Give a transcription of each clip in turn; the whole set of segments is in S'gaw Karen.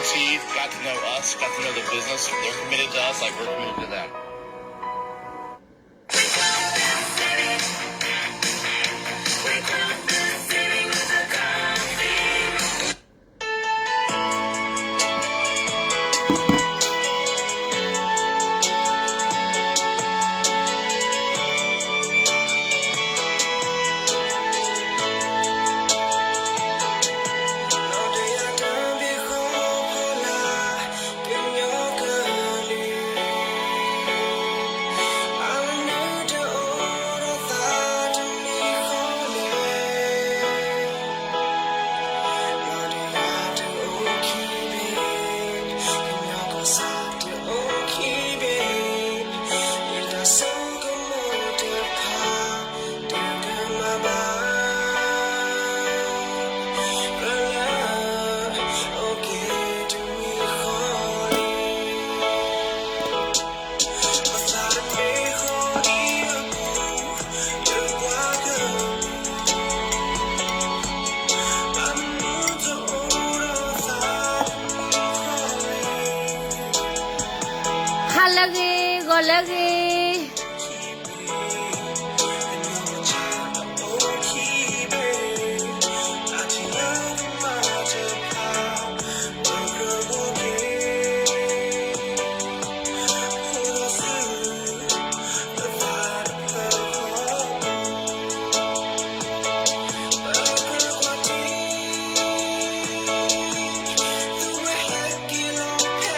Steve got to know us, got to know the business. They're committed to us like we're committed to them. Hello, hello.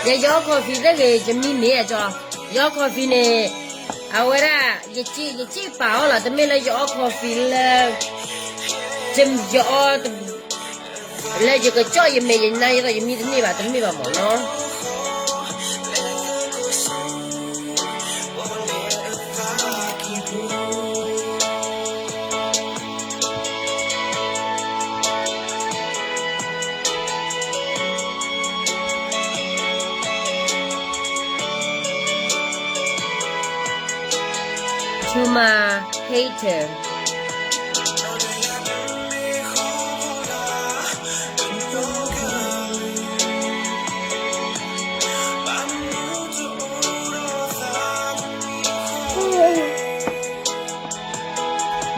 ယ ယအီ coffee သ့ၣ်ဂ့ၤ ယမံမ့ၢ်အကၠီ, ယအီ coffee န့ၣ် အဝဲဒၣ် ယစ့ၣ်ပာ်အီၤလီၤ, တမ့ၢ်လၢယအီ coffee လၢ ယအီ လၢယကကၠီၣ်ယမဲာ်ယနါ ယသးယမံတန့ၢ်ဘၣ်, တမ့ၢ်ဘၣ်မၢ်နီၤ.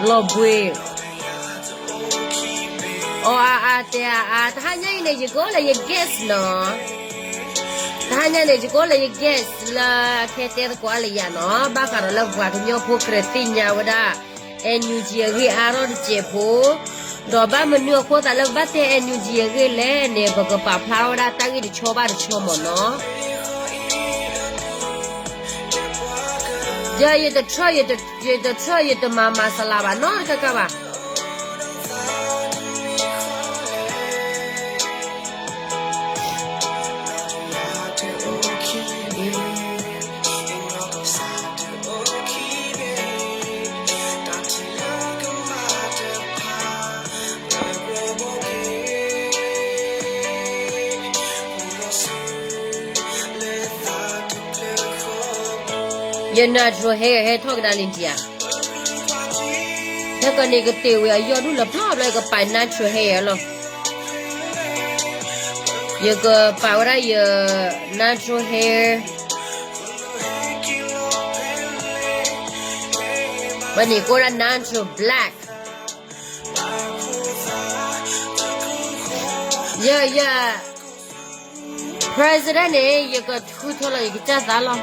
လီၤဘှံး အီအါအါတဲအါအါ, တဟါညါအံၤန့ၣ် ယကအိၣ်လၢယ guest နီၤ. တဟါညါန့ၣ် ယကအိၣ်လၢယ guest လၢအခဲတဲသကိးအါလၢယၤနီၤ, ဘၣ်ဃးဒီးလၢပှၤကညီဖိကြၢးသ့ၣ်ညါဝဲဒၣ် NUG အဂ့ၢ်အါထီၣ်တစဲးဖိ, ဒီးဘၣ်မနုၤအဃိသးလၢပဘၣ်တဲ NUG အဂ့ၢ်လဲၣ်န့ၣ် ပကပာ်ဖျါဝဲဒၣ်တၢ်ဂ့ၢ်တဆီဘၣ်တဆီမၢ်နီၤ. ယ ယတထီၣ် ယတထီၣ် ယတမၤမၤစလၤဘၣ်နီတခါခါဘၣ်. ယ natural hair ဟဲထီၣ်ကဒါလံတံၢ်ဧါ. ဟဲကန့ၣ်ကတ့ၢ်ဝံၤအယီၢ်ဒူၣ်လၢဖျီဘျီ ယကပာ် natural hair လီၤ. ယကပာ်ဝဲဒၣ်ယ natural hair ဘၣ်န့ၣ် ကိးဒၣ် natural black. ယ ယ president န့ၣ် ယကထုးထီၣ်လီၤ ယကစၢ်သးလီၤ.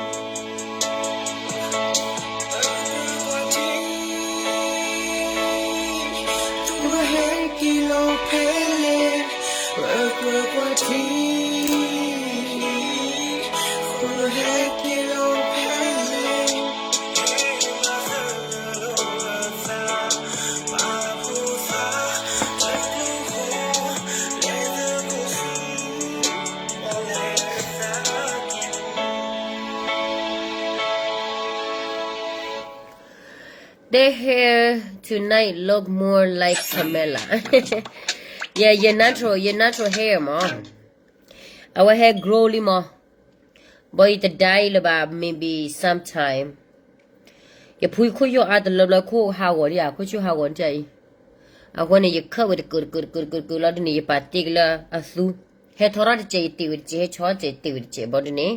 တဲ hair tonight look more like Camilla. ယ ယ natural, ယ natural hair မၢ်, အဝဲဟဲ grow လံမၢ်, ဘၣ်ယတ dye လၢၤဘၣ် maybe sometime. ယဖှံခိၣ်ယီၢ်အါတလၢဘျီ ခိၣ်ဟးဂီၤဒံးဧါ, ခိၣ်ဆူၣ်ဟးဂီၤဒံးအံၤ, အဃိန့ၣ် ယခၢၣ်ဝဲတကၢးတကၢးတကၢးတကၢးလီၤဒ်န့ၣ် ယပာ်တ့ၢ်က့ၤလၢအသူ ဟဲထီထီၣ်တစဲး ယတ့ၢ်ဝံၤတစဲး, ဟဲဆီတစဲး ယတ့ၢ်ဝံၤတစဲး ဘီဒုန့ၣ်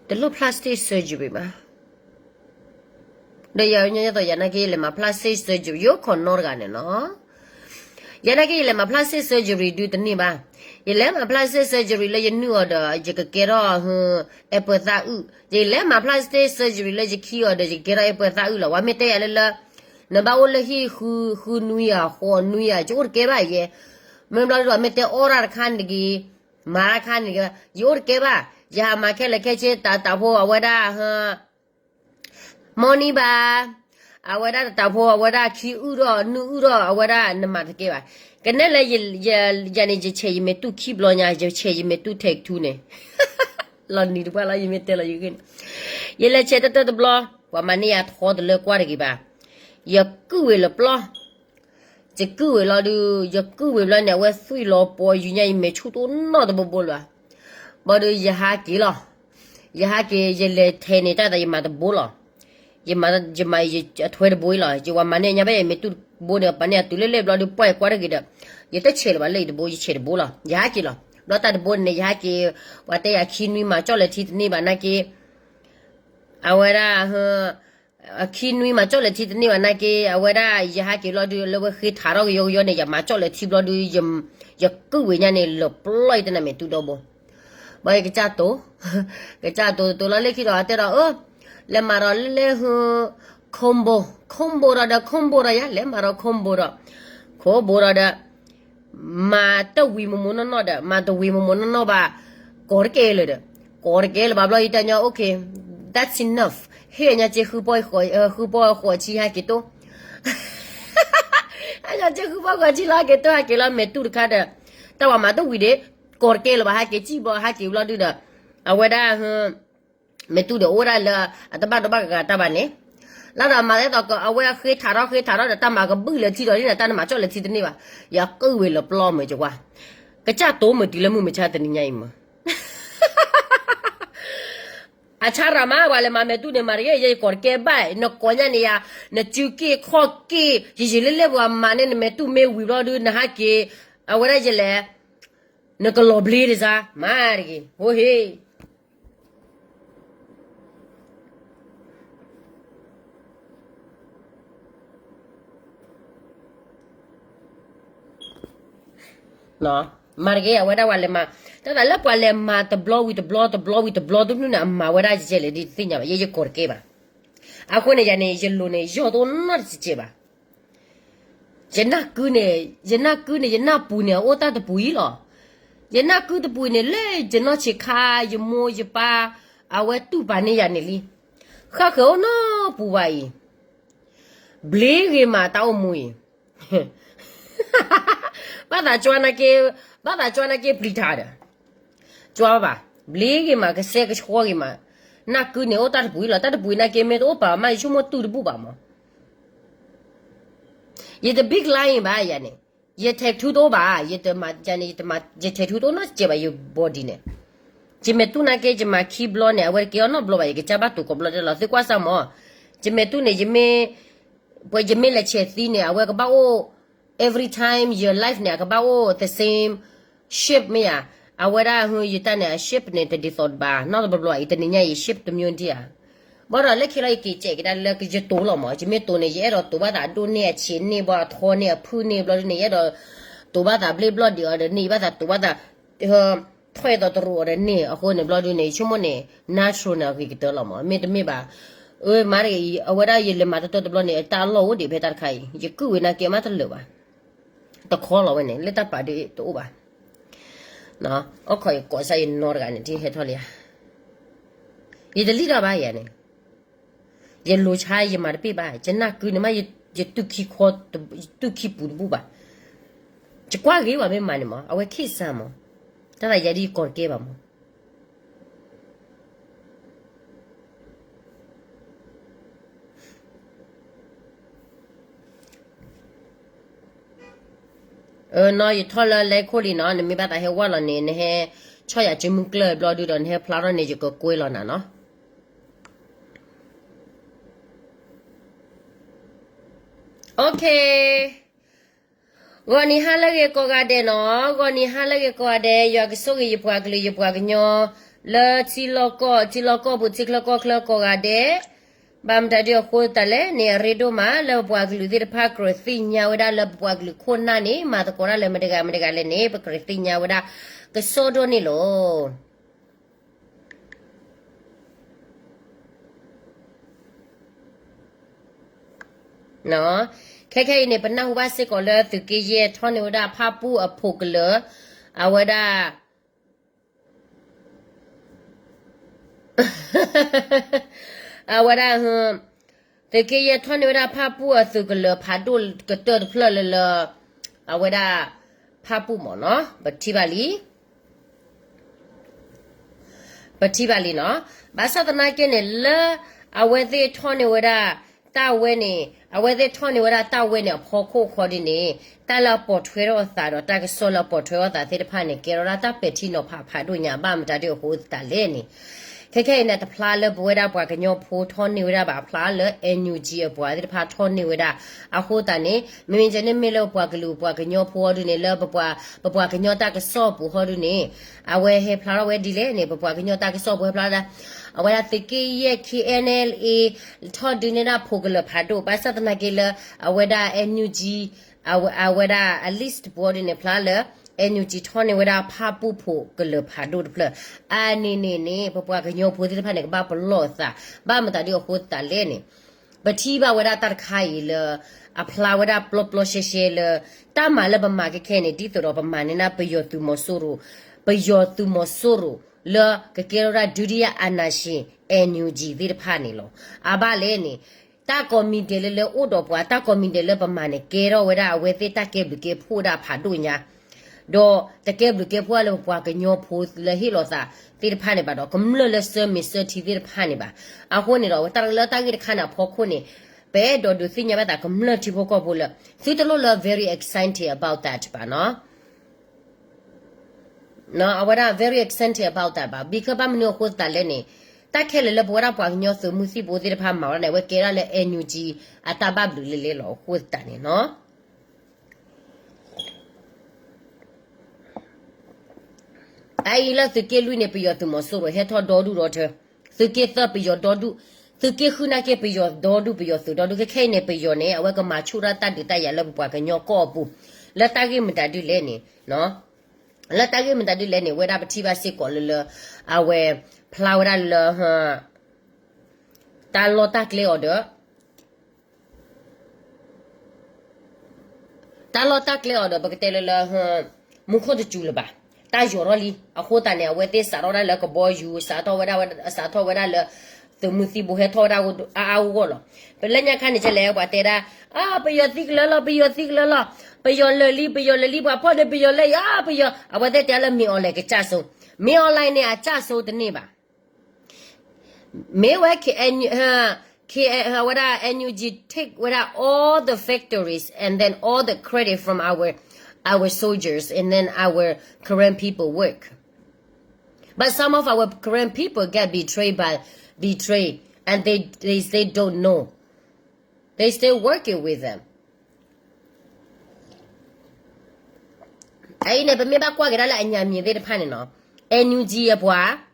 တလိၣ် plastic surgery မး. ဒီးယၤညါသိး ယၤနာ်က့ ယလဲၤမၤ plastic surgery ယိခိၣ်နီတဂၤန့ၣ်နီၤ. ယၤနာ်က့ ယလဲၤမၤ plastic surgery ဒုတန့ၢ်ဘၣ်. ယလဲၤမၤ plastic surgery လၢယနုၢ်အီၤဒီး ယကကဲထီၣ် apple သၣ်အုၣ်, ယလဲၤမၤ plastic surgery လၢယခံအီၤဒီး ယကကဲထီၣ် apple သၣ်အုၣ်လီၤ. ဝဲမ့ၢ်တဲယၤလၢလၢ နဘၣ်အိၣ်လၢဟံၣ်ဃုနွံဧါ ဃိးနွံဧါ, ယအိၣ်တကဲဘၣ်ယဲ. မ့ၢ်ဘျီဒုး မ့ၢ်တဲအီၣ်တၢ်တခါန့ၣ်တဂ့ၤ, မၤတၢ်တခါန့ၣ်တဂ့ၤ, ယအိၣ်တကဲဘၣ်. ယဟးမၤခဲလၢာ်ခဲဆ့ တၢ်တၢ်ဖိအဝဲဒၣ် မီနံဘၣ်, အဝဲဒၣ်တၢ်ဖိ အဝဲဒၣ်ခံအုၣ်ထီၣ် နုၢ်အုၣ်ထီၣ် အဝဲဒၣ်နမၤတကဲဘၣ်. ကနဲၣ်လၢ ယၤန့ၣ် ယဆဲးယမဲာ်တူၢ်ခံဘျီညါ, ယဆဲးယမဲာ်တူၢ် tattoo န့ၣ် လီၤနံၤတပှၢ်လီၤ ယမ့ၢ်တဲလီၤယဂ့ၢ်န့ၣ်, ယလဲၤဆဲးတၢ်တၢ်တဘျီ, ပှၤမၤန့ၢ်ယၤထီတလၢကွၢ်တဂ့ၤဘၣ်. ယကုၢ်ဝံၤလၢပျီ, ယကုၢ်ဝံၤလီၤဒုး, ယကုၢ်ဝံၤဘျီန့ၣ် အဝဲသွံၣ်လီၤပီၤယုာ်ညါ ယမဲာ်ဆူၣ်တအိၣ်နီတဘိဘိလၢၤ. ဘၣ်ဒီးယဟးက့ၤလီၤ. ယဟးက့ၤ ယလဲၤထဲန့ၣ်တၢ်သး ယမၤတဘိလီၤ. ယမၤ, ယမၤအထွဲတဘိအံၤလီၤ. ယဝၤမၤန့ၢ်ညါဘၣ် ယမဲာ်တူၢ်တဘိန့ၣ် ပှၤန့ၢ်အတုၤလၢလၢဘျီဒုး ပှၢ်ကွၢ်တဂ့ၤဒီး, ယတဆဲးလၢၤဘၣ်လၢယတဘိ ယဆဲးတဘိလီၤ. ယဟးက့ၤလီၤ. ဘျီတၢ်တဘိန့ၣ် ယဟးက့ၤ, ပှၤတဲယၤခံနွံမၤကၠီၣ်လဲၤထံတန့ၢ်ဘၣ်နာ်က့ အဝဲဒၣ် ခံနွံမၤကၠီၣ်လဲၤထံတန့ၢ်ဘၣ်နာ်က့ အဝဲဒၣ်ယဟးက့ၤလီၤဒုး လၢဝဲဃ့ထးထီၣ်ကယီကယီန့ၣ် ယမၤကၠီၣ်လဲၤထံဘျီဒုး ယကုၢ်ဝံၤညါန့ၣ် လၢပျီအံၤတနၤမဲာ်တူၢ်ဒီဘိ. ဘၣ်ယကစၢ်တိၤ, ကစၢ်တိၤတိၤလီၤလၢခံဒီး အတဲဒီး အၢ, လဲၤမၤဒီးလၢဟူ, ခိၣ်ဘိ, ခိၣ်ဘိဒီးဒီး ခိၣ်ဘိဒီးယၤ လဲၤမၤဒီးခိၣ်ဘိဒီး, ခိၣ်ဘိဒီးဒီး မၤတဝံၤမိၢ်မိၢ်နီၢ်နီၢ်ဒီး မၤတဝံၤမိၢ်မိၢ်နီၢ်နီၢ်ဘၣ်, ကိးတကဲလၢၤဒီး, ကိးတကဲလၢၤဘၣ်ဘျီ ယတဲညီ okay, that's enough, ဟ့ၣ်ညါစ့ဃုပီၢ်, ဃုပီၢ်ဃိးဆံဟဲက့ၤတိၢ်, ဟ့ၣ်ညါစ့ဃုပီၢ်ဃိးဆံလီၤ ဟဲက့ၤတိၢ် ဟဲက့ၤလီၤ မဲာ်တူၢ်တခါဒီး, တၢ်ဝၤမၤတဝံၤဒီး, ကိးတကဲလၢၤဘၣ် ဟဲက့ၤစံၣ်ဘျီ ဟဲက့ၤဘျီဒုးဒီး, အဝဲဒၣ် မဲာ်တူၢ်ဒီးအိၣ်ဝဲဒၣ်လၢ အတဘၣ်ဒိဘၣ်ကဂၤတၢ်ဘၣ်န့ၣ်, လၢဒီးမၤသဲသိးက အဝဲဃ့ထးထီၣ်ဃ့ထးထီၣ်ဒီး တၢ်မၤကဘုၣ်လဲၤထံဒီးန့ၣ် တၢ်နမၤကၠီၣ်လဲၤထံတန့ၢ်ဘၣ်, ယကုၢ်ဝံၤလၢပျီမုာ်ကဝါ, ကစၢ်တိၤမုာ်တုၤလၢမုၢ်မဆါတနံၤညါအံၤမုာ် အဆါရၤမး ပှၤလဲၤမၤမဲာ်တူၢ်န့ၣ် မၤတဂ့ၤ ယကိးတကဲဘၣ် နကိးညါန့ၣ်ယၤ, နစုက့ၢ်ခီၣ်က့ၢ် ယယံာ်လၢလဲၣ်ပှၤမၤန့ၢ်နမဲာ်တူၢ်မ့ၢ်ဝံၤဘျီဒုး နဟးက့ၤ, အဝဲဒၣ်ယလဲၤ, နကလီၤဘျ့ဒ်စါ မၤတဂ့ၤ ဟိဟ့ မၤတဂ့ၤ အဝဲဒၣ်ပှၤလဲၤမၤ, တၢ်သးလၢပှၤလဲၤမၤတဘျီဝံၤ တဘျီတဘျီဝံၤ တဘျီတနုၢ်န့ၣ် အမၤဝဲဒၣ်ယဲလဲၣ်ဒ်တသ့ၣ်ညါဘၣ် ယဲယကိးတကဲဘၣ်, အဃိန့ၣ် ယၤန့ၣ် ယလိၤန့ၣ် ယီၢ်တအိၣ်နီတစဲးဘၣ်, ယနၢ်ကုန့ၣ်, ယနၢ်ကုန့ၣ် ယနၢ်ပူၤန့ၣ် အအိၣ်တၢ်တပူၤအံၤလီၤ, ယနၢ်ကုတပူၤအံၤန့ၣ် လၢယနီၢ်ဆံးခါ ယမိၢ်ယပၢ်, အဝဲတူၢ်ပာ်န့ၢ်ယၤန့ၣ်လံ, ဃၣ်ဃၢၤအိၣ်နီပူၤဘၣ်အံၤ, ဘျ့ဂ့ၤမးတၢ်အိၣ်မူအံၤ ဘၣ်သးကၠွါနာ်က့, ဘၣ်သးကၠွါနာ်က့ပျံၤတၢ်ဒီး, ကၠွါဘၣ်, ဘျ့ဂ့ၤမး ကစဲကဆှီဂ့ၤမး, နၢ်ကုန့ၣ် အိၣ်တၢ်တပူၤအံၤလီၤ တၢ်တပူၤအံၤနာ်က့ မ့ၢ်တအိၣ်ပာ်မး ယဆိကမိၣ်တူၢ်တဘူၣ်ဘၣ်မး, ယတ big line ဘၣ်ယၤန့ၣ်, ယ tattoo တအိၣ်ဘၣ်, ယတမၤယၤန့ၣ်, ယ tattoo တအိၣ်နီတစဲးဘၣ် ယ body န့ၣ်, ယမဲာ်တူၢ်နာ်က့ ယမၤခံဘျီန့ၣ် အဝဲတကဲအီၤနီတဘျီဘၣ် ယကစၢ်ဘၣ်တိၤကိးဘျီဒဲးလီၤ သုကွၢ်စၢ်မး, ယမဲာ်တူၢ်န့ၣ် ယမ့ၢ် ပှၤယမ့ၢ်လဲၤဆဲးသံန့ၣ် အဝဲကဘၣ်အိၣ်, every time your life န့ၣ် အကဘၣ်အိၣ် the same shape မ့ၢ်ဧါ, အဝဲဒၣ်ဟူယတၢ်န့ၣ် အ shape န့ၣ် တဒ်သိးတဘၣ် နီတဘျီဘျီအံၤ တနံၤညါအံၤ shape တစ်မျိုးဒံးဧါ, ဘၣ်ဒီးလၢခံလီၤ ယက့ၤစဲးကဒါလၢယတိၤလီၤမး ယမ့ၢ်တိၤန့ၣ် ယအဲၣ်ဒိးတိၤဘၣ်သးအဒိၣ်န့ၢ်အဆံးန့ၢ်ဘၣ်အထီန့ၢ်အဖုၣ်န့ၢ်ဘျီဒုန့ၣ် ယအဲၣ်ဒိးတိၤဘၣ်သးဘျ့ဘျီၣ်ဒံးအီၤဒီးန့ၢ် ယဘၣ်သးတိၤဘၣ်သး ထီၣ်အဲၣ်ဒိးတရူးအီၤဒီးန့ၢ် အဃိန့ၣ်ဘျီဒုန့ၣ် ယဆိကမိၣ်န့ၣ် natural န့ၣ် အဂ့ၤကတၢၢ်လီၤမး မ့တမ့ၢ်ဘၣ်, အၢ မၤတဂ့ၤအံၤ အဝဲဒၣ်ယလဲၤမၤတတီတဘျီန့ၣ် တၢ်အလီၢ်အိၣ်ဒံးဖဲတၢ်တခါအံၤ ယကုၢ်ဝံၤနာ်က့မးတလၢာ်ဘၣ်, တခီလီၤဝဲန့ၣ် လၢတၢ်ပာ်ဒ်တအိၣ်ဘၣ်, အိၣ်ခိးယကိးစၢ်ယနီတဂၤန့ၣ် ထံၣ်ဟဲထီၣ်လံဧါ, ယတလံၣ်တၢ်ဘၣ်ယၤန့ၣ် ယလိၤဆါယမၤတပ့ၢ်ဘၣ် ယနၢ်ကုန့ၣ်မး ယတူၢ်ခံခီ, တူၢ်ခံပူၤတဘူၣ်ဘၣ်, ယကွၢ်ဂ့ၤဝဲမ့ၢ်မၤန့ၣ်မး အဝဲခ့ၣ်စၢ်မး, တၢ်သးယၤဒ်ယကိးတကဲဘၣ်မး အၢ နီၢ် ယထီၣ်လၢလဲခိၣ်လံနီၤ နမ့ၢ်ဘၣ်သးဟဲဝဲလီၤန့ၣ် နဟဲ ဆီၣ်ယၤစုမုၢ်ကျၢၢ်ဘျီဒုဒီး နဟဲဖျါထီၣ်န့ၣ် ယကကွဲလီၤနၤနီၤ OK, ဂီၤနံၤဟါလၢအဂ့ၤကိးဂၤဒဲးနီၤ, ဂီၤနံၤဟါလၢအဂ့ၤကိးဂၤဒဲး, ယွၤကဆိၣ်ဂ့ၤယပှၤကလုာ်ယပှၤကညီ လၢထံလီၢ်ကီၢ် ထံလီၢ်ကီၢ်ပူၤ ထံချၢကီၢ်ချၢကိးဂၤဒဲး, ဘၣ်မတၤဒုးအဃိသတးလဲၣ်န့ၣ် အရ့ဒိၣ်မးလၢပပှၤကလုာ်သ့ၣ်တဖၣ်ကြၢးသ့ၣ်ညါဝဲဒၣ်လၢပပှၤကလုာ်ခိၣ်နၢ်န့ၣ် မၤသကိးတၢ်လၢမတၤတဂၤမတၤတဂၤလဲၣ်န့ၣ် ပကြၢးသ့ၣ်ညါဝဲဒၣ်ကစီၣ်ဒိၣ်န့ၣ်လီၤ. ခဲခဲအံၤန့ၣ် ပနၢ်ဟူဘၣ်စ့ၢ်ကီးလၢသုးက့ယဲၢ်ထီၣ်န့ၢ်ဝဲဒၣ်ဖၣ်ပူၣ်အဖိးကလၢၤ, အဝဲဒၣ် အဝဲဒၣ် သုးက့ယဲၢ်ထီၣ်န့ၢ်ဝဲဒၣ်ဖၣ်ပူၣ်အသုးကလၢၤဖးဒိၣ်ကတၢၢ်တဖျၢၣ်လၢလၢ အဝဲဒၣ် ဖၣ်ပူၣ်မ့ၢ်နီၤ ပထံၣ်ဘၣ်လံ ပထံၣ်ဘၣ်လံနီၤ. ဘၣ်ဆၣ်သနာ်က့န့ၣ် လၢအဝဲသ့ၣ်ထီၣ်န့ၢ်ဝဲဒၣ်တၢ်ဝဲန့ၣ် အဝဲသ့ၣ်ထီၣ်န့ၢ်ဝဲဒၣ်တၢ်ဝဲန့ၣ်အဖီခိၣ်ခီဒုန့ၣ် တၢ်လၢအပိာ်ထွဲထီၣ်အသးဒီးတၢ်ကစီၣ်လၢအပိာ်ထွဲထီၣ်အသးသ့ၣ်တဖၣ်န့ၣ် ကဲထီၣ်ဒၣ်တၢ်ပဲာ်ထံနီၤဖးဖးဒိၣ်ညါ ဘၣ်မတၤဒုးအဃိသတးလဲၣ်န့ၣ် ခဲခဲအံၤန့ၣ် တဖျါလၢပဝဲဒၣ်ပှၤကညီဖိထီၣ်န့ၢ်ဝဲဒၣ်ဘၣ်ဖျါလၢ NUG အပှၤသ့ၣ်တဖၣ်ထီၣ်န့ၢ်ဝဲဒၣ် အဃိသတးန့ၣ် မ့မ့ၢ်ကဲန့ၣ်မ့ၢ်လၢပပှၤကလုာ်ပှၤကညီဖိအီၤဒုန့ၣ် လၢပပှၤကညီတၢ်ကစီၣ်အပူၤဟီဒုန့ၣ် အဝဲဟဲဖျါထီၣ်ဝဲဒ်လဲၣ်န့ၣ် ပပှၤကညီတၢ်ကစီၣ်အပူၤဟဲဖျါထီၣ်ဒၣ် အဝဲဒၣ်သုးက့ယဲၢ် K N L A ထီၣ်ဒုးန့ၢ်ဒၣ်ဖိးကလၢၤဖးဒိၣ် ဘၣ်ဆၣ်သနာ်က့လၢ အဝဲဒၣ် NUG အဝဲဒၣ်အ list ပူၤဒုန့ၣ်ဖျါလၢ NUG ထီၣ်န့ၢ်ဝဲဒၣ်ဖၣ်ပူၣ်ဖိးကလၢၤဖးဒိၣ်တဖျၢၣ် အန့ၣ်န့ၣ်န့ၣ် ပပှၤကညီဖိသ့ၣ်တဖၣ်န့ၣ် ကဘၣ်ပလီၢ်အသး ဘၣ်မတၤဒုးအဃိသတးလဲၣ်န့ၣ် ပထံၣ်ဘၣ်ဝဲဒၣ်တၢ်တခါအံၤလၢ အဖျါဝဲဒၣ်ပျီပျီရှဲရှဲလၢ တၢ်မၤလၢပမၤခဲခဲန့ၣ် ဒ်သိးဒီးပမၤန့ၢ်ဒၣ်ပယီၤသုးမီၤစိရိၤ ပယီၤသုးမီၤစိရိၤ လၢကကဲထီၣ်ဝဲဒၣ် ဒုတိယအာဏာရှင် NUG သ့ၣ်တဖၣ်န့ၣ်လီၤ. အဘၣ်လဲၣ်န့ၣ် တၢ်ကိးမံၤဒဲးလၢလၢအိၣ်ဒီးပှၤ တၢ်ကိးမံၤဒဲးလၢပမၤန့ၣ် ကဲထီၣ်ဝဲဒၣ်အဝဲသ့ၣ်တၢ်ကဲဘျုးကဲဖှိၣ်ဒၣ်ဖးဒိၣ်ညါ ဒီးတကဲဘျုးကဲဖှိၣ်လၢပပှၤကညီဖိလၢဟ့ၣ်လီၤသးသ့ၣ်တဖၣ်န့ၣ်ဘၣ်ဒီး ကမျၢၢ်လၢဆၢမုၢ်ဆၢထံသ့ၣ်တဖၣ်န့ၣ်ဘၣ်. အဃိန့ၣ်ဒီး တၢ်လၢတၢ်ဂ့ၢ်တခါန့ၣ်အဖီခိၣ်န့ၣ် ပအဲၣ်ဒိးဒုးသ့ၣ်ညါဘၣ်သးကမျၢၢ်ထံဖိကီၢ်ဖိလၢ သုတလိၣ်လၢ very excited about that ဘၣ်နီၤ အဝဲဒၣ် very excited about that ဘၣ် because ဘၣ်မနုၤအဃိသတးလဲၣ်န့ၣ် တၢ်ခဲလၢာ်လၢပဝဲဒၣ်ပှၤကညီသုးမုၢ်သံၣ်ဘိသ့ၣ်တဖၣ်မၤဝဲဒၣ်န့ၣ် အဝဲကဲဒၣ်လၢ NUG အတၢ်ဘၣ်ဘျုးလၢလဲလီၤအဃိသတးန့ၣ်နီၤ အအံၤလၢသုးက့လွံၢ်န့ၣ် ပယီၤသုးမီၤစိရိၤဟဲထီၣ်ဒီဒူၣ်ဒီထၢ, သုးက့သၢပယီၤဒီဒူၣ်, သုးက့ဃုနာ်က့ပယီၤဒီဒူၣ် ပယီၤသုးဒီဒူၣ် ခဲခဲအံၤန့ၣ် ပယီၤန့ၣ် အဝဲကမၤဆူၣ်ဒၣ်တၢ်ဒုးတၢ်ယၤလၢပပှၤကညီကီၢ်အပူၤ, လၢတၢ်ဂ့ၢ်မတၤဒုလဲၣ်န့ၣ်, လၢတၢ်ဂ့ၢ်မတၤဒုလဲၣ်န့ၣ် ဝဲဒၣ်ပထံၣ်ဘၣ်စ့ၢ်ကီးလၢလၢ အဝဲဖျါဝဲဒၣ်လၢ တၢ်လီၢ်တၢ်ကျဲအီၤဒီး တၢ်လီၢ်တၢ်ကျဲအီၤဒီး ပကတဲလၢလၢ မူခိၣ်တစူၤလၢၤဘၣ်, တၢ်ယိးထီၣ်လံ, အဃိသတးန့ၣ် အဝဲသ့ၣ်စးထီၣ်ဝဲဒၣ်လၢကဘီယူၤ စးထီၣ်ဝဲဒၣ် စးထီၣ်ဝဲဒၣ်လၢ သုးမုၢ်သံၣ်ဘိဟဲထီၣ်ဝဲဒၣ်အါအါဂီၢ်ဂီၢ်လီၤ. ပလၢညါခါန့ၣ်ကလဲၣ် ပှၤတဲဒၣ် အါ ပယီၤသံကလၢာ်လီၤ ပယီၤသံကလၢာ်လီၤ, ပယီၤလၢာ်လံ ပယီၤလၢာ်လံ ပှၤဖီၣ်န့ၢ်ပယီၤလၢယၤ ပယီၤ အဝဲသ့ၣ်တဲလၢ မင်းအောင်လှိုင် ကစၢ်စိ, မင်းအောင်လှိုင် န့ၣ် အစၢ်စိတန့ၢ်ဘၣ် မ့ၢ်ဝဲ K N U, K, ဝဲဒၣ် N U G take ဝဲဒၣ် all the victories and then all the credit from our, our soldiers and then our Karen people work. But some of our Karen people get betrayed by, betrayed and they, they, they don't know. They still working with them. အအံၤန့ၣ် ပမ့ၢ်ဘၣ်ကွၢ်က့ၤဒၣ်လၢအညါမံၤသ့ၣ်တဖၣ်န့ၣ်နီၤ, N U G အပှၤ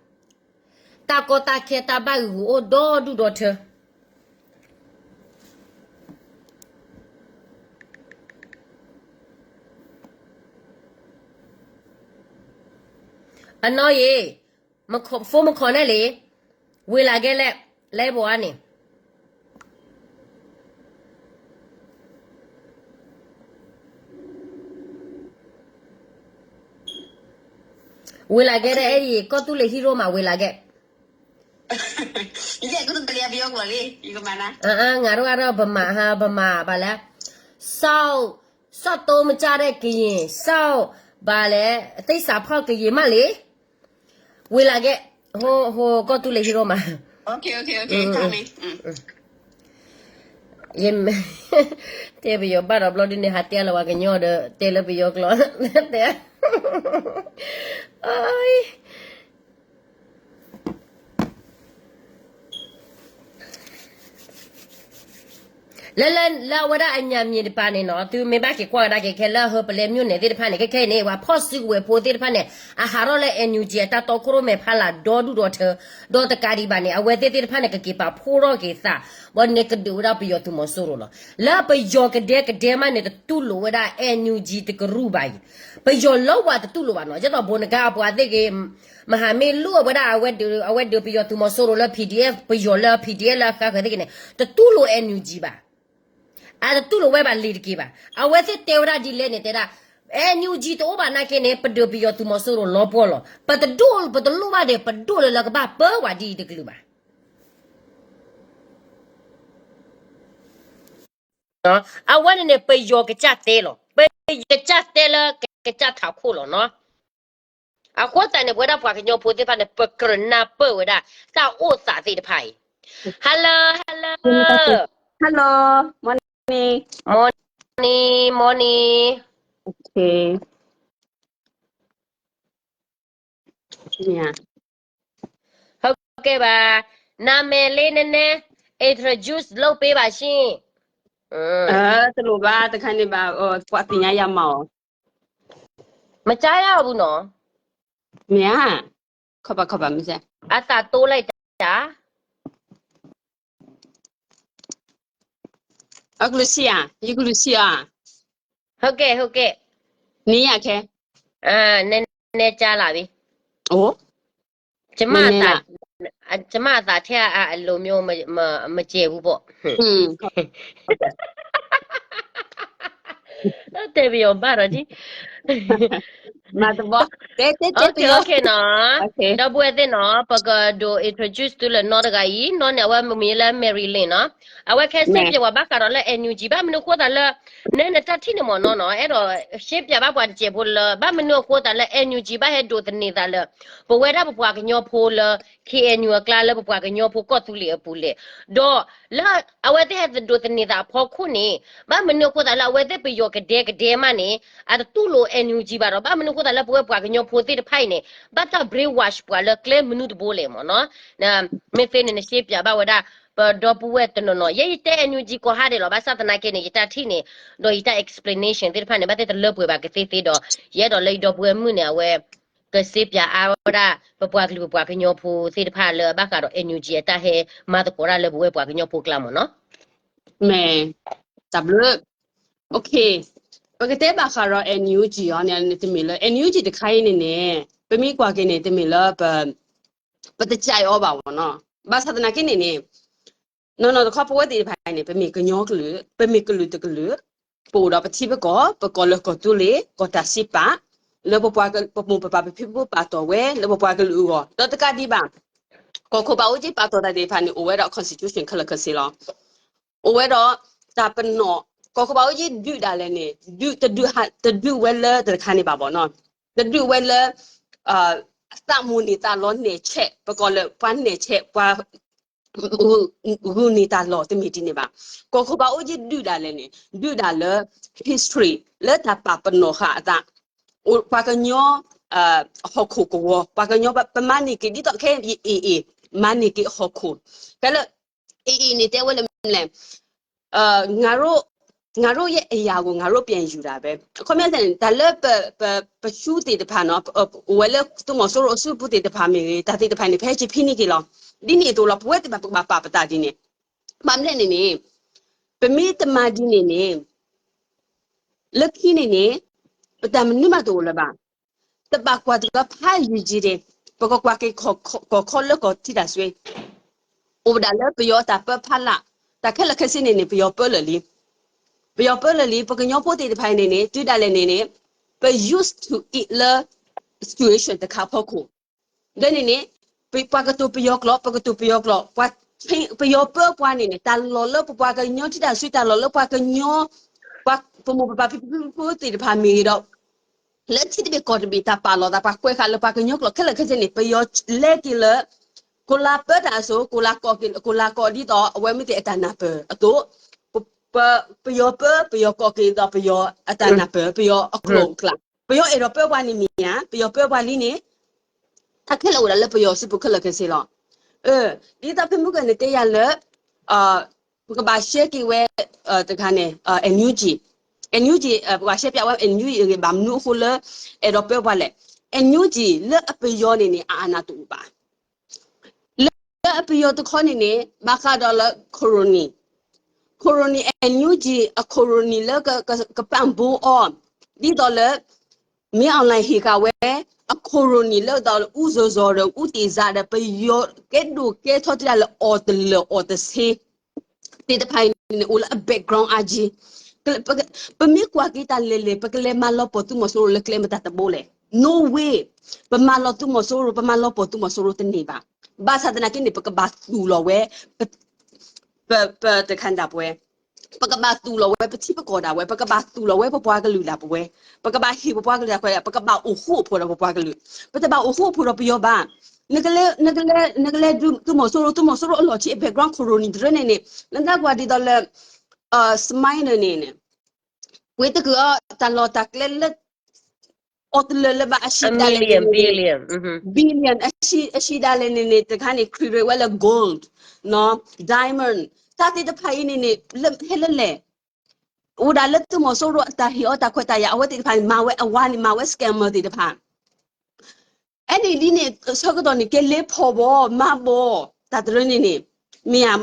တၢ်ကီတၢ်ခဲတၢ်ဘၣ်ဂံၢ်ဂူာ်အိၣ်ဒီဒူၣ်ဒီထၢ. အနီၢ်ယံၤ, ဖိမခီၣ်န့ၣ်လံ, ဝံၤလၢကဲလဲၣ်, လဲၤဘိးအါန့ၣ် ဝံၤလၢကဲဒၣ် အဲၣ်ယံၤ ကီၢ်သူလ့ၤဟံးရိၣ်မး ဝံၤလၢကဲ, ကီၢ်သူလ့ၤပယီၤကလီလံ, ယကမၤနၤ, ငါတို့ကတော့ ဗမာ, ဗမာ, ဘာလဲ, စောက်, စောက်တိုးမကြတဲ့ ကရင်, စောက်, ဘာလဲ, သစ္စာဖောက် ကရင်မးလံ, ဝံၤလၢကဲ, ဟိ, ဟိ, ကီၢ်သူလ့ၤဟံးရိၣ်မး, ယ, တဲပယီၤဘၣ်ဒီးဘျီဒ်န့ၣ် ဟးတဲလီၤဝဲကညီဒီး တဲလၢပယီၤကျိာ်, တဲ, အ, လၢလၢလၢအဝဲဒၣ်အညါမံၤတပၤန့ၣ်နီၤ သုမ့ၢ်ဘၣ်က့ၤကွၢ်ကဒါက့ၤခဲလၢအဟၢပလဲၤမၠိၣ်န့ၣ်သ့ၣ်တဖၣ်န့ၣ် ခဲခဲအံၤန့ၣ် ပှၤဖီၣ်စုကဝဲၤဖိသ့ၣ်တဖၣ်န့ၣ် အဟးထီၣ်လၢ NUG အတၢ်တီခိၣ်ရိၣ်မဲာ်ဖးလာ်ဒီဒူၣ်ဒီထၢ ဒီးတကးဒံးဘၣ်န့ၣ် အဝဲသ့ၣ်သ့ၣ်တဖၣ်န့ၣ် ကက့ၤပာ်ဖှိၣ်ထီၣ်က့ၤသး ဘၣ်န့ၣ်ကဒုးဝဲဒၣ်ပယီၤသုးမီၤစိရိၤလီၤ. လၢပယီၤကဒဲကဒဲမးန့ၣ် တတူၢ်လိာ်ဝဲဒၣ် NUG တကရူၢ်ဘၣ်အံၤ ပယီၤလၢဝဲတတူၢ်လိာ်ဘၣ်နီၤ ဒ်သိးဘိနကါအပှၤသ့ၣ်ဂ့ၤ မဟာမိတ် လူအဝဲဒၣ် အဝဲဒုးပယီၤသုးမီၤစိရိၤလၢ PDF ပယီၤလၢ PDF လၢအဃါဃၢၤသ့ၣ်ဂ့ၤန့ၣ် တတူၢ်လိာ် NUG ဘၣ်. အတတူၢ်လိာ်ဝဲဘၣ်လံၤတက့ၢ်ဘၣ်. အဝဲသ့ၣ်တဲဝဲဒၣ်ဒ်လဲၣ်န့ၣ် တဲဒၣ် NUG တအိၣ်ဘၣ်နာ်က့န့ၣ် ပဒုးပယီၤသုးမီၤစိရိၤလီၤပှီၢ်လီၤ. ပတဒိၣ် ပတလိၣ်ဘၣ်ဒီး ပဒိၣ်လၢလၢကဘၣ်ပၢဝဲဒ်အံၤတကလုာ်ဘၣ်. အဝဲန့ၣ်န့ၣ် ပယီၤကစၢ်တဲလီၤ. ပယီၤကစၢ်တဲလၢကစၢ်ထးခိၣ်လီၤနီၤ. အဃိသတးန့ၣ် ပဝဲဒၣ်ပှၤကညီဖိသ့ၣ်တဖၣ်န့ၣ် ပကြၢးနၢ်ပၢၢ်ဝဲဒၣ် တၢ်အိၣ်သးသ့ၣ်တဖၣ်အံၤ. Hello, hello. Hello, morning. Morning, morning. Okay. ဟုတ်ကဲ့ပါ. နာမည်လေးနည်းနည်း introduce လုပ်ပေးပါရှင်. တလိၣ်ဘၣ် တခါန့ၣ်ဘၣ် ပှၤသ့ၣ်ညါယၤမးအီၤ. မကြားရဘူးနော်. မ့ၢ်ဧါ. ခီပၤခီပၤမ့ၢ်စဲ အသးတိုးလိုက်တာ. အကလုၢ်ဆံးဧါ, ယကလုၢ်ဆံးဧါ. ဟုတ်ကဲ့, ဟုတ်ကဲ့. နံၤယၤခဲ နည်းနည်းကြားလာပြီ. အိၣ် ကျမအသး, နည်းနည်းလား. ကျမအသးထဲအ, အ, အလိုမျိုးမ, မ, မကျယ်ဘူးပေါ့. တဲပယီၤဘၣ်ဒီးဒ် မၤတဘီ တဲတဲတဲပယီၤ okay, okay နီၤ. ဒီပုၢ်ဝဲၢ်သ့ၣ်နီၤ ပကဒိး introduce သုလၢနီတဂၤအံၤ, နီၢ်န့ၣ် အဝဲမံၤလၢ Maryland နီၤ. အဝဲခဲစ့ၢ်ကီးပှၤဘၣ်ဃးဒီးလၢ NUG ဘၣ်မနုၤအဃိသတးလၢ နဲနတၢ်ထံၣ်န့ၣ်မ့ၢ်နီၤနီၤ အဲၣ်ဒိးရှင်းပြဘၣ်ပှၤတစဲးဖိလၢ ဘၣ်မနုၤအဃိသတးလၢ NUG ဘၣ်ဟဲဒိးသန့ၤသးလၢ ပဝဲဒၣ်ပပှၤကညီဖိလၢ KNU အကျါလၢပပှၤကညီဖိကီၢ်သူလ့ၤအပူၤလဲၣ်. ဒီးလၢအဝဲသ့ၣ်ဟဲဒိးသန့ၤသးအဖီခိၣ်န့ၣ် ဘၣ်မနုၤအဃိသတးလၢအဝဲသ့ၣ်ပယီၤကဒဲကဒဲမးန့ၣ် အတတူၢ်လိာ် NUG ဘၣ်ဒီး ဘၣ်မနုၤအဃိသတးလၢပဝဲပှၤကညီဖိသ့ၣ်တဖၣ်အံၤန့ၣ် ဘၣ်တၢ် brainwash ပှၤလၢကျဲမနုၤတဘိလဲၣ်မ့ၢ်နီၤ. မ့ၢ်သ့န့ၣ် နရှင်းပြဘၣ်ဝဲဒၣ် ပဒီပုၢ်ဝဲၢ်တနီၤနီၤ ယဲယတဲ NUG ကိးဟါဒဲးလီၤ. ဘၣ်ဆၣ်သနာ်က့န့ၣ် ယတၢ်ထံၣ်န့ၣ် ဒီးယတၢ် explanation သ့ၣ်တဖၣ်န့ၣ် ဘၣ်သ့ၣ်တလၢပှဲၤဘၣ်ကသ့သ့ဒီး ယအဲၣ်ဒိးလၢယဒီပုၢ်ဝဲၢ်မုၣ်န့ၣ် အဝဲ ကရှင်းပြအါဝဲဒၣ် ပပှၤကလုာ်ပပှၤကညီဖိသ့ၣ်တဖၣ်လၢအဘၣ်ဃးဒီး NUG အတၢ်ဟဲမၤသကိးတၢ်လၢပဝဲပှၤကညီဖိကျါမ့ၢ်နီၤ. မ့ၢ် တၢ်ဘျုး okay ပကတဲဘၣ်ဃးဒီး NUG အီၤန့ၣ် တမ့ၢ်လၢ NUG တခါအံၤန့ၣ်န့ၣ် ပမ့ၢ်ကွၢ်က့ၤန့ၣ် တမ့ၢ်လၢပ ပတကြိုက်အီၤဘၣ်မ့ၢ်နီၤ. ဘၣ်ဆၣ်သနာ်က့န့ၣ်န့ၣ် နီၢ်နီၢ်တခီပဝဲသ့ၣ်တဖၣ်န့ၣ် ပမ့ၢ်ကညီကလုာ် ပမ့ၢ်ကလုာ်တကလုာ် ပအိၣ်ဒီးပထံပကီၢ် ပကီၢ်လၢကီၢ်သူလ့ၤ ကီၢ်တၢ်စံးပာ် လၢပပှၤက ပမိၢ်ပပၢ်ပဖံပဖုပာ်တီၢ်ဝဲ လၢပပှၤကလုာ်အဂီၢ် ဒီးတကးဒံးဘၣ် ကီၢ်ခိၣ်ဘၣ်အူကၠံပာ်တီၢ်တၢ်သ့ၣ်တဖၣ်န့ၣ် အိၣ်ဝဲဒီး constitution ခဲလၢာ်ခဲဆ့လီၤ. အိၣ်ဝဲဒီး တၢ်ပနီၣ် ကီၢ်ခိၣ်ဘၣ်အူကၠံဒုးဒၣ်လဲာ်န့ၣ် ဒုးတဒုးဟး တဒုးဝဲလၢတခါန့ၣ်ဘၣ်ဘီနီၤ တဒုးဝဲလၢ သးမိၣ်န့ၢ်သးလီၤနဲၣ်ဆဲး ပကီၢ်လၢပှၤနဲၣ်ဆဲး ပှၤ ဂုာ်န့ၢ်တၢ်လီၢ်တမ့ၢ်ဒ်န့ၣ်ဘၣ်. ကီၢ်ခိၣ်ဘၣ်အူကၠံဒုးဒၣ်လဲာ်န့ၣ် ဒုးဒၣ်လၢ history လၢတၢ်ပာ်ပနီၣ်ဃာ်အသး ပှၤကညီ ဟီၣ်ခိၣ်ကဝီၤ ပှၤကညီပမၤန့ၢ်က့ၤ ဒ်သိးခဲအံၤ မၤန့ၢ်က့ၤဟီၣ်ခိၣ် ဖဲလၢ အံၤအံၤန့ၣ်တဲဝဲလၢမနုၤလဲၣ် ငါတို့ ငါတို့ရဲ့အရာကို ငါတို့ပြန်ယူတာပဲ အခီပညီန့ၣ် တၢ်လၢပ ပ ပရှူသ့ၣ်တဖၣ်နီၤ အိၣ်ဝဲလၢသုးမီၤစိရိၤအစုပူၤသ့ၣ်တဖၣ်မ့ၢ်ဂ့ၤ တၢ်သ့ၣ်တဖၣ်န့ၣ် ဖဲယဖံးန့ၢ်က့ၤလီၤ. ဒ်န့ၣ်အသိးလီၤ ပဝဲသ့ၣ်တဖၣ်ပကဘၣ်ပာ်ပသးဒ်န့ၣ် ဘၣ်မနုၤလဲၣ်န့ၣ်န့ၣ် ပမ့ၢ်တမၤဒ်န့ၣ်န့ၣ် လၢခံန့ၣ်န့ၣ် ပတၢ်မနုၤမးတအိၣ်လၢၤဘၣ်. တဘၣ်ကွၢ်တဂၤဖးယံာ်ယံာ်ဒဲး ပကကွၢ်က့ၤကီၢ်ခီလၢကီၢ်ထံတၢ်စွဲ အိၣ်ဝဲဒၣ်လၢပယီၤတၢ်ပၢဖးလၢ် တၢ်ခဲလၢာ်ခဲဆ့န့ၣ်န့ၣ် ပယီၤပၢလၢာ်လံ. ပယီၤပၢလၢာ်လံ ပကညီဖိသ့ၣ်တဖၣ်န့ၣ်န့ၣ် တုၤဒၣ်လဲာ်န့ၣ်န့ၣ် ပ used to it လၢ situation တခါဖီခိၣ် ဒီးန့ၣ်န့ၣ် ပှၤကတိၤပယီၤကျိာ် ပကတိၤပယီၤကျိာ် ပှၤ ပယီၤပၢပှၤန့ၣ်န့ၣ် တၢ်လီၢ်လၢပပှၤကညီထံတၢ်စု တၢ်လီၢ်လၢပှၤကညီ ပှၤပမိၢ်ပပၢ်ဖံဖုသ့ၣ်တဖၣ်မ့ၢ်ဂ့ၤဒီး လၢထံတဘ့ၣ်ကီၢ်တဘ့ၣ် တၢ်ပာ်လီၤသး ပှၤကွဲးဃာ်လၢပှၤကညီကျိာ်ခဲလၢာ်ခဲဆ့န့ၣ် ပယီၤလဲက့ၤလၢ ကိးလါပၢတၢ်အစိၤ ကိးလါကိးက့ၤ ကိးလါကိးဒ်သိး အဝဲမ့ၢ်သ့ၣ်အတၢ်နၢ်ပၢၢ်အသိး ပယီၤပၢ ပယီၤကိးက့ၤဒ်သိး ပယီၤအတၢ်နၢ်ပၢၢ် ပယီၤအကျိာ်အကျါ ပယီၤအဲၣ်ဒိးပၢပှၤန့ၣ်မ့ၢ်ဧါ ပယီၤပၢပှၤလံန့ၣ် တၢ်ခဲလၢာ်အိၣ်ဒၣ်လၢပယီၤစုပူၤခဲလၢာ်ခဲဆ့လီၤ. ဒ်သိးဖဲမုၢ်ကနံၤတဲယၤလၢ ပကဘၣ်ရှဲက့ၤဝဲ တခါန့ၣ် NUG, NUG ပှၤရှဲပၠးဝဲ NUG အဂ့ၢ်ဘၣ်မနုၤအဃိလၢ အဲၣ်ဒိးပၢပှၤလဲၣ်. NUG လၢအပယီၤန့ၣ်န့ၣ် အအနၢ်တအိၣ်ဘၣ်. လၢအပယီၤတခီန့ၣ်န့ၣ် ဘၣ်ဃးဒီးလၢ ခီရိနံၤ, ခီရိနံၤ NUG အခီရိနံၤလၢကပံၣ်ဘိအီၤ, ဒ်သိးလၢ မ့ၢ်အီၣ်လဲၣ်ဟ့ၣ်ဃာ်ဝဲ အခီရိနံၤလၢဒီး ဦးဇော်ဇော်ဒီး ဦးတေဇာဒီး ပယီၤကဲဒိၣ်ကဲထီတၢ်လၢအီၤတလၢာ်အီၤတဆ့ သ့ၣ်တဖၣ်အံၤန့ၣ် အိၣ်လၢအ background အါကံ. ပမ့ၢ်ကွၢ်က့ၤတၢ်လဲၤလဲၤ ပကလဲၤမၤလီၤပီၢ်သုးမီၤစိရိၤလၢကျဲမတၤတဘိလဲၣ်. No way. ပမၤလီၤသုးမီၤစိရိၤ ပမၤလီၤပီၢ်သုးမီၤစိရိၤတန့ၢ်ဘၣ်. ဘၣ်ဆၣ်သနာ်က့န့ၣ် ပကဘၣ်သူၣ်လီၤဝဲ ပ ပ တခါဒၣ်ပဝဲ, ပကဘၣ်သူၣ်လီၤဝဲပထံပကီၢ်ဒၣ်ဝဲ, ပကဘၣ်သူၣ်လီၤဝဲပပှၤကလုာ်ဒၣ်ပဝဲ, ပကဘၣ်ဟ့ၣ်ပပှၤကလုာ်ဒၣ်ခွဲး, ပကဘၣ်အိၣ်ဃူအိၣ်ဖိးဒီးပပှၤကလုာ်, ပတဘၣ်အိၣ်ဃူအိၣ်ဖိးဒီးပယီၤဘၣ်. နကလဲၤ နကလဲၤ နကလဲၤဒုးသုးမီၤစိရိၤ, သုးမီၤစိရိၤအလီၢ်ခံအ background ခီရိနံၤတရၢန့ၣ်န့ၣ် နသးကွၢ်ဒ်သိးလၢ Smile န့ၣ်န့ၣ် ပှ့ၤတကုာ်အီၤတၢ်လီၢ်တၢ်ကျဲလၢ အီၤတလၢာ်လၢၤဘၣ် အဟံၣ်ဒၣ်လဲာ်န့ၣ်န့ၣ် billion အဟံၣ်ဒၣ်လဲာ်န့ၣ်န့ၣ် တခါန့ၣ် ခရံာ်ရ့ဝဲလၢ gold, diamond, တၢ်သ့ၣ်တဖၣ်အံၤန့ၣ်န့ၣ် ဟဲလၢလဲၣ်. အိၣ်ဒၣ်လၢသုးမီၤစိရိၤအတၢ်ဟ့ၣ်အီၤတၢ်ခွဲးတၢ်ယာ် အဝဲသ့ၣ်တဖၣ်န့ၣ် မၤဝဲအဝါန့ၣ် မၤဝဲ scammer သ့ၣ်တဖၣ် အဲန့ၣ်ဒ်န့ၣ် ဆၢကတီၢ်န့ၣ် ကဲလ့ဖီၣ်ဘီ မၤဘီ တၢ်တရၢန့ၣ်န့ၣ် မ့ၢ်ဧါ,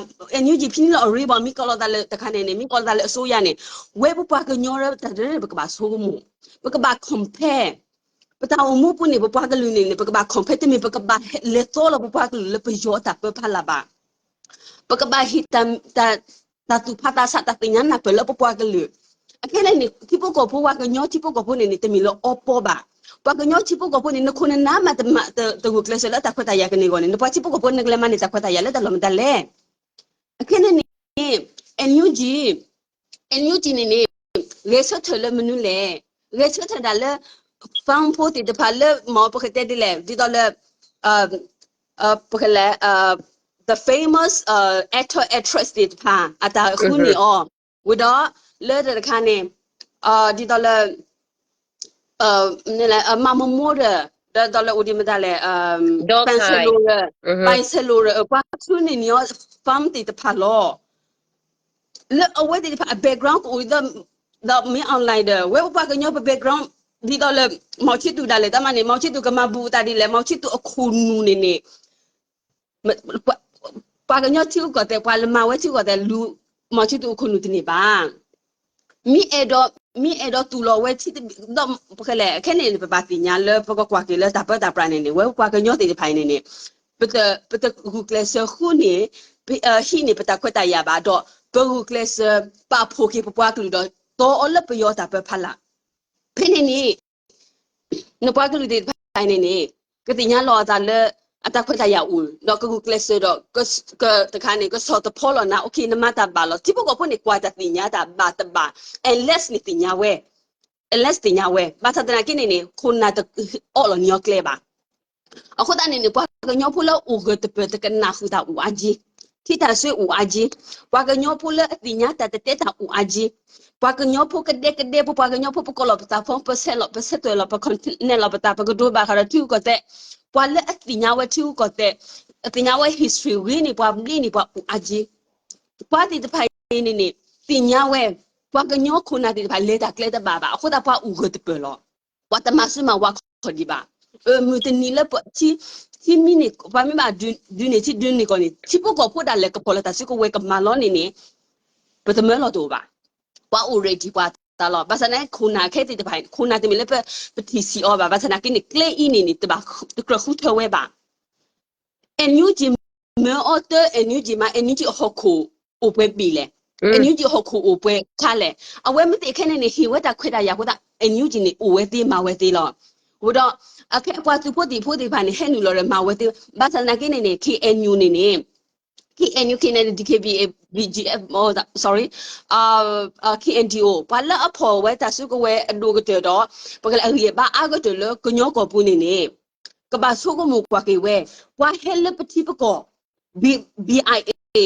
NUG ဖဲန့ၣ်လၢအရ့ဘီ မ့ၢ်ကိးလီၤသးလၢတခါန့ၣ်န့ၣ် မ့ၢ်ကိးလီၤသးလၢအစိုးရန့ၣ် ဝဲပပှၤကညီတၢ်တရၢန့ၣ် ပကဘၣ်ဆိကမိၣ်, ပကဘၣ် compare, ပတၢ်အိၣ်မူပူၤန့ၣ် ပပှၤကလုာ်န့ၣ်န့ၣ် ပကဘၣ် compare တမ့ၢ်ပကဘၣ်လဲၤသီလီၤပပှၤကလုာ်လၢပယီၤအတၢ်ပၢဖးလၢ်ဘၣ်. ပကဘၣ်ဟ့ၣ်တၢ် တၢ်သူၣ်ဖးသးဆး တၢ်သ့ၣ်ညါနၢ်ပၢၢ်လၢပပှၤကလုာ်. အခဲအံၤန့ၣ် ထံဖိကီၢ်ဖိ ပှၤကညီထံဖိကီၢ်ဖိန့ၣ်န့ၣ် တမ့ၢ်လၢအီပီဘၣ်. ပှၤကညီထံဖိကီၢ်ဖိန့ၣ် နခိၣ်နနၢ်မး တဂုာ်ကျဲးစၢးလၢတၢ်ခွဲးတၢ်ယာ်ကန့ၢ်အဂီၢ်န့ၣ် နပှၤထံဖိကီၢ်ဖိ နကလဲၤမၤန့ၢ်တၢ်ခွဲးတၢ်ယာ်လၢတၢ်လီၢ်မတၤလဲၣ်. အခဲအံၤန့ၣ် NUG, NUG န့ၣ်န့ၣ် ဂဲၤဆၢထၢၣ်လၢမနုၤလဲၣ်. ဂဲၤဆၢထၢၣ်ဒၣ်လၢ farm ဖိသ့ၣ်တဖၣ်လၢ မ့ၢ်ပကတဲဒ်လဲၣ် ဒ်သိးလၢ ပကလဲၤ the famous actor actress သ့ၣ်တဖၣ် အတၢ်ဃုန့ၢ်အီၤ, ဝံၤဒီး လၢတၢ်တခါန့ၣ် ဒ်သိးလၢ မးမမိၢ်ဒီး ဒီးလၢအိၣ်ဒံးမတၤလဲၣ် ပၢ်ဆဲးလိၤဒီး ပၢ်ဆဲးလိၤဒီး ပှၤဃုန့ၢ်န့ၢ်အီၤ farm သ့ၣ်တဖၣ်လီၤ. လၢအဝဲသ့ၣ်တဖၣ်အ background ကအိၣ်ဒီး ဒီးမ့ၢ် online ဒီး ဝဲပပှၤကညီပ background ဒ်သိးလၢ မောင်ချစ်သူ ဒၣ်လဲာ်တၢ်မးန့ၣ် မောင်ချစ်သူ ကမၤဘူးအသးဒ်လဲၣ်, မောင်ချစ်သူ အခိၣ်နူာ်န့ၣ်န့ၣ် ပှၤကညီထံဂုၤကီၢ်သဲး ပှၤလၢမၤဝဲထံဂုၤကီၢ်သဲးလူၤ မောင်ချစ်သူ အခိၣ်နူာ်တန့ၢ်ဘၣ်. မ့ၢ်အဲၣ်ဒိး မ့ၢ်အဲၣ်ဒိးသူၣ်လီၤဝဲ ဒီးပကလဲၣ် ခဲန့ၣ် ပဘၣ်သ့ၣ်ညါလၢပကကွၢ်က့ၤလၢတၢ်ပၢတၢ်ပြးန့ၣ်န့ၣ် ဝဲပပှၤကညီသ့ၣ်တဖၣ်အံၤန့ၣ်န့ၣ် ပတ ပတဂုာ်ကျဲးစၢးဃုန့ၢ် ဟံးန့ၢ်ပတၢ်ခွဲးတၢ်ယာ်ဘၣ်ဒီး ပဂုာ်ကျဲးစၢးပာ်ဖှိၣ်က့ၤပပှၤကလုာ်ဒီး တီအီၤလၢပယီၤတၢ်ပၢဖးလၢ် ဖဲန့ၣ်န့ၣ် နပှၤကလုာ်သ့ၣ်တဖၣ်အံၤန့ၣ်န့ၣ် ကသ့ၣ်ညါလီၤအသးလၢ အတၢ်ခွဲးတၢ်ယာ်အိၣ် ဒီးကဂုာ်ကျဲးစၢးဒီး တခါန့ၣ် ကဆီၣ်တဖီလီၤနၤ okay နမၤတၢ်ဘၣ်လီၤ. ထံဖိကီၢ်ဖိန့ၣ် ကွၢ်တၢ်သ့ၣ်ညါတၢ်ဘၣ်တဘၣ် unless န့ၣ်သ့ၣ်ညါဝဲ unless သ့ၣ်ညါဝဲ ဘၣ်ဆၣ်သနာ်က့န့ၣ်န့ၣ် ခိၣ်နၢ်တအီၣ်လီၤညီကျဲဘၣ်. အဃိသတးန့ၣ်န့ၣ် ပှၤကညီဖိလၢအိၣ်ဂၢၢ်တပၢၢ် တကနၣ်ဃုာ်တၢ်အိၣ်အါက့, ထံတၢ်စွဲအိၣ်အါက့, ပှၤကညီဖိလၢအသ့ၣ်ညါတၢ်တတဲတၢ်အိၣ်အါက့, ပှၤကညီဖိကဒဲကဒဲ ပပှၤကညီဖိ ပကိးလီၤပသးဖီ ပဆဲးလီၤ ပဆဲးသွဲၣ်လီၤ ပ connect လီၤပသး ပကဒိးဘၣ်ဃးဒီးထံဂုၤကီၢ်သဲး, ပှၤလၢအသ့ၣ်ညါဝဲထံဂုၤကီၢ်သဲး, အသ့ၣ်ညါဝဲ history ဂ့ၤန့ၣ် ပှၤဘျ့န့ၣ် ပှၤအိၣ်အါက့ ပှၤသ့ၣ်တဖၣ်အံၤန့ၣ်န့ၣ် သ့ၣ်ညါဝဲ ပှၤကညီခိၣ်နၢ်သ့ၣ်တဖၣ် လဲၤတၢ်ကျဲတဘၣ်ဘၣ် အဃိသတးပှၤအိၣ်ဂၢၢ်တပၢၢ်လီၤ. ပှၤတမၤဆူမၤဝါခီၣ်ဒံးဘၣ်. အမုၢ်တနံၤလၢပ ထံမံန့ၣ် ပှၤမ့ၢ်ဘၣ်ဒုးန့ၢ်ထံဒုးန့ၢ်ကီၢ်န့ၣ် ထံဖိကီၢ်ဖိဒၣ်လဲာ်ကဖီၣ်လၢတၢ်စုကဝဲၤကမၤလီၤန့ၣ်န့ၣ် ပတမၢလီၤတအိၣ်ဘၣ်. ပှၤအိၣ် ready ပှၤသးလီၤ. ဘၣ်ဆၣ်န့ၣ် ခိၣ်နၢ်ခဲသ့ၣ်တဖၣ် ခိၣ်နၢ်တမ့ၢ်လၢပ ပထံၣ်ဆံးအီၤဘၣ်. ဘၣ်ဆၣ်သနာ်က့န့ၣ် ကျဲအံၤန့ၣ်န့ၣ် တဘၣ်တကြၢးဃုထၢဝဲဘၣ်. NUG မၢအီၤတၢ် NUG မး NUG အဟီၣ်ခိၣ်အိၣ်ပှဲၤဘ့ၣ်လဲၣ်. NUG အဟီၣ်ခိၣ်အိၣ်ပှဲၤခါလဲၣ်. အဝဲမ့ၢ်သ့ၣ်ခဲန့ၣ်န့ၣ် ဟ့ၣ်ဝဲတၢ်ခွဲးတၢ်ယာ်အဃိသတး NUG န့ၣ် အိၣ်ဝဲသ့မၤဝဲသ့လီၤ. အဃိဒီး အခဲအံၤပှၤသုးဖိသံၣ်ဖိသ့ၣ်တဖၣ်န့ၣ် ဟဲနုာ်လီၤဒီးမၤဝဲသ့. ဘၣ်ဆၣ်သနာ်က့န့ၣ်န့ၣ် KNU န့ၣ်န့ၣ် KNU, KNLA, DKBA, BGF, sorry, KNDO ပှၤလၢအဖီၣ်ဝဲတၢ်စုကဝဲၤအဒိၣ်ကတၢၢ်ဒီး ပကလဲၤအဂံၢ်အဘါအါကတၢၢ်လၢကညီကီၢ်ပူၤန့ၣ်န့ၣ် ကဘၣ်ဆိကမိၣ်ကွၢ်က့ၤဝဲ ပှၤဟဲလၢပထံပကီၢ် BIA,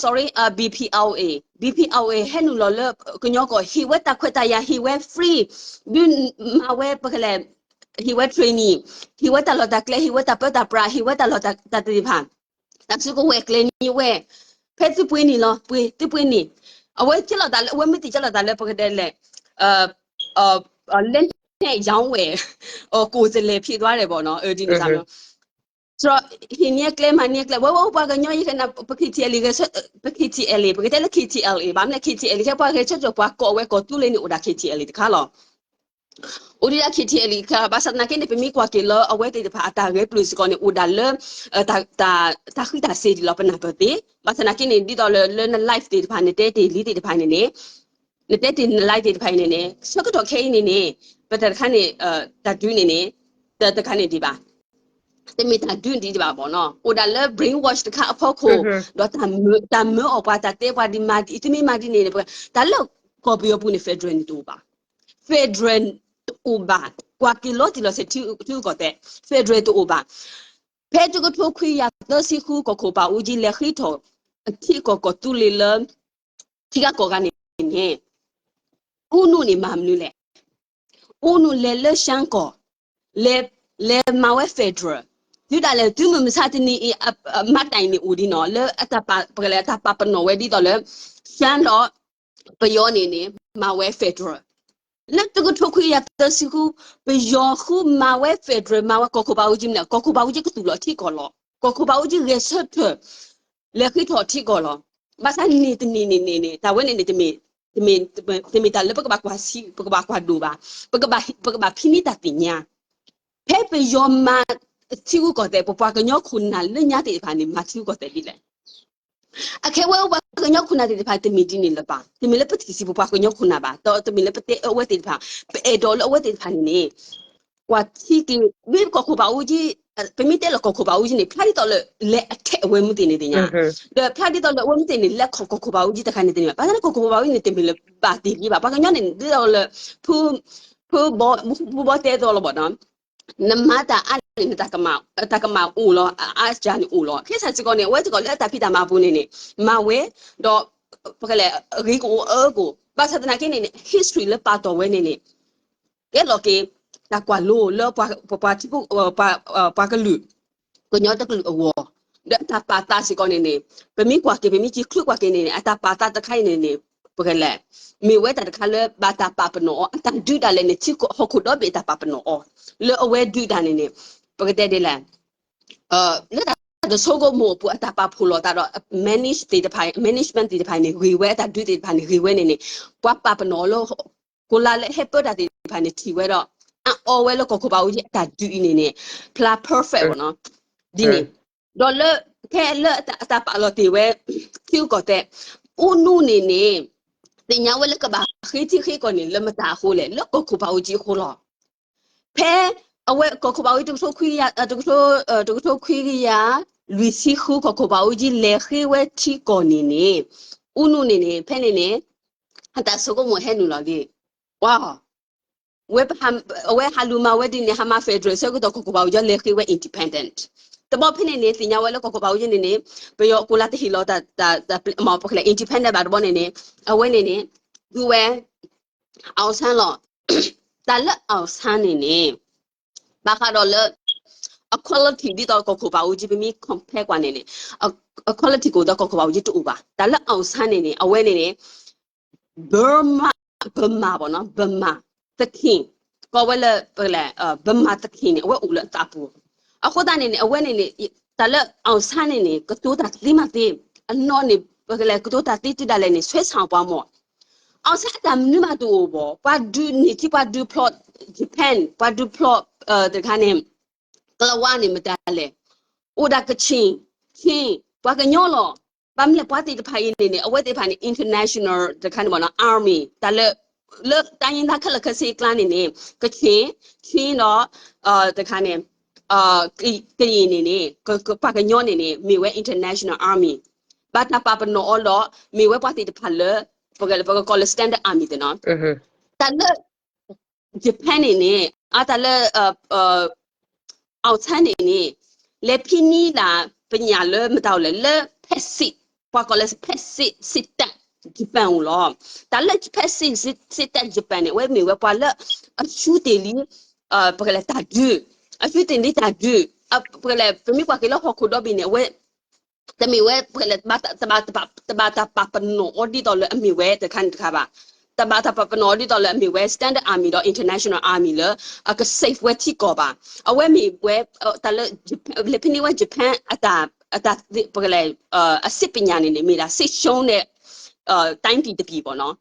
sorry, BPLA, BPLA ဟဲနုာ်လီၤလၢကညီကီၢ် ဟ့ၣ်ဝဲတၢ်ခွဲးတၢ်ယာ် ဟ့ၣ်ဝဲ free, ဒုးမၤဝဲပကလဲၤ ဟ့ၣ်ဝဲ training, ဟ့ၣ်ဝဲတၢ်လီၢ်တၢ်ကျဲ ဟ့ၣ်ဝဲတၢ်ပၢတၢ်ပြး ဟ့ၣ်ဝဲတၢ်လီၢ်တၢ်တ့ၢ်တဖၣ်, တၢ်စုကဝဲၤကျဲၤန့ၢ်ဝဲ ဖဲသုပှ့ၤန့ၣ်လီၤ, ပှ့ၤ, သုပှ့ၤန့ၣ်, အဝဲကဲလီၤသးလၢ အဝဲမ့ၢ်တကဲလီၤသးလၢပကတဲလဲၣ်, လက်နက်ရောင်းဝယ် ကိုယ်စားလှယ်ဖြစ်သွားတယ်ပေါ့နော်, ဒ်န့ၣ်စ့ၢ်ကီး ဟ့ၣ်န့ၢ်ကျဲမၤန့ၢ်ကျဲ ဝဲဝဲပှၤကညီယကနၣ် ပ KTLA ဂဲၤဆၢထၢၣ် ပ KTLA ပကတဲလၢ KTLA ဘၣ်မနုၤလဲၣ် KTLA ခဲပှၤဂဲၤဆၢထၢၣ် ပှၤကိးဝဲ ကိးသူလ့ၤန့ၣ် အိၣ်ဒၣ် KTLA တခါလီၤ. အိၣ်ဒံးဒၣ် KTLA တခါ, ဘၣ်ဆၣ်သနာ်က့န့ၣ် ပမ့ၢ်ကွၢ်က့ၤလၢအဝဲသ့ၣ်တဖၣ်အတၢ်ဂဲၤပျုၢ်စ့ၢ်ကီးန့ၣ် အိၣ်ဒၣ်လၢ တၢ်ဃံးတၢ်စ့ၤဒ်လီၤ ပနၢ်ပၢၢ်သ့, ဘၣ်ဆၣ်သနာ်က့န့ၣ် ဒ်သိးလၢ လၢန live သ့ၣ်တဖၣ် နတဲတ့ၢ်လံသ့ၣ်တဖၣ်န့ၣ်န့ၣ် နတဲတ့ၢ်န live သ့ၣ်တဖၣ်အံၤန့ၣ်န့ၣ် ဆၢကတီၢ်ခဲအံၤန့ၣ်န့ၣ် ပတၢ်တခါန့ၣ် တၢ်ဒုးန့ၣ်န့ၣ် တတခါန့ၣ်ဒံးဘၣ်, တမ့ၢ်တၢ်ဒုးဒံးဘၣ်ဘၣ်နီၤ, အိၣ်ဒၣ်လၢ brainwash တခါအဖီခိၣ်, ဒီးတၢ်မၢအီၤပှၤ တၢ်တဲပှၤဒ်မၤဒ်အံၤ တမ့ၢ်မၤဒ်န့ၣ်န့ၣ် တၢ်လၢကီၢ်ပယီၤပူၤန့ၣ် federal န့ၣ်တအိၣ်ဘၣ်, federal တအိၣ်ဘၣ်, ကွၢ်က့ၤလီၤတံၢ်လီၤဆဲး ထံဂုၤကီၢ်သဲး federal တအိၣ်ဘၣ်. ဖဲတကထိခွံကယၤသၢဆံဃု ကီၢ်ခိၣ်ဘးအူကၠံ လဲၤဃ့ထီၣ် အထံအကီၢ်ကီၢ်သူလ့ၤလၢ ထံဂၤကီၢ်ဂၤန့ၣ်န့ၣ် အူနူန့ၣ်မၤမနုၤလဲၣ်, အူနူလဲၤလၢ ရှမ်းကီၢ်, လဲၤ, လဲၤမၤဝဲ federal, တုၤဒၣ်လဲာ် တုၤမုၢ်မဆါတနံၤအံၤ အမၤတၢ်အံၤန့ၣ်အိၣ်ဒံးနီၤ လၢအတၢ်ပာ်, ပကလဲၤအတၢ်ပာ်ပနီၣ်ဝဲဒ်သိးလၢ ရှမ်းဒီး ပယီၤန့ၣ်န့ၣ် မၤဝဲ federal လၢတကထိခွံကယၤသၢဆံဃု, ပယီၤဃုမၤဝဲ federal မၤဝဲ ကီၢ်ခိၣ်ဘးအူကၠံမနုၤလဲၣ်, ကီၢ်ခိၣ်ဘးအူကၠံကသူၣ်လီၤထံကီၢ်လီၤ, ကီၢ်ခိၣ်ဘးအူကၠံဂဲၤဆၢထၢၣ် လဲၤဃ့ထီၣ်ထံကီၢ်လီၤ. ဘၣ်ဆၣ်န့ၣ်တနံၤန့ၣ်န့ၣ်န့ၣ် တၢ်ဝဲန့ၣ်န့ၣ် တမ့ၢ်, တမ့ၢ်, တမ့ၢ်တၢ်လၢပကဘၣ်ကွၢ်ဆံ, ပကဘၣ်ကွၢ်ဒိၣ်ဘၣ်, ပကဘၣ်, ပကဘၣ်ဖံးန့ၢ်တၢ်သ့ၣ်ညါ, ဖဲပယီၤမၤထံဂုၤကီၢ်သဲး ပပှၤကညီခိၣ်နၢ်လၢညါသ့ၣ်တဖၣ်န့ၣ် မၤထံဂုၤကီၢ်သဲးဒ်လဲၣ်. အခဲဝဲပှၤကညီခိၣ်နၢ်သ့ၣ်တဖၣ် တမ့ၢ်ဒ်န့ၣ်လၢၤဘၣ်, တမ့ၢ်လၢပထံၣ်ဆံးပပှၤကညီခိၣ်နၢ်ဘၣ်, ဒီးတမ့ၢ်လၢပတဲအဝဲသ့ၣ်တဖၣ်, ပအဲၣ်ဒိးလၢအဝဲသ့ၣ်တဖၣ်န့ၣ်န့ၣ် ကွၢ်ထံက့ၤ မ့ၢ်ကီၢ်ခိၣ်ဘးအူကၠံ, ပမ့ၢ်တဲလၢကီၢ်ခိၣ်ဘးအူကၠံန့ၣ် ဖျါဒ်သိးလၢ လဲၤအထဲးအဝဲမုၢ်သ့ၣ်န့ၣ်သ့ၣ်ညါ, ဒီးဖျါဒ်သိးလၢအဝဲမုၢ်သ့ၣ်န့ၣ် လဲၤခီၣ်ကီၢ်ခိၣ်ဘးအူကၠံတခါန့ၣ်သ့ၣ်ညါ, ဘၣ်ဆၣ်လၢကီၢ်ခိၣ်ဘးအူကၠံန့ၣ် တမ့ၢ်လၢဘၣ်တ့ၢ်လံဘၣ်, ပှၤကညီန့ၣ် ဒ်သိးလၢ ဖု, ဖုဘီ, ဖုဘီတဲသိးလီၤဘၣ်နီၤ, နမၤတၢ်အါန့ၣ် နတၢ်ကမၣ်, တၢ်ကမၣ်အိၣ်လီၤ, အါစှၤန့ၣ်အိၣ်လီၤ, ခဲစၢ်စ့ၢ်ကီးန့ၣ် အဝဲစ့ၢ်ကီးလၢအတၢ်ဖံးတၢ်မၤပူၤန့ၣ်န့ၣ် မၤဝဲ, ဒီး ပကလဲၤ ဂ့ၤကအိၣ်အၢကအိၣ်, ဘၣ်ဆၣ်သနာ်က့န့ၣ်န့ၣ် history လၢပာ်တီၢ်ဝဲန့ၣ်န့ၣ် ကဲလီၤက့ၤ တၢ်ကွၢ်လိလၢပှၤ, ပှၤထံဖိ, ပှၤကလုာ်, ကညီတကလုာ်အဂီၢ်, ဒီးတၢ်ပာ်သးစ့ၢ်ကီးန့ၣ်န့ၣ် ပမ့ၢ်ကွၢ်က့ၤ ပမ့ၢ်က့ၤချုးကွၢ်က့ၤန့ၣ်န့ၣ် အတၢ်ပာ်သးတခါအံၤန့ၣ်န့ၣ် ပကလဲၤ မ့ၢ်ဝဲတၢ်တခါလၢဘၣ်တၢ်ပာ်ပနီၣ်အီၤ, အတၢ်ဒုးဒၣ်လဲာ်န့ၣ် ထံဟီၣ်ခိၣ်ဒီဘ့ၣ်အတၢ်ပာ်ပနီၣ်အီၤ, လၢအဝဲဒုးတၢ်န့ၣ်န့ၣ် ပကတဲဒ်လဲၣ် လၢတၢ်တဆိကမိၣ်အပူၤ အတၢ်ပာ်ဖှိၣ်လိာ်သးဒီး manage သ့ၣ်တဖၣ်, management သ့ၣ်တဖၣ်န့ၣ် ဂ့ၤဝဲ, အတၢ်ဒုးသ့ၣ်တဖၣ်န့ၣ် ဂ့ၤဝဲန့ၣ်န့ၣ် ပှၤပာ်ပနီၣ်အီၤလၢ ကိးလါလၢဟဲပၢတၢ်သ့ၣ်တဖၣ်န့ၣ် ထံၣ်ဝဲဒီး အအီဝဲလၢကီၢ်ခိၣ်ဘးအူကၠံအတၢ်ဒုးအံၤန့ၣ်န့ၣ် ဖျါ perfect ဘၣ်နီၤ, ဒ်န့ၣ်, ဒီးလၢ ခဲလၢအတၢ်ပာ်လီၤတ့ၢ်ဝဲ ထံဂုၤကီၢ်သဲး အူနူန့ၣ်န့ၣ် သ့ၣ်ညါဝဲလၢကဘၣ်ဃ့ထံဃ့ကီၢ်န့ၣ် လၢမတၤအဃိလဲၣ်, လၢကီၢ်ခိၣ်ဘးအူကၠံအဃိလီၤ. ဖဲအဝဲကီၢ်ခိၣ်ဘးအူကၠံ တကထိခွံကယၤ, တကထိ, တကထိခွံကယၤ လွံၢ်ဆံဃု ကီၢ်ခိၣ်ဘးအူကၠံ လဲၤဃ့ဝဲထံကီၢ်န့ၣ်န့ၣ် အူနူန့ၣ်န့ၣ် ဖဲန့ၣ်န့ၣ် အတၢ်ဆိကမိၣ်ဟဲနုာ်လီၤလံ, ဝဲ, အဝဲဟးလူၤမၤဝဲဒ်န့ၣ် ဟးမၤ federal ဆၢကတီၢ် ကီၢ်ခိၣ်ဘးအူကၠံလဲၤဃ့ဝဲ independent တဘျီဖဲန့ၣ်န့ၣ် သ့ၣ်ညါဝဲလၢကီၢ်ခိၣ်ဘးအူကၠံန့ၣ်န့ၣ် ပယီၤကိးလါတဟ့ၣ်လီၤ တၢ်, တၢ်, ပကလဲၤ independent ဘၣ်တဘျီန့ၣ်န့ၣ် အဝဲန့ၣ်န့ၣ် ဒုးဝဲ အောင်ဆန်း လီၤ. တၢ်လၢ အောင်ဆန်း န့ၣ်န့ၣ် ဘၣ်ဃးဒီးလၢ အ quality ဒ်သိးကီၢ်ခိၣ်ဘးအူကၠံ ပမ့ၢ် compare ကွၢ်န့ၣ်န့ၣ် အ quality ကအိၣ်ဒီးကီၢ်ခိၣ်ဘးအူကၠံတအိၣ်ဘၣ်. တၢ်လၢ အောင်ဆန်း န့ၣ်န့ၣ် အဝဲန့ၣ်န့ၣ် Burma, Burma ဘၣ်နီၤ, Burma သခင်, ကိးဝဲလၢ ပလဲၣ် Burma သခင် န့ၣ် အဝဲအိၣ်လၢအသးပူၤ. အဃိသတးန့ၣ်န့ၣ် အဝဲန့ၣ်န့ၣ် တၢ်လၢ အောင်ဆန်း န့ၣ်န့ၣ် ကတိၤတၢ်သ့မးသ့, အနီၢ်န့ၣ် ပကလဲၣ် ကတိၤတၢ်သ့တုၤဒၣ်လဲာ်န့ၣ် ဆွဲဆန့် ပှၤမၢ် အောင်ဆန်း အတၢ်မနုၤမးတအိၣ်ဘၣ်. ပှၤဒုးန့ၢ်ထံ ပှၤဒုးဖျိး Japan, ပှၤဒုးဖျိး တခါန့ၣ် ကလၤဝါန့ၣ် မတၤလဲၣ်, အိၣ်ဒၣ် ကချင်, ချင်း, ပှၤကညီလီၤ. ဘၣ်မနုၤလဲၣ် ပှၤသ့ၣ်တဖၣ်အံၤန့ၣ်န့ၣ် အဝဲသ့ၣ်တဖၣ်န့ၣ် international တခါန့ၣ်မ့ၢ်နီၤ army တၢ်လၢ လၢ တိုင်းရင်းသား ခဲလၢာ်ခဲဆ့အကျါန့ၣ်န့ၣ် ကချင်, ချင်း ဒီး တခါန့ၣ် ကရင် န့ၣ်န့ၣ် ပှၤကညီန့ၣ်န့ၣ် မ့ၢ်ဝဲ international army ဘၣ်တၢ်ပာ်ပနီၣ်အီၤဒီး မ့ၢ်ဝဲပှၤသ့ၣ်တဖၣ်လၢ ပကကိးလၢ standard army သ့ၣ်နီၤ. တၢ်လၢ Japan န့ၣ်န့ၣ် အတၢ်လၢ အောင်ဆန်း န့ၣ်န့ၣ် လဲၤဖံးန့ၢ်ဒၣ်ပညၣ်လၢမတၤအိၣ်လဲၣ် လၢဖက်ဆစ်, ပှၤကိးလၢဖက်ဆစ် စစ်တပ် Japan အိၣ်လီၤ. တၢ်လၢဖက်ဆစ် စစ်တပ် Japan န့ၣ် အဝဲမ့ၢ်ဝဲပှၤလၢ အရှုံးတ့ၢ်လံ ပကလဲၤတၢ်ဒုး, အရှုံးတ့ၢ်လံတၢ်ဒုး, ပကလဲၤ ပမ့ၢ်ကွၢ်က့ၤလၢဟီၣ်ခိၣ်ဒီဘ့ၣ်န့ၣ် အဝဲ တမ့ၢ်ဝဲ တဘၣ်တၢ်ပာ်ပနီၣ်အီၤဒ်သိးလၢအမ့ၢ်ဝဲတခါန့ၣ်တခါဘၣ်. တဘၣ်တၢ်ပာ်ပနီၣ်အီၤဒ်သိးလၢအမ့ၢ်ဝဲ standard army ဒီး international army လၢအက safe ဝဲထံကီၢ်ဘၣ်. အဝဲမ့ၢ်ဝဲ တၢ်လၢ လၢဖဲန့ၣ်ဝဲ Japan အတၢ် ပကလဲၤ အစစ်ပညာန့ၣ်န့ၣ် မ့ၢ်ဒၣ် စစ်ရှုံးတဲ့ တိုင်းပြည်တစ်ပြည်ပေါ့နော်.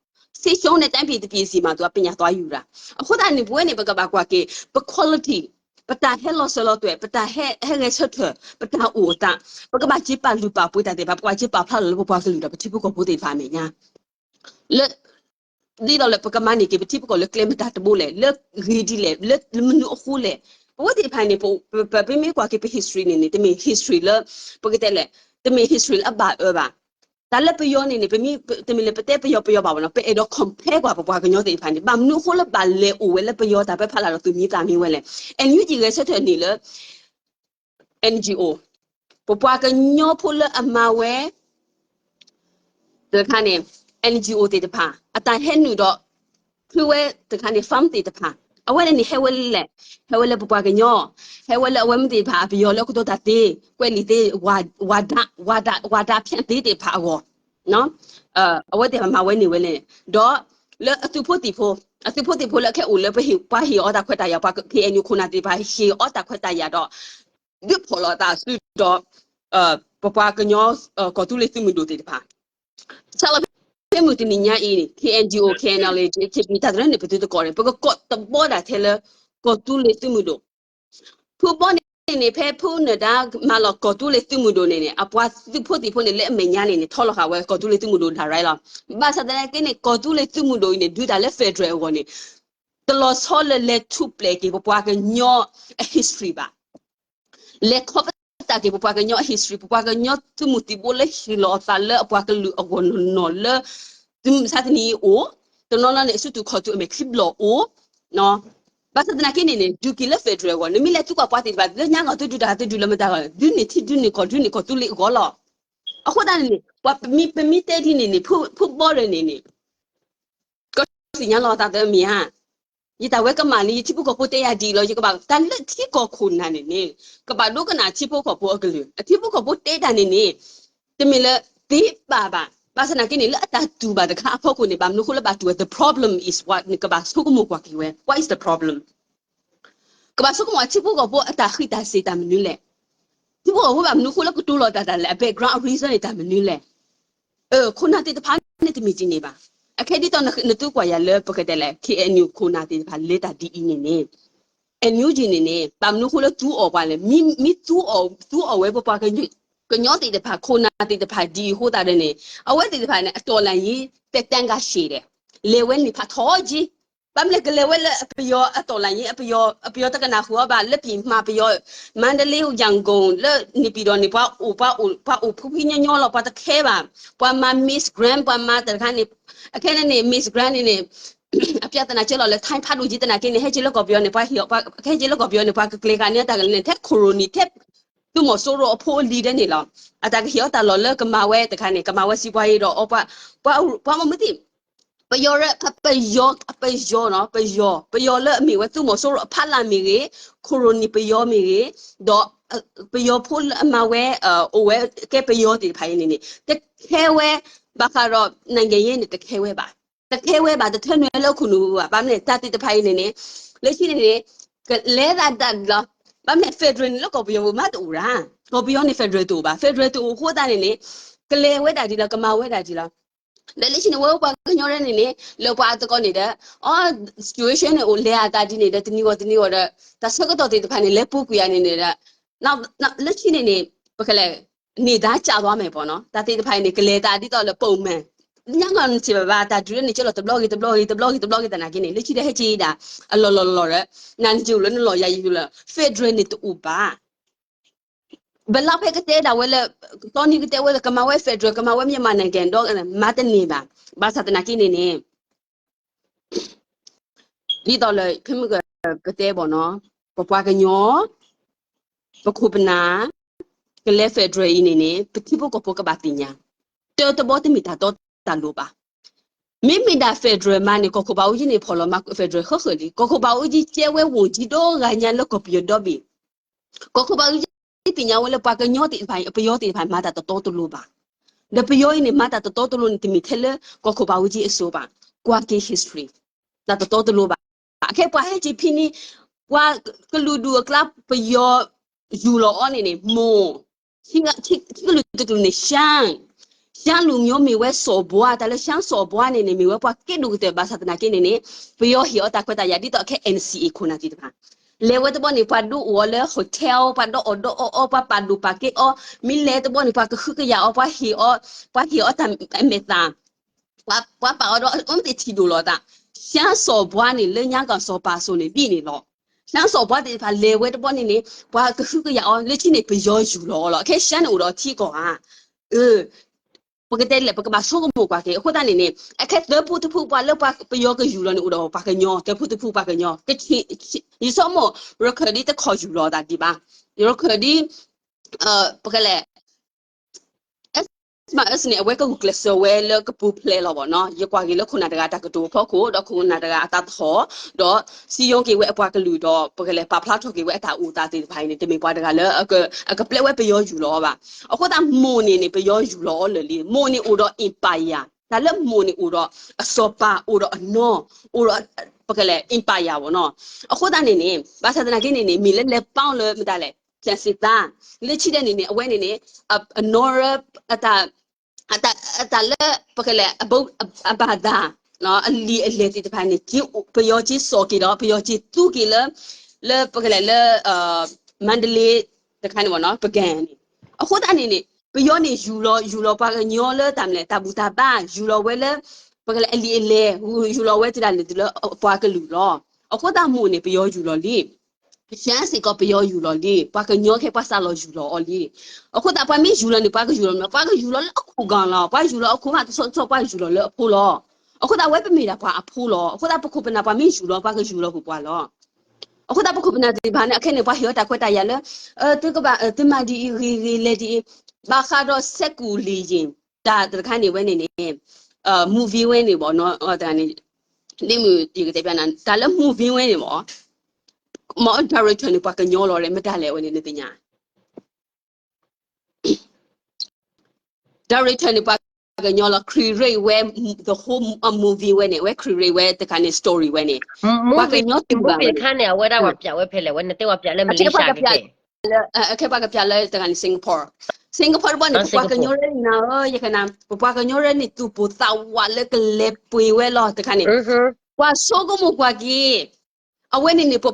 စစ်ရှုံးတဲ့တိုင်းပြည်တစ်ပြည်ဆီမှာ သူက ပညာသွားယူတာ. အဃိသတးန့ၣ် ပဝဲန့ၣ် ပကဘၣ်ကွၢ်က့ၤ ပ quality, ပတၢ်ဟဲလီၤစၢၤလီၤသွဲၣ်, ပတၢ်ဟဲ ဟဲဂဲၤဆၢထၢၣ်, ပတၢ်အိၣ်အသး, ပကဘၣ်က့ၤပာ်လုၢ်ပာ်ပှ့ၤတၢ်သ့ၣ်တဖၣ်, ပကဘၣ်က့ၤပာ်ဖျါလီၤလၢပပှၤကလုာ်ဒီးပထံဖိကီၢ်ဖိသ့ၣ်တဖၣ်အမဲာ်ညါ လၢ ဒ်သိးလၢပကမၤန့ၢ်က့ၤပထံဖိကီၢ်ဖိလၢကျဲမတၤတဘိလဲၣ်, လၢဂ့ၤဒ်လဲၣ်, လၢမနုၤအဃိလဲၣ်. ပဝဲသ့ၣ်တဖၣ်န့ၣ် ပ ပ ပမ့ၢ်ကွၢ်က့ၤပ history န့ၣ်န့ၣ် တမ့ၢ် history လၢ ပကတဲလဲၣ်, တမ့ၢ် history လၢအဘၣ်အၢဘၣ်. တၢ်လၢပယီၤန့ၣ်န့ၣ် ပမ့ၢ် တမ့ၢ်လၢပတဲပယီၤပယီၤဘၣ်ဘၣ်နီၤ, ပအဲၣ်ဒိး compare ကွၢ် ပပှၤကညီသ့ၣ်တဖၣ်န့ၣ် ဘၣ်မနုၤအဃိလၢဘၣ်လဲၤအိၣ်ဝဲလၢပယီၤတၢ်ပၢဖီလာ်ဒီးသူၣ်မံသးမံဝဲလဲၣ်. NUG ဂဲၤဆၢထၢၣ်န့ၣ်လၢ NGO, ပပှၤကညီဖိလၢအမၤဝဲ တခါန့ၣ် NGO သ့ၣ်တဖၣ် အတၢ်ဟဲနုာ်ဒီး ဖုဝဲတခါန့ၣ် farm သ့ၣ်တဖၣ် အဝဲန့ၣ်န့ၣ် ဟဲဝဲလဲၣ်, ဟဲဝဲလၢပပှၤကညီ, ဟဲဝဲလၢအဝဲမ့ၢ်သ့ၣ်တဖၣ် အပယီၤလၢအကတိၤတၢ်သ့, ကွဲးလံာ်သ့, ဝၤဒၣ်, ဝၤဒၣ်, ဝၤဒၣ်ဖၠၣ်သ့သ့ၣ်တဖၣ်အဂီၢ်, အဝဲသ့ၣ်တဖၣ်မၤဝဲန့ၢ်ဝဲလဲၣ်, ဒီးလၢအသုးဖိသံၣ်ဖိ, အသုးဖိသံၣ်ဖိလၢအခဲအံၤလၢပှၤဟ့ၣ်အီၤတၢ်ခွဲးတၢ်ယာ်, ပှၤ KNU ခိၣ်နၢ်သ့ၣ်တဖၣ်ဟ့ၣ်အီၤတၢ်ခွဲးတၢ်ယာ်ဒီး ဒုးဖီၣ်လီၤအသးစုဒီး ပပှၤကညီ ကီၢ်သူလ့ၤသုးမုၢ်ဒိၣ်သ့ၣ်တဖၣ် ဆၢလီၤဖဲမုၢ်တနံၤညါအံၤန့ၣ် KNDO KNLA တၢ်သရၢန့ၣ် ပသုတကိးန့ၣ် ပကကိးတဘီဒၣ်ထဲလၢ ကီၢ်သူလ့ၤသုးမုၢ်ဒိၣ်, ဖုဘီန့ၣ်န့ၣ် ဖဲဖုနၢၤဒါမၤလီၤကီၢ်သူလ့ၤသုးမုၢ်ဒိၣ်န့ၣ်န့ၣ် အပှၤသုးဖိသံၣ်ဖိန့ၣ် လၢအမဲာ်ညါန့ၣ်န့ၣ် ထီလီၤဃာ်ဝဲကီၢ်သူလ့ၤသုးမုၢ်ဒိၣ် direct လီၤ. ဘၣ်ဆၣ်သနာ်က့န့ၣ် ကီၢ်သူလ့ၤသုးမုၢ်ဒိၣ်အံၤန့ၣ် ဒုးတၢ်လၢ federal အဂီၢ်န့ၣ် တလီၤဆီလၢလဲၤထူၣ်ဖျဲးက့ၤပပှၤကညီအ history ဘၣ်. လဲၤခီပသးက့ၤပပှၤကညီအ history, ပပှၤကညီသုးမုၢ်သံၣ်ဘိလၢဟ့ၣ်လီၤအသးလၢအပှၤကလုာ်အဂီၢ်နီၢ်နီၢ်လၢ သုးမုၢ်ဆါတနံၤအံၤအိၣ်, တနီၤနီၤန့ၣ် အစုတူာ်ခီၣ်တူာ်အမဲာ်ချံဘျီၣ်အိၣ်, ဘၣ်ဆၣ်သနာ်က့န့ၣ်န့ၣ် ဒုးက့ၤလၢ federal အဂီၢ်, နမ့ၢ်လဲၤသံကွၢ်ပှၤသ့ၣ်တဖၣ် လၢညါဂီၢ်သုဒုးတၢ်သုဒုးလၢမတၤဂီၢ်, ဒုးန့ၢ်ထံဒုးန့ၢ်ကီၢ်ဒုးန့ၢ်ကီၢ်သူလ့ၤအဂီၢ်လီၤ. အဃိသတးန့ၣ်န့ၣ် ပမ့ၢ်တဲဒ်န့ၣ်န့ၣ် ဖုဘီရၢၣ်န့ၣ်န့ၣ် ကသ့ၣ်ညါလီၤသးသၢမံၤဧါ. ယတၢ်ဝဲကမၣ်လံ ယထံဖိကီၢ်ဖိတဲယၤဒ်အံၤလီၤ, ယကဘၣ်တၢ်လၢထံကီၢ်ခိၣ်နၢ်န့ၣ်န့ၣ် ကဘၣ်ဒိကနၣ်ထံဖိကီၢ်ဖိအကလုၢ်, အထံဖိကီၢ်ဖိတဲတၢ်န့ၣ်န့ၣ် တမ့ၢ်လၢသ့ဘၣ်ဘၣ်, ဘၣ်ဆၣ်သနာ်က့န့ၣ် လၢအတၢ်တူၢ်ဘၣ်တခါအဖီခိၣ်န့ၣ် ဘၣ်မနုၤအဃိလၢဘၣ်တူၢ်ဝဲ the problem is what န့ၣ် ကဘၣ်ဆိကမိၣ်ကွၢ်က့ၤဝဲ what is the problem. ကဘၣ်ဆိကမိၣ်အထံဖိကီၢ်ဖိအတၢ်ဃံးတၢ်စ့ၤတၢ်မနုၤလဲၣ်. ထံဖိကီၢ်ဖိဘၣ်မနုၤအဃိလၢကတိၤလီၤတၢ်တၢ်လဲၣ်, အ background reason န့ၣ်တၢ်မနုၤလဲၣ်. ခိၣ်နၢ်သ့ၣ်တဖၣ်န့ၣ်တမ့ၢ်ဒ်န့ၣ်ဘၣ်. အခဲဒ်သိးနသုကွၢ်ယၤလၢပကတဲလဲၣ် KNU ခိၣ်နၢ်သ့ၣ်တဖၣ်လဲၤတၢ်ဒ်အံၤန့ၣ်န့ၣ် NUG န့ၣ်န့ၣ် ဘၣ်မနုၤအဃိလၢသူအီၤပှၤလဲၣ်, မ့ၢ် မ့ၢ်သူအီၤ သူအီၤဝဲပပှၤက ကညီသ့ၣ်တဖၣ် ခိၣ်နၢ်သ့ၣ်တဖၣ်ဒ်အံၤအဃိသတးဒီးန့ၣ် အဝဲသ့ၣ်တဖၣ်န့ၣ် အတီၢ်လၢ်ယံၤ တဲတၢ်ဂၤရှဲဒဲး လဲၤဝဲန့ၣ်ဖးထီက့ ဘၣ်မနုၤလဲၣ် ကလဲၤဝဲလၢအပယီၤအတီၢ်လၢ်ယံၤ အပယီၤ အပယီၤတကနၣ်ဃုာ်အီၤဘၣ် လၢပံၣ်မၤပယီၤ မန္တလေး ရန်ကုန် လၢန့ၣ်ပံၤဒီးန့ၣ် ပှၤအိၣ် ပှၤအိၣ် ပှၤအိၣ်ဖှံဖှံညီညီလီၤ ပှၤတခဲဘၣ် ပှၤမၤ Miss Grand ပှၤမၤတခါန့ၣ် အခဲန့ၣ်န့ၣ် Miss Grand န့ၣ်န့ၣ် အပျၢ်သနာ်က့လီၤလၢ time ဖးဒိၣ်က့တနာ်က့န့ၣ် ဟဲက့ၤလၢကီၢ်ပယီၤန့ၣ် ပှၤဟ့ၣ် ဟဲက့ၤလၢကီၢ်ပယီၤန့ၣ် ပှၤကကျဲၤဃာ်န့ၢ်တၢ်ကလဲၣ်န့ၣ် ထဲ ခရိုနီ ထဲ သုးမီၤစိရိၤအဖိအလံၤဒဲးန့ၣ်လီၤ. အတၢ်ကဟ့ၣ်အီၤတၢ်လီၢ်လၢကမၤဝဲတခါန့ၣ် ကမၤဝဲစံးပှၤအံၤဒီး ပှၤ ပှၤမ့ၢ်မုၢ်သံၣ် ပယီၤ ပယီၤ ပယီၤနီၤ ပယီၤ ပယီၤလၢအမ့ၢ်ဝဲသုးမီၤစိရိၤအဖီလာ်မ့ၢ်ဂ့ၤ ခရိုနီပယီၤမ့ၢ်ဂ့ၤ ဒီး ပယီၤဖိလၢအမၤဝဲ အိၣ်ဝဲကဲပယီၤသ့ၣ်တဖၣ်အံၤန့ၣ်န့ၣ် တခဲဝဲ ဘၣ်ဃးဒီး နိုင်ငံရေး န့ၣ် တခဲဝဲဘၣ်. တခဲဝဲဘၣ် တထၢနုာ်လၢခိၣ်နူာ်ဘၣ် ဘၣ်မနုၤလဲၣ် တၢ်သ့ၣ်တဖၣ်အံၤန့ၣ်န့ၣ် လၢခံန့ၣ်န့ၣ် ကလဲၤသးဒၣ်လီၤ. ဘၣ်မနုၤလဲၣ် federal န့ၣ် လၢကီၢ်ပယီၤပူၤမးတအိၣ်ဒၣ် ကီၢ်ပယီၤန့ၣ် federal တအိၣ်ဘၣ် federal တအိၣ်အဃိသတးန့ၣ်န့ၣ် ကလဲၤဝဲဒၣ်ဒ်လီၤ ကမၤဝဲဒၣ်ဒ်လီၤ. ဒီးလၢခံန့ၣ် ဝဲပှၤကညီရဲၣ်န့ၣ်န့ၣ် လၢပှၤအသကိးန့ၣ်ဒီး အ situation န့ၣ် အိၣ်လဲၤအသးဒ်န့ၣ်ဒီး တနံၤဂီၢ်တနံၤဂီၢ်ဒီး တၢ်ဆၢကတီၢ်သ့ၣ်တဖၣ်န့ၣ် လဲၤပူၤကွံာ်ယၤန့ၣ်န့ၣ်ဒီး လၢခံန့ၣ်န့ၣ် ပကလဲၤ န့ၢ်သါကၢ်သွားမယ်ပေါ့နော် တၢ်သ့ၣ်တဖၣ်အံၤန့ၣ် ကလဲၤသးဒ်သိးလၢပိာ်မၢၢ် ညါဂီၢ်နထံၣ်ဘၣ်ဘၣ် တၢ်ဒုးန့ၣ်ကလီၤတဘျီဂ့ၤတဘျီဂ့ၤ တဘျီဂ့ၤတဘျီဂ့ၤ တဘျီဂ့ၤ သနာ်က့န့ၣ် လၢခံဒီးဟဲက့ၤဒၣ် အလီၢ်လီၢ်လီၢ်ဒီး နၤနက့ၤအိၣ်လၢနလီၢ်ယၤယဟူလၢ federal န့ၣ်တအိၣ်ဘၣ် ဘလီဖဲကတဲဒၣ်ဝဲလၢ ကသီနံၤကတဲဝဲလၢ ကမၤဝဲ federal ကမၤဝဲ မြန်မာနိုင်ငံ ဒီး မၤတန့ၢ်ဘၣ် ဘၣ်ဆၣ်သနာ်က့န့ၣ်န့ၣ် ဒ်သိးလၢ ဖဲမုၢ်က ကတဲဘၣ်နီၤ ပပှၤကညီ ပခိၣ်ပနၢ် ကလဲၤ federal အံၤန့ၣ်န့ၣ် ပထံဖိကီၢ်ဖိကဘၣ်သ့ၣ်ညါ တၢတဘီတမ့ၢ်တၢ်တီတၢ်လိၤဘၣ်. မ့မ့ၢ်ဒၣ် federal မးန့ၣ် ကီၢ်ခိၣ်ဘးအူကၠံန့ၣ် ဖီၣ်လီၤမၤ federal ဃၢဃၢလံ ကီၢ်ခိၣ်ဘးအူကၠံကဲဝဲ ဝန်ကြီး ဒီဂၤညါလၢကီၢ်ပယီၤဒီဘ့ၣ် ကီၢ်ခိၣ်ဘးအူကၠံ ပသ့ၣ်ညါဝဲလၢပှၤကညီသ့ၣ်တဖၣ်အံၤ ပယီၤသ့ၣ်တဖၣ်မၤတၢ်တတီတလိၤဘၣ်. ဒီးပယီၤအံၤန့ၣ် မၤတၢ်တတီတလိၤန့ၣ် တမ့ၢ်ထဲလၢကီၢ်ခိၣ်ဘးဝံၤကံအစိၤဘၣ်, ကွၢ်က့ၤ history တၢ်တတီတလိၤဘၣ်. အခဲပှၤဟဲက့ၤဖံးန့ၢ် ပှၤကလုာ်ဒူၣ်အကျါ ပယီၤယူၢ်လီၤအီၤန့ၣ်န့ၣ် မိၢ် ထံကလုာ်တကလုာ်န့ၣ် ရှမ်း ရှမ်းလူမျိုး မ့ၢ်ဝဲစီၤဘှါ, တၢ်လၢ ရှမ်းစီၤဘှါ န့ၣ်န့ၣ် မ့ၢ်ဝဲပှၤကဲဒိၣ်ကတၢၢ် ဘၣ်ဆၣ်သနာ်က့န့ၣ်န့ၣ် ပယီၤဟ့ၣ်အီၤတၢ်ခွဲးတၢ်ယာ်ဒ်သိးအခဲ N C A ခိၣ်နၢ်သ့ၣ်တဖၣ် လဲၤဝဲတဘျီန့ၣ် ပှၤဒိးအိၣ်အီၤလၢ hotel, ပှၤဒီးအီၣ်ဒီးအီအီ, ပှၤပာ်ဒိၣ်ပာ်ကဲအီၤ, မ့ၢ်လဲၤတဘျီန့ၣ် ပှၤကဟုကယာ်အီၤ, ပှၤဟ့ၣ်အီၤ, ပှၤဟ့ၣ်အီၤတၢ်အမဲာ်သၣ်, ပှၤပာ်အီၤဒီး အဝဲသ့ၣ်ထံၣ်ဒိၣ်လီၤသး. ရှမ်းစီၤဘှါန့ၣ် လၢညါကီၢ်စီၤပၤစိၤန့ၣ် ဒ်န့ၣ်လီၤ. ရှမ်းစီၤဘှါသ့ၣ်တဖၣ်လဲၤဝဲတဘျီန့ၣ်န့ၣ် ပှၤကဟုကယာ်အီၤ, လၢခံန့ၣ် ပယီၤယူၢ်လီၤအီၤလီၤ. အခဲရှမ်းန့ၣ်အိၣ်ဒီးထံကီၢ်ဧါ, ပကတဲလဲၣ် ပကဘၣ်ဆိကမိၣ်ကွၢ်က့ၤ. အဃိသတးန့ၣ်န့ၣ် အခဲသၢဖုတဖု ပှၤလၢပယီၤကယူၢ်လီၤန့ၣ် အိၣ်ဒီးပှၤကညီ, သၢဖုတဖုပှၤကညီ, ယဆိကမိၣ် ရခၢၣ်ဒ်တခီယူၢ်လီၤသးဒံးဘၣ်, ရခၢၣ်ဒ် ပကလဲၣ် မးအၢစန့ၣ် အဝဲကဂုာ်ကျဲးစၢးဝဲလၢကပူၤဖျဲးလီၤဘၣ်နီၤ. ယကွၢ်က့ၤလၢခိၣ်နၢ်တဂၤတၢ်ကတိၤအဖီခိၣ် ဒီးခိၣ်နၢ်တဂၤအတၢ်သဟီၣ်, ဒီးစံယိက့ၤဝဲအပှၤကလုာ်ဒီး ပကလဲၤပာ်ဖျါထီၣ်က့ၤဝဲအတၢ်အိၣ်သးသ့ၣ်တဖၣ်အံၤန့ၣ် တမ့ၢ်ပှၤတဂၤလၢ အကပျဲဝဲပယီၤယူၢ်လီၤအီၤဘၣ်. အဃိသတးမိၢ်န့ၣ်န့ၣ် ပယီၤယူၢ်လီၤအီၤလၢာ်လံ. မိၢ်န့ၣ်အိၣ်ဒီး empire, တၢ်လၢမိၢ်န့ၣ်အိၣ်ဒီးအစီၤပၤ အိၣ်ဒီးအနီၢ်, အိၣ်ဒီး ပကလဲၤ empire ဘၣ်နီၤ. အဃိသတးန့ၣ်န့ၣ် ဘၣ်ဆၣ်သနာ်က့န့ၣ်န့ၣ် မ့ၢ်လၢလဲၤပာ်လၢမတၤလဲၣ် ကျဲးစၢးသး လၢခံဒဲးန့ၣ်န့ၣ် အဝဲန့ၣ်န့ၣ် အနီၢ်ရၢ အတၢ် အတၢ်လၢ ပကလဲၣ် အဘၣ်သး အလံာ်အလဲၢ်သ့ၣ်တဖၣ်န့ၣ် ပယီၤက့ၤစိာ်က့ၤဒီး ပယီၤက့ၤသူက့ၤလၢ လၢပကလဲၣ်လၢ မန္တလေး တခါန့ၣ်ဘၣ်နီၤ ပကဲန့ၣ်. အဃိသတးန့ၣ်န့ၣ် ပယီၤန့ၣ်ယူၢ်လီၤ ယူၢ်လီၤပှၤကညီလၢတၢ်မလဲၣ် တၢ်ဘူၣ်တၢ်ဘါ ယူၢ်လီၤဝဲလၢ ပကလဲၣ်အလံာ်အလဲၢ် ယူၢ်လီၤဝဲတုၤဒၣ်လဲာ်တုၤလၢပှၤကလုာ်လီၤ. အဃိသတးမိၢ်န့ၣ် ပယီၤယူၢ်လီၤလံ. ရှမ်းစ့ၢ်ကီးပယီၤယူၢ်လီၤလံ. ပှၤကညီခဲပှၤစးလီၤယူၢ်လီၤအီၤလံ. အဃိသတးပှၤမ့ၢ်ယူၢ်လီၤန့ၣ် ပှၤကယူၢ်လီၤမး ပှၤကယူၢ်လီၤလၢအခိၣ်ဂီၤလီၤ. ပှၤယူၢ်လီၤအခိၣ်မးတဆီတဆီ ပှၤယူၢ်လီၤလၢအဖိလီၤ. အဃိသတးဝဲပမ့ၢ်ဒၣ်ပှၤအဖိလီၤ. အဃိသတးပခိၣ်ပနၢ်ပှၤမ့ၢ်ယူၢ်လီၤ ပှၤကယူၢ်လီၤပပှၤလီၤ. အဃိသတးပခိၣ်ပနၢ်သ့ၣ်တဖၣ်န့ၣ် အခဲန့ၣ် ပှၤဟ့ၣ်အီၤတၢ်ခွဲးတၢ်ယာ်လၢ သုကဘၣ် သုမၤဒ်အံၤဂ့ၤဂ့ၤ လဲၤဒ်အံၤ ဘၣ်ဃးဒီး စဲးကူၣ်လံယ့ၣ် တၢ်တခါန့ၣ်ဝဲန့ၣ်န့ၣ် movie ဝဲန့ၣ်ဘၣ်နီၤ တၢ်န့ၣ် ဒ်မုၢ်ယကတဲပျးနၤ တၢ်လၢ movie ဝဲန့ၣ်ဘၣ် မ့ၢ် director န့ၣ် ပှၤကညီလီၤလဲၣ် မတၤလဲၣ်ဝဲန့ၣ် နသ့ၣ်ညါ director န့ၣ် ပှၤကညီလီၤ create ဝဲ the whole movie ဝဲန့ၣ် အဝဲ create ဝဲတခါန့ၣ် story ဝဲန့ၣ် ပှၤကညီတဂၤဝဲန့ၣ် အခါန့ၣ် အဝဲဒၣ်ပှၤပျးဝဲဖဲလဲၣ် ဝဲနတဲပှၤပျးလၢ Malaysia က့ လၢ အခဲပှၤကပျးလၢတဂၤန့ၣ် Singapore, Singapore တဘီန့ၣ် ပပှၤကညီရဲၣ်နၤဧၢ ယကနၤ ပပှၤကညီရဲၣ်န့ၣ် သူၣ်ပိၢ်သးဝးလၢကလဲၤပှ့ၤဝဲလီၤတခါန့ၣ် ပှၤဆိကမိၣ်ကွၢ်က့ၤ အဝဲန့ၣ်န့ၣ် ပ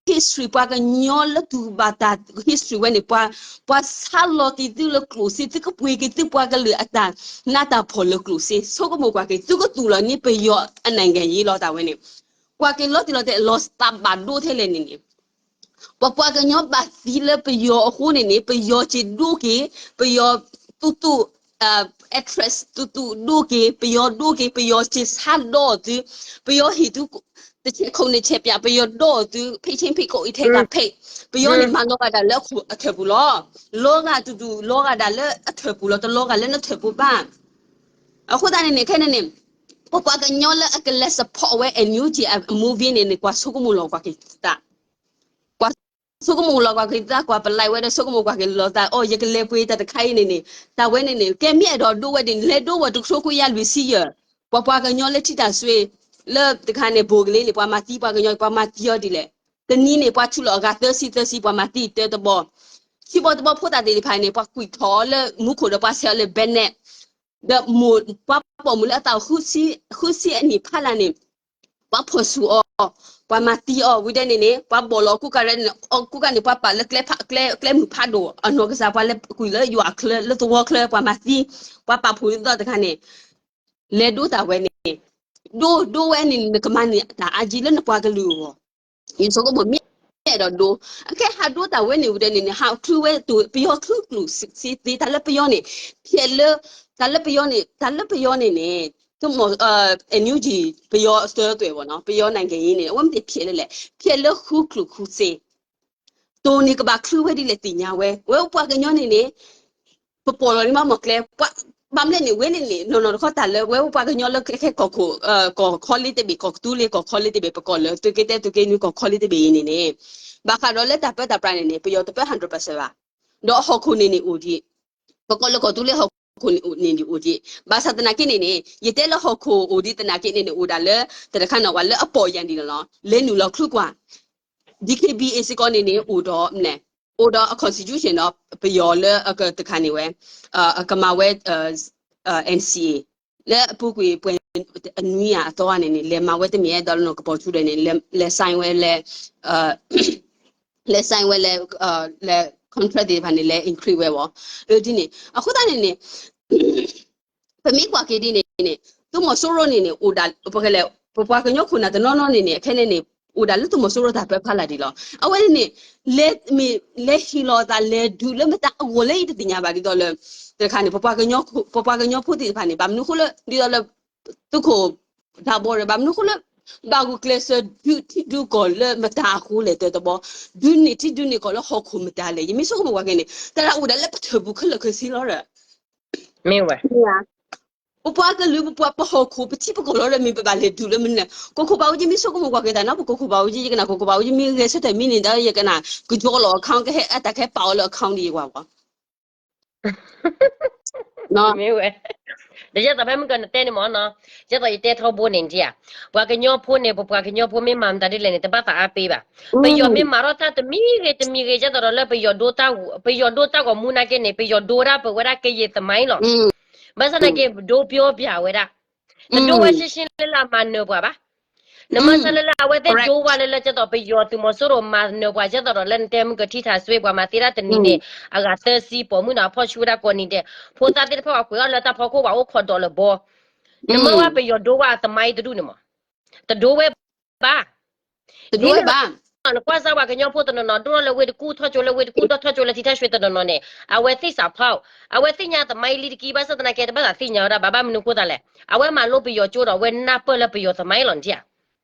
history ပှၤကညီလၢသူၣ်ဘၣ်တၢ် history ဝဲန့ၣ် ပှၤ ပှၤဆါလီၤက့ၤသုလၢကျိၣ်စ့ သုကပှ့ၤက့ၤသုပှၤကလုာ်အတၢ်နးတၢ်ဖှီၣ်လၢကျိၣ်စ့ ဆိကမိၣ်ကွၢ်က့ၤ သုကသူၣ်လီၤန့ၢ်ပယီၤအနံၣ်ဂၤယံၤလီၤတၢ်ဝဲန့ၣ် ကွၢ်က့ၤလီၤတံၢ်လီၤတဲာ် လီၤသးဘၣ်ဒိထဲလဲၣ်န့ၣ်န့ၣ် ပပှၤကညီဘၣ်သံလၢပယီၤအဃိန့ၣ်န့ၣ် ပယီၤက့ၤဒိက့ၤ ပယီၤသူၣ်သူၣ် actress သူၣ်သူၣ်ဒိက့ၤ ပယီၤဒိက့ၤ ပယီၤက့ၤဆါဒီးသု ပယီၤဟ့ၣ်သု တဆဲးခိၣ်န့ၣ်ဆဲးပၠး ပယီၤဒီးသု ဖ့ၣ်ဆ့ဖ့ၣ်ခိၣ်အံၤထဲဂၤဖဲး ပယီၤန့ၣ်မၤလီၤဂာ်ဒၣ်လၢအထၢၣ်ပူၤလီၤ လီၤဂာ်တုၤတုၤ လီၤဂာ်ဒၣ်လၢအထၢၣ်ပူၤလီၤ တလီၤဂာ်လၢနထၢၣ်ပူၤဘၣ် အဃိသတးန့ၣ်န့ၣ် ခဲန့ၣ်န့ၣ် ပပှၤကညီလၢအကလဲၤ support ဝဲ NUG အ movie န့ၣ်န့ၣ် ကွၢ်ဆိကမိၣ်လီၤကွၢ်က့ၤသး ကွၢ်ဆိကမိၣ်လီၤကွၢ်က့ၤသး ကွၢ်ပလၢ်ဝဲဒီးဆိကမိၣ်ကွၢ်က့ၤလီၤသး အိၣ် ယကလဲၤပှ့ၤတၢ်တခါအံၤန့ၣ်န့ၣ် တၢ်ဝဲန့ၣ်န့ၣ် ကဲမ့ၢ်အဲၣ်ဒိးဒိဝဲဒ်န့ၣ် လဲၤဒိဝဲတကထိခွံကယၤလွံၢ်ဆံယဲၢ် ပပှၤကညီလၢထံတၢ်စွ့ လၢတခါန့ၣ် ဘိၣ်ကလ့န့ၣ် ပှၤမၤသံပှၤကညီ ပှၤမၤသံအီၤဒ်လဲၣ် တနံၤန့ၣ် ပှၤထုးလီၤအဂၤသၢဆံသၢဆံ ပှၤမၤသံတၢတဘီ ခံဘီတဘီဖိသၣ်သ့ၣ်တဖၣ်န့ၣ် ပှၤကွံာ်ထီၣ်အီၤလၢမူခိၣ်ဒီးပှၤဆဲးအီၤလၢ Bennett ဒီးမိၢ် ပှၤပိာ်မုၣ်လၢအသးဃုဆံအနံၣ်ဖးလၢ်န့ၣ် ပှၤဖီၣ်ဆူၣ်အီၤ ပှၤမၤသံအီၤဝံၤဒဲးန့ၣ်န့ၣ် ပှၤဘီၣ်လီၤကူကၤရဲၣ်န့ၣ် ကူကၤန့ၣ် ပှၤပာ်လၢကျဲမုၢ်ဖးဒိၣ် အနီၢ်ကစၢ် ပှၤလဲၤကွံာ်လၢယွၤအချၢ လၢသဝီချၢ ပှၤမၤသံ ပှၤပာ်ဖှိၣ်သီတခါန့ၣ် လဲၤဒိတၢ်ဝဲန့ၣ် ဒိ ဒိဝဲန့ၣ် နကမၤန့ၢ်တၢ်အါကံလၢနပှၤကလုာ်အဂီၢ် ယဆိကမိၣ်မ့ၢ်အဲၣ်ဒိးဒိ အခဲဟးဒိတၢ်ဝဲန့ၣ်ဝံၤဒဲးန့ၣ်န့ၣ် ဟးချုးဝဲ ပယီၤချုးကျိၣ်စ့သ့ တၢ်လၢပယီၤန့ၣ် ဖျဲးလၢ တၢ်လၢပယီၤန့ၣ် တၢ်လၢပယီၤန့ၣ်န့ၣ် ကမီၢ် NUG ပယီၤအစၢၤသွဲၣ်ဘၣ်နီၤ ပယီၤနံၣ်ဂၤအံၤန့ၣ် အဝဲမ့ၢ်တဖျဲးလၢလဲၣ် ဖျဲးလၢဃုကျိၣ်ဃုစ့ တိၢ်န့ၣ်ကဘၣ်ချုးဝဲဒ်လဲၣ်သ့ၣ်ညါဝဲ ဝဲပှၤကညီန့ၣ်န့ၣ် ပပိာ်လီၤန့ၣ်မ့ၢ်မ့ၢ်ကျဲ ဘၣ်မနုၤလဲၣ်န့ၣ် ဝဲန့ၣ်န့ၣ် နီၢ်နီၢ်တခီတၢ်လၢ ဝဲပှၤကညီလၢခဲကီၢ်ခိၣ် ကီၢ်ခီလ့တဘ့ၣ် ကီၢ်ကသူလ့ ကီၢ်ခီလ့တဘ့ၣ် ပကိးလၢ သုးက့တၢ သုးက့နွံ ကီၢ်ခီလ့တဘ့ၣ်အံၤန့ၣ်န့ၣ် ဘၣ်ဃးဒီးလၢတၢ်ပၢတၢ်ပြးန့ၣ်န့ၣ် ပယီၤတပၢ hundred percent ဘၣ် ဒီးဟီၣ်ခိၣ်န့ၣ်န့ၣ်အိၣ်ဒံး, ပကိးလၢကီၢ်သူလ့ၤဟီၣ်ခိၣ်န့ၣ်အိၣ်ဒံး, ဘၣ်ဆၣ်သနာ်က့န့ၣ်န့ၣ် ယတဲလၢဟီၣ်ခိၣ်အိၣ်ဒံးသနာ်က့န့ၣ်န့ၣ် အိၣ်ဒၣ်လၢ တၢ်တခါန့ၣ်ဝဲလၢအပီၢ်ယၢ်ဒံးလီၤ, လဲၤနုာ်လီၤချုကွၢ် DKBA စ့ၢ်ကီးန့ၣ်န့ၣ် အိၣ်ဒီးမနုၤလဲၣ်, အိၣ်ဒီးအ constitution ဒီးပယီၤလၢအကတခါန့ၣ်ဝဲ အကမၤဝဲ NCA လၢအပူၤကွံာ်ပှဲၤအနွံအသီန့ၣ်န့ၣ် လဲၤမၤဝဲတမ့ၢ်အဲၣ်ဒိးလၢနီၢ်ကပီၤထူဒီးန့ၣ် လဲၤ sign ဝဲလၢ လဲၤ sign ဝဲလၢ လၢ contract သ့ၣ်တဖၣ်န့ၣ် လဲၤ include ဝဲဘၣ်, ဒ်န့ၣ် အဃိသတးန့ၣ်န့ၣ် ပမ့ၢ်ကွၢ်က့ၤဒ်န့ၣ်န့ၣ် သုးမီၤစိရိၤန့ၣ်န့ၣ် အိၣ်ဒၣ် ပကလဲၤ ပပှၤကညီခိၣ်နၢ်တနီၤနီၤန့ၣ်န့ၣ် အခဲန့ၣ်န့ၣ် အိၣ်ဒၣ်လၢသုးမီၤစိရိၤတၢ်ပၢဖီလာ်ဒံးလီၤ. အဝဲန့ၣ်န့ၣ် လဲၤမ့ၢ် လဲၤဟ့ၣ်လီၤသးလဲၤဒုးလၢမတၤအဂီၢ်လၢယတသ့ၣ်ညါဘၣ်ဒ်သိးလၢ တခါန့ၣ် ပပှၤကညီဖိသ့ၣ်တဖၣ်န့ၣ် ဘၣ်မနုၤအဃိလၢ ဒ်သိးလၢ သုးခိၣ် ဒၣ်ဘီဒီး ဘၣ်မနုၤအဃိလၢ ဘၣ်ဂုာ်ကျဲးစၢးဒုးထံဒုးကီၢ်လၢမတၤအဃိလဲၣ်တၢ်တဘီ, ဒုးန့ၢ်ထံဒုးန့ၢ်ကီၢ်လၢဟီၣ်ခိၣ်မတၤလဲၣ်. ယမ့ၢ်ဆိကမိၣ်ကွၢ်က့ၤန့ၣ် တၢ်လၢအိၣ်ဒၣ်လၢပထၢၣ်ပူၤခဲလၢာ်ခဲဆ့လီၤဒီး မ့ၢ်ဝဲ ပပှၤကလုာ် ပပှၤပဟီၣ်ခိၣ် ပထံပကီၢ်လီၤဒီး မ့ၢ်ပဘၣ်လဲၤဒုးလၢမနုၤလဲၣ်. ကီၢ်ခိၣ်ဘၣ်အူကၠံမ့ၢ်ဆိကမိၣ်ကွၢ်က့ၤတၢ်နီၤ, ပကီၢ်ခိၣ်ဘၣ်အူကၠံ မ့ၢ်ဂဲၤဆၢထၢၣ်မံန့ၣ်ဒီး ယကနၣ် ကယီလီၤ account ကဟဲအတၢ်ကဟဲပာ်အီၤလၢ account ဒ်ယကွၢ်ဝဲ မ့ၢ်ဝဲ ဒီးယဲသိးဖဲမုၢ်ကနတဲန့ၣ်မ့ၢ်နီၤ, ယဲသိးယတဲထီဘိန့ၣ်ဒ်ဧါ, ပှၤကညီဖိန့ၣ် ပပှၤကညီဖိမ့ၢ်မၤမတၤဒ်လဲၣ်န့ၣ် တဘၣ်သးအါပ့ဘၣ်. ပယီၤမ့ၢ်မၤထီၣ်တၢ်တမံၤဂ့ၤတမံၤဂ့ၤ ယဲသိးဒီးလၢပယီၤဒိတၢ်, ပယီၤဒိတၢ်ဂီၤမူနာ်က့န့ၣ် ပယီၤဒိဝဲဒၣ်ပဝဲဒၣ်ကယံာ်သမိုင်းလီၤ. ဘၣ်ဆၣ်နာ်က့ ဒိပျီပျၢ်ဝဲဒၣ်, တဒိဝဲရှင်းရှင်းလၢလၢအမၤနၢၤပှၤဘၣ်. နမ့ၢ်စးလၢလၢအဝဲသ့ၣ်ဒိဝဲလၢလၢ ကဲသိးပယီၤသုးမီၤစိရိၤမၤနၢၤပှၤ ကဲသိးဒီးလၢနတဲမုၢ်ကထံထၣ်စွ့ပှၤမၤသ့တၢ်တနံၤန့ၣ် အဂၤသၢဆံပိာ်မုၣ်န့ၣ် အဖီၣ်ဆူၣ်ဝဲဒၣ်ကိးနံၤဒဲး ဖိသၣ်သ့ၣ်တဖၣ်အီၤကွဲးအီၤလၢတၢ်ဖီခိၣ် ပှၤအိၣ်ခိးဒီးလၢဘီ, နမ့ၢ်ဝဲပယီၤဒိဝဲအသမိုင်းတဒူၣ်န့ၣ်မး, တဒိဝဲဘၣ် ဒ်န့ၣ်လီၤ. နကွၢ်စၢ်ပှၤကညီဖိတနီၤနီၤ ဒိၣ်ထီၣ်လၢဝ့ၢ်တကူၣ် ထီၣ်ကၠိလၢဝ့ၢ်တကူၣ် ဒီးထီၣ်ကၠိလၢထံထၣ်ရွှ့တနီၤနီၤန့ၣ် အဝဲသ့ၣ်စးဖီၣ်, အဝဲသ့ၣ်ညါသမိုင်းလံတက့ၢ် ဘၣ်ဆၣ်သနာ်က့ တဘၣ်သးသ့ၣ်ညါဝဲဒၣ်ဘၣ် ဘၣ်မနုၤဃိသးလဲၣ်, အဝဲမၤလိပယီၤကၠိဒီး အဝဲနၢ်ပၢၢ်လၢပယီၤသမိုင်းလီၤ နထံၣ်ဧါ.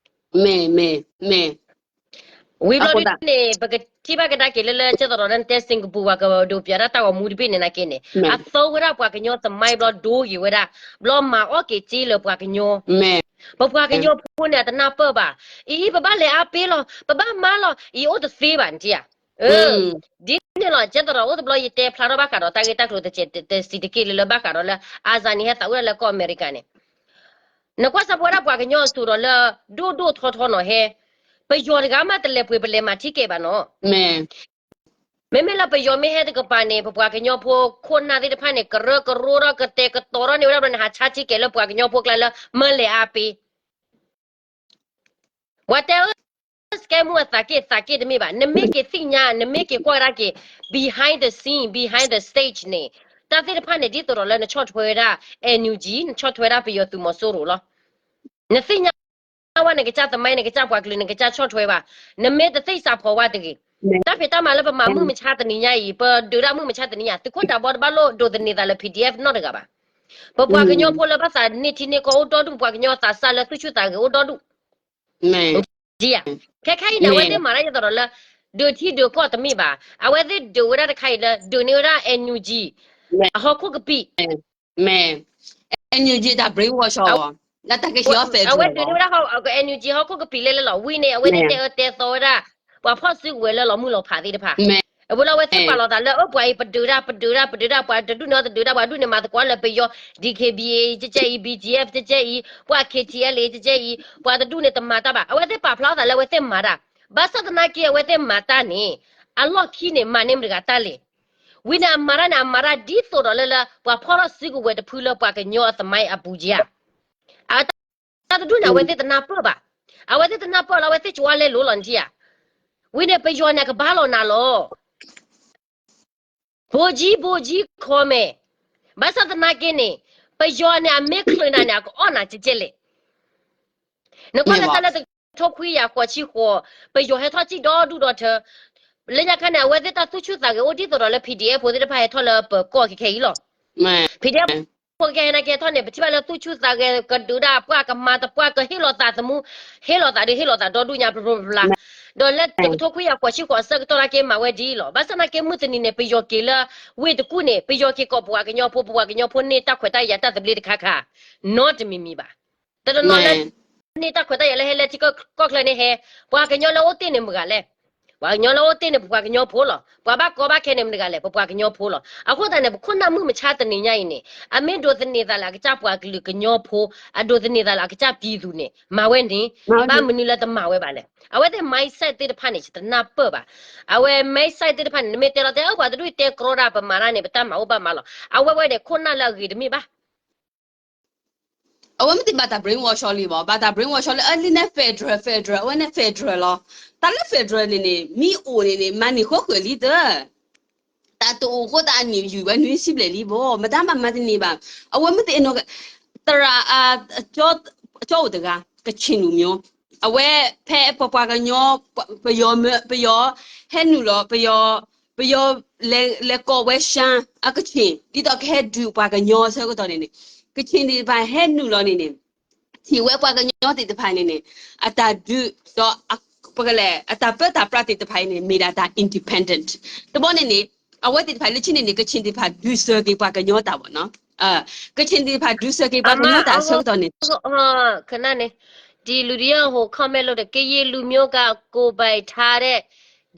မ့ၢ်မ့ၢ်မ့ၢ် ဝံၤဘျီဒ်န့ၣ် ပကထံၣ်ဘၣ်ကဒါက့ၤလၢလၢ ကဲသိးဒီးလၢနတဲ Singapore ပှၤကဒိးပၠးဒၣ်တၢ်ဂီၤမူတဘ့ၣ်န့ၣ်နာ်က့န့ၣ် အသီဝဲဒၣ်ပှၤကညီသမိုင်းဘျီဒိဂ့ၤဝဲဒၣ်, ဘျီမၤအီၣ်က့ၤစ့လၢပှၤကညီ, ပပှၤကညီဖိန့ၣ် အတနၢ်ပၢၢ်ဘၣ်, အံၤ ပဘၣ်လဲၤအါပ့လီၤ ပဘၣ်မၤလီၤ အံၤအိၣ်တသ့ဘၣ် နထံၣ်ဧါ. ဒ်န့ၣ်လီၤ ကဲသိးဒီး အိၣ်တဘျီယတဲဖျါထီၣ်ဘၣ်ဃးဒီးတၢ်ဂ့ၢ်တၢ်ကျိၤတစဲးတစံးတက့ၢ်လၢလၢဘၣ်ဃးဒီးလၢ အါစါန့ၣ် ဟဲသးဝဲဒၣ်လၢကီၢ်အမဲရကၤန့ၣ် နကွၢ်စၢ်ပဝဲဒၣ်ပှၤကညီအစိၤဒီးလၢ ဒိၣ်ဒိၣ်ထီထီနီၤဟဲ, ပယီၤတဂၤမးတလဲၤပှ့ၤပလဲၤမၤထံကဲးဘၣ်နီၤ. မ့မ့ၢ်လၢပယီၤမ့ၢ်ဟဲတကပၤန့ၣ် ပပှၤကညီဖိခိၣ်နၢ်သ့ၣ်တဖၣ်န့ၣ် ကရၢကရိထီၣ်ကတဲာ်ကတီၤထီၣ်န့ၢ်ဝဲဒၣ်ဘျီန့ၣ် ဟးဆါထံကဲးလၢပှၤကညီဖိကျါလၢ မၢလဲၤအါပ့ ပှၤတဲအၢ စကဲမူအသးက့ၣ်သးက့ၣ်တမ့ၢ်ဘၣ်, နမ့ၢ်က့ၤသ့ၣ်ညါ နမ့ၢ်က့ၤကွၢ်ကဒါက့ၤ behind the scene, behind the stage န့ၣ် တၢ်သ့ၣ်တဖၣ်န့ၣ် ဒ်သိးဒီးလၢနဆီၣ်ထွဲဝဲဒၣ် NUG, နဆီၣ်ထွဲဝဲဒၣ်ပယီၤသုးမီၤစိရိၤလီၤ. နသ့ၣ်ညါဝဲ နကစၢ်သမိုင်း နကစၢ်ပှၤကလုာ် နကစၢ်ဆီၣ်ထွဲဘၣ်, နမ့ၢ်တသ့ၣ်စးဖီဝဲတဂ့ၤ. တၢ်ဖံးတၢ်မၤလၢပမၤမုၢ်မဆါတနံၤညါအံၤ ပဒုးဒၣ်မုၢ်မဆါတနံၤညါ သုးခိၣ်ဒၣ်ဘီတဘၣ်လိၣ်ဒိးသန့ၤသးလၢ PDF နီတဂၤဘၣ်. ပပှၤကညီဖိလၢဘၣ်သးန့ၢ်ထံန့ၢ်ကီၢ်အိၣ်ဒီဒူၣ်, ပပှၤကညီသးစၢ်လၢသူၣ်ဆူၣ်သးဂဲၤအိၣ်ဒီဒူၣ် ဒ်ဧါ. ခဲခဲအံၤန့ၣ် အဝဲသ့ၣ်မၤတၢ်ယသိးဒီးလၢ ဒုးထံဒုးကီၢ်တမ့ၢ်ဘၣ်. အဝဲသ့ၣ်ဒုးဝဲဒၣ်တခါအံၤလၢ ဒုးန့ၢ်ဝဲဒၣ် NUG အဟီၣ်ခိၣ်ကပံာ် မ့ၢ် NUG တၢ် brainwash အီၤ လၢတၢ်ကဟံးအီၣ်သဲး အဝဲဒုးန့ၢ်ဝဲဒၣ် NUG ဟီၣ်ခိၣ်ကပံာ်လဲလဲလီၤ. ဝံၤန့ၣ် အဝဲသ့ၣ်တဲအၢတဲသီဝဲဒၣ် ပှၤဖီၣ်စုကဝဲၤလၢလီၤမုၢ်လီၤဖးသ့ၣ်တဖၣ် အဝဲလၢအဝဲသ့ၣ်ပာ်လီၤသးလၢ အၢ ပှၤအံၤပဒုးတၢ် ပဒုးတၢ် ပဒုးတၢ် ပှၤတဒူၣ်န့ၣ်အီၤတဒုးတၢ် ပှၤဒူၣ်န့ၣ်မၤသကိးလၢပယီၤ DKBA ကဲကဲအံၤ BGF ကဲကဲအံၤ ပှၤ KTLA ကဲကဲအံၤ ပှၤတဒူၣ်န့ၣ်တမၤတၢ်ဘၣ်. အဝဲသ့ၣ်ပာ်ဖျါအသးလၢအဝဲသ့ၣ်မၤတၢ် ဘၣ်ဆၣ်သနာ်က့အဝဲသ့ၣ်မၤတၢ်န့ၣ် အလီၢ်ခံန့ၣ် မၤန့ၢ်မတဂၤတၢ်လဲၣ်. ဝံၤန့ၣ်အမၤတၢ်န့ၣ် အမၤတၢ်ဒ်သိးဒီးလၢလၢ ပှၤဖီၣ်ထီၣ်စုကဝဲၤတဖုလၢပှၤကညီအသမိုင်းအပူၤကဧါ. အတၢ်တဒူၣ်န့ၣ် အဝဲသ့ၣ်တနၢ်ပၢၢ်ဘၣ်. အဝဲသ့ၣ်တနၢ်ပၢၢ်လၢ အဝဲသ့ၣ်ကဝါလဲလိာ်လီၤနထံၣ်ဧါ. ဝံၤန့ၣ် ပယီၤန့ၣ် အကဘၣ်လီၤနၤလီၤ ဘိကၠံဘိကၠံခီမဲာ်, ဘၣ်ဆၣ်သနာ်က့န့ၣ် ပယီၤန့ၣ် အမ့ၢ်ချုးနၤန့ၣ် အကအီၣ်နၤကဲကဲလဲၣ်. နကွၢ်လၢတၢ်လၢတကထိခွံကယၤဃိးဆံဃိး ပယီၤဟဲထီၣ်စံၣ်ဒီဒူၣ်ဒီထၢ လၢညါခါန့ၣ် အဝဲသ့ၣ်တၢ်သူၣ်ဆူၣ်သးဂဲၤအိၣ်ဒ်သိးဒီးလၢ PDF ဖိသ့ၣ်တဖၣ်ဟဲထီၣ်လၢပကီၢ်ခဲခဲအံၤလီၤ. PDF ဖိခဲခဲနာ်က့ဟဲထီၣ်န့ၣ် ပထံၣ်ဘၣ်လၢသူၣ်ဆူၣ်သးဂဲၤကဒုးဒၣ်ပှၢ်ကမၤသပှၢ်ကဟ့ၣ်လီၤသးသမူ ဟ့ၣ်လီၤသးဒီးဟ့ၣ်လီၤသးဒီဒူၣ်ညါဖျိဖျိဖျါ ဒီးလၢတကထိခွံကယၤဃိးဆံဃိးအဆၢကတီၢ်နာ်က့မၤဝဲဒ်အံၤလီၤ. ဘၣ်ဆၣ်နာ်က့မုၢ်တနံၤန့ၣ် ပယီၤက့ၤလၢဝ့ၢ်တကူၣ်န့ၣ် ပယီၤက့ၤကိးပပှၤကညီဖိ ပပှၤကညီဖိန့ၢ်တၢ်ခွဲးတၢ်ယာ်တၢ်သဘျ့တခါခါ နီတမံၤမံၤဘၣ်. တနီၤနီၤလၢ န့ၢ်တၢ်ခွဲးတၢ်ယာ်လၢဟဲလၢထံကီၢ်ချၢန့ၣ်ဟဲ, ပှၤကညီလၢအိၣ်တ့ၢ်န့ၣ်မတဂၤလဲၣ်. ပှၤကညီလၢအိၣ်တ့ၢ်န့ၣ် ပပှၤကညီဖိလီၤ. ပှၤဘၣ်ကီဘၣ်ခဲန့ၣ်မတၤတဂၤလဲၣ်, ပပှၤကညီဖိလီၤ. အဃိသတးန့ၣ် ပခိၣ်နၢ်မုၣ်မဆါတနံၤညါအံၤန့ၣ် အမ့ၢ်ဒိးသန့ၤသးလၢအကစၢ်ပှၤကလုာ်ကညီဖိ, အဒိးသန့ၤသးလၢအကစၢ်ပံၤသူန့ၣ် မၤဝဲန့ၣ်, ဘၣ်မနုၤလၢတမၤဝဲဘၣ်လဲၣ်. အဝဲသ့ၣ် mindset သ့ၣ်တဖၣ်န့ၣ် ယတနၢ်ပၢၢ်ဘၣ်. အဝဲ mindset သ့ၣ်တဖၣ်န့ၣ် နမ့ၢ်တဲလီၤတဲ အၢ ပှၤတဒူၣ်တဲကြီတၢ် ပမၤတၢ်န့ၣ် ပတၢ်မၤအိၣ်ဘၣ်မးလီၤ. အဝဲဝဲန့ၣ် ခိၣ်နၢ်လၢအဂ့ၤတမ့ၢ်ဘၣ် အဝဲမ့ၢ်သ့ၣ်ဘၣ်တၢ် brainwash လံမး, ဘၣ်တၢ် brainwash လံ အလံန့ၣ် federal federal အဝဲန့ၣ် federal လီၤ. တၢ်လၢ federal န့ၣ်န့ၣ် မ့ၢ်အိၣ်န့ၣ်န့ၣ် မၤန့ၢ်ဃီဃၢၤလံတၢ်, တၢ်တအိၣ်ဃိသတးအနံၣ်ယူၤဝဲနွံဆံဘျဲၣ်လံဘၣ်, မတၤမၤမၤတန့ၢ်ဘၣ်. အဝဲမ့ၢ်သ့ၣ်အနီၢ်က သရၣ် ကၠီအိၣ်တဂၤ ကချင်လူမျိုး, အဝဲဖဲပပှၤကညီ ပယီၤမၢ ပယီၤဟဲနုာ်လီၤ ပယီၤ ပယီၤ လဲၤကိးဝဲရှမ်းအကချင် ဒ်သိးကဟဲဒုးပှၤကညီအဆၢကတီၢ်န့ၣ်န့ၣ်, ကချင်သ့ၣ်တဖၣ်ဟဲနုာ်လီၤန့ၣ်န့ၣ်, ထံၣ်ဝဲပှၤကညီသ့ၣ်တဖၣ်န့ၣ်န့ၣ် အတၢ်ဒုးဒီး ပကလဲၣ် အတၢ်ပၢတၢ်ပြးသ့ၣ်တဖၣ်အံၤန့ၣ် မ့ၢ်ဒၣ်တၢ် independent တဘျီန့ၣ်န့ၣ်, အဝဲသ့ၣ်တဖၣ်လၢခံန့ၣ်န့ၣ် ကချင်သ့ၣ်တဖၣ်ဒုးစၢၤက့ၤပှၤကညီတၢ်ဘၣ်နီၤ, ကချင်သ့ၣ်တဖၣ်ဒုးစၢၤက့ၤပှၤကညီတၢ်အဆၢကတီၢ်န့ၣ် ခဏန့ၣ် ဒီလူတယောက်ဟို comment လုပ်တယ် ကရင်လူမျိုးက ကိုယ်ပိုင်ထားတဲ့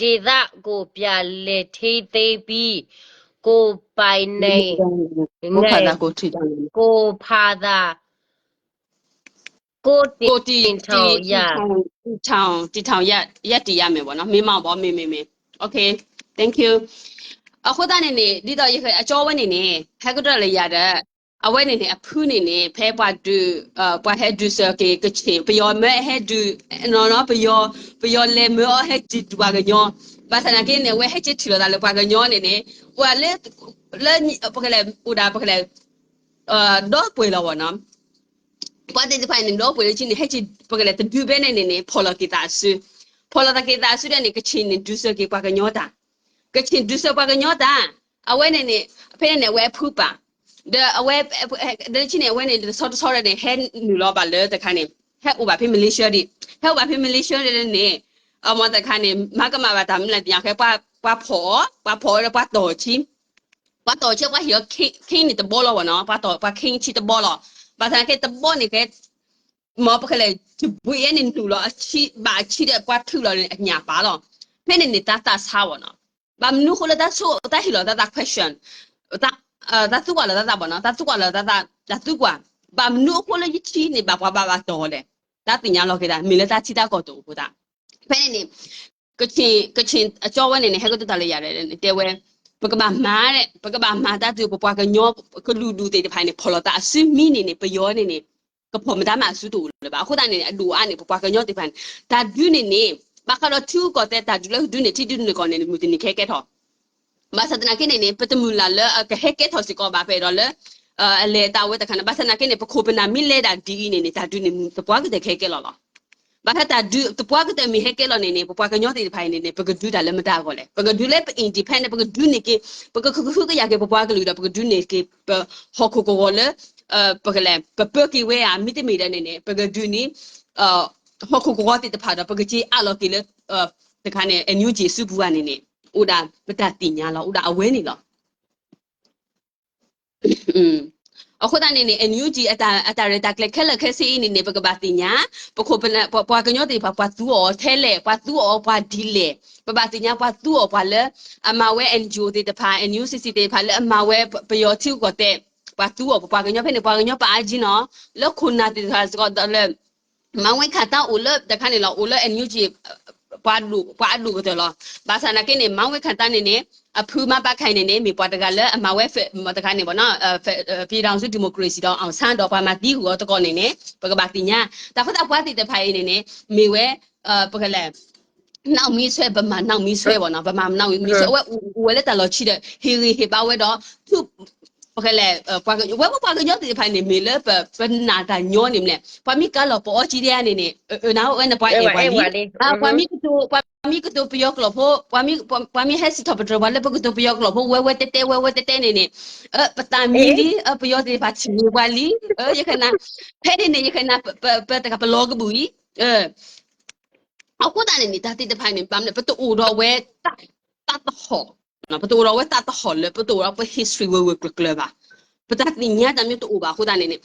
ဒေသကို ပြန်လည်ထိန်းသိမ်းပြီး ကိုယ်ပိုင်နိုင်ငံ ကိုယ့်ဘာသာကိုယ်ထူထောင် ကိုယ့်ဘာသာကိုယ်တည်ထောင်ရ ကိုယ်တည်တည်ထောင် တည်ထောင်ရ ရပ်တည်ရမယ်ပေါ့နော် မင်းမောင်ပေါ့ မင်းမင်းမင်း okay thank you အဃိသတးန့ၣ်န့ၣ် ဒ်သိးယကအကၠီဝဲန့ၣ်န့ၣ် ဟဲကတီၢ်လၢယၤဒီး အဝဲန့ၣ်န့ၣ် အဖုန့ၣ်န့ၣ် ဖဲပှၤဒုး ပှၤဟဲဒုးစၢၤက့ၤကချ့ၣ် ပယီၤမၢဟဲဒုး နီၢ်နီၢ် ပယီၤ ပယီၤလဲၤမၢအီၤဟဲဒုးပှၤကညီ ဘၣ်ဆၣ်သနာ်က့န့ၣ် အဝဲဟဲက့ၤထံၣ်လိာ်သးလၢပှၤကညီန့ၣ်န့ၣ် ပှၤလၢ လၢ ပကလဲၤ အိၣ်ဒၣ်ပကလဲၤ ဒီပှဲၤလီၤဝဲနီၤ ပှၤသ့ၣ်တဖၣ်န့ၣ် ဒီပှဲၤလၢခံန့ၣ် ဟဲက့ၤ ပကလဲၤတဒုးဖဲန့ၣ်န့ၣ်န့ၣ် ဖီၣ်လီၤက့ၤသးအစု ဖီၣ်လီၤသးက့ၤသးအစုဒၣ်န့ၣ် ကချ့ၣ်န့ၣ် ဒုးစၢၤက့ၤပှၤကညီတၢ် ကချ့ၣ်ဒုးစၢၤပှၤကညီတၢ် အဝဲန့ၣ်န့ၣ် ဖဲန့ၣ်န့ၣ် အဝဲအဖုပာ် ဒီးအဝဲ ဒီးခံန့ၣ် အဝဲန့ၣ် တဆီတဆီဒီးန့ၣ် ဟဲနုာ်လီၤဘၣ်လၢတခါန့ၣ် ဟဲအိၣ်ဘၣ်ဖဲ Malaysia ဒံး ဟဲအိၣ်ဘၣ်ဖဲ Malaysia ဒ်န့ၣ် အမ့ၢ်တခါန့ၣ် မၤကမၣ်ဘၣ်တၢ်မနုၤလဲၣ်သ့ၣ်ညါ ဖဲပှၤဖီၣ်အီၤ ပှၤဖီၣ်အီၤဒီးပှၤတီၢ်ဆံ ပှၤတီၢ်ဆံ ပှၤဟ့ၣ်အီၤ ခ့န့ၣ်တဘီလီၤဝဲနီၤ ပှၤတီၢ် ပှၤခ့ဆံတဘီလီၤ ဘၣ်ဆၣ်သနာ်က့တဘီန့ၣ်ကဲ မ်ပကလဲၤ တဘှံးအဲန့ၣ်နုာ်လီၤအဆံ ဘၣ်အဆံဒီးပှၤထုးလီၤန့ၣ် အညၣ်ပာ်လီၤ ဖဲန့ၣ်န့ၣ်တၢ်သးဆါဝဲနီၤ ဘၣ်မနုၤအဃိလၢတၢ်ဆိၣ် တၢ်ဟ့ၣ်လီၤတၢ်သး question တၢ်သူကွၢ်လီၤတၢ်သးဘၣ်နီၤ တၢ်သူကွၢ်လီၤတၢ်သး တၢ်သူကွၢ် ဘၣ်မနုၤအဃိလၢယထံၣ်န့ၣ် ဘၣ်ပှၤဘၣ်ဘၣ်တီၢ်လဲၣ် တၢ်သ့ၣ်ညါလီၤက့ၤတၢ် မ့ၢ်လၢတၢ်ထံတၢ်ကီၢ်တအိၣ်အဃိသတး ဖဲန့ၣ်န့ၣ် ကချ့ၣ် ကချ့ၣ်အကၠီဝဲန့ၣ်န့ၣ် ဟဲကတိၤတၢ်လၢယၤဒီး တဲဝဲ ပကဘၣ်မၤ ပကဘၣ်မၤတၢ်တုၤပပှၤကညီ ကလုာ်ဒူၣ်သ့ၣ်တဖၣ်န့ၣ် ဖီၣ်လီၤသးအစုမံန့ၣ်န့ၣ် ပယီၤန့ၣ်န့ၣ် ကဖီၣ်မတၤမးအစုတအိၣ်လၢၤဘၣ် အဃိသတးန့ၣ် အဒိၣ်အါန့ၣ် ပပှၤကညီသ့ၣ်တဖၣ်န့ၣ် တၢ်ဒုးန့ၣ်န့ၣ် ဘၣ်ဃးဒီးထံဂုၤကီၢ်သဲး တၢ်ဒုးလၢဒုးန့ၣ် ထံဒုးန့ၣ်ကီၢ်န့ၣ် မုၢ်တနံၤကဟဲကဲထီၣ် ဘၣ်ဆၣ်သနာ်က့န့ၣ်န့ၣ် ပတမုၢ်လၢ်လၢအကဟဲကဲထီၣ်စ့ၢ်ကီးဘၣ် ပအဲၣ်ဒိးလၢ အလဲၤတၢ်ဝဲတခါန့ၣ် ဘၣ်ဆၣ်သနာ်က့န့ၣ် ပခိၣ်ပနၢ်မ့ၢ်လဲၤဒၣ်ဒ်အံၤန့ၣ်န့ၣ် တၢ်ဒုးန့ၣ် သပှၢ်ကတၢၢ်ကဟဲကဲလီၤလီၤ. ဘၣ်ဆၣ်တၢ်ဒုးသပှၢ်ကတၢၢ်မ့ၢ်ဟဲကဲလီၤန့ၣ်န့ၣ် ပပှၤကညီသ့ၣ်တဖၣ်အံၤန့ၣ်န့ၣ် ပကဒုးတၢ်လၢမတၤအဂီၢ်လဲၣ်. ပကဒုးလၢပ independent ပကဒုးန့ၢ်က့ၤ ပကခုခုကယာ်က့ၤပပှၤကလုာ်ဒီး ပကဒုးန့ၢ်က့ၤ ပဟီၣ်ခိၣ်ကဝီၤလၢ ပကလဲၤ ပပၢက့ၤဝဲဧါ မ့တမ့ၢ်ဒီးန့ၣ်န့ၣ် ပကဒုးန့ၢ် ဟီၣ်ခိၣ်ကဝီၤသ့ၣ်တဖၣ်ဒီး ပကက့ၤအးလီၤက့ၤလၢ တခါန့ၣ် NUG စုပူၤဧါန့ၣ်န့ၣ် အိၣ်ဒၣ်ပတၢ်သ့ၣ်ညါလီၤ အိၣ်ဒၣ်အဝဲန့ၣ်လီၤ. အဃိသတးန့ၣ်န့ၣ် NUG အတၢ် အတၢ်ရဲၣ်တၢ်ကျဲၤခဲလၢာ်ခဲဆ့အံၤန့ၣ်န့ၣ် ပကဘၣ်သ့ၣ်ညါ ပခိၣ်ပနၢ် ပပှၤကညီသ့ၣ်တဖၣ် ပှၤသူအီၤထဲလဲၣ် ပှၤသူအီၤပှၤဒ်လဲၣ် ပဘၣ်သ့ၣ်ညါပှၤသူအီၤပှၤလၢ အမၤဝဲ NGO သ့ၣ်တဖၣ် NUCC သ့ၣ်တဖၣ်လၢအမၤဝဲ ပယီၤထံဂုၤကီၢ်သဲး ပှၤသူအီၤပပှၤကညီဖဲန့ၣ် ပှၤကညီပအါကံနီၤ လၢခိၣ်နၢ်သ့ၣ်တဖၣ်စ့ၢ်ကီးဒီးလၢ မၤဝဲခးတၢ်အိၣ်လၢတခါန့ၣ်လီၤ အိၣ်လၢ NUG ပှၤဒိၣ် ပှၤအဒိၣ်ကတၢၢ်လီၤ. ဘၣ်ဆၣ်သနာ်က့န့ၣ် မၤဝဲခးတၢ်န့ၣ်န့ၣ် အဖုမၤဘၣ်ခါအံၤန့ၣ်န့ၣ် မ့ၢ်ပှၤတဂၤလၢအမၤဝဲ တခါန့ၣ်ဘၣ်နီၤ ပြည်ထောင်စု democracy ဒီး အောင်ဆန်း ဒီးပှၤမၤသံဂုာ်အီၤသကိးန့ၣ်န့ၣ် ပကဘၣ်သ့ၣ်ညါ တၢ်ဃိသတးပှၤသ့ၣ်တဖၣ်အံၤန့ၣ်န့ၣ် မ့ၢ်ဝဲ ပကလဲၤ နောက်မီးဆွဲ ဗမာနောက်မီးဆွဲ ပေါ့နော် ဗမာနောက်မီးဆွဲ အဝဲအိၣ်ဝဲလၢတၢ်လီၢ်ခံဒီး ဟ့ၣ်ဂံၢ်ဟ့ၣ်ဘါဝဲဒီး ထူ ပကလဲၤ ဝဲပပှၤကညီသ့ၣ်တဖၣ်န့ၣ် မ့ၢ်လၢပ ပနာ်တၢ်ညီန့ၣ်မ့ၢ်လဲၣ် ပှၤမ့ၢ်ကါလီၤပအီကံဒဲးန့ၣ်န့ၣ် နဝဲနပှၤအဲၣ်ပှၤလံ ပှၤမ့ၢ်ကတိၤ ပှၤမ့ၢ်ကတိၤပယီၤကျိာ်ဖိ ပှၤမ့ၢ်ဟဲစံးထီၣ်ပတြၢၤပှၤလၢပကတိၤပယီၤကျိာ်ဖိ ဝဲဝဲတဲတဲ ဝဲဝဲတဲတဲန့ၣ်န့ၣ် ပသးမံလံ ပယီၤသ့ၣ်တဖၣ်ထံၣ်န့ၢ်ပှၤလံ ယကနၣ် ဖဲန့ၣ်န့ၣ် ယကနၣ် ပတဂၤပလီၤကဘူၣ်အံၤ အဃိသတးန့ၣ်န့ၣ် တၢ်သ့ၣ်တဖၣ်န့ၣ် ဘၣ်မနုၤ ပတအိၣ်ဒီးဝဲ သးသဟီၣ် ပတအိၣ်ဒီးဝဲသးသဟီၣ်လၢ ပတအိၣ်ဒီးပ history ဝဲၤဝဲၤကျၢၤကျၢၤဘၣ်. ပတၢ်သ့ၣ်ညါတၢ်မ့ၢ်တအိၣ်ဘၣ်အဃိသတးန့ၣ်န့ၣ်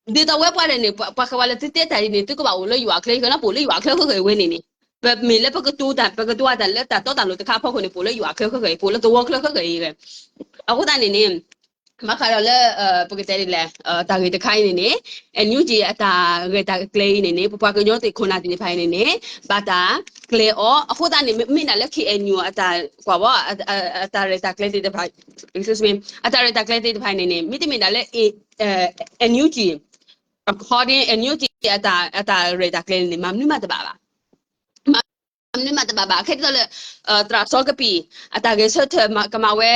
ဒ်သိးဝဲပှၤဒီးန့ၣ် ပှၤဃဲၤဝဲလၢသုတဲတၢ်အံၤန့ၣ် သုကဘၣ်အိၣ်လၢယွၤအချၢ ယကနၣ်ပအိၣ်လၢယွၤအချၢဃဲၤဃဲၤဝဲန့ၣ်န့ၣ် ပမ့ၢ်လၢပကတိၤတၢ် ပကတိၤအတၢ်လၢတၢ်တီတၢ်လိၤတခါအဖီခိၣ်န့ၣ် ပအိၣ်လၢယွၤချၢဃၣ်ဃၣ်အံၤ ပအိၣ်လၢသဝီချၢဃၣ်ဃၣ်အံၤ. အဃိသတးန့ၣ်န့ၣ် ဘၣ်ဃးဒီးလၢ ပကတဲဒ်လဲၣ် တၢ်ဂ့ၢ်တခါအံၤန့ၣ်န့ၣ် NUG အတၢ်ရဲၣ်တၢ်ကျဲၤအံၤန့ၣ်န့ၣ် ပပှၤကညီသ့ၣ်ခိၣ်နၢ်သ့ၣ်တဖၣ်အံၤန့ၣ်န့ၣ် ဘၣ်တၢ်ကျဲၤအီၤ. အဃိသတးန့ၣ် မ့ၢ်ဒၣ်လၢ KNU အတၢ်ကွၢ်ဝဲ အတၢ်ရဲၣ်တၢ်ကျဲၤသ့ၣ်တဖၣ် အတၢ်ရဲၣ်တၢ်ကျဲၤသ့ၣ်တဖၣ်အံၤန့ၣ်န့ၣ် မ့တမ့ၢ်ဒၣ်လၢ NUG according NUG အတၢ်ရဲၣ်တၢ်ကျဲၤန့ၣ်န့ၣ် မၤမနုၤမးတဘၣ်ဘၣ်. မၤမနုၤမးတဘၣ်ဘၣ်. ခဲဒ်သိးလၢ သရၣ်စီၤကပံာ် အတၢ်ဂဲၤဆၢထၢၣ်ကမၤဝဲ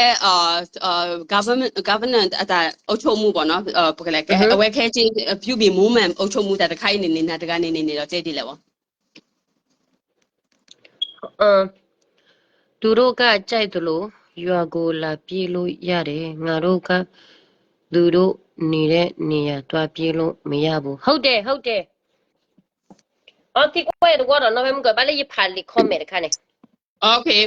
government governance အတၢ်အိၣ်ဆိးမူဘၣ်နီၤ ပကလဲၤကဲ အဝဲခဲက့ ပြုပြင် movement အိၣ်ဆိးမူတၢ်တခါအံၤန့ၣ်န့ၣ် နၤတဂၤန့ၣ်န့ၣ်န့ၣ်ဒီးတဲဒ်လဲၣ်ဝဲ သူတို့ကကြိုက်သလို ရွာကိုလာပစ်လို့ရတယ် ငါတို့က သူတို့နေတဲ့နေရာသွားပစ်လို့မရဘူး ဟုတ်တယ် ဟုတ်တယ် အီသံကွၢ်တဝီဒီး နီၢ်ဖဲမုၢ်ကၢ ဘၣ်လၢယဖးလံာ် comment တခါန့ၣ် အီ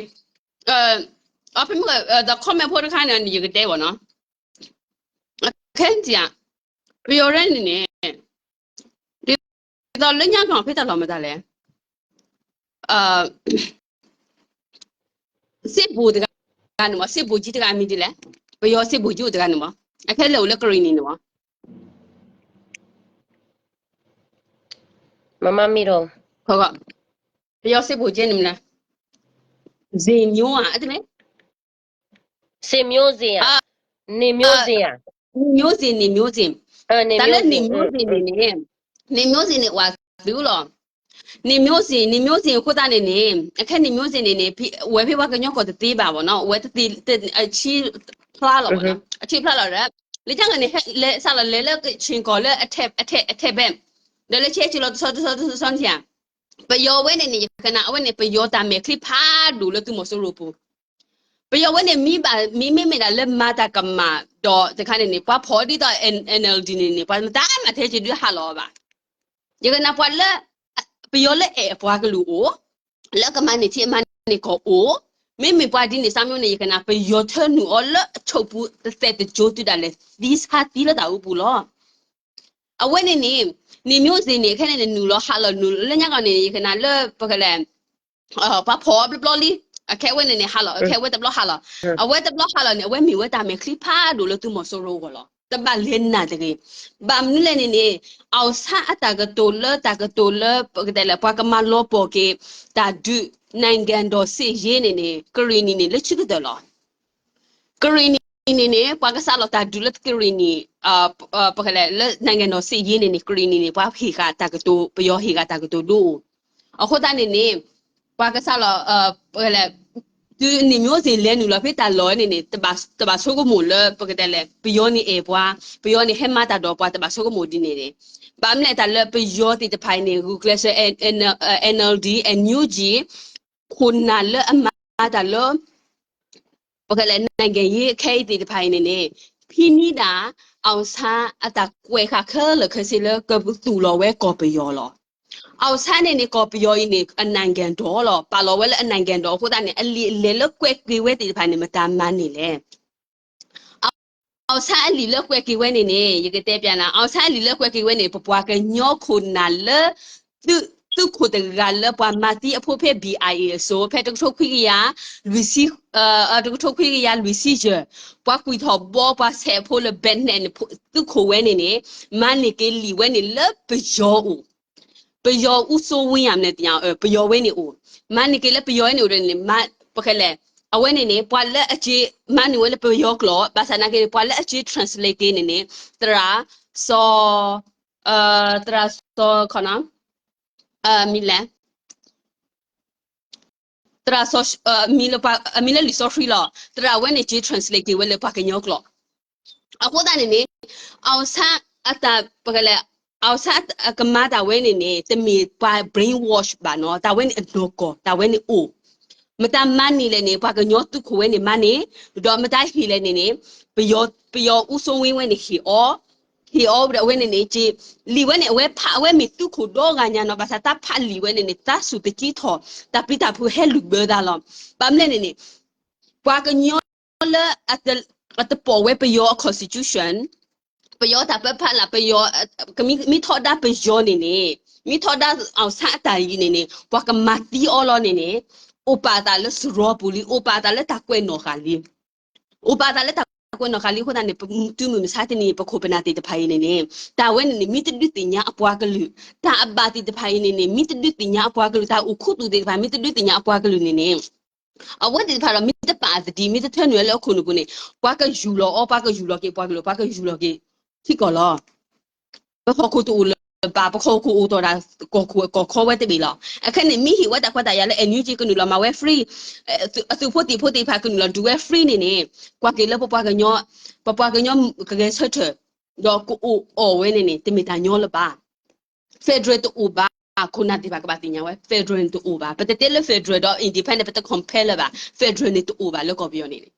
ဖဲမုၢ်ကၢ ဒီး comment ဖိတခါန့ၣ် ယကတဲဘၣ်နီၤ ခဲနံၣ် ပယီၤရဲန့ၣ်န့ၣ် ဒ်သိးလၢညါကီၢ်ဖဲတၢ်လီၢ်မတၤလဲၣ် စစ်ဗိုလ်တဂၤန့ၣ်မး စစ်ဗိုလ်ကြီးတဂၤအမံၤဒ်လဲၣ် ပယီၤ စစ်ဗိုလ်ကြီး အိၣ်တဂၤန့ၣ်မး အခဲလၢာ်အိၣ်လၢကရံၣ်နံၣ်န့ၣ်မး မမမ့ၢ်ဒီး ပယီၤ စစ်ဗိုလ်ကြီး န့ၣ်မနုၤ ဇင်မျိုး ဧါ တမ့ၢ် ဇင်မျိုး ဇင် ဧါ နေမျိုး ဇင် ဧါ နေမျိုး ဇင် နေမျိုး ဇင် တၢ်လၢ နေမျိုး ဇင် န့ၣ်န့ၣ် နေမျိုး ဇင် န့ၣ် ဝၤသုလီၤ နေမျိုး ဇင် နေမျိုး ဇင် အဃိသတးန့ၣ်န့ၣ် အခဲ နေမျိုး ဇင် န့ၣ်န့ၣ် ဝဲဖဲပှၤကညီကီၢ်တသ့ဘၣ်ဘၣ်နီၤ ဝဲတသ့ အဆံဖျါလီၤဘၣ်နီၤ အဆံဖျါလီၤဒီး လၢညါကီၢ်န့ၣ် လဲၤစးလီၤလဲၤလၢ ခ့ၣ်ကီၢ် လၢအထဲးဘဲ ဒီးလၢဆဲးဆ့လီၤတဆီတဆီတဆီတဆီန့ၣ်ဧါ ပယီၤဝဲန့ၣ်န့ၣ် ယကနၣ်အဝဲန့ၣ် ပယီၤတၢ်မဲာ်ချံဖးဒိၣ်လၢသုးမီၤစိရိၤပူၤ ပယီၤဝဲန့ၣ် မ့မ့ၢ်မ့ၢ်ဒၣ်လၢမၤတၢ်ကမၣ်ဒီးတခါန့ၣ်န့ၣ် ပှၤဖီၣ်ဒ်သိး NLD န့ၣ်န့ၣ် ပှၤမတၤမၤထဲက့ၤဒုးဟးလီၤအီၤဘၣ်. ယကနၣ်ပှၤလၢ ပယီၤလၢအဲၣ်အပှၤကလုာ်အိၣ်, လၢကမၤန့ၢ်ထံအမၤန့ၢ်ကီၢ်အိၣ်, မ့မ့ၢ်ပှၤဒ်န့ၣ် စၢ်မိန့ၣ် ယကနၣ် ပယီၤထၢနုာ်အီၤလၢအဆိးပူၤတသဲးတကၠိၤတုၤဒၣ်လဲာ် သံဆါသံလၢတၢ်အိၣ်ပူၤလီၤ. အဝဲန့ၣ်န့ၣ် နေမျိုး ဇင် န့ၣ် ခဲန့ၣ်န့ၣ် နုာ်လီၤဟးလီၤနုာ်လၢညါကီၢ်န့ၣ် ယကနၣ်လၢ ပကလဲၣ် ပှၤဖီၣ်အီၤဘျီဘျီလံ. အခဲအဝဲန့ၣ်န့ၣ် ဟးလီၤ, အခဲအဝဲတဘျီဟးလီၤ. အဝဲတဘျီဟးလီၤန့ၣ် အဝဲမ့ၢ်ဝဲတၢ်မဲာ်ချံဖးဒိၣ်လၢသုးမီၤစိရိၤအဂီၢ်လီၤ. တဘၣ်လဲၤနာ်တဂ့ၤ. ဘၣ်မနုၤလဲၣ်န့ၣ်န့ၣ် အောင်ဆန်း အတၢ်ကတိၤလၢ တၢ်ကတိၤလၢ ပကတဲလဲၣ် ပှၤကမၤလီၤပီၢ်က့ၤ တၢ်ဒုး နိုင်ငံတော်စစ်ရေး န့ၣ်န့ၣ် ကရံၣ်နံၣ်န့ၣ် လၢခံကတၢၢ်လီၤ. ကရံၣ်နံၣ်န့ၣ်န့ၣ် ပှၤကစးလီၤတၢ်ဒုးလၢကရံၣ်နံၣ် ပကလဲၣ် လၢ နိုင်ငံတော်စစ်ရေး န့ၣ်န့ၣ် ကရံၣ်နံၣ်န့ၣ် ပှၤဟ့ၣ်ဃာ်တၢ်ကတိၤ ပယီၤဟ့ၣ်ဃာ်တၢ်ကတိၤဒိအိၣ်. အဃိသတးန့ၣ်န့ၣ် ပှၤကစးလီၤ ပကလဲၣ် တုၤ နေမျိုး ဇင် လဲၤနုာ်လီၤဖဲတၢ်လီၢ်န့ၣ်န့ၣ် တဘၣ်ဆိကမိၣ်လၢ ပကတဲလဲၣ် ပယီၤန့ၣ်အဲၣ်ပှၤ, ပယီၤန့ၣ်ဟဲမၤတၢ်ဒီးပှၤ တဘၣ်ဆိကမိၣ်ဒ်န့ၣ်န့ၣ်. ဘၣ်မနုၤလဲၣ် တၢ်လၢပယီၤသ့ၣ်တဖၣ်အံၤန့ၣ် ဂုာ်ကျဲးစၢး NLD NUG ခိၣ်နၢ်လၢအမၤတၢ်လၢ ပကလဲၣ် နိုင်ငံရေး အခဲအံၤသ့ၣ်တဖၣ်အံၤန့ၣ်န့ၣ် ဖံးန့ၢ်ဒၣ် အောင်ဆန်း အတၢ်ကွဲးဃာ်ခဲလၢာ်ခဲဆ့လၢကသူၣ်လီၤဝဲကီၢ်ပယီၤလီၤ. အောင်ဆန်း န့ၣ်န့ၣ် ကီၢ်ပယီၤအံၤန့ၣ် အနိုင်ငံတော် လီၤ. ပာ်လီၤဝဲလၢအနိုင်ငံတော် အဃိသတးန့ၣ် အလံာ်အလဲၢ်လၢကွဲးက့ၤဝဲသ့ၣ်တဖၣ်န့ၣ် မတၤမၤန့ၢ်လဲၣ်. အောင်ဆန်း အလံာ်လၢကွဲးက့ၤဝဲန့ၣ်န့ၣ် ယကတဲပျးနၤ အောင်ဆန်း အလံာ်လၢကွဲးက့ၤဝဲန့ၣ် ပပှၤကညီခိၣ်နၢ်လၢ သုးခိၣ်တဂၤလၢပှၤမၤသံအဖိဖဲ BIA အစိၤ ဖဲတကထိခွံကယၤ လွံၢ်ဆံ တကထိခွံကယၤလွံၢ်ဆံယဲၢ် ပှၤကွံာ်ထီၣ်ဘီ ပှၤဆဲးဖိလၢ ဘဲးနဲၣ်န့ၣ် သုးခိၣ်ဝဲန့ၣ်န့ၣ် မၤန့ၢ်က့ၤလံာ်ဝဲန့ၣ်လၢပယီၤအိၣ် ပယီၤ ဦးစိုးဝင်း ယၤမနုၤသ့ၣ်ညါ ပယီၤဝဲန့ၣ်အိၣ် မၤန့ၢ်က့ၤလၢပယီၤဝဲန့ၣ်အိၣ်ဒီးန့ၣ် ပကလဲၣ် အဝဲန့ၣ်န့ၣ် ပှၤလၢအက့ မၤန့ၢ်ဝဲလၢပယီၤကျိာ် ဘၣ်ဆၣ်နာ်က့န့ၣ် ပှၤလၢအက့ translate က့ၤန့ၣ်န့ၣ် သရၣ် စီၤ သရၣ်စီၤ ခီနီၤ မံၤလဲၣ် သရၣ်စီၤ မံၤလၢ မံၤလၢလံာ်စီဆှံလီၤ. သရၣ်ဝဲန့ၣ်က့ translate က့ၤဝဲလၢပှၤကညီကျိာ် အဃိသတးန့ၣ်န့ၣ် အောင်ဆန်း အတၢ် ပကလဲၣ် အောင်ဆန်း အကမၤတၢ်ဝဲန့ၣ်န့ၣ် တမ့ၢ်ပှၤ brainwash ဘၣ်နီၤ တၢ်ဝဲန့ၣ်အနီၢ်ကီၢ် တၢ်ဝဲန့ၣ်အိၣ် မတၤမၤန့ၢ်လဲၣ်န့ၣ် ပှၤကညီသုးခိၣ်ဝဲန့ၣ်မၤန့ၢ် ဒီးမတၤဟ့ၣ်လဲၣ်န့ၣ်န့ၣ် ပယီၤ ပယီၤ ဦးစိုးဝင်း ဝဲန့ၣ်ဟ့ၣ်အီၤ ဟ့ၣ်အီၤဒီးအဝဲန့ၣ်န့ၣ် က့ လံာ်ဝဲန့ၣ် အဝဲဖး အဝဲမ့ၢ်သုးခိၣ်ဒီဂၤညါနီၤ ဘၣ်ဆၣ်တၢ်ဖးလံာ်ဝဲန့ၣ်န့ၣ် တၢ်စူၢ်တက့ထီၣ် တၢ်ပျံၤတၢ်ဖုးဟဲလုၢ်ဘၢသးလီၤ. ဘၣ်မနုၤလဲၣ်န့ၣ်န့ၣ် ပှၤကညီလၢ အတပိာ်ဝဲပယီၤအ constitution ပ ပယီၤတၢ်ပၢဖးလၢ် ပယီၤ ကမ့ၢ်ထီဒါပယီၤန့ၣ်န့ၣ် မ့ၢ်ထီဒါအောင်ဆန်းအတၢ်အံၤန့ၣ်န့ၣ် ပှၤကမၤသံအီၤလီၤန့ၣ်န့ၣ် အိၣ်ပာ်အသးလၢစရီပူၤလံ အိၣ်ပာ်အသးလၢတၢ်ကွဲးနီၣ်ဃာ်လံ အိၣ်ပာ်အသးလၢတၢ်ကွဲးနီၣ်ဃာ်လံအဃိသတးန့ၣ် တုၤမုၢ်မဆါတနံၤ ပခိၣ်ပနၢ်သ့ၣ်တဖၣ်အံၤန့ၣ်န့ၣ် တၢ်ဝဲန့ၣ်န့ၣ် မ့ၢ်တဒုးသ့ၣ်ညါအပှၤကလုာ် တၢ်အဘၣ်သ့ၣ်တဖၣ်အံၤန့ၣ်န့ၣ် မ့ၢ်တဒုးသ့ၣ်ညါအပှၤကလုာ် တၢ်အိၣ်ခူသူၣ်သ့ၣ်တဖၣ် မ့ၢ်တဒုးသ့ၣ်ညါအပှၤကလုာ်န့ၣ်န့ၣ် အဝဲသ့ၣ်တဖၣ်ဒီးမ့ၢ်တပာ်အသဒံး မ့ၢ်တထၢနုာ်လၢအခိၣ်နူာ်ပူၤန့ၣ် ပှၤကယူၢ်လီၤအီၤ ပှၤကယူၢ်လီၤက့ၤပှၤကလုာ် ပှၤကယူၢ်လီၤက့ၤထံကီၢ်လီၤ. ပဟီၣ်ခိၣ်တအိၣ်လၢၤဘၣ် ပဟီၣ်ခိၣ်အိၣ်တီၢ်ဒၣ် ကီၢ်ခိၣ်ကီၢ်ခီဝဲတဘ့ၣ်လီၤ. အခဲန့ၣ် မ့ၢ်ဟ့ၣ်ဝဲတၢ်ခွဲးတၢ်ယာ်လၢ NUG ကနုာ်လီၤမၤဝဲ free အသုးဖိသံၣ်ဖိသ့ၣ်တဖၣ်ကနုာ်လီၤဒုးဝဲ free န့ၣ်န့ၣ် ကွၢ်က့ၤလၢပပှၤကညီ ပပှၤကညီကဂဲၤဆၢထၢၣ် ဒီးကအိၣ်အီၣ်ဝဲန့ၣ်န့ၣ် တမ့ၢ်တၢ်ညီလၢၤဘၣ်. federal တအိၣ်ဘၣ် ခိၣ်နၢ်သ့ၣ်တဖၣ်ကဘၣ်သ့ၣ်ညါဝဲ federal န့ၣ်တအိၣ်ဘၣ်. ပတတဲလၢ federal ဒီး independent ပတ compare လၢၤဘၣ်. federal န့ၣ်တအိၣ်ဘၣ်လၢကီၢ်ပယီၤန့ၣ်န့ၣ်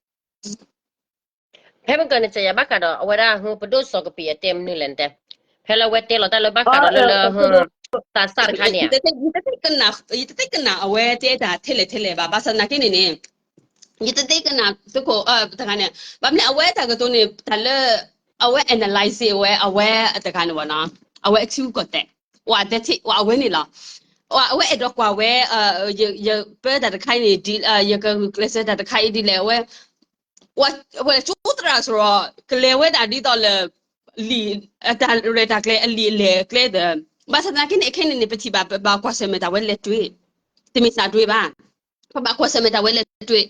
ဖဲမ့ၢ်ကီၢ်န့ၣ် ကယၤဘၣ်ဃးဒီး အဝဲဒၣ် ပဒိၣ်စီၤကပံာ်အတဲမနုၤလဲၣ်နတဲ, ဖဲလၢအဝဲတဲလီၤတၢ်လၢဘၣ်ဃးဒီးလၢလၢ သးစၢ်တခါန့ၣ်ဧါ. ယတသ့ၣ်ညါ ယတသ့ၣ်ညါအဝဲတဲတၢ်ထဲလဲၣ်ထဲလဲၣ်ဘၣ်. ဘၣ်ဆၣ်သနာ်က့န့ၣ်န့ၣ် ယတသ့ၣ်ညါသုးခိၣ်တခါန့ၣ် ဘၣ်မနုၤအဝဲတၢ်ကတိၤန့ၣ် တၢ်လၢ အဝဲ analyze ဝဲ အဝဲတခါန့ၣ်ဘၣ်နီၤ, အဝဲအထံကီၢ်တဲာ် ဝဲတဲထံ ဝဲအဝဲန့ၣ်လီၤ. အဝဲအဲၣ်ဒိးကွၢ်ဝဲ ယပၢတၢ်တခါအံၤန့ၣ် ယကဂုာ်ကျဲးစၢးတၢ်တခါအံၤဒ်လဲၣ် အဝဲ ဝဲကၠိသရၣ်စရီ ကလဲၤဝဲဒၣ်ဒ်သိးလၢ လံာ် တၢ်ရဲၣ်တၢ်ကျဲၤအလံာ်အလဲၢ်အကျဲဒီး ဘၣ်ဆၣ်သနာ်က့န့ၣ် အခဲန့ၣ်န့ၣ် ပထံၣ်ဘၣ် ပဘၣ်ကွၢ်ဆၢၣ်မဲာ်တၢ်ဝဲလဲၤတွ့ တမ့ၢ်စးတွ့ဘၣ်. ပဘၣ်ကွၢ်ဆၢၣ်မဲာ်တၢ်ဝဲလဲၤတွ့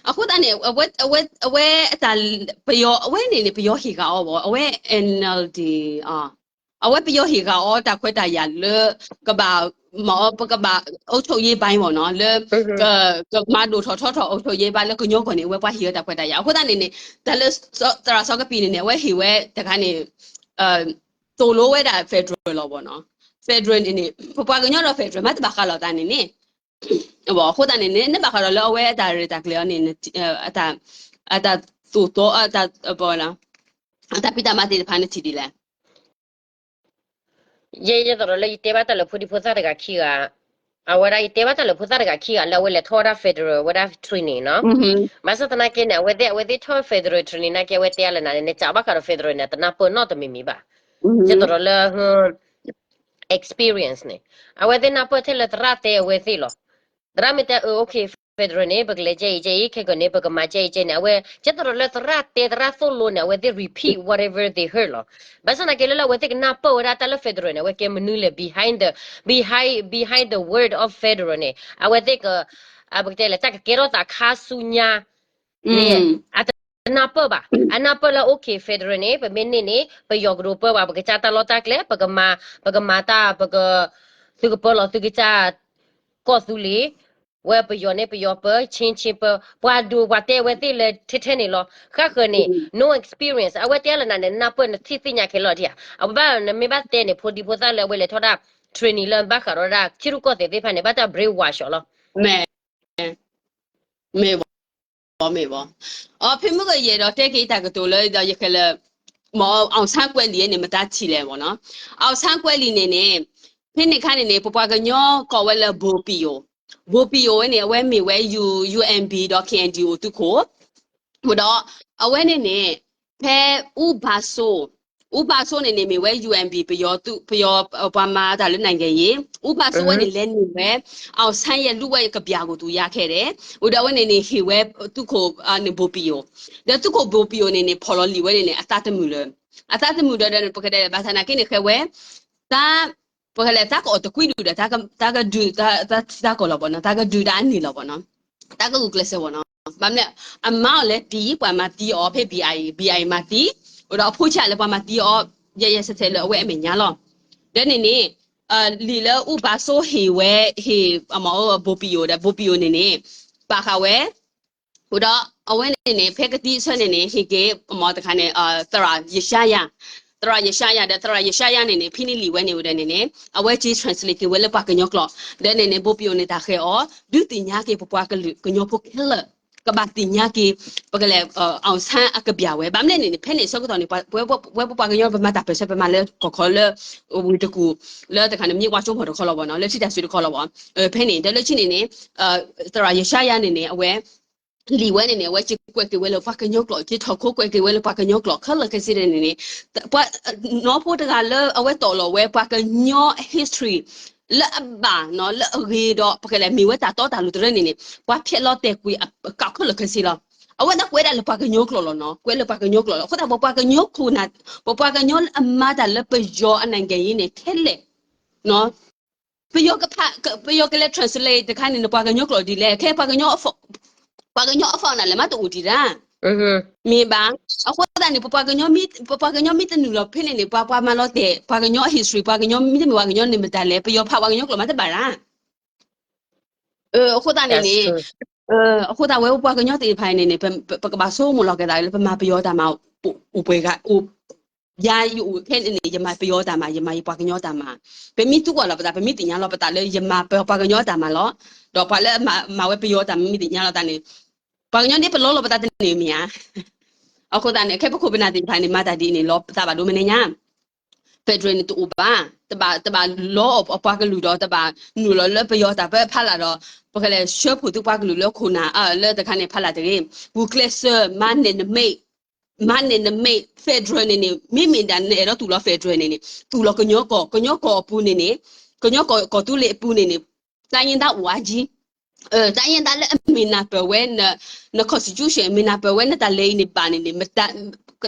အဃိသတးန့ၣ် အဝဲ အဝဲ အဝဲအတၢ် ပယီၤ အဝဲန့ၣ်န့ၣ် ပယီၤဟ့ၣ်ဂာ်အီၤဘၣ် အဝဲ NLD အဝဲပယီၤဟ့ၣ်ဂာ်အီၤတၢ်ခွဲးတၢ်ယာ်လၢ ကဘၣ် မ့ၢ်ပကဘၣ် အုပ်ချုပ်ရေးပိုင်း မ့ၢ်နီၤ လၢ ကမၤဒိၣ်ထီၣ်ထီထီၣ် အုပ်ချုပ်ရေးပိုင်း လၢကညီကီၢ်န့ၣ် အဝဲပှၤဟ့ၣ်ဝဲတၢ်ခွဲးတၢ်ယာ် အဃိသတးန့ၣ်န့ၣ် တၢ်လၢ သရၣ်စီၤကပံာ်န့ၣ်န့ၣ် အဝဲဟ့ၣ်ဝဲတခါန့ၣ် သိၣ်လိဝဲဒၣ် federal လီၤဘၣ်နီၤ. federal န့ၣ်န့ၣ် ပပှၤကညီဒီး federal မ့ၢ်တဘၣ်ဃးလိာ်သးန့ၣ်န့ၣ် အဃိသတးန့ၣ်န့ၣ် နဘၣ်ဃးဒီးလၢအဝဲအတၢ်ရဲၣ်တၢ်ကျဲၤအီၤန့ၣ် အတၢ်သိၣ်သီ အတၢ် အတၢ်ဖံးတၢ်မၤသ့ၣ်တဖၣ်န့ၣ်ထံၣ်ဒ်လဲၣ်. ယဲယဲသိးဒီးလၢ ယတဲဘၣ်တၢ်လၢဖိဒံဖိသၣ်တဂၤခံဂၤ, အဝဲဒၣ်ယတဲဘၣ်တၢ်လၢဖိသၣ်တဂၤခံဂၤလၢအဝဲလဲၤထီၣ်ဝဲဒၣ် federal ဝဲဒၣ် training နီၤ. ဘၣ်ဆၣ်သနာ်က့န့ၣ် အဝဲသ့ၣ် အဝဲသ့ၣ်ထီၣ် federal training နာ်က့ အဝဲတဲအါလၢနၤန့ၣ် နစးဘၣ်ဃးဒီး federal န့ၣ် တနၢ်ပၢၢ်နီတမံၤမံၤဘၣ်. ယဲသိးဒီးလၢ experience န့ၣ် အဝဲသ့ၣ်နၢ်ပၢၢ်ထဲလၢသရၣ်တဲအဝဲသ့ၣ်လီၤ. သရၣ်မ့ၢ်တဲအၢ okay federal န့ၣ် ပကလဲၤကဲအံၤကဲအံၤ ခဲကီန့ၣ် ပကမၤကဲအံၤကဲန့ၣ် အဝဲ ယဲသိးဒီးလၢသရၣ်တဲသရၣ်သိၣ်လိန့ၣ် အဝဲသ့ၣ် repeat whatever they heard လီၤ. ဘၣ်ဆၣ်သနာ်က့လၢလၢအဝဲသ့ၣ်ကနၢ်ပၢၢ်ဝဲဒၣ်တၢ်လၢ federal န့ၣ် အဝဲကဲမနုၤလဲၣ် behind the behind behind the word of federal န့ၣ် အဝဲသ့ၣ်က ပကတဲလဲၣ် တၢ်ကကဲထီၣ်သးခါဆူညါ န့ၣ် အတနၢ်ပၢၢ်ဘၣ်. အနၢ်ပၢၢ်လၢ okay federal န့ၣ် ပမ့ၢ်န့ၢ်န့ၣ် ပယီၤကရူၢ်ပၢဘၣ် ပကစၢ်တၢ်လီၢ်တၢ်ကျဲ ပကမၤ ပကမၤတၢ် ပက သုကပၢလီၤသုကစၢ် ကီၢ်သူလ့ၤ ဝဲပယီၤန့ၣ် ပယီၤပၢ ချင်းချင်းပၢ ပှၤဒိၣ်ပှၤတဲဝဲသ့ၣ်လၢထဲထဲန့ၣ်လီၤ. ဃၣ်ဃၢၤန့ၣ် no experience အဝဲတဲလၢနၤန့ၣ် နၢ်ပၢၢ်နထံၣ်သ့ၣ်ညါခဲလၢာ်ဒံးဧါ. အဝဲဘၣ်နမ့ၢ်ဘၣ်တဲန့ၣ် ဖိဒံဖိသၣ်လၢအဝဲလဲၤထီၣ်ဒၣ် training လၢဘၣ်ဃးဒီးဒၣ် ထံရူၢ်ကီၢ်သဲးသ့ၣ်တဖၣ်န့ၣ် ဘၣ်တၢ် brainwash အီၤလီၤ. မ့ၢ် မ့ၢ်ဘၣ် မ့ၢ်ဘၣ်. အဖဲမုၢ်ကယဲၢ်ဒီးတဲက့ၤတၢ်ကတိၤလၢဒီးယကလဲၤ မ့ၢ် အောင်ဆန်းကွဲးလီၤန့ၣ် မတၤထံၣ်လဲၣ်မ့ၢ်နီၤ. အောင်ဆန်းကွဲးလီၤန့ၣ်န့ၣ် ဖဲန့ၣ်ခါန့ၣ်န့ၣ် ပပှၤကညီကိးဝဲလၢ ဘိပံယိၤ, ဘိပံယိၤဝဲန့ၣ် အဝဲမ့ၢ်ဝဲ ယူ ယူဢၣ်ဘံ ဒီး ခ့ဢၣ်ယူၣ်အိၣ်သုးခိၣ် ဒီး အဝဲန့ၣ်န့ၣ် ဖဲ ဦးဘၣ်စိ ဦးဘၣ်စိန့ၣ်န့ၣ် မ့ၢ်ဝဲ ယူဢၣ်ဘံ ပယီၤသုး ပယီၤ ပှၤမၤတၢ်လၢ နိုင်ငံရေး ဦးဘၣ်စိဝဲန့ၣ် လဲၤန့ၢ်ဝဲ အောင်ဆန်းရဲ့ လုပ်ပိုင်ခွင့် ကဗျာကို သူရခဲ့တယ် အိၣ်ဒီးအဝဲန့ၣ်န့ၣ် ဟ့ၣ်ဝဲသုးခိၣ်န့ၣ် ဘိပံယိၤ, ဒီးသုးခိၣ်ဘိပံယိၤန့ၣ်န့ၣ် ဖီၣ်လီၤလံာ်ဝဲန့ၣ်န့ၣ် အသးတမုာ်လၢၤ, အသးတမုာ်ဒီး ပကတဲဘၣ်ဆၣ်နာ်က့န့ၣ် ဃဲဝဲ တၢ် ပကလဲၤတၢ်ကအီၣ်တကွံဒုၣ်ဒီး တၢ်ကဒုးတၢ်ကီၢ်လီၤဘၣ်နီၤ, တၢ်ကဒုးတၢ်အနံၣ်လီၤဘၣ်နီၤ, တၢ်ကဂုာ်ကျဲးစၢးဘၣ်နီၤ. ဘၣ်မနုၤ အမါအီၤလဲၤတံၢ် ပှၤမၤသံအီၤဖဲ ဘံၣ်အါအံၤ ဘံၣ်အါအံၤမၤသံ, အိၣ်ဒီးအဖိဆံးလၢပှၤမၤသံအီၤ ယဲယဲဆဲးဆဲးလၢအဝဲအမဲာ်ညါလီၤ. ဒီးန့ၣ်န့ၣ် လံာ်လၢ ဦးဘၣ်စိဟ့ၣ်ဝဲ ဟ့ၣ် အမါ ဘိပံယိၤဒီး ဘိပံယိၤန့ၣ်န့ၣ် ပာ်ဃာ်ဝဲ အိၣ်ဒီးအဝဲန့ၣ်န့ၣ် ဖဲကသံအဆၢန့ၣ်န့ၣ် ဟ့ၣ်က့ၤ မ့ၢ်တခါန့ၣ် သရၣ်ယၡါယၤ, သရၣ်ယၡါယၤဒီး သရၣ်ယၡါယၤန့ၣ်န့ၣ် ဖဲန့ၣ်လံာ်ဝဲန့ၣ်ဝဲဒီးန့ၣ်န့ၣ် အဝဲက့ၤ translate က့ၤဝဲလၢပှၤကညီကျိာ်, ဒီးန့ၣ်န့ၣ် ဘိပံယိၤန့ၣ် တၢ်ဃဲၤအီၤ ဒုးသ့ၣ်ညါက့ၤပပှၤကလုာ် ကညီဖိခဲလၢာ် ကဘၣ်သ့ၣ်ညါက့ၤ ပကလဲၤ အောင်ဆန်း အကဗျာဝဲ ဘၣ်မနုၤန့ၣ်န့ၣ် ဖဲန့ၣ်အဆၢကတီၢ်န့ၣ် ပဝဲပပှၤကညီ ပမၤတၢ်ပၢၢ်ဆၢ ပမၤလၢကီၢ်ခီလၢ ဝ့ၢ်တကူၣ် လၢတခါန့ၣ် မ့ၢ်ဝါကၠိမီၤတခီလီၤဘၣ်နီၤ, လၢထံတၢ်စုတခီလီၤဘၣ်, ဖဲန့ၣ် ဒီးလၢခံန့ၣ်န့ၣ် သရၣ်ယၡါယၤန့ၣ်န့ၣ် အဝဲ လံာ်ဝဲန့ၣ်န့ၣ် အဝဲက့ၤကွဲးက့ၤဝဲလၢပှၤကညီကျိာ်, က့ၤထီၣ်ခိကွဲးက့ၤဝဲလၢပှၤကညီကျိာ်ခဲလၢာ်ခဲဆ့န့ၣ်န့ၣ်, ပှၤ နီၢ်ဖိတဂၤလၢအဝဲတီၢ်လီၤဝဲပှၤကညီ history လၢအဘၣ်နီၤ လၢအဂ့ၤဒီး ပကလဲၤမ့ၢ်ဝဲတၢ်တီတၢ်လိၤတရၢန့ၣ်န့ၣ် ပှၤဖျဲးလီၤတဲာ်ကွံာ်အကးခဲလၢာ်ခဲဆ့လီၤ. အဝဲဒၣ်ကွဲးဒၣ်လၢပှၤကညီကျိာ်လီၤနီၤ, ကွဲးလၢပှၤကညီကျိာ်လီၤ. အဃိသတးပပှၤကညီခိၣ်နၢ်, ပပှၤကညီအမၤတၢ်လၢပယီၤအနၢ်ကဲၤအံၤန့ၣ် ခဲလၢာ် ပယီၤကဖး, ပယီၤကလဲၤ translate တခါန့ၣ် ပှၤကညီကျိာ်ဒ်လဲၣ်, ခဲပှၤကညီ, ပှၤကညီအ font နၤလဲၣ် မ့ၢ်တအိၣ်ဒံးဒၣ်, မ့ၢ်ဘၣ်. အဃိသတးန့ၣ် ပပှၤကညီမ့ၢ်တနုာ်လီၤဖဲန့ၣ်န့ၣ် ပှၤပှၤမၤလီၤတဲာ် ပှၤကညီအ history, ပှၤကညီမ့တမ့ၢ်ပှၤကညီန့ၣ်မတၤလဲၣ်, ပယီၤဖးပှၤကညီကျိာ်မးတဘၣ်ဒၣ် အဃိသတးန့ၣ်န့ၣ်, အဃိသတးဝဲပပှၤကညီသ့ၣ်တဖၣ်န့ၣ်န့ၣ် ပကဘၣ်ဆိကမိၣ်လီၤက့ၤသးလၢပမၤပယီၤတၢ်မၤ, အိၣ်ပှဲၤဂၤ, ယၤယအိၣ်ခဲန့ၣ်န့ၣ် ယမၤပယီၤတၢ်မၤ, ယမၤယပှၤကညီတၢ်မၤ, ပမ့ၢ်သံကွၢ်လီၤပသး ပမ့ၢ်သ့ၣ်ညါလီၤပသးလၢယမၤပပှၤကညီတၢ်မၤလီၤ, ဒီးပှၤလၢမၤဝဲပယီၤတၢ်မၤမ့ၢ်သ့ၣ်ညါလီၤသးန့ၣ်, ပှၤကညီန့ၣ်ပလီလီၤပသးတန့ၢ်မ့ၢ်ဧါ. အဃိသတးန့ၣ် ခဲပခိၣ်ပနၢ်သ့ၣ်တဖၣ်န့ၣ် မၤတၢ်ဒ်အံၤန့ၣ် လီၤပသးဘၣ်ဒိမ့ၢ်န့ၣ်ညါ federal န့ၣ်တအိၣ်ဘၣ်, တဘၣ်, တဘၣ်လီအီၤပှၤကလုာ်ဒီး တဘၣ်နုာ်လီၤလၢပယီၤတၢ်ပၢဖးလာ်ဒီး ပကလဲၤဆှၢဖှိၣ်သုပှၤကလုာ်လၢခိၣ်နၢ် လၢတခါန့ၣ်ဖးလာ်တဂ့ၤ, ပူၤကျဲးစၢး မၤနဲၣ်နမဲာ်, မၤနဲၣ်နမဲာ် federal န့ၣ်န့ၣ် မ့မ့ၢ်ဒၣ်နအဲၣ်ဒိးသူၣ်လီၤ federal န့ၣ်န့ၣ် သူၣ်လီၤကညီကီၢ်, ကညီကီၢ်အပူၤန့ၣ်န့ၣ်, ကညီကီၢ်ကီၢ်သူလ့ၤအပူၤန့ၣ်န့ၣ် တိုင်းရင်းသားအိၣ်အါကံ တိုင်းရင်းသားလၢအမ့ၢ်နၢ်ပၢၢ်ဝဲ န constitution မ့ၢ်နၢ်ပၢၢ်ဝဲနတၢ်လဲၤအံၤန့ၣ်ဘၣ်န့ၣ်န့ၣ်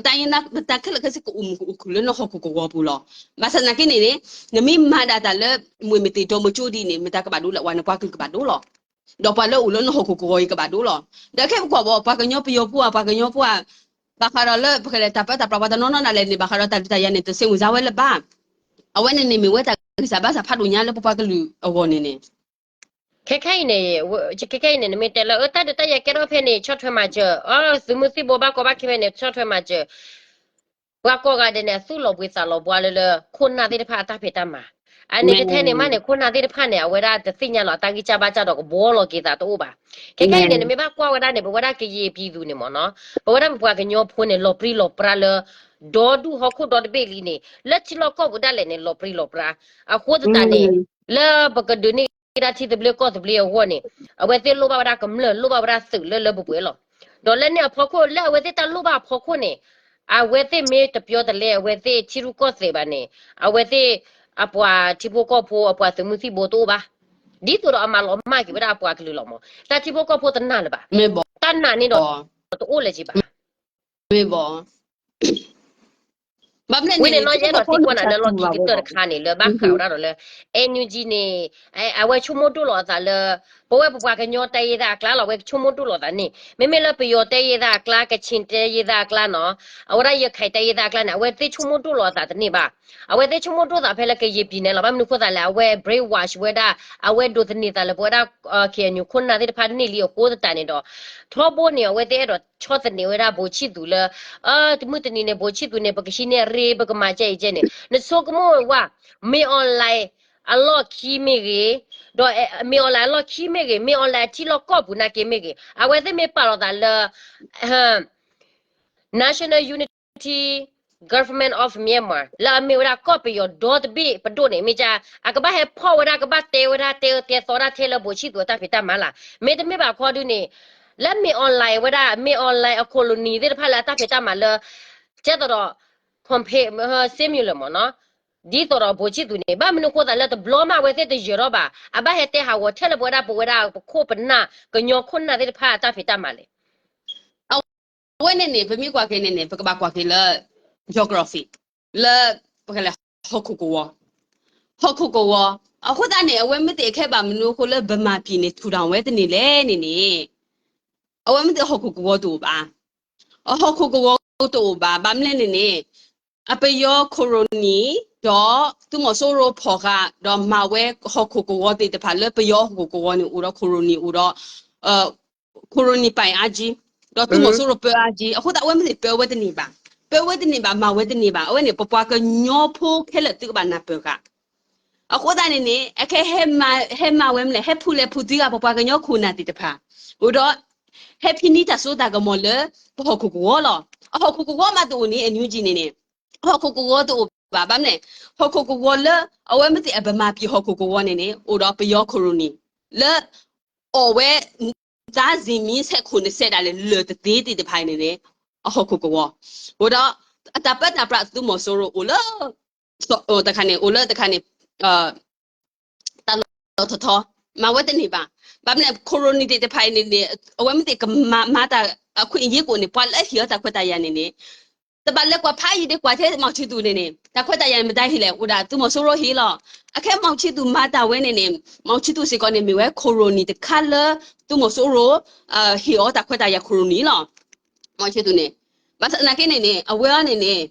တိုင်းရင်းသား မတၤခဲလၢာ်ခဲဆ့ကအိၣ်မုာ်ကအိၣ်ခုၣ်လၢနဟီၣ်ခိၣ်ကဝီၤပူၤလီၤ. ဘၣ်ဆၣ်သနာ်က့န့ၣ်န့ၣ် နမ့ၢ်မၤဒၣ်တၢ်လၢ မ့ၢ်မ့ၢ်သ့ၣ်ဒီးမကၠိဒ်န့ၣ် မတၤကဘၣ်ဒိလၢအဝဲနပှၤကလုာ်ကဘၣ်ဒိလီၤ. ဒီးပှၤလၢအိၣ်လၢနဟီၣ်ခိၣ်ကဝီၤအံၤကဘၣ်ဒိလီၤ. ဒီးခဲပကွၢ်ဘၣ် ပှၤကညီပယီၤဖိဧါ ပှၤကညီဖိဧါ ဘၣ်ဃးဒီးလၢပကလဲၤတၢ်ပၢတၢ်ပြးပှၤတနီၤနီၤဒၣ်လဲာ်န့ၣ် ဘၣ်ဃးဒီးတၢ်ဒုးတၢ်ယၤန့ၣ် တစိတ်ဝင်စားဝဲလၢၤဘၣ်. အဝဲန့ၣ်န့ၣ်မ့ၢ်ဝဲတၢ်ဂံၢ်စၢ်ဘါစၢ်ဖးဒိၣ်ညါလၢပပှၤကလုာ်အဂီၢ်န့ၣ်န့ၣ် ခဲခဲအံၤန့ၣ်, ခဲခဲအံၤန့ၣ် နမ့ၢ်တဲလၢ အတၢ်ဒုးတၢ်ယၤကဲထီၣ်ဖဲန့ၣ် ဆီၣ်ထွဲမၤစၢၤ, သုးမုၢ်သံၣ်ဘိဘၣ်ကီဘၣ်ခဲဖဲန့ၣ် ဆီၣ်ထွဲမၤစၢၤ, ပှၤကိးဂၤဒဲးန့ၣ် အသူၣ်လီၤဘှံးသးလီၤဘှါလၢလၢ ခိၣ်နၢ်သ့ၣ်တဖၣ်အတၢ်ဖံးတၢ်မၤ, အန့ၣ်တထဲန့ၣ်မးန့ၣ် ခိၣ်နၢ်သ့ၣ်တဖၣ်န့ၣ် အဝဲဒၣ်တသ့ၣ်ညါလီၤ အတၢ်ဂံၢ်စၢ်ဘါစၢ်ဒီးကဘှီလီၤက့ၤသးတအိၣ်ဘၣ်. ခဲခဲအံၤန့ၣ် နမ့ၢ်ဘၣ်ကွၢ်ဝဲဒၣ်န့ၣ် ပဝဲဒၣ်ကယံာ်ပံၤသူန့ၣ်မ့ၢ်နီၤ, ပဝဲဒၣ်ပပှၤကညီဖိန့ၣ် လီၤပြံလီၤပြါလၢ ဒီဒူၣ်ဟီၣ်ခိၣ်ဒီတဘ့ၣ်လံန့ၣ် လၢထံလီၢ်ကီၢ်ပူၤဒၣ်လဲာ်န့ၣ် လီၤပြံလီၤပြါ, အဃိသတးန့ၣ် လၢပကဒုးန့ၢ်ဒၣ်ထံသဘျ့ကီၢ်သဘျ့အဂီၢ်န့ၣ် အဝဲသ့ၣ်လိၣ်ဘၣ်ဝဲဒၣ်ကမျၢၢ် လိၣ်ဘၣ်ဝဲဒၣ်သုးလၢလၢပှဲၤပှဲၤလီၤ. ဒီးလၢန့ၣ်အဖီခိၣ် လၢအဝဲသ့ၣ်တၢ်လိၣ်ဘၣ်အဖီခိၣ်န့ၣ် အဝဲသ့ၣ်မ့ၢ်တပျီတလဲ အဝဲသ့ၣ်ထံရူၢ်ကီၢ်သဲးဘၣ်န့ၣ် အဝဲသ့ၣ်အပှၤထံဖိကီၢ်ဖိ အပှၤသုးမုၢ်သံၣ်ဘိတအိၣ်ဘၣ်. ဒ်သိးဒီးအမၤလီၤမၢ်က့ၤဝဲဒၣ်အပှၤကလုာ်လီၤမး တၢ်ထံဖိကီၢ်ဖိတနာ်လၢၤဘၣ်, တၢ်နာ်န့ၣ်ဒီးတအိၣ်လၢၤက့ၤဘၣ်. ဝဲန့ၣ်နီၢ်ယအဲၣ်ဒိးသံကွၢ်နၤလၢလီၢ်ခံကတၢၢ်တခါန့ၣ် လၢဘၣ်ဃးဝဲဒၣ်ဒီးလၢ NUG န့ၣ် အဝဲဆိကမိၣ်ဒိၣ်လီၤအသးလၢ ပဝဲပပှၤကညီတၢ်ယဲၢ်တၢ်အကျါလီၤ အဝဲဆိကမိၣ်ဒိၣ်လီၤအသးန့ၣ် မ့မ့ၢ်လၢပယီၤတၢ်ယဲၢ်တၢ်အကျါ ကချင်တၢ်ယဲၢ်တၢ်အကျါနီၤ အဝဲဒၣ်ရခိုင်တၢ်ယဲၢ်တၢ်အကျါန့ၣ် အဝဲသ့ၣ်ဆိကမိၣ်ဒိၣ်လီၤအသးတန့ၢ်ဘၣ်. အဝဲသ့ၣ်ဆိကမိၣ်ဒိၣ်သးဖဲလၢကယံာ်ပံၤန့ၣ်လီၤ. ဘၣ်မနုၤအဃိသးလဲၣ် အဝဲ brainwash ဝဲဒၣ် အဝဲဒိးသန့ၤသးလၢပဝဲဒၣ် KNU ခိၣ်နၢ်သ့ၣ်တဖၣ်န့ၢ်လံအဃိသတးန့ၣ်ဒီး ထီဘိန့ၣ် အဝဲသ့ၣ်အဲၣ်ဒိးဆီၣ်သနံးဝဲဒၣ်ဘိးဆံၣ်သူးလၢ တမုၢ်တနံၤန့ၣ် ဘိးဆံၣ်သူးန့ၣ် ပကဟံးန့ၢ်အရ့ ပကမၤကဲအံၤကဲန့ၣ် နဆိကမိၣ်ဝဲ မင်းအောင်လှိုင် အလီၢ်ခံမ့ၢ်ဂ့ၤ, ဒီး မင်းအောင်လှိုင် အလီၢ်ခံမ့ၢ်ဂ့ၤ, မင်းအောင်လှိုင် အထံလီၢ်ကီၢ်ပူၤနာ်က့မ့ၢ်ဂ့ၤ အဝဲသ့ၣ်မ့ၢ်ပာ်လီၤသးလၢ National Unity Government of Myanmar လၢအမ့ၢ်ဝဲဒၣ်ကီၢ်ပယီၤဒီတဘ့ၣ်ပဒိၣ်န့ၣ် မ့ၢ်က အကဘၣ်ဟဲဖီၣ်ဝဲဒၣ် ကဘၣ်တဲဝဲဒၣ် တဲတဲသီဒၣ်ထဲလၢဘိးဆံၣ်သူးအတၢ်ဖံးတၢ်မၤလၢ် မ့တမ့ၢ်ဘၣ်ခီဒုန့ၣ် လၢ မင်းအောင်လှိုင် ဝဲဒၣ် မင်းအောင်လှိုင် အ colony သ့ၣ်တဖၣ်လၢအတၢ်ဖံးတၢ်မၤလၢ ကဲသိးဒီး Pohnpei similar မ့ၢ်နီၤ ဒ်သိးဒီးဘိးဆံၣ်သူးန့ၣ် ဘၣ်မနုၤအဃိသးလၢတဘျီမးအဝဲသ့ၣ်တယၢၤထီၣ်ဘၣ် အဘၣ်ဟဲတဲဟးဂီၤထဲလၢပဝဲဒၣ် ပဝဲဒၣ်ပခိၣ်ပနၢ် ကညီခိၣ်နၢ်သ့ၣ်တဖၣ်အတၢ်ဖံးတၢ်မၤလဲၣ်. အဝဲန့ၣ်န့ၣ် ပမ့ၢ်ကွၢ်က့ၤန့ၣ်န့ၣ် ပကဘၣ်ကွၢ်က့ၤလၢ geography လၢ ပကလဲၤ ဟီၣ်ခိၣ်ကဝီၤ, ဟီၣ်ခိၣ်ကဝီၤ အဃိသတးန့ၣ် အဝဲမ့ၢ်သ့ၣ်ခဲဘၣ်မနုၤအဃိလၢ ဗမာပြည်န့ၣ် ထူထောင် ဝဲတန့ၢ်လဲၣ်န့ၣ်န့ၣ် အဝဲမ့ၢ်သ့ၣ်ဟီၣ်ခိၣ်ကဝီၤတအိၣ်ဘၣ်, အဟီၣ်ခိၣ်ကဝီၤတအိၣ်ဘၣ် ဘၣ်မနုၤလဲၣ်န့ၣ်န့ၣ် အပယီၤ colony ဒီး သုးမီၤစိရိၤဖီၣ်ဃာ် ဒီးမၤဝဲဟီၣ်ခိၣ်ကဝီၤသ့ၣ်တဖၣ်လၢပယီၤဟီၣ်ခိၣ်ကဝီၤန့ၣ်အိၣ်ဒီး colony အိၣ်ဒီး colony ပိုင်အါကံ, ဒီးသုးမီၤစိရိၤပၢအါကံ, အဃိသတးအဝဲမ့ၢ်သ့ၣ်ပၢဝဲတန့ၢ်ဘၣ်, ပၢဝဲတန့ၢ်ဘၣ် မၤဝဲတန့ၢ်ဘၣ်, အဝဲန့ၣ် ပပှၤကညီဖိခဲလၢာ်သုကဘၣ်နၢ်ပၢၢ်ဃာ် အဃိသတးန့ၣ်န့ၣ် အခဲ ဟဲမၤဝဲမနုၤလဲၣ် ဟဲဖူလဲၤဖူသံဂ့ၤ ပပှၤကညီခိၣ်နၢ်သ့ၣ်တဖၣ်, အိၣ်ဒီး ဟဲဖံးန့ၢ်တၢ်စိတၢ်ကမီၤလၢ ပဟီၣ်ခိၣ်ကဝီၤလီၤ. အဟီၣ်ခိၣ်ကဝီၤမးတအိၣ်န့ၣ် NUG န့ၣ်န့ၣ် ဟီၣ်ခိၣ်ကဝီၤတအိၣ်ဘၣ် ဘၣ်မနုၤလဲၣ်, ဟီၣ်ခိၣ်ကဝီၤလၢ အဝဲမ့ၢ်သ့ၣ်အဗမာပြည်ဟီၣ်ခိၣ်ကဝီၤန့ၣ်န့ၣ် အိၣ်ဒီးပယီၤ colony လၢ အီၣ်ဝဲ ဒါဇင်မင်းဆက်ခုနှစ်ဆက် ဒၣ်လဲာ်လၢာ်တသ့သ့ၣ်တဖၣ်အံၤန့ၣ်န့ၣ် အဟီၣ်ခိၣ်ကဝီၤ, အိၣ်ဒီး အတၢ်ပၢတၢ်ပြးသုးမီၤစိရိၤအိၣ်လၢ တခါန့ၣ် အိၣ်လၢတခါန့ၣ် တၢ်လီၢ်ထီၣ်ထီ မၤဝဲတန့ၢ်ဘၣ်. ဘၣ်မနုၤ ခီရိနံၤသ့ၣ်တဖၣ်အံၤန့ၣ်န့ၣ် အဝဲမ့ၢ်သ့ၣ်ကမၤမၤတၢ်အခွင့်အရေးကအိၣ်န့ၣ် ပှၤလၢအဟ့ၣ်အီၤတၢ်ခွဲးတၢ်ယာ်န့ၣ်န့ၣ် တဘၣ်လဲၤကွၢ်ဖးယံၤဒ်ကွၢ်ထဲမောင်ချစ်သူန့ၣ်န့ၣ် တၢ်ခွဲးတၢ်ယာ်န့ၣ်မတၤဟ့ၣ်လဲၣ် အိၣ်ဒၣ်သုးမီၤစိရိၤဟ့ၣ်လီၤ. အခဲမောင်ချစ်သူမၤတၢ်ဝဲန့ၣ်န့ၣ် မောင်ချစ်သူစ့ၢ်ကီးန့ၣ် မ့ၢ်ဝဲခီရိနံၤတခါလၢ သုးမီၤစိရိၤ ဟ့ၣ်အီၤတၢ်ခွဲးတၢ်ယာ်ခီရိနံၤလီၤ. မောင်ချစ်သူန့ၣ် ဘၣ်ဆၣ်သနာ်က့န့ၣ်န့ၣ် အဝဲအံၤန့ၣ်န့ၣ်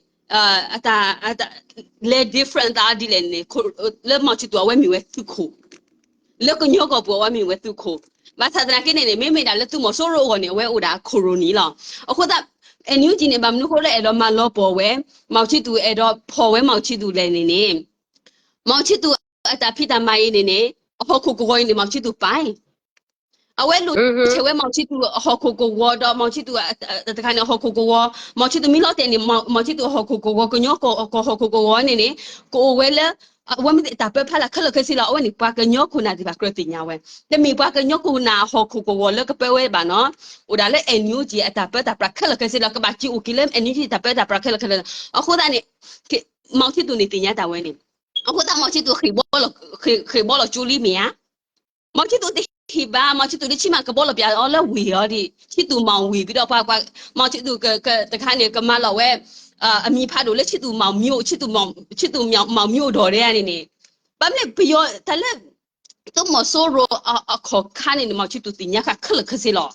အတၢ် အတၢ် လဲၤ different သးဒ်လဲၣ်န့ၣ် လၢမောင်ချစ်သူအဝဲမ့ၢ်ဝဲသုးခိၣ် လၢကညီကီၢ်ပူၤအဝဲမ့ၢ်ဝဲသုးခိၣ်, ဘၣ်ဆၣ်သနာ်က့န့ၣ်န့ၣ် မ့မ့ၢ်ဒၣ်လၢသုးမီၤစိရိၤအဂီၢ်န့ၣ် အဝဲအိၣ်ဒၣ်ခီရိနံၤလီၤ. အဃိသတး NUG န့ၣ် ဘၣ်မနုၤဃိလၢအဲၣ်ဒိးမၤလီၤပီၢ်ဝဲ မောင်ချစ်သူ အဲၣ်ဒိးဖီၣ်ဝဲ မောင်ချစ်သူ လဲၣ်န့ၣ်န့ၣ် မောင်ချစ်သူ အတၢ်ဖံးတၢ်မၤအံၤန့ၣ်န့ၣ် အဟီၣ်ခိၣ်ကဝီၤအံၤန့ၣ် မောင်ချစ်သူ ပၢ် အဝဲလိၣ်ဆဲးဝဲ မောင်ချစ်သူ အဟီၣ်ခိၣ်ကဝီၤဒီး မောင်ချစ်သူ တခါန့ၣ် အဟီၣ်ခိၣ်ကဝီၤ မောင်ချစ်သူ မ့ၢ်လီၤတဲာ်န့ၣ် မောင်ချစ်သူ အဟီၣ်ခိၣ်ကဝီၤ ကညီကီၢ်ဟီၣ်ခိၣ်ကဝီၤန့ၣ်န့ၣ် ကအိၣ်ဝဲလၢ အဝဲမ့ၢ်သ့ၣ်တၢ်ပၢဖီလာ်ခဲလၢာ်ခဲဆ့လီၤ. အဝဲန့ၣ် ပှၤကညီခိၣ်နၢ်သ့ၣ်တဖၣ်ကြၢးသ့ၣ်ညါဝဲ, တမ့ၢ်ပှၤကညီခိၣ်နၢ်အဟီၣ်ခိၣ်ကဝီၤလၢကပၢဝဲဘၣ်နီၤ, အိၣ်ဒၣ်လၢ NUG အတၢ်ပၢတၢ်ပြးခဲလၢာ်ခဲဆ့လီၤ. ကဘၣ်စ့အိၣ်က့ၤလၢ NUG တၢ်ပၢတၢ်ပြးခဲလၢာ်ခဲဆ့လီၤ. အဃိသတးန့ၣ် မောင်ချစ်သူ န့ၣ်သ့ၣ်ညါတၢ်ဝဲန့ၣ်, အဃိသတး မောင်ချစ်သူ ဃ့ၢ်ဘီလီၤကၠိလံမ့ၢ်ဧါ. မောင်ချစ်သူ တဟ့ၣ်ဘၣ်, မောင်ချစ်သူ ဒ်ဆံးမးကဘီလီၤပၠးအီၤလၢဝ့ၢ်အီၤဒ် ချစ်သူမောင်ဝ့ၢ် ပြီးတော့ ပှၤ မောင်ချစ်သူ တခါန့ၣ် ကမၤလီၤဝဲ အမံၤဖးဒိၣ်လၢ ချစ်သူမောင်မျိုး, ချစ်သူမောင်မျိုး ချစ်သူမောင်မျိုး ဒီးဒ်န့ၣ်န့ၣ်, ဘၣ်မနုၤပယီၤတၢ်လၢ သုးမီၤစိရိၤအခီၣ်ခါန့ၣ်န့ၣ် မောင်ချစ်သူ သ့ၣ်ညါဃာ်ခဲလၢာ်ခဲဆ့လီၤ.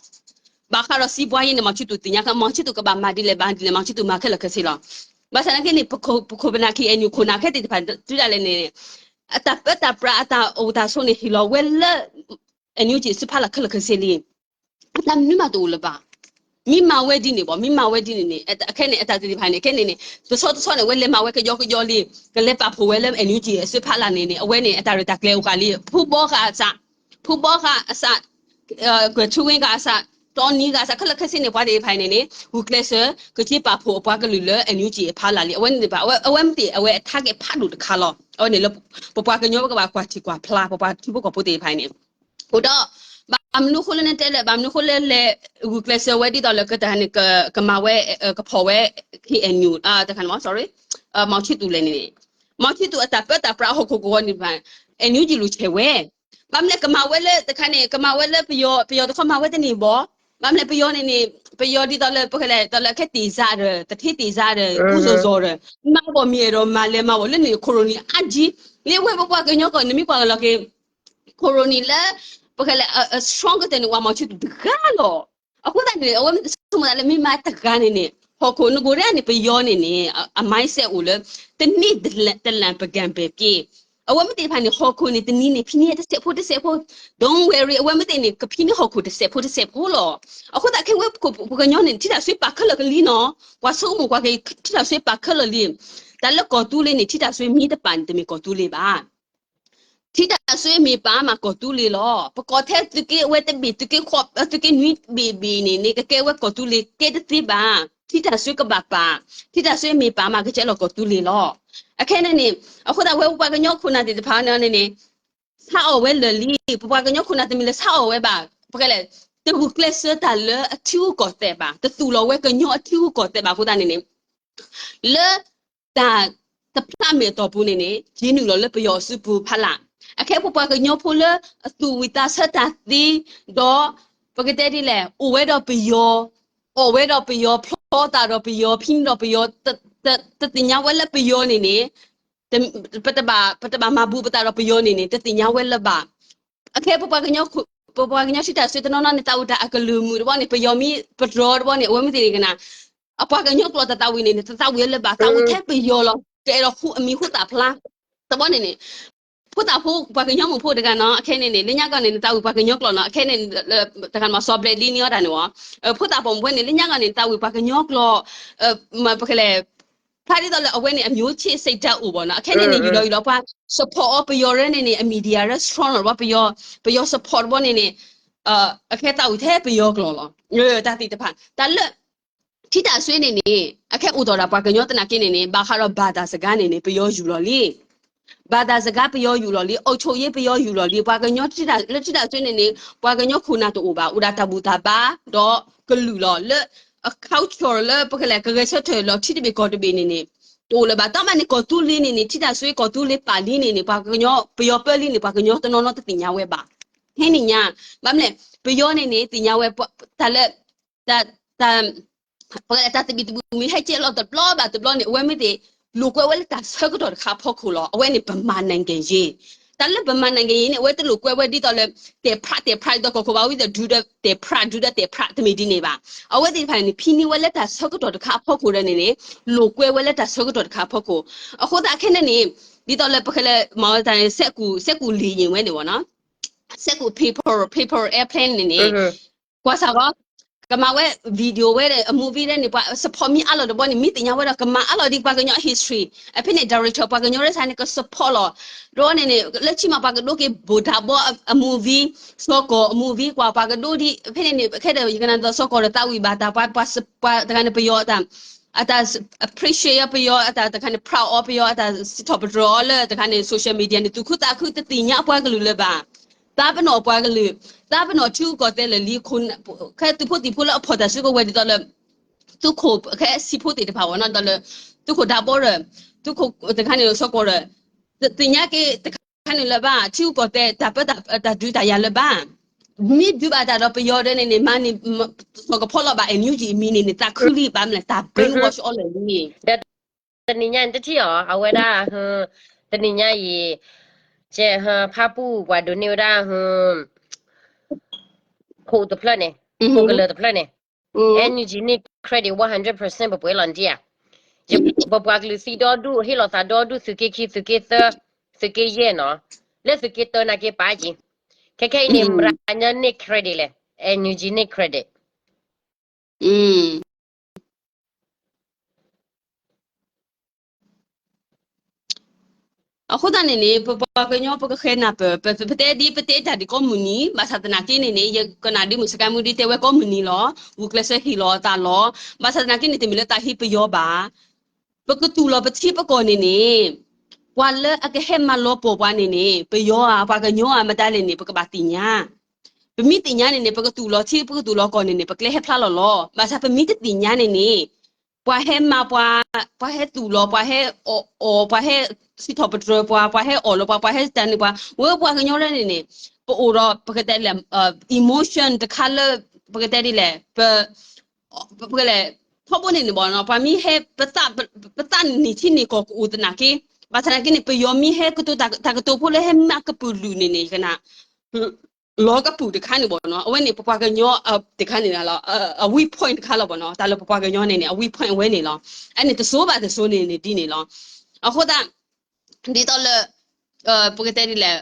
ဘၣ်ဃးဒီး စီးပွားရေး န့ၣ် မောင်ချစ်သူ သ့ၣ်ညါဃာ်, မောင်ချစ်သူ ကဘၣ်မၤဒ်လဲၣ်ဘၣ်ဒ်လဲၣ် မောင်ချစ်သူ မၤခဲလၢာ်ခဲဆ့လီၤ. ဘၣ်ဆၣ်သနာ်က့န့ၣ် ပခိၣ်ပနၢ် KNU ခိၣ်နၢ်ခဲသ့ၣ်တဖၣ် တုၤဒၣ်လဲာ်န့ၣ် အတၢ်ပၢတၢ်ပြး အတၢ်အိၣ်တၢ်ဆိးန့ၣ် ဟ့ၣ်လီၤဝဲလၢ NUG အစုဖီလာ်ခဲလၢာ်ခဲဆ့လံ. အတၢ်မနုၤမးတအိၣ်လၢၤဘၣ်. မ့ၢ်မၤဝဲဒ်န့ၣ်ဘၣ်, မ့ၢ်မၤဝဲဒ်န့ၣ်န့ၣ် အခဲန့ၣ် အတၢ်သ့ၣ်တဖၣ်န့ၣ် ခဲန့ၣ်န့ၣ် တဆီတဆီန့ၣ် အဝဲလဲၤမၤဝဲကယီကယီလံ, ကလဲၤပာ်ဖှိၣ်ဝဲလၢ NUG အစုဖီလာ်န့ၣ်န့ၣ် အဝဲန့ၣ် အတၢ်ရဲၣ်တၢ်ကျဲၤအိၣ်ဃာ်လံ. ဖုဘီဃာ်အစး, ဖုဘီဃာ်အစး ကွဲၤထူဝ့ကၤအစး, တီနံဂၤအစး ခဲလၢာ်ခဲဆ့န့ၣ် ပှၤသ့ၣ်တဖၣ်န့ၣ်န့ၣ် ဂုာ်ကျဲးစၢး ကက့ၤပာ်ဖှိၣ်အပှၤကလုာ်လၢ NUG အဖီလာ်လံ. အဝဲန့ၣ်တဖၣ် အဝဲမ့ၢ်သ့ၣ် အဝဲအ target ဖးဒိၣ်တခါလီၤ. အဝဲန့ၣ်လၢ ပပှၤကညီပကဘၣ်ကွၢ်ထံကွၢ်ဖျါ ပပှၤထံဖိကီၢ်ဖိသ့ၣ်တဖၣ်န့ၣ် အိၣ်ဒီး ဘၣ်မနုၤဃိလၢနတဲလဲၣ် ဘၣ်မနုၤဃိလၢလဲၤဂုာ်ကျဲးစၢးဝဲဒ်သိးလၢကတၢၢ်န့ၣ် ကမၤဝဲ ကဖီၣ်ဝဲ KNU တခါန့ၣ် sorry မောင်ချစ်သူ လဲၣ်န့ၣ်န့ၣ် မောင်ချစ်သူ အတၢ်ပၢတၢ်ပြးအဟီၣ်ခိၣ်ကဝီၤန့ၣ်တဖၣ် NUG လိၣ်ဆဲးဝဲ, ဘၣ်မနုၤလဲၣ် ကမၤဝဲလၢတခါန့ၣ် ကမၤဝဲလၢပယီၤ ပယီၤတခီမၤဝဲတန့ၢ်ဘၣ်. ဘၣ်မနုၤလဲၣ် ပယီၤန့ၣ်န့ၣ် ပယီၤဒ်သိးလၢ ပကလဲၤ ဒ်သိးလၢခဲတ့ၢ်စးဒီး တထ့တ့ၢ်စးဒီး ဦးဇော်ဇော်ဒီး မၤဘၣ်မ့ၢ်အဲၣ်ဒိးမၤလဲၤမၤဘၣ်လၢန့ၣ် ခီရိနံၤအါကံ လၢဝဲပပှၤကညီကီၢ် နမ့ၢ်ကွၢ်လီၤက့ၤ ခီရိနံၤလၢ ပကလဲၤ အ strong ကတၢၢ်န့ၣ် ပှၤမောင်ချစ်သူ တဂၤလီၤ. အဃိသတးန့ၣ် အဝဲမ့ၢ်တဆိကမိၣ်သးလၢမ့ၢ်မၤတဂၤန့ၣ်န့ၣ် ဟီၣ်ခိၣ်နဂိၤဒဲးန့ၣ် ပယီၤန့ၣ်န့ၣ် အ mindset အိၣ်လၢ တနံၣ်တလၢၢ်ပကံၢ်ပဲာ်က့ အဝဲမ့ၢ်သ့ၣ်တဖၣ်န့ၣ် ဟီၣ်ခိၣ်န့ၣ် တနံၤန့ၣ် ဖံးန့ၢ်တစဲးဖိတစဲးဖိ don't worry အဝဲမ့ၢ်သ့ၣ်န့ၣ် ကဖံးန့ၢ်ဟီၣ်ခိၣ်တစဲးဖိတစဲးဖိလီၤ. အဃိသတးခဲဝဲပကညီန့ၣ် ထံတၢ်စွ့ပာ်ခဲလၢာ်ကလံနီၤ ပှၤဆိကမိၣ်ပှၤကထံတၢ်စွ့ပာ်ခဲလၢာ်လံ. တၢ်လၢကီၢ်သူလ့ၤန့ၣ် ထံတၢ်စွ့မ့ၢ်တပာ်န့ၣ် တမ့ၢ်ကီၢ်သူလ့ၤဘၣ်. ထံတၢ်စွ့မ့ၢ်ပာ်မးကီၢ်သူလ့ၤလီၤ. ပကီၢ်ထဲသုးက့ဝဲတဘ့ၣ် သုးက့နွံဘ့ၣ်ဘ့ၣ်န့ၣ် န့ၣ်ကကဲဝဲကီၢ်သူလ့ၤကဲတသ့ဘၣ်. ထံတၢ်စွ့ကဘၣ်ပာ်, ထံတၢ်စွ့မ့ၢ်ပာ်မးကကဲလီၤကီၢ်သူလ့ၤလီၤ. အခဲန့ၣ်န့ၣ် အဃိသတးဝဲပပှၤကညီခိၣ်နၢ်သ့ၣ်တဖၣ်န့ၣ်န့ၣ် ဆါအီၣ်ဝဲလၢာ်လံ. ပပှၤကညီခိၣ်နၢ်တမ့ၢ်လၢဆါအီၣ်ဝဲဘၣ်. ပကလဲၤ တဂုာ်ကျဲးစၢးတၢ်လၢအထံဂုၤကီၢ်သဲးဘၣ်, တသူၣ်လီၤဝဲကညီအထံဂုၤကီၢ်သဲးဘၣ်အဃိသတးန့ၣ်န့ၣ် လၢ တၢ်တဖျးမဲာ်အတီၢ်ပူၤန့ၣ်န့ၣ် ယ့ၤနုာ်လီၤလၢပယီၤအစုပူၤဖးလၢ်. အခဲပပှၤကညီဖိလၢအသူၣ်ဝံၣ်သးဆၢတၢ်သ့ ဒီး ပကတဲဒ်လဲၣ် အိၣ်ဝဲဒီးပယီၤ, အီၣ်ဝဲဒီးပယီၤ, ဖျီသးဒီးပယီၤ, ဖံးဒီးပယီၤ, တသ့ၣ်ညါဝဲလၢပယီၤန့ၣ်န့ၣ် ပတဘၣ် ပတဘၣ်မၤဘူးပသးဒီးပယီၤန့ၣ်န့ၣ် တသ့ၣ်ညါဝဲလၢၤဘၣ်. အခဲပပှၤကညီ ပပှၤကညီထံတၢ်စွ့တနီၤနီၤန့ၣ် သးဝံၣ်တၢ်အကလုၢ်မုာ်တဘျီန့ၣ် ပယီၤမ့ၢ်ပတြီတဘျီန့ၣ် အဝဲမ့ၢ်သ့ၣ်န့ၣ်ကနၣ် အပှၤကညီကျိာ်တသးဝံၣ်န့ၣ် တသးဝံၣ်ထဲပယီၤလီၤ. ကအဲၣ်ဒိးဃူအမံၤဃူသးဖျါ တဘျီန့ၣ်န့ၣ် ဖိသၣ်ဖိပှၤကညီမုၣ်ဖိတဂၤနီၤ အခဲန့ၣ်န့ၣ် လၢညါကီၢ်န့ၣ် နသးဝံၣ်ပှၤကညီကျိာ်နီၤ အခဲန့ၣ် တခါန့ၣ်မ့ၢ်စီၤဘျဲးဒ်န့ၣ်အီၤတၢ်န့ၣ်ဝဲ ဖိသၣ်ပိာ်မုၣ်ဖိန့ၣ် လၢညါကီၢ်န့ၣ် နသးဝံၣ်ပှၤကညီကျိာ် ပကလဲၤ ဖျါဒ်သိးလၢအဝဲန့ၣ် အမျိုးချစ်စိတ်ဓာတ် အိၣ်ဘၣ်နီၤ အခဲန့ၣ်န့ၣ် ယူၢ်ဒီးယူၢ်ဒီးပှၤ support အီၤ ပယီၤရဲန့ၣ်န့ၣ် အ media ရဲ strong လီၤတဘျီ ပယီၤ ပယီၤ support တဘျီန့ၣ်န့ၣ် အခဲသးဝံၣ်ထဲပယီၤကျိာ်လီၤ. တၢ်သ့ၣ်တဖၣ် တၢ်လၢ ထံတၢ်စွ့န့ၣ်န့ၣ် အခဲအိၣ်ဒီးပှၤကညီသနာ်က့န့ၣ်န့ၣ် ဘၣ်ဃးဒီးဘၣ်တၢ်စကားန့ၣ်န့ၣ် ပယီၤယူၢ်လီၤလံ. ဘၣ်သးစကါပယီၤယူၢ်လီၤလံ, အုပ်ချုပ်ရေးပယီၤယူၢ်လီၤလံ, ပှၤကညီထံတၢ် လၢထံတၢ်စွ့န့ၣ်န့ၣ် ပှၤကညီခိၣ်နၢ်တအိၣ်ဘၣ်, အိၣ်ဒၣ်တၢ်ဘူၣ်တၢ်ဘါ ဒီးကလုာ်လီၤ. လၢအ culture လၢပကလဲၤကဂဲၤဆၢထၢၣ်လီၤထံတဘ့ၣ်ကီၢ်တဘ့ၣ်န့ၣ်န့ၣ် တအိၣ်လၢၤဘၣ်. တၢ်မၤန့ၣ် ကီၢ်သူလ့ၤန့ၣ်န့ၣ် ထံတၢ်စွ့ကီၢ်သူလ့ၤပာ်လံန့ၣ်န့ၣ် ပှၤကညီပယီၤပၢလံန့ၣ် ပှၤကညီတနီၤနီၤတသ့ၣ်ညါဝဲဘၣ်. ဟဲန့ၣ်ညါ ဘၣ်မနုၤလဲၣ် ပယီၤန့ၣ်န့ၣ် သ့ၣ်ညါဝဲ တၢ်လၢ တၢ် တၢ် ပကလဲၤတၢ်သဘံၣ်သဘုၣ်မ့ၢ်ဟဲကဲလီၤတဘျီဘၣ်တဘျီန့ၣ် အဝဲမ့ၢ်သ့ၣ် လိာ်ကွဲဝဲလၢတၢ်ဆၢကတီၢ်တခါအဖီခိၣ်လီၤ. အဝဲန့ၣ် ဗမာနိုင်ငံရေး, တၢ်လၢ ဗမာနိုင်ငံရေး န့ၣ် အဝဲတလိာ်ကွဲဝဲဒ်သိးလၢ တဲာ်ဖြး တဲာ်ဖြး ဒ်သိးကီၢ်ခိၣ်ဘၣ်ဝံၤဒီး ဒုးဒီးတဲာ်ဖြး ဒုးဒီးတဲာ်ဖြး တမ့ၢ်ဒ်န့ၣ်ဘၣ်. အဝဲသ့ၣ်တဖၣ်န့ၣ် ဖံးန့ၢ်ဝဲလၢတၢ်ဆၢကတီၢ်တခါအဖီခိၣ်ဒီးန့ၣ်န့ၣ် လိာ်ကွဲဝဲလၢတၢ်ဆၢကတီၢ်တခါအဖီခိၣ်. အဃိသတးခဲန့ၣ်န့ၣ် ဒ်သိးလၢပကလဲၤမၤတၢ် စဲးကူၣ် စဲးကူၣ်လံာ်ယံာ်ဝဲန့ၣ်ဘၣ်နီၤ စဲးကူၣ် paper, paper airplane န့ၣ်န့ၣ် ကွၢ်စးဝဲ ကမၤဝဲ video ဝဲဒီး အ movie ဒ်န့ၣ် ပှၤ support မ့ၢ်အါလီၤတဘျီန့ၣ် မ့ၢ်သ့ၣ်ညါဝဲဒီး ကမၤအါလီၤဒ်ပှၤကညီအ history, အဖဲန့ၣ် director ပှၤကညီရဲၣ်ဆါန့ၣ် က support လီၤ. ဒီးန့ၣ်န့ၣ် လၢခံမး ပှၤကဒိးက့ၤ ဘိၣ်ဒါဘီ အ movie, စီၤကီၢ်အ movie ကွၢ် ပှၤကဒိးဒ် ဖဲန့ၣ်န့ၣ် ခဲဒီး ယကနၣ်ဒီး စီၤကီၢ်ဒီးသးဝံၣ်ဘၣ်တၢ် ပှၤ ပှၤ ပှၤတဂၤန့ၣ် ပယီၤအတၢ် အတၢ် appreciate ပယီၤအတၢ်တခါန့ၣ် proud အီၤ ပယီၤအတၢ်စံးထီၣ်ပတြၢၤအီၤလၢတခါန့ၣ် social media န့ၣ် သူၣ်ခုသးခုတသ့ၣ်ညါပှၤကလုာ်လၢၤဘၣ်. သးပနီၣ်ပှၤကလုာ်, သးပနီၣ်ထံဂုၤကီၢ်သဲးလၢာ်လံ, ခဲသုးဖိသံၣ်ဖိလၢအဖီၣ်တၢ်စုကဝဲၤဒ်သိးလၢ သုးခိၣ် ခဲဆံးဖိသ့ၣ်တဖၣ်ဝဲနီၤ ဒီးလၢ သုးခိၣ်ဒါဘီဒီး သုးခိၣ်တခါန့ၣ် စီၤကီၢ်ဒီး သ့ၣ်ညါက့ၤတခါန့ၣ်လၢၤဘၣ်, ထံဂုၤကီၢ်သဲး တၢ်ပၢတၢ်ဒုးတၢ်ယၤလၢၤဘၣ်. မ့ၢ်ဒုးဘၣ်တၢ်ဒီးပယီၤဒီးန့ၣ်န့ၣ် မၤန့ၣ် စီၤကဖီလီၤဘၣ် NUG အမံၤန့ၣ်န့ၣ် သးခုလံဘၣ်မလဲၣ် တၢ် brainwash အီၤလၢာ်လံ. ဒီးတနံၤညါန့ၣ်တထံၣ်အီၤ အဝဲဒၣ် တနံၤညါအံၤ ကဲ ဖါပူၣ်ပှၤဒိးန့ၢ်ဝဲဒၣ် ခိၣ်တဖျၢၣ်န့ၣ် ခိၣ်ကလၢာ်တဖျၢၣ်န့ၣ် NUG န့ၢ် credit one hundred percent ပပှဲၤလီၤန့ၣ်ဧါ. ပပှၤကလုာ်သံဒီဒူၣ် ဟ့ၣ်လီၤသးဒီဒူၣ် သုးက့ခံ သုးက့သၢ သုးက့ယဲၢ်နီၤ, လၢသုးက့တၢနာ်က့ၤပာ်က့ၤ, ခဲခဲအံၤန့ၣ် မတၤညါန့ၢ် credit လဲၣ်, NUG န့ၢ် credit အဃိသတးန့ၣ်န့ၣ် ပပှၤကညီပကဃဲနၢ်ပၢၢ် ပ ပတဲဒ်ပတဲတၢ်ဒ်ကိးမုၢ်နံၤ ဘၣ်ဆၣ်သနာ်က့န့ၣ်န့ၣ် ယကနၣ်ဒ်မုၢ်ဆှးမုၢ်ဒ်တဲဝဲကိးမုၢ်နံၤလီၤ, ဂုာ်ကျဲးစၢးဟ့ၣ်လီၤအသးလီၤ. ဘၣ်ဆၣ်သနာ်က့န့ၣ် တမ့ၢ်လၢတၢ်ဟ့ၣ်ပယီၤဘၣ်. ပကတူၢ်လိာ်ပထံပကီၢ်န့ၣ်န့ၣ် ပှၤလၢအကဟဲမၤလီၤပှီၢ်ပှၤန့ၣ်န့ၣ် ပယီၤဧါ ပှၤကညီဧါ မတၤလဲၣ်န့ၣ် ပကဘၣ်သ့ၣ်ညါ. ပမ့ၢ်သ့ၣ်ညါန့ၣ်န့ၣ် ပကတူၢ်လိာ်ထံ ပကတူၢ်လိာ်ကီၢ်န့ၣ်န့ၣ် ပကျဲဟဲဖျါလီၤလီၤ. ဘၣ်ဆၣ်ပမ့ၢ်တသ့ၣ်ညါန့ၣ်န့ၣ် ပှၤဟဲမၤပှၤ, ပှၤဟဲတူၢ်လိာ်, ပှၤဟဲအီၣ်အီၤ, ပှၤဟဲစံးထီၣ်ပတြၢၤပှၤ, ပှၤဟဲအီၣ်လီၤပှၤ, ပှၤဟဲတၢ်န့ၢ်ပှၤ, ဝဲပှၤကညီလၢန့ၣ်န့ၣ် ပအိၣ်ဒီး ပကတဲလဲၣ် emotion တခါလၢ ပကတဲဒ်လဲၣ် ပ ပကလဲၣ် ထီဘိန့ၣ်န့ၣ်ဘၣ်နီၤ ပှၤမ့ၢ်ဟဲ ပသးနံၣ်ထံန့ၢ်ကီၢ်ကအိၣ်သနာ်က့, ဘၣ်ဆၣ်သနာ်က့န့ၣ် ပယီၤမ့ၢ်ဟဲကတိၤတၢ်ကတိၤဖိလၢဟဲမၤကပုာ်လုာ်န့ၣ်န့ၣ် ယကနၣ် လီၤကပုာ်တခါန့ၣ်ဘၣ်နီၤ အဝဲန့ၣ် ပပှၤကညီတခါန့ၣ်လီၤ, အ weak point တခါလီၤဘၣ်နီၤ တၢ်လၢပပှၤကညီန့ၣ်န့ၣ် အ weak point အဝဲန့ၣ်လီၤ. အန့ၣ်တစိၤဘၣ်တစိၤန့ၣ်န့ၣ်ဒ်န့ၣ်လီၤ. အဃိသတး ဒ်သိးလၢ ပကတဲဒ်လဲၣ်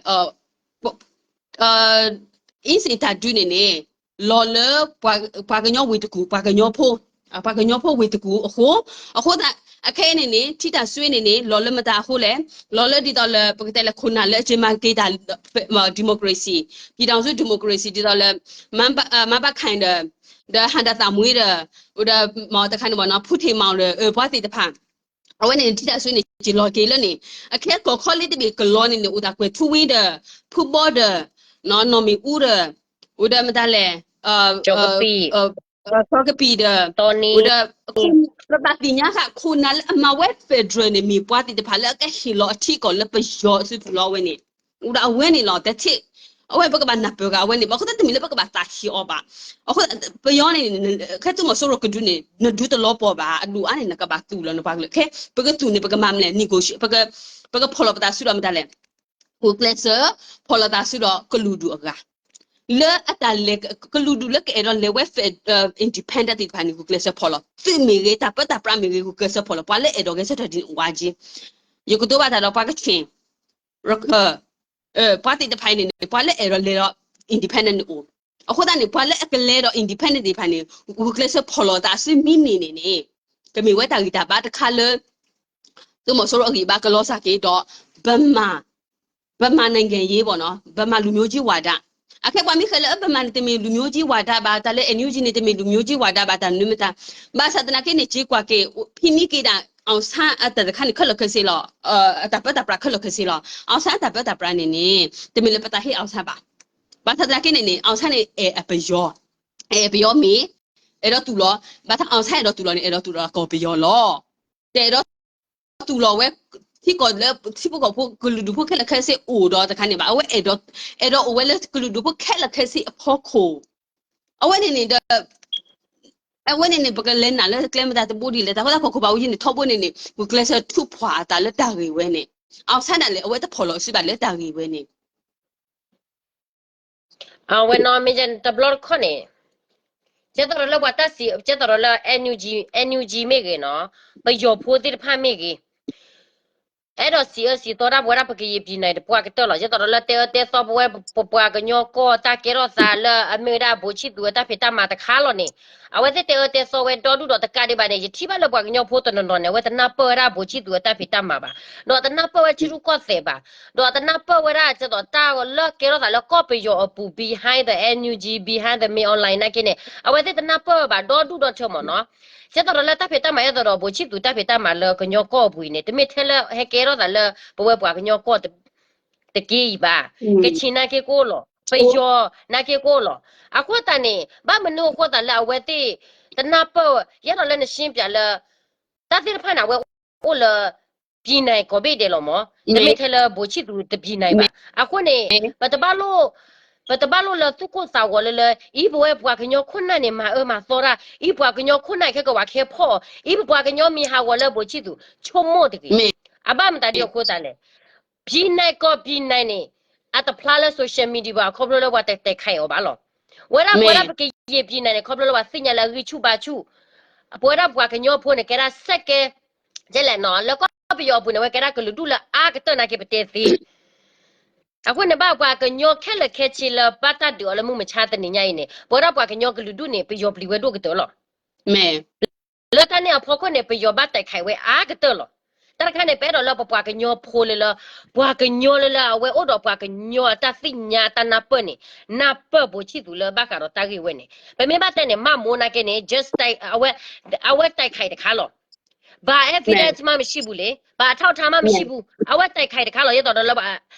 အ့စ့ၣ်တၢ်ဒုးန့ၣ်န့ၣ် လီၤလၢ ပှၤကညီဝ့ၢ်တကူၣ် ပှၤကညီဖိ, ပှၤကညီဖိဝ့ၢ်တကူၣ်အဃိ, အဃိသတး အခဲအံၤန့ၣ်န့ၣ် ထံတၢ်စွ့န့ၣ်န့ၣ် လီၤလၢမတၤအဃိလဲၣ်, လီၤလၢဒ်သိးလၢ ပကတဲလၢခိၣ်နၢ်လၢအက့ၤမၤက့ၤတၢ် democracy, ပြည်ထောင်စု democracy ဒ်သိးလၢ မန်းဘခိုင်ဒီး ဒီးဟန်ဒါသးမွှေးဒီး ဒီးတခါန့ၣ်ဘၣ်နီၤ ဖူထ့ၣ်မီၣ်ဒီး ပှၤသ့ၣ်တဖၣ် အဝဲန့ၣ် ထံတၢ်စွ့န့ၣ် က့ၤလီၤက့ၤလၢန့ၣ် အခဲကီၢ်ခီလ့တဘ့ၣ်ကလီန့ၣ်န့ၣ် အိၣ်တၢ်ကွဲၤထူဝ့ဒီး ဖုဘီဒီး နီၢ်မ့ၣ်အူဒီး အိၣ်ဒီးမတၤလဲၣ် စီၤကပံၣ်ဒီး အိၣ်ဒီး ပဘၣ်သ့ၣ်ညါဃာ် ခိၣ်နၢ်လၢအမၤဝဲ federal န့ၣ် မ့ၢ်ပှၤသ့ၣ်တဖၣ်လၢအကဟ့ၣ်လီၤအထံကီၢ်လၢပယီၤအစုပူၤလီၤ အဝဲန့ၣ် အိၣ်ဒီးအဝဲန့ၣ်လီၤ တထံၣ် အဝဲပကဘၣ်နၢ်ပၢၢ်ဃာ်အဝဲန့ၣ် ဘၣ်အဃိသတးတမ့ၢ်လၢပကဘၣ်သးဟ့ၣ်အီၤဘၣ်. အဃိ ပယီၤန့ၣ် ခဲသုးမီၤစိရိၤကဒုးန့ၣ် နဒုးတလီၤပှီၢ်ဘၣ် အဒိၣ်အါန့ၣ် နကဘၣ်သူၣ်လီၤနပှၤကလုာ် ခဲ ပကသူၣ်န့ၣ် ပကမၤမလဲၣ် negotiate ပကဖီၣ်လီၤပသးစုဒီးမတၤလဲၣ် ဂုာ်ကျဲးစၢး ဖီၣ်လီၤသးစုဒီးကလုာ်ဒူၣ်အဂၤ လၢအတၢ်လဲၤ ကလုာ်ဒူၣ်လၢကအဲၣ်ဒိးလဲၤဝဲ independent သ့ၣ်တဖၣ်န့ၣ် ဂုာ်ကျဲးစၢးဖီၣ်လီၤ သုးမ့ၢ်ဂ့ၤ တၢ်ပၢတၢ်ပြးမ့ၢ်ဂ့ၤ ဂုာ်ကျဲးစၢးဖီၣ်လီၤ ပှၤလၢအဲၣ်ဒိးဂဲၤဆၢထၢၣ်ဒ်န့ၣ်အိၣ်ဝဲက့ ယကတိၤဘၣ်တၢ်ဒီးပှၤကချ့ၣ် ရခၢၣ် ပှၤသ့ၣ်တဖၣ်အံၤန့ၣ် ပှၤလၢအဲၣ်ဒိးလဲၤဒီး independent န့ၣ်အိၣ် အဃိသတးန့ၣ် ပှၤလၢအကလဲၤဒီး independent သ့ၣ်တဖၣ်န့ၣ် ဂုာ်ကျဲးစၢးဖီၣ်လီၤသးစုမံၤန့ၣ်န့ၣ် ကမ့ၢ်ဝဲတၢ်ဂံၢ်တၢ်ဘါတခါလၢ သုးမီၤစိရိၤအဂံၢ်ဘါကလီၤစၢ်က့ၤဒီး ဗမာနိုင်ငံရေးပေါ့နော် ဗမာလူမျိုးကြီးဝါဒ အခဲပှၤမ့ၢ်ဃဲလၢ ဗမာန့ၣ် တမ့ၢ်လူမျိုးကြီးဝါဒဘၣ် တၢ်လၢ NUG န့ၣ် တမ့ၢ်လူမျိုးကြီးဝါဒဘၣ် တၢ်နုၤမတၤ ဘၣ်ဆၣ်သနာ်က့န့ၣ် က့ၤကွၢ်က့ၤ ဖံးန့ၢ်က့ၤဒၣ် အောင်ဆန်း အတၢ်တခါန့ၣ် ခဲလၢာ်ခဲဆ့လီၤ. အတၢ်ပၢတၢ်ပြးခဲလၢာ်ခဲဆ့လီၤ. အောင်ဆန်း အတၢ်ပၢတၢ်ပြးန့ၣ်န့ၣ် တမ့ၢ်လၢပတၢ်ဟ့ၣ် အောင်ဆန်း ဘၣ်. ဘၣ်ဆၣ်သနာ်က့န့ၣ်န့ၣ် အောင်ဆန်း န့ၣ် အဲၣ်အပယီၤ, အဲၣ်အပယီၤမ့ၢ် အဲၣ်ဒိးတူၢ်လီၤ. ဘၣ်ဆၣ် အောင်ဆန်း အဲၣ်ဒိးတူၢ်လီၤန့ၣ် အဲၣ်ဒိးတူၢ်လီၤကီၢ်ပယီၤလီၤ. တအဲၣ်ဒိးတူၢ်လီၤဝဲ ထံကီၢ်လၢ ထံဖိကီၢ်ဖိ ကလုာ်ဒူၣ်ဖိခဲလၢာ်ခဲဆ့အိၣ်ဒီးတခါန့ၣ်ဘၣ်. အဝဲအဲၣ်ဒိး အဲၣ်ဒိးအိၣ်ဝဲလၢကလုာ်ဒူၣ်ဖိခဲလၢာ်ခဲဆ့အဖီခိၣ်. အဝဲန့ၣ်န့ၣ်ဒီး အဝဲန့ၣ်န့ၣ် ပကလဲၤနာ်လၢကျဲမတၤတဘိဒ်လဲၣ်, တၢ်ဃိသတးကီၢ်ခိၣ်ဘၣ်ဝဲယဲန့ၣ် ထီဘိန့ၣ်န့ၣ် ပကျဲးစၢးထုးဖှိၣ်အသးလၢတၢ်ဂ့ၢ်ဝဲန့ၣ်, အောင်ဆန်း ဒၣ်လဲာ် အဝဲတဖီၣ်လီၤစုဘၣ်လၢတၢ်ဂ့ၢ်ဝဲန့ၣ် အဝဲနီၢ်မ့ၢ်တဘျီတခီၣ်န့ၣ် ကဲသိးဒီးလၢပှၤတၢ်စံး ကဲသိးဒီးလၢ NUG NUG မ့ၢ်ဂ့ၤနီၤ, ပယီၤဖိသ့ၣ်တဖၣ်မ့ၢ်ဂ့ၤ, အဲၣ်ဒိးစံးအၢစံးသီတၢ်ပဝဲဒၣ်ပကယံာ်ပံၤနၤတပှၢ်ကတၢၢ်လီၤ. ကဲသိးဒီးလၢတဲအၢတဲသီပဝဲပပှၤကညီကီၢ်တၢ်ကဲထီၣ်သးလၢအမ့ၢ်ဝဲဒၣ်ဘိၣ်ဆံသူးအတၢ်ဖံးတၢ်မၤတခါလီၤန့ၣ်, အဝဲသ့ၣ်တဲအၢတဲသီဝဲဒီဒူၣ်ဒီးတကးဒံးဘၣ်န့ၣ် ယထံၣ်ဘၣ်လၢပှၤကညီဖိတနီၤနီၤန့ၣ် အဝဲတနၢ်ပၢၢ်ဝဲဒၣ်ဘိၣ်ဆံသူးအတၢ်ဖံးတၢ်မၤဘၣ်, ဒီးတနၢ်ပၢၢ်ဝဲထံရူၢ်ကီၢ်သဲးဘၣ်, ဒီးတနၢ်ပၢၢ်ဝဲဒၣ်ကဲသိးတၢ်လၢကဲထီၣ်သးလၢကီၢ်ပယီၤအပူၤ behind the NUG, behind the Min Aung Hlaing နာ်က့န့ၣ် အဝဲသ့ၣ်တနၢ်ပၢၢ်ဝဲဘၣ်ဒီဒူၣ်ဒီထၢမ့ၢ်နီၤ. ကဲသိးဒီးလၢတၢ်ဖံးတၢ်မၤ အဲၣ်သိးဒီးဘိၣ်ဆံသူးတၢ်ဖံးတၢ်မၤလၢကညီကီၢ်အပူၤအံၤန့ၣ် တမ့ၢ်ထဲလၢဟဲကဲထီၣ်သးလၢပဝဲပှၤကညီကီၢ် တက့ၢ်အံၤဘၣ်. ကချင်နာ်က့ကအိၣ်လီၤ, ပယီၤနာ်က့ကအိၣ်လီၤ. အဃိသတးန့ၣ် ဘၣ်မနုၤအဃိသတးလၢအဝဲသ့ၣ်တနၢ်ပၢၢ်ဝဲ ယအဲၣ်ဒိးလၢနရှင်းပြလၢ တၢ်သ့ၣ်တဖၣ်န့ၣ် အဝဲအိၣ်လၢ ပံၤနၢၤ ကိးဘ့ၣ်ဒဲးလီၤမ့ၢ်, တမ့ၢ်ထဲလၢဘိၣ်ဆံသူးတပံၤနၢၤဘၣ်. အဃိန့ၣ် ပတဘၣ်လိၣ် ပတဘၣ်လိၣ်လၢသူၣ်ကိၢ်သးဂီၤလၢလၢ အံၤပဝဲပှၤကညီခိၣ်နၢ်န့ၣ် မၤအၢမၤသီတၢ်, အံၤပှၤကညီခိၣ်နၢ်ခဲကဝၤခဲဖီၣ်, အံၤပပှၤကညီမံၤဟးဂီၤလၢဘိၣ်ဆံသူး ဆိကမိၣ်တဂ့ၤ. အဘၣ်မတၤဒ်အဃိသတးလဲၣ် ပံၤနၢၤကိးပံၤနၢၤန့ၣ် အတဖျါလၢ social media ဘၣ် ခီဖျိလၢပှၤတတဲာ်ခါအီၤဘၣ်လီၤ. ဝဲဒၣ်ပဝဲဒၣ်ပကယံာ်ပံၤနၢၤန့ၣ် ခီဖျိလၢပှၤသ့ၣ်ညါလၢအဂံၢ်ဆူၣ်ဘါဆူၣ်, ပဝဲဒၣ်ပှၤကညီဖိန့ၣ် ကဲဒၣ်စဲးကဲ ကဲလဲၣ်နီၤ လၢကီၢ်ပယီၤအပူၤန့ၣ် ဝဲကဲဒၣ်ကလုာ်ဒူၣ်လၢအါကတၢၢ်နာ်က့ပတဲသ့ အဃိန့ၣ်ဘၣ်ပှၤကညီခဲလၢာ်ခဲဆ့လၢဘၣ်တၢ်ဒုးအီၤလၢမုၢ်မဆါတနံၤညါအံၤန့ၣ် ပဝဲဒၣ်ပှၤကညီကလုာ်ဒူၣ်န့ၣ် ပယီၤပျံၤဝဲဒိၣ်ကတၢၢ်လီၤ. လၢတၢ်န့ၣ်အဖီခိၣ်န့ၣ် ပယီၤဘၣ်တဲာ်ခးဝဲအါကတၢၢ်လီၤ. တၢ်တခါန့ၣ် ပအဲၣ်ဒိးလၢပပှၤကညီဖိလၢလၢ ပှၤကညီလၢလၢအဝဲအိၣ်ဒီးပှၤကညီအတၢ်သ့ၣ်ညါတၢ်နၢ်ပၢၢ်န့ၣ် နၢ်ပၢၢ်ဘိၣ်ဆံသူးလၢဘၣ်ဃးဒီးတၢ်ဂ့ၢ်ဝဲန့ၣ် ပမ့ၢ်ဘၣ်တဲန့ၣ် မၢ်မိၢ်နာ်က့န့ၣ် just အဝဲတဲာ်ခးတခါလီၤ. ဘာ evidence မှမရှိဘူးလေ, ဘာအထောက်အထားမှမရှိဘူး, အဝဲတဲာ်ခးတခါလီၤ. ယဲသိးဒီးလၢ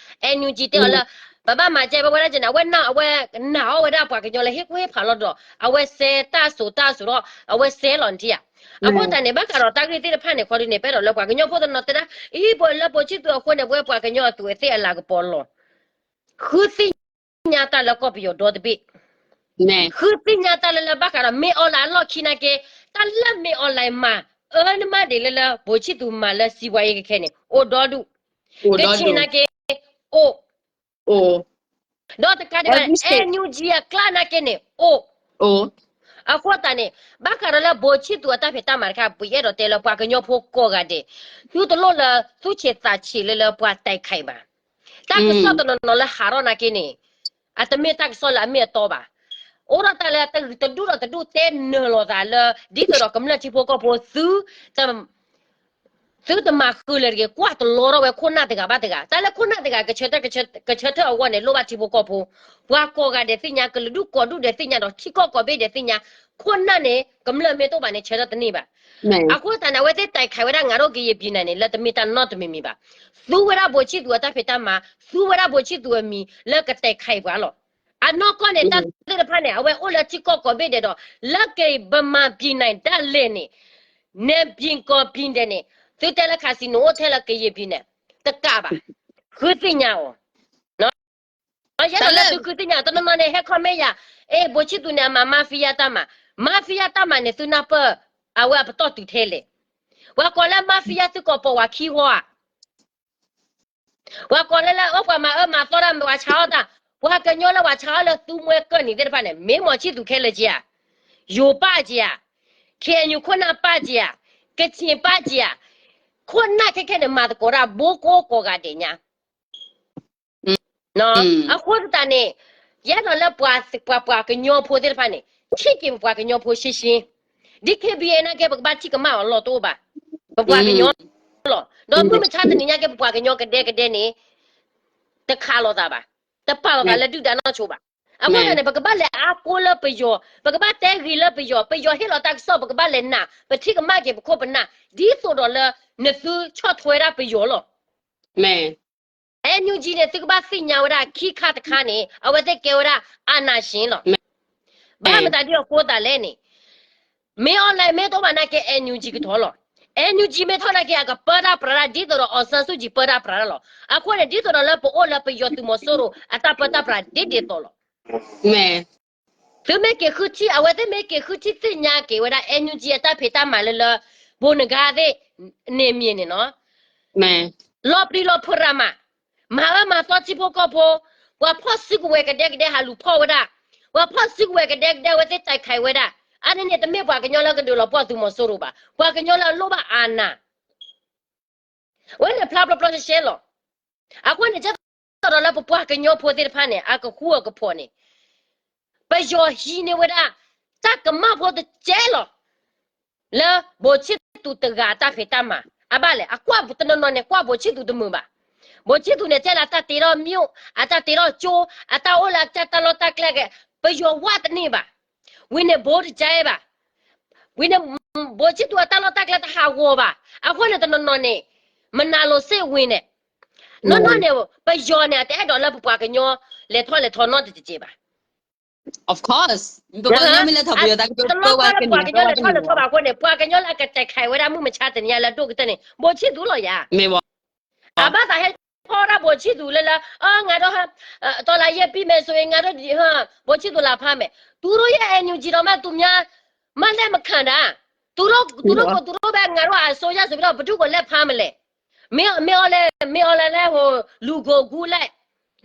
NUG တဲအီၤလၢ ပဘၣ်မၤကဲပဝဲဒၣ်ကဲန့ၣ် အဝဲနာ် အဝဲနာ်အီၤဝဲဒၣ်ပှၤကညီလၢဟ့ၣ်ကူၣ်ဟ့ၣ်ဖးလီၤဒီး အဝဲစဲတၢ်စိၤတၢ်စိၤဒီး အဝဲစဲလီၤနထံၣ်ဧါ. အဃိသတးန့ၣ် ဘၣ်ဃးဒီးတၢ်ဂ့ၢ်သ့ၣ်တဖၣ်န့ၣ် ခီဒုန့ၣ် ပအဲၣ်ဒိးလၢပှၤကညီဖိတနီၤတဲဒၣ် အံၤပှၤလၢဘိၣ်ဆံသူးအဃိန့ၣ် ပဝဲပှၤကညီအသူးအသ့ၣ်အလၤကပီၤလီၤ. ဃုသ့ၣ်ညါတၢ်လၢကီၢ်ပယီၤဒီတဘ့ၣ် ဃုသ့ၣ်ညါတၢ်လၢလၢဘၣ်ဃးဒီး မ့ၢ် online အလီၢ်ခံနာ်က့ တၢ်လၢမ့ၢ် online မၤ အၢနမါဒံးလၢလၢ ဘိၣ်ဆံသူးမၤလၢစံးဝါအံၤကခဲန့ၣ် အိၣ်ဒီဒူၣ်, ကချ့ၣ်နာ်က့ အိၣ်, ဒီးတကးဒံးဘၣ် NUG အကျါနာ်က့န့ၣ် အိၣ်, အဃိသတးန့ၣ် ဘၣ်ဃးဒီးလၢဘိၣ်ဆံသူးအတၢ်ဖံးတၢ်မၤတခါ ပအဲၣ်ဒိးတဲလၢပှၤကညီဖိကိးဂၤဒဲး သုတလိၣ်လၢ သူၣ်ဆံးသးဆံးလၢလၢပှၤတဲာ်ခးအံၤဘၣ်. တၢ်ကစီၣ်တနီၤနီၤလၢဟးထီၣ်နာ်က့န့ၣ် အတမ့ၢ်တၢ်ကစီၣ်လၢအမ့ၢ်အတီဘၣ်. အိၣ်ဒီးတၢ်လၢတဒူၣ်ဒီးတဒူၣ်တဲနၢၤလိာ်သးလၢ ဒ်သိးဒီးကမျၢၢ်ထံဖိကီၢ်ဖိ သု သုတမၤဃုာ်လၢၤတဂ့ၤ ကွၢ်တလီထီၣ်ဝဲခိၣ်နၢ်တဂၤဘၣ်တဂၤ တၢ်လၢခိၣ်နၢ်တဂၤ ကဆၢထၢၣ်အဂီၢ်န့ၣ် လိၣ်ဘၣ်ထံဖိကီၢ်ဖိ, ပှၤကိးဂၤဒဲးသ့ၣ်ညါ ကလုာ်ဒူၣ်ကိးဒူၣ်ဒဲးသ့ၣ်ညါဒီးထံကီၢ်ကိးဘ့ၣ်ဒဲးသ့ၣ်ညါ, ခိၣ်နၢ်န့ၣ် ကမျၢၢ်မ့ၢ်တအိၣ်ဘၣ်န့ၣ် ဆၢထၢၣ်တန့ၢ်ဘၣ်. အဃိသတးန့ၣ် အဝဲသ့ၣ်တဲာ်ခးဝဲဒၣ် ငါတို့ကရင်ပြည်နယ်န့ၣ် လၢတမ့ၢ်တၢ်နီတမံၤမံၤဘၣ်. သူဝဲဒၣ်ဘိၣ်ဆံသူးအတၢ်ဖံးတၢ်မၤ, သူဝဲဒၣ်ဘိၣ်ဆံသူးအမံၤ လၢကတဲာ်ခးအံၤပှၤလီၤ. အနီၢ်ကီၢ်န့ၣ် တၢ်သ့ၣ်တဖၣ်န့ၣ် အဝဲအိၣ်လၢထံကီၢ်ကိးဘ့ၣ်ဒဲးဒီး လၢက့ၤဗမာပြည်နယ်ဒၣ်လဲာ်န့ၣ် နပြည်နယ်ပြည်နယ်န့ၣ် သုတဲလၢ casino အိၣ်ထဲလၢကရင်ပြည်နယ်န့ၣ် တကးဘၣ်. ဃုသ့ၣ်ညါအီၤ, ယဲဒၣ်လၢသုဃုသ့ၣ်ညါ တနီၤနီၤန့ၣ် ဟဲ comment ယၤ, အဲ ဘိၣ်ဆံသူးန့ၣ် အမၤ mafia တၢ်မၤ, mafia တၢ်မၤန့ၣ် သုနၢ်ပၢၢ် အဝဲအပတီၢ်တုၤထဲလဲၣ်. ပှၤကိးလၢ mafia သုကိးပိာ်ဝဲခံဂီၢ်ဧါ. ပှၤကိးလၢလၢအိၣ်ပှၤမၤအၢမၤသီတၢ် မ့ၢ်ပှၤဆါအီၣ်တၢ်, ပှၤကညီလၢပှၤဆါအီၣ်လၢသူမှဲကၢၢ်နံၤသ့ၣ်တဖၣ်န့ၣ် မ့ၢ်ဘိၣ်ဆံသူးခဲလၢာ်က့ဧါ, ယိၤပၢ်က့ဧါ, KNU ခိၣ်နၢ်ပၢ်က့ဧါ, ကချ့ၣ်ပၢ်က့ဧါ, ခိၣ်နၢ်ခဲခဲန့ၣ် မၤသကိးတၢ်ဘိကိးကိးဂၤဒဲးညါ အဃိသတးန့ၣ် ယဲဒၣ်လၢပှၤပှၤကညီဖိသ့ၣ်တဖၣ်န့ၣ် ထံၣ်က့ၤပပှၤကညီဖိရှင်းရှင်း, ဒ် DKBA နာ်က့ ပကဘၣ်ထံၣ်ကမၣ်အီၤလီၢ်တအိၣ်ဘၣ်, ပပှၤကညီလီၤ. ဒီးမုၢ်မဆါတနံၤညါက့ ပပှၤကညီကဒဲကဒဲန့ၣ် တခးလိာ်သးဘၣ်, တပာ်လိာ်သးလၢဒုၣ်ဒါနီၢ်ဆိဘၣ်. အဃိသတးန့ၣ် ပကဘၣ်လဲၤအါကိးလၢပယီၤ, ပကဘၣ်တဲဂ့ၤလၢပယီၤ, ပယီၤဟ့ၣ်လီၤတၢ်ကစီၣ် ပကဘၣ်လဲၤနာ်, ပထံၣ်ကမၣ်က့ၤပခိၣ်ပနၢ်, ဒ်သိးဒီးလၢနသုဆီၣ်ထွဲဒၣ်ပယီၤလီၤ. NUG န့ၣ် သုကဘၣ်သ့ၣ်ညါဝဲဒၣ်ခံခါတခါန့ၣ် အဝဲသ့ၣ်ကဲဝဲဒၣ် အာဏာရှင် လီၤ. ဘၣ်မတၤဒ်အဃိသတးလဲၣ်န့ၣ် မ့ၢ်အီၤလဲၣ် မ့ၢ်တအိၣ်ဘၣ်နာ်က့ NUG ကထီၣ်လီၤ. NUG မ့ၢ်ထီၣ်နာ်က့ အကပၢတၢ်ပြးတၢ် ဒ်သိးဒီး အောင်ဆန်းစုကြည် ပၢတၢ်ပြးတၢ်လီၤ. အဃိန့ၣ် ဒ်သိးဒီးလၢပအိၣ်လၢပယီၤသုးမီၤစိရိၤ အတၢ်ပၢတၢ်ပြးဒ်ဒ်သိးလီၤ. သုမ့ၢ်က့ၤဃုထံၣ် အဝဲသ့ၣ်မ့ၢ်က့ၤဃုထံၣ်သ့ၣ်ညါက့ၤဝဲဒၣ် NUG အတၢ်ဖံးတၢ်မၤလၢလၢ ဘိနဂၤသ့ၣ် န့ၣ်မံၤန့ၣ်နီၤ လီၤပျံၤလီၤဖုးရၤမး, မၤအၢမၤသီထံဖိကီၢ်ဖိ, ပှၤဖီၣ်စုကဝဲၤကဒဲကဒဲဟးလူၤဖီၣ်ဝဲဒၣ်, ပှၤဖီၣ်စုကဝဲၤကဒဲကဒဲ အဝဲသ့ၣ်တဲခးဝဲဒၣ်, အါန့ၣ်န့ၣ်တမ့ၢ်ပှၤကညီလၢကဒုးလီၤပှီၢ်သုးမီၤစိရိၤဘၣ်, ပှၤကညီလၢအလိၣ်ဘၣ် အာဏာ ဝဲန့ၣ်ဖျါဖျါဖျါရှဲရှဲလီၤ. အဃိန့ၣ် ကဲသိးဒီးလၢပပှၤကညီဖိသ့ၣ်တဖၣ်န့ၣ် အကဃူအကဖိးန့ၣ် ပယီၤဟံးန့ၢ်ဝဲဒၣ် တၢ်ကမၣ်ဖိတကဲလီၤ. လၢ ဗိုလ်ချစ်သူ တဂၤအတၢ်ဖံးတၢ်မၤ အဘၣ်လဲၣ်, အကွၢ်တနီၤနီၤန့ၣ် ကွၢ် ဗိုလ်ချစ်သူ တမုာ်ဘၣ်. ဗိုလ်ချစ်သူ န့ၣ် ထဲလၢအတၢ်တ့ထီၣ် မြို့, အတၢ်တ့ထီၣ်ကၠိ, အတၢ်အိၣ်လၢအတၢ်လီၢ်တၢ်ကျဲက့ၤ ပယီၤဝဲတန့ၢ်ဘၣ်. ဝံၤန့ၣ် ဗိုလ်တကဲဘၣ်. ဝံၤန့ၣ် ဗိုလ်ချစ်သူ အတၢ်လီၢ်တၢ်ကျဲတဟးဂီၤဘၣ်. အဃိန့ၣ် တနီၤနီၤန့ၣ် မနၤလိၤစ့ၣ်ဝံၤန့ၣ် နီၢ်နီၢ်န့ၣ် ပယီၤန့ၣ် အတအဲၣ်ဒိးလၢပပှၤကညီ လဲၤထီၣ်လဲၤထီနီတက့ဘၣ်. ပှၤကညီမ့ၢ်လဲၤထီၣ် ပယီၤတၢ်ကတိၤ တလီၢ်ကီလၢပှၤကညီလဲၤထီၣ်လဲၤထီဘၣ်အဃိန့ၣ် ပှၤကညီလၢအကတဲာ်ခးဝဲဒၣ်မုၢ်မဆါတနံၤညါလၢအဒိၣ်ကတၢၢ်န့ၣ် ဗိုလ်ချစ်သူ လီၤယၤ. အဘၣ်သးဟဲဖီၣ်ဒၣ် ဗိုလ်ချစ်သူ လၢလၢ အ ငါတို့ တော်လှန်ရေးပြီးမယ်ဆိုရင် ငါတို့ ဗိုလ်ချစ်သူ လာဖမ်းမယ်. သူတို့ရဲ့ NUG တောင်မှ သူများ မလက်မခံတာ. သူတို့ သူတို့ကို သူတို့ပဲ ငါတို့အစိုးရဆိုပြီးတော့ ဘယ်သူ့ကိုလက်ဖမ်းမလဲ. မင်း မင်းအောင်လှိုင် မင်းအောင်လှိုင်လည်း ဟို လူကုန်ကူးလိုက်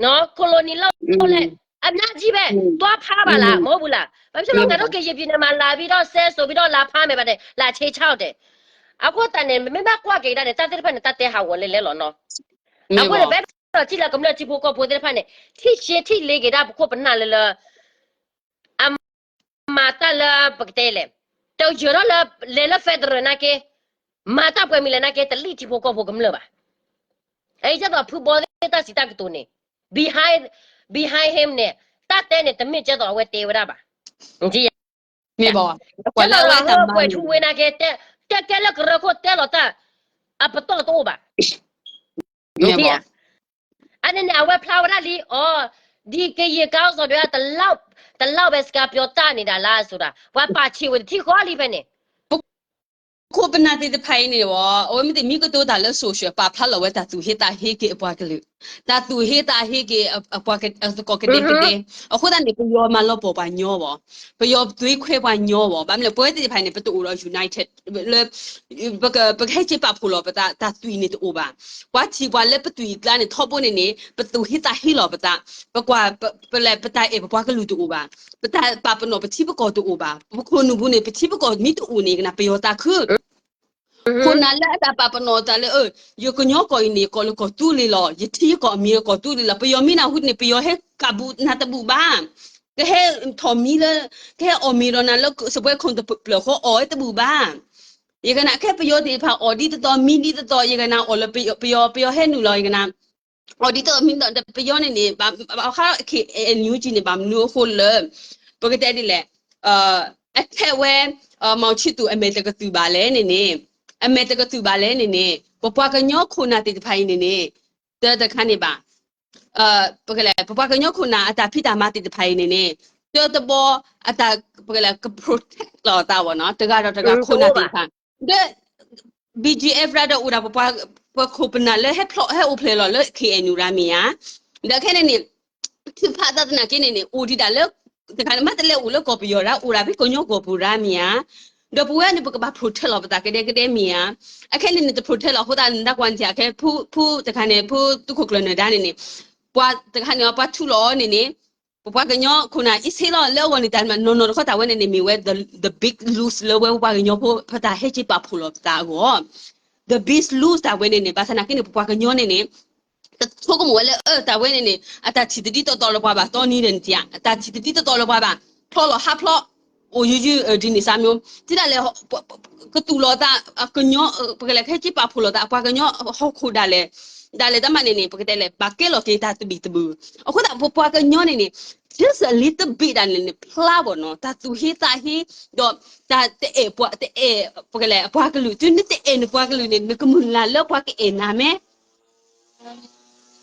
နော် ခရိုနီလုပ်လိုက် အများကြီးပဲ သွားဖမ်းပါလား မဟုတ်ဘူးလား. ဘာဖြစ်လို့ ငါတို့ ကရင်ပြည်နယ်မှာ လာပြီးတော့ စဲဆိုပြီးတော့ လာဖမ်းမယ် ပါတယ် လာခြေချောက်တယ်. အဃိသတးန့ၣ် မ့ၢ်ဘၣ်ကွၢ်က့ၤဒၣ်န့ၣ် တၢ်သ့ၣ်တဖၣ်န့ၣ် တၢ်တဲဟးဂီၤလဲၣ်လဲၣ်လီၤနီၤ. အဃိန့ၣ် ပအဲၣ်ဒိးထံၣ်လၢကမျၢၢ်ထံဖိကီၢ်ဖိသ့ၣ်တဖၣ်န့ၣ် ထံၣ်ရှဲထံၣ်လ့က့ၤဒၣ်ပခိၣ်ပနၢ်လၢလၢ အမၤတၢ်လၢပကတဲလဲၣ်, တယၢၤထီၣ်လၢ လဲၤလၢ federal နာ်က့, မၤတၢ်ပှဲၤမံၤလဲၣ်နာ်က့ တလံၣ်ထံဖိကီၢ်ဖိကမျၢၢ်ဘၣ်. အအံၤကဲသိးဖုဘီသ့ၣ်တၢ်စံးတၢ်ကတိၤန့ၣ် behind, behind him န့ၣ် တၢ်တဲန့ၣ် တမ့ၢ်ကဲသိးအဝဲတဲဝဲဒၣ်ဘၣ်. ကဲသိးလၢအဝဲပှဲၤထူဝ့နာ်က့ တဲကဲလၢကရၢခိၣ်တဲလီၤတၢ် အပတီၢ်တအိၣ်ဘၣ်. အန့ၣ်န့ၣ် အဝဲဖျါဝဲဒၣ်လံ အီၤ ဒီကရင်ခေါင်းဆောင်တွေက တလောက်ပဲ စကားပြောတတ်နေတာလားဆိုတာ ပှၤပာ်ချေဝဲတထံၣ်ဃီလံဖဲန့ၣ်. ပခိၣ်ပနၢ်သ့ၣ်တဖၣ်အံၤန့ၣ်ဝဲ အဝဲမ့ၢ်တမံၤကတိၤတၢ်လၢ social ပာ်ဖျါလီၤဝဲတၢ်သူၣ်ဟ့သးဟ့က့ၤအပှၤကလုာ်, တၢ်သူၣ်ဟ့သးဟ့က့ၤအပှၤသကိးကဒဲကဒဲ, အဃိသတးန့ၣ် ပယီၤမၤလီၤပှီၢ်ပှၤညီဘၣ်, ပယီၤသွ့ခွဲပှၤညီဘၣ်. ဘၣ်မနုၤလဲၣ် ပဝဲသ့ၣ်တဖၣ်န့ၣ် ပတအိၣ်ဒီး united လၢ ပကဟဲက့ၤပာ်ဖှိၣ်လီၤပသး တၢ်သွံၣ်န့ၣ်တအိၣ်ဘၣ်. ပှၤထံၣ်ပှၤလၢပသွံၣ်အကျါန့ၣ် ထီဘိန့ၣ်န့ၣ် ပသူၣ်ဟ့သးဟ့လီၤပသး, ပကွၢ် ပလဲၤ ပတၢ်အဲၣ်ပပှၤကလုာ်တအိၣ်ဘၣ်, ပတၢ်ပာ်ပနီၣ်ပထံပကီၢ်တအိၣ်ဘၣ်. ပခိၣ်နူာ်ပူၤန့ၣ် ပထံပကီၢ်မ့ၢ်တအိၣ်န့ၣ် ကနၣ်ပယီၤသးခု ခိၣ်နၢ်လၢအတၢ်ပာ်ပနီၣ်တၢ်လၢ ယကညီကီၢ်အံၤန့ၣ် ယကီၢ်လၢကီၢ်သူလ့ၤလီၤ, ယထံယကီၢ်အမံၤလၢကီၢ်သူလ့ၤလီၤ. ပယီၤမ့ၢ်နၢ်ဟူန့ၣ် ပယီၤဟဲကးဘူးနၤတဘူၣ်ဘၣ်. ကဟဲထီၣ်မံလၢ ကဟဲအီၣ်မ့ၤဒီးနၤလၢ စပွဲခုံတဖျၢၣ်ဃီအီၣ်ဝဲတဘူၣ်ဘၣ်. ယကနၣ်ခဲပယီၤသ့ၣ်တဖၣ်အီၣ်ဒ်သိးသိး မံဒ်သိးသိး ယကနၣ်အီၣ်လၢပယီၤ ပယီၤဟဲနုာ်လီၤ ယကနၣ် အီၣ်ဒ်သိးမံဒီး ပယီၤန့ၣ်န့ၣ် ဘၣ် ဘၣ်ဃး NUG န့ၣ် ဘၣ်မနုၤအဃိလၢ ပကတဲဒ်လဲၣ် အထဲဝဲ မောင်ချစ်သူ အမဲာ်တကသုၣ်ဘၣ်လဲၣ်န့ၣ်န့ၣ် အမဲာ်တကသုၣ်ဘၣ်လဲၣ်န့ၣ်န့ၣ် ပပှၤကညီခိၣ်နၢ်သ့ၣ်တဖၣ်အံၤန့ၣ်န့ၣ် တတခါန့ၣ်ဘၣ် ပကလဲၣ် ပပှၤကညီခိၣ်နၢ်အတၢ်ဖံးတၢ်မၤသ့ၣ်တဖၣ်အံၤန့ၣ်န့ၣ် တၢတဘီ အတၢ် ပကလဲၣ် က protect လီၤအသးဝဲနီၤ တဂၤဒီးတဂၤခိၣ်နၢ်သ့ၣ်တဖၣ် ဒီး BGF ရၢဒီးအိၣ်ဒၣ်ပပှၤ ပခိၣ်ပနၢ်လၢဟဲဖျိးဟဲအိၣ်ဖျဲၣ်လီၤလၢ KNU ရၢမ့ၢ်ဧါ. ဒီးခဲန့ၣ်န့ၣ် ထုးဖးသးသနာ်က့န့ၣ်န့ၣ် အိၣ်ဒံးဒၣ်လၢ တခါန့ၣ် မ့ၢ်တလဲၤအိၣ်လၢကီၢ်ပယီၤရၢ အိၣ်ဒၣ်ဖဲကညီကီၢ်ပူၤရၢမ့ၢ်ဧါ. ဒီးပဝဲန့ၣ် ပကဘၣ် protect လီၤပသးကဒဲကဒဲမ့ၢ်ဧါ. အခဲန့ၣ်န့ၣ် တ protect လီၤအဃိသတးန့ၣ် တၢ်ကွၢ်န့ၣ် အခဲ ဖု ဖုတခါန့ၣ် ဖုသုးခိၣ်ကျၢၢ်နၢၤဒါန့ၣ်န့ၣ် ပှၤတခါန့ၣ် ပှၤထူလီၤအီၤန့ၣ်န့ၣ် ပပှၤကညီခိၣ်နၢ်အ့ၣ်ဆ့လီၤ လၢအဂီၢ်န့ၣ် တၢ်နီၢ်နီၢ်တခီတၢ်ဝဲန့ၣ်န့ၣ် မ့ၢ်ဝဲ the, the big lose လၢဝဲပပှၤကညီဖိ ပတၢ်ဟဲက့ၤပာ်ဖှိၣ်လီၤပသးအဂီၢ် the big lose တၢ်ဝဲန့ၣ်န့ၣ် ဘၣ်ဆၣ်သနာ်က့န့ၣ် ပပှၤကညီန့ၣ်န့ၣ် တဆိကမိၣ်ဝဲလၢ အၢ တၢ်ဝဲန့ၣ်န့ၣ် အတၢ်ထံၣ်တဒ်သိးသိးလၢပှၤဘၣ် တီနံၤဒဲးန့ၣ်တယၢ် အတၢ်ထံၣ်တဒ်သိးသိးလၢပှၤဘၣ် ဖျီလီၤဟးဖျီ အိၣ်ယုၢ်ယုၢ်ဒ်န့ၣ် စၢ်မိၣ် တဒၣ်လဲာ် ကသူၣ်လီၤသး ကညီ ပကလဲၤခဲစ့ပာ်ဖှိၣ်လီၤသး အပှၤကညီဟီၣ်ခိၣ်ဒၣ်လဲာ် ဒၣ်လဲာ်တၢ်မၤန့ၣ်န့ၣ် ပကတဲလဲၣ် ဘၣ်ကဲလီၤက့ၤတၢ်သဘံၣ်သဘုၣ်. အဃိသတး ပပှၤကညီန့ၣ်န့ၣ် just a little bit ဒၣ်လဲာ်န့ၣ် ဖျါဘၣ်နီၤ တၢ်သူၣ်ဟ့သးဟ့ ဒီးတၢ်တအဲၣ်ပှၤ တအဲၣ် ပကလဲၤအပှၤကလုာ် တုၤနတအဲၣ်နပှၤကလုာ်န့ၣ် နကမုၢ်လၢ်လၢပှၤကအဲၣ်နၤမ့ၢ်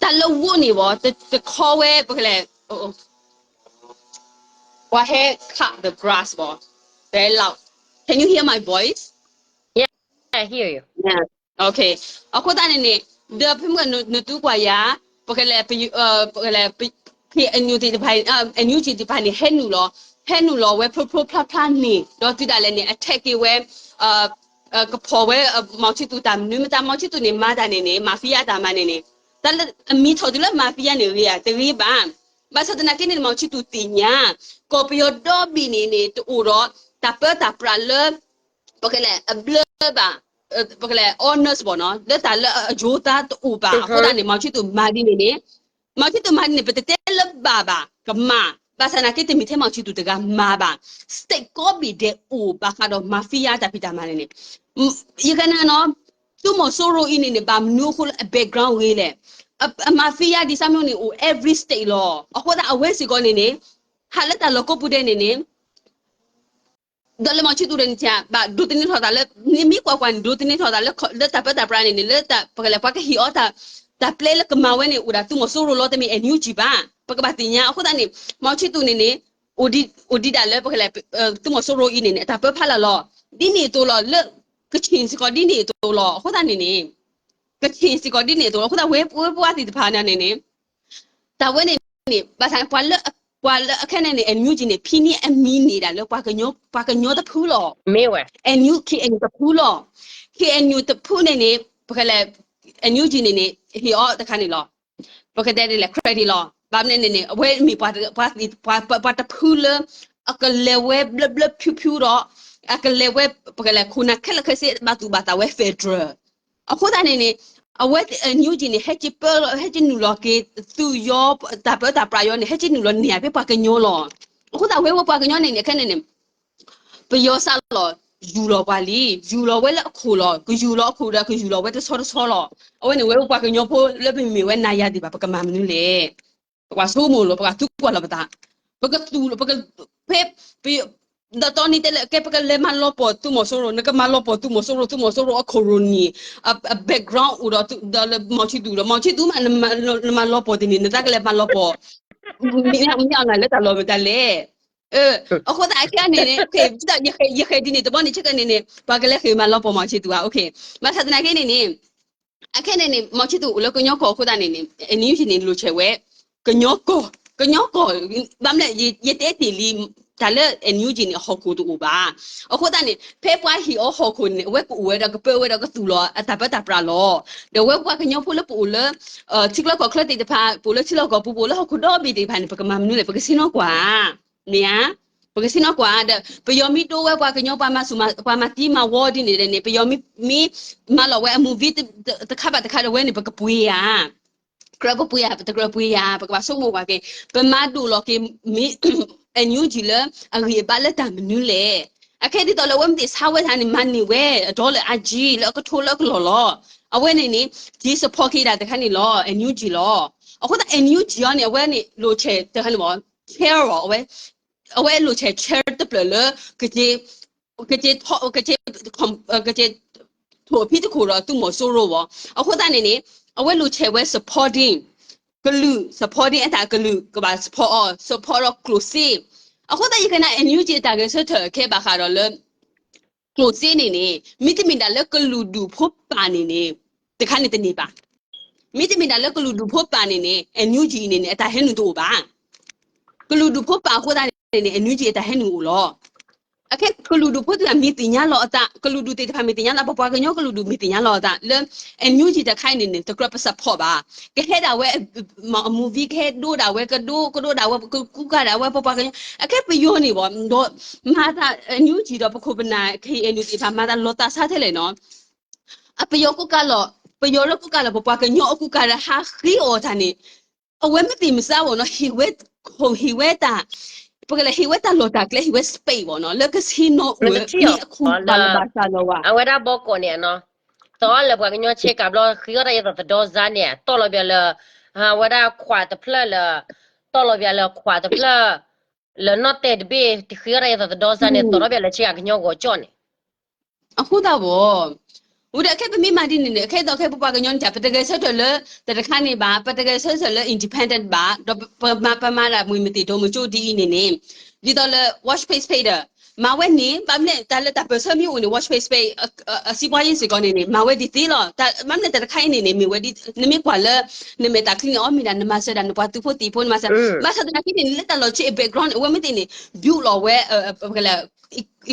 တၢ်လၢဝိန့ၣ်ဘၣ် တခီဝဲ ပကလဲၤ ပှၤဟဲ cut the grass ဘၣ် very loud. Can you hear my voice? Yeah, I hear you. Okay. အဃိသတးန့ၣ်န့ၣ် ဒီးဖဲမ့ၢ်နတူၢ်ကွၢ်ယၤ ပကလဲၤ ပကလဲၤ KNU သ့ၣ်တဖၣ် NUG သ့ၣ်တဖၣ်န့ၣ် ဟဲနုာ်လီၤ ဟဲနုာ်လီၤဝဲဖျိဖျိဖျါဖျါန့ၣ် ဒီးတုၤဒၣ်လဲာ်န့ၣ် attack က့ၤဝဲ ကဖီၣ်ဝဲ မီၤခၠံးသူၣ်တၢ်မနုၤမတၤ မီၤခၠံးသူၣ်န့ၣ် မၤတၢ်န့ၣ်န့ၣ် mafia တၢ်မၤန့ၣ်န့ၣ် တၢ်လၢအမံၤထီၣ်တုၤလၢ mafia န့ၣ်ဂ့ၤဧါ တဂ့ၤဘၣ်. ဘၣ်ဆၣ်သနာ်က့န့ၣ် မီၤခၠံးသူၣ်သ့ၣ်ညါ ကီၢ်ပယီၤဒီဘ့ၣ်န့ၣ်န့ၣ် တအိၣ်ဒီး တၢ်ပၢတၢ်ပြးလၢ ပကလဲၤအဘျၢဘၣ် ပကလဲၤ honest ဘၣ်နီၤ လၢတၢ်လၢအယိၤသးတအိၣ်ဘၣ် အဃိသတးန့ၣ် မီၤခၠံးသူၣ်မၤဒ်န့ၣ်န့ၣ် မီၤခၠံးသူၣ်မၤဒ်န့ၣ် ပတတဲလၢဘၣ်ဘၣ် ကမၤ ဘၣ်ဆၣ်သနာ်က့တမ့ၢ်ထဲမီၤခၠံးသူၣ်တဂၤမၤဘၣ် state ကိးဘ့ၣ်ဒဲးအိၣ်ဘၣ်ဃးဒီး mafia တၢ်ဖံးတၢ်မၤန့ၣ်န့ၣ် ယကနၣ်နီၤ သုးမီၤစိရိၤအံၤန့ၣ်န့ၣ် ဘၣ်မနုၤအဃိလၢအ background ဂ့ၤလဲၣ် အ mafia ဒ်စၢ်မိၣ်န့ၣ် အိၣ် every state လီၤ. အဃိသတးအဝဲစ့ၢ်ကီးန့ၣ်န့ၣ် ဟးလၢတၢ်လီၢ်ကိးပူၤဒဲးန့ၣ်န့ၣ် ဒီးလၢမီၤခၠံးသူၣ်ဒဲးန့ၣ် ဘၣ်ဒိးသန့ၤထီၣ်သးလၢ နမ့ၢ်ကွၢ်ကွၢ်န့ၣ် ဒိးသန့ၤထီၣ်သးလၢ လၢတၢ်ပၢတၢ်ပြးန့ၣ်န့ၣ် လၢတၢ်ပကလဲၤပှၤကဟ့ၣ်အီၤတၢ် တၢ်ပျဲလၢကမၤဝဲန့ၣ် အိၣ်ဒၣ်သုးမီၤစိရိၤလီၤ တမ့ၢ် NUG ဘၣ် ပကဘၣ်သ့ၣ်ညါ အဃိသတးန့ၣ် မီၤခၠံးသူၣ်န့ၣ်န့ၣ် အိၣ်ဒံးဒၣ်လၢပကလဲၤ သုးမီၤစိရိၤအံၤန့ၣ်န့ၣ် အတၢ်ပၢဖးလၢ်လီၤ. ဒ်န့ၣ်အသိးလီၤ လၢ ကခ့ၣ်စ့ၢ်ကီးဒ်န့ၣ်အသိးလီၤ. အဃိသတးန့ၣ်န့ၣ် ကခ့ၣ်စ့ၢ်ကီးဒ်န့ၣ်အသိးလီၤ. အဃိသတးဝဲပဝဲပှၤသ့ၣ်တဖၣ်န့ၣ်န့ၣ် တၢ်ဝဲန့ၣ်န့ၣ် ဘၣ်ဆၣ် ပှၤလၢ ပှၤလၢအခဲန့ၣ်န့ၣ် NUG န့ၣ် ဖံန့ၢ်အမံၤန့ၣ်ဒၣ်လၢပှၤကညီ ပှၤကညီတဖုလီၤ. NUG KNU တဖုလီၤ. KNU တဖုန့ၣ်န့ၣ် ပကလဲၤ NUG န့ၣ်န့ၣ် ဟ့ၣ်အီၤတခါန့ၣ်လီၤ. ပကတဲဒ်လဲၣ် credit လီၤ. ဘၣ်မနုၤန့ၣ်န့ၣ် အဝဲမ့ၢ်ပှၤ ပှၤတဖုလၢ အကလဲၤဝဲဘျၢဘျၢဖၠူဖၠူဒီး အကလဲၤဝဲ ပကလဲၤခိၣ်နၢ်ခဲလၢာ်ခဲဆ့ ဘၣ်သူၣ်ဘၣ်သးဝဲ federal အဃိသတးန့ၣ်န့ၣ် အဝဲ NUG န့ၣ် ဟဲက့ၤပၢလီၤ ဟဲက့ၤနုာ်လီၤက့ၤ သုးယီၤ တၢ်ပၢတၢ်ပြးယီၤန့ၣ် ဟဲက့ၤနုာ်လီၤန့ၢ်ဖဲပှၤကညီလီၤ. အဃိသတးဝဲဝဲပှၤကညီန့ၣ်န့ၣ် ခဲန့ၣ်န့ၣ် ပယီၤစးလီၤ ယူၢ်လီၤပှၤလံ ယူၢ်လီၤဝဲလၢအခိၣ်လီၤ. ကယူၢ်လီၤအခိၣ်ဒီး ကယူၢ်လီၤဝဲတဆီတဆီလီၤ. အဝဲန့ၣ်ဝဲပှၤကညီဖိလၢပမ့ၢ်ဝဲနၤယၤသ့ၣ်တဖၣ် ပကမၤမနုၤလဲၣ်. ပကဘၣ်ဆိကမိၣ်လီၤ ပကသူကွၢ်လီၤပသး ပကသူၣ်လီၤ ပက ဖဲ ပ ဒီးတီနံၤတဲလၢ ကဲပကလဲၤမၤလီၤပီၢ်သုးမီၤစိရိၤ နကမၤလီၤပီၢ်သုးမီၤစိရိၤ သုးမီၤစိရိၤအခိၣ်ရိၣ်နံၤ အ background အိၣ်ဒီး ဒီးလၢမီၤခၠံးသူၣ်ဒီး မီၤခၠံးသူၣ်မး နမၤလီၤပီၢ်တန့ၢ် နသးကလဲၤမၤလီၤပီၢ် မ့ၢ်အီၤလၢတၢ်လီၢ်မတၤလဲၣ်. အဃိသတးအခဲအံၤန့ၣ်န့ၣ် ယဃဲၤဒ်န့ၣ် တဘျီန့ၣ် ဆ့ကၤန့ၣ်န့ၣ် ပှၤကလဲၤဃ့ၢ်မၤလီၤပီၢ်မီၤခၠံးသူၣ်ဧါ. ဘၣ်ဆၣ်သနာ်က့န့ၣ်န့ၣ် အခဲန့ၣ်န့ၣ် မီၤခၠံးသူၣ်အိၣ်လၢကညီကီၢ်အဃိသတးန့ၣ်န့ၣ် NUG န့ၣ် လိာ်ဆဲးဝဲ ကညီကီၢ် ကညီကီၢ် ဘၣ်မနုၤလဲၣ် ယတဲတ့ၢ်လံ တၢ်လၢ NUG န့ၣ် အဟီၣ်ခိၣ်တအိၣ်ဘၣ်. အဃိသတးန့ၣ် ဖဲပှၤဟ့ၣ်အီၤဟီၣ်ခိၣ်န့ၣ် အဝဲကအိၣ်ဝဲဒီးကပၢဝဲဒီးကသူၣ်လီၤအတၢ်ပၢတၢ်ပြးလီၤ. ဒီးဝဲပှၤကညီဖိလၢပအိၣ်လၢ ထံချၢကီၢ်ချၢသ့ၣ်တဖၣ် ပအိၣ်လၢထံလီၢ်ကီၢ်ပူၤ ပအိၣ်လၢဟီၣ်ခိၣ်ဒီဘ့ၣ်သ့ၣ်တဖၣ်န့ၣ် ပကမၤမနုၤလဲၣ် ပကဆ့ၣ်နီၤကွၢ် မ့ၢ်ဧါ. ပကဆ့ၣ်နီၤကွၢ်ဒီး ပယီၤမ့ၢ်ဒိဝဲပှၤကညီ ပှၤမၤဆူၣ် ပှၤမၤသံမၤဝီဒ်န့ၣ်ဒီးန့ၣ် ပယီၤမ့ၢ် မၤလီၤဝဲအ movie တခါဘၣ်တခါဒီးဝဲန့ၣ် ပကပှ့ၤဧါ. ကြၢးပပှ့ၤဧါ ပတကြၢးပှ့ၤဧါ ပကဘၣ်ဆိကမိၣ်ကွၢ်က့ၤ ပမၤဒိၣ်လီၤက့ၤ မ့ၢ် NUG လၢအဂံၢ်အဘါလၢတၢ်မနုၤလဲၣ်. အခဲဒ်သိးလၢအဝဲမ့ၢ်သ့ၣ်ဆါဝဲတၢ်န့ၣ် မၤန့ၢ်ဝဲ အဒီလၢအါကံ လၢအကထိလၢအကလီၢ်လီၤ. အဝဲန့ၣ်န့ၣ် က့ၤ support က့ၤဒၣ်တခါန့ၣ်လီၤ NUG လီၤ. အဃိသတး NUG အီၤန့ၣ် အဝဲန့ၣ် လိာ်ဆဲးတခါန့ၣ်မ့ၢ် chair အီၤ အဝဲ အဝဲလိာ်ဆဲး chair တဖျၢၣ်လၢ ကက့ၤ ကက့ၤ ကက့ၤ ထိၣ်အဖံတခိၣ်ဒီးသုးမီၤစိရိၤဘၣ်. အဃိသတးန့ၣ်န့ၣ် အဝဲလိာ်ဆဲးဝဲ supporting ကလုာ် supporting အတၢ်ကလုာ်ကဘၣ် support အီၤ support ဒီးကျိၣ်စ့. အဃိသတးယကနၣ် NUG အတၢ်ဂဲၤဆၢထၢၣ်အခဲဘၣ်ဃးဒီးလၢ ကျိၣ်စ့န့ၣ်န့ၣ် မ့တမ့ၢ်ဒၣ်လၢကလုာ်ဒူၣ်ဖိပၢ်န့ၣ်န့ၣ် တခါန့ၣ်တန့ၢ်ဘၣ်. မ့တမ့ၢ်ဒၣ်လၢကလုာ်ဒူၣ်ဖိပၢ်န့ၣ်န့ၣ် NUG န့ၣ်န့ၣ် အတၢ်ဟဲနုာ်တအိၣ်ဘၣ်. ကလုာ်ဒူၣ်ဖိပၢ်အဃိသတးန့ၣ်န့ၣ် NUG အတၢ်ဟဲနုာ်အိၣ်လီၤ. အခဲကလုာ်ဒူၣ်ဖိသ့ၣ်တဖၣ်မ့ၢ်သ့ၣ်ညါလီၤအသး ကလုာ်ဒူၣ်သ့ၣ်တဖၣ်မ့ၢ်သ့ၣ်ညါလီၤ ပပှၤကညီကလုာ်ဒူၣ်မ့ၢ်သ့ၣ်ညါလီၤအသး လၢ NUG တခါအံၤန့ၣ်န့ၣ် တကြၢးပ support ဘၣ်. ကဟဲဒၣ်ဝဲ movie ကဟဲဒိဒၣ်ဝဲ ကဒိ ကဒိဒၣ်ဝဲ ကကူကၤဒၣ်ဝဲ ပပှၤကညီ အခဲပယီၤန့ၣ်ဘၣ် ဒီးမၤသး NUG ဒီးပခိၣ်ပနၢ် KNU သ့ၣ်တဖၣ် မၤသးလီၤသးဆါထဲလဲၣ်နီၤ အပယီၤကူကၤလီၤ ပယီၤလၢကူကၤလီၤ ပပှၤကညီအကူကၤဒီးဟးဃ့အီၣ်တၢ်န့ၣ် အဝဲမ့ၢ်သ့ၣ်မစါဘၣ်နီၤ ဟ့ၣ်ဝဲ ဟ့ၣ်ဝဲတၢ် ပကလဲၤဟ့ၣ်ဝဲတၢ်လီၢ်တၢ်ကျဲ ဟ့ၣ်ဝဲ space ဘၣ်နီၤ လၢကဆ့ၣ်နီၤအိၣ်ဝဲ မ့ၢ်အခိၣ်ဘၣ်လၢဘၣ်ဆၣ်လီၤဝဲ အဝဲဒၣ်ဘီကီးန့ၣ်နီၤ, သီလၢပှၤကညီဆ့ကၤဘျီ ဃ့အီၣ်တၢ်ယဲသိးသဒီစါန့ၣ် တီၢ်လီၤပၠးလၢ အဝဲဒၣ်ခွးတဖျၢၣ်လၢ တီၢ်လီၤပၠးလၢခွးတဖျၢၣ် လၢနီၣ်တဲာ်တဘ့ၣ် တဃ့အီၣ်တၢ်ယဲသိးသဒီစါန့ၣ် သီလီၤပၠးလၢဆ့ကၤကညီဂီၤကၠီၣ်န့ၣ် အဃိသတးဘၣ်, ဝံၤဒီးခဲပမ့ၢ်မၤဒ်န့ၣ်န့ၣ် ခဲအံၤဒီးခဲပပှၤကညီန့ၣ် ပတဂဲၤဆၢထၢၣ်လၢ တၢ်တခါန့ၣ်ဘၣ်, ပတဂဲၤဆၢထၢၣ်လၢ independent ဘၣ်, ဒီးပမၤ ပမၤတၢ်မုာ်မ့ၢ်တ့ၢ်ဒိၣ်မုာ်ကၠိဒ်အံၤန့ၣ်န့ၣ်, ဒ်သိးလၢ watch space ဖဲဒီး မၤဝဲန့ၣ် ဘၣ်မနုၤတၢ်လၢတၢ်ပၢၢ်ဆၢမ့ၢ်အိၣ်န့ၣ် watch space အစံးပှၤယ့ၢ်စ့ၢ်ကီးန့ၣ်န့ၣ် မၤဝဲဒ်သ့လီၤ. ဘၣ်မနုၤတၢ်တခါအံၤန့ၣ်န့ၣ် မ့ၢ်ဝဲဒ် နမ့ၢ်ကွၢ်လၢ နမဲာ်တၢ်ချံန့ၣ် အီၣ်မ့ၢ်ဒၣ် နမၤစၢၤဒၣ်နပှၤသုးဖိသံၣ်ဖိ နမၤစၢၤ, ဘၣ်ဆၣ်သနာ်က့န့ၣ် လၢတၢ်လီၢ်ဆ့ background န့ၣ် အဝဲမ့ၢ်သ့ၣ်န့ၣ် build လီၤဝဲ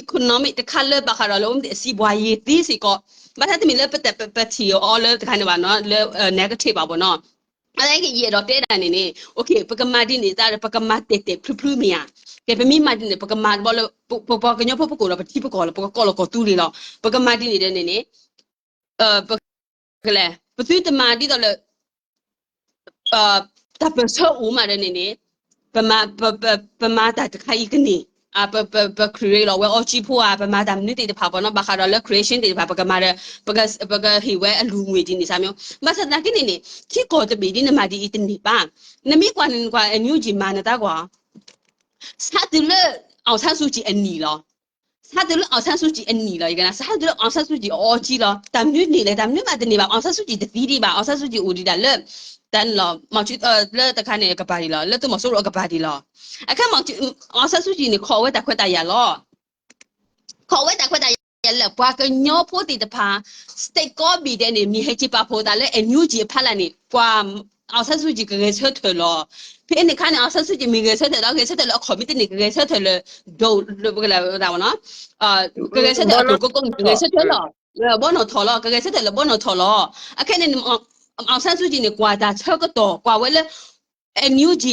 economic တခါလၢဘၣ်ဃးဒီးလၢ အဝဲမ့ၢ်သ့ၣ်အစံးပှၤယ့ၢ်သ့စ့ၢ်ကီး, ဘၣ်ဆၣ်တမ့ၢ်လၢပတပထံၣ်အီၤလၢတခါန့ၣ်ဘၣ်နီၤ လၢ negative ဘၣ်ဘၣ်နီၤ, အဝဲကယအဲၣ်ဒိးတဲဒၣ်န့ၣ်န့ၣ် ပကမၤဒ်န့ၣ်သတးဒီး ပကမၤတဲာ်တဲာ်ဖျုဖျုမ့ၢ်ဧါ, ကဲပမ့ၢ်မၤဒ်န့ၣ် ပကမၤတဘျီလၢ ပပှၤကညီဖိပကိးဒီးပထံပကီၢ်လီၤ ပကကိးလီၤကီၢ်သူလ့ၤလီၤ, ပကမၤဒ်န့ၣ်ဒီးန့ၣ်န့ၣ် ပကလဲၣ် ပသုတမၤဒ်သိးလၢ တၢ်ပၢၢ်ဆၢအိၣ်မးဒီးန့ၣ်န့ၣ် ပမၤ ပမၤတၢ်တခါအံၤကန့ၢ် ပ ပ ပ create လီၤဝဲအီကၠံဖိဧါ ပမၤတၢ်မနုၤသ့ၣ်တဖၣ်ဘၣ်နီၤ ဘၣ်ဃးဒီးလၢ creation သ့ၣ်တဖၣ် ပကမၤဒီး ပကဟ့ၣ်ဝဲအလူၤငွေဒ်န့ၣ်စ့ၢ်မ့ၢ်, ဘၣ်ဆၣ်သနာ်က့န့ၣ်န့ၣ် ထံကီၢ်တဘ့ၣ်ဒ်နမၤဒ်အံၤတန့ၢ်ဘၣ်, နမ့ၢ်ကွၢ်န့ၣ်နကွၢ် NUG မၤနတၢ်ကွၢ် စးတုၤလၢ အောင်ဆန်းစုကြည် အနံၣ်လီၤ. စးတုၤလၢ အောင်ဆန်းစုကြည် အနံၣ်လီၤ ယကနၣ် စးတုၤလၢ အောင်ဆန်းစုကြည် အီကၠံလီၤ တၢ်မနုၤန့ၣ်လဲၣ် တၢ်မနုၤမးတန့ၢ်ဘၣ် အောင်ဆန်းစုကြည် တသံဒံးဘၣ် အောင်ဆန်းစုကြည် အိၣ်ဒံးဒၣ်လၢ တၢ်န့ၣ်လီၤ လၢတခါန့ၣ် ကပၤဒံးလီၤ လၢသုးမီၤစိရိၤအကပၤဒံးလီၤ, အခဲ အောင်ဆန်းစုကြည် န့ၣ် ခိးဝဲတၢ်ခွဲးတၢ်ယာ်လီၤ ခိးဝဲတၢ်ခွဲးတၢ်ယာ်လၢ ပှၤကညီဖိသ့ၣ်တဖၣ် state ကိးဘ့ၣ်ဒဲးန့ၣ် မ့ၢ်ဟဲက့ၤပာ်ဖှိၣ်သးလၢ NUG အဖီလာ်န့ၣ် ပှၤ အောင်ဆန်းစုကြည် ကဂဲၤဆၢထၢၣ်လီၤ. ဖဲန့ၣ်အခါန့ၣ် အောင်ဆန်းစုကြည် မ့ၢ်ဂဲၤဆၢထၢၣ်ဒီး ဂဲၤဆၢထၢၣ်လၢအခီၣ်မ့ၢ်တန့ၢ် ကဂဲၤဆၢထၢၣ်လၢ ဒိၣ် ကလဲၤဝဲဒၣ် ကဂဲၤဆၢထၢၣ်အဒိၣ်ကိးကိးန့ၣ် ကဂဲၤဆၢထၢၣ်လီၤ. ဘီနီၢ်ထီၣ်လီၤ ကဂဲၤဆၢထၢၣ်လၢဘီနီၢ်ထီၣ်လီၤ. အခဲန့ၣ် အောင်ဆန်းစုကြည် န့ၣ် ကွၢ်တၢ်ဆၢကတီၢ် ကွၢ်ဝဲလၢ NUG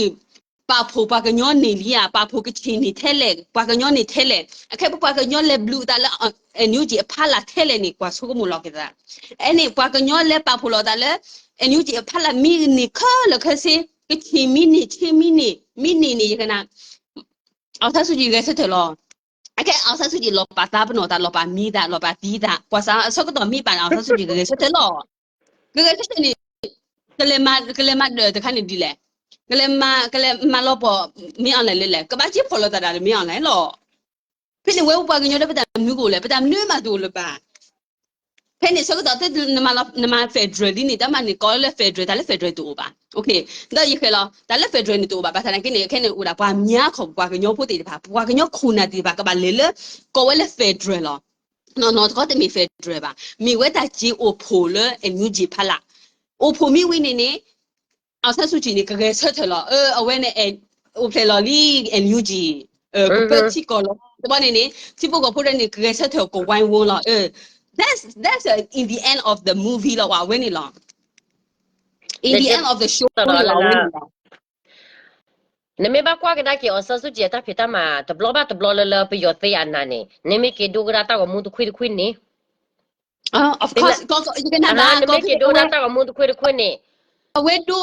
ပာ်ဖှိၣ်ပှၤကညီန့ၣ်လံဧါ ပာ်ဖှိၣ်ကချ့ၣ်န့ၣ်ထဲလဲၣ် ပှၤကညီန့ၣ်ထဲလဲၣ် အခဲပပှၤကညီလဲၤဘျုးအသးလၢ NUG အဖီလာ်ထဲလဲၣ်န့ၣ် ကွၢ်ဆိကမိၣ်လီၤက့ၤသး. အန့ၣ် ပှၤကညီလဲၤပာ်ဖှိၣ်လီၤသးလၢ NUG အဖီလာ်မ့ၢ်န့ၢ်ခဲလၢာ်ခဲဆ့ ကချ့ၣ်မ့ၢ်န့ၢ် ချ့ၣ်မ့ၢ်န့ၢ် မ့ၢ်န့ၢ်န့ၣ် ယကနၣ် အောင်ဆန်းစုကြည် ဂဲၤဆၢထၢၣ်လီၤ. အခဲ အောင်ဆန်းစုကြည် လီၤပာ်သးပနီၣ်သး လီၤပာ်မံသး လီၤပာ်သံသး ကွၢ်စးအဆၢကတီၢ်မ့ၢ်ပာ်န့ၣ် အောင်ဆန်းစုကြည် ကဂဲၤဆၢထၢၣ်လီၤ. ကဂဲၤဆၢထၢၣ်န့ၣ် ကလဲၤမၤ ကလဲၤမၤဒၢးတခါန့ၣ်ဒ်လဲၣ်. ကလဲၤမၤ ကလဲၤမၤလီၤပှီၢ် မ့ၢ် online လဲၣ်လဲၣ် ကဘၣ်က့ၤဖီၣ်လိာ်သးဒီး မ့ၢ် online လီၤ. ဖဲန့ၣ်ဝဲပပှၤကညီဒီးပတၢ်မနုၤကအိၣ်လဲၣ် ပတၢ်မနုၤမးတအိၣ်လၢၤဘၣ်. ဖဲန့ၣ်ဆၢကတီၢ် နမၤ federal လံန့ၣ် တၢ်မၤန့ၣ် ကိးလၢ federal တၢ်လၢ federal တအိၣ်ဘၣ်. ဒီးယဃဲၤလီၤ တၢ်လၢ federal န့ၣ်တအိၣ်ဘၣ် ဘၣ်ဆၣ်သနာ်က့န့ၣ် ခဲန့ၣ်အိၣ်ဒၣ်ပှၤမၠါခီၣ် ပပှၤကညီဖိသ့ၣ်တဖၣ် ပပှၤကညီခိၣ်နၢ်သ့ၣ်တဖၣ် ကဘၣ်လဲၤလၢ ကိးဝဲလၢ federal လီၤ. နီၢ်နီၢ်တခီတမ့ၢ် federal ဘၣ် မ့ၢ်ဝဲတၢ်စ့အိၣ်ဖှိၣ်လၢ NUG ဖီလာ် အိၣ်ဖှိၣ်မ့ၢ်ဝံၤန့ၣ်န့ၣ် အောင်ဆန်းစုကြည် န့ၣ် ကဂဲၤဆၢထၢၣ်လီၤ. အဝဲန့ၣ် အိၣ်ဖျဲၣ်လီၤလံ NUG ကပၢထံကီၢ်လီၤ. တဘျီန့ၣ်န့ၣ် ထံဖိကီၢ်ဖိဒၣ်န့ၣ် ကဂဲၤဆၢထၢၣ်ကဝိုင်းဝန်းလီၤ. That's that's in the end of the movie လီၤ ဝဲန့ၣ်လီၤ. In the end of the show လီၤ ဝဲန့ၣ်လီၤ. နမ့ၢ်ဘၣ်ကွၢ်ကဒါက့ၤ အောင်ဆန်းစုကြည် အတၢ်ဖံးတၢ်မၤ တဘျီဘၣ်တဘျီလၢလၢပယီၤသ့အနၤန့ၣ် နမ့ၢ်က့ၤဒိကဒါတၢ်ဂီၤမူတခွံတခွံန့ၣ် နမ့ၢ်က့ၤဒိကဒါတၢ်ဂီၤမူတခွံတခွံန့ၣ် အဝဲကဲဒၣ်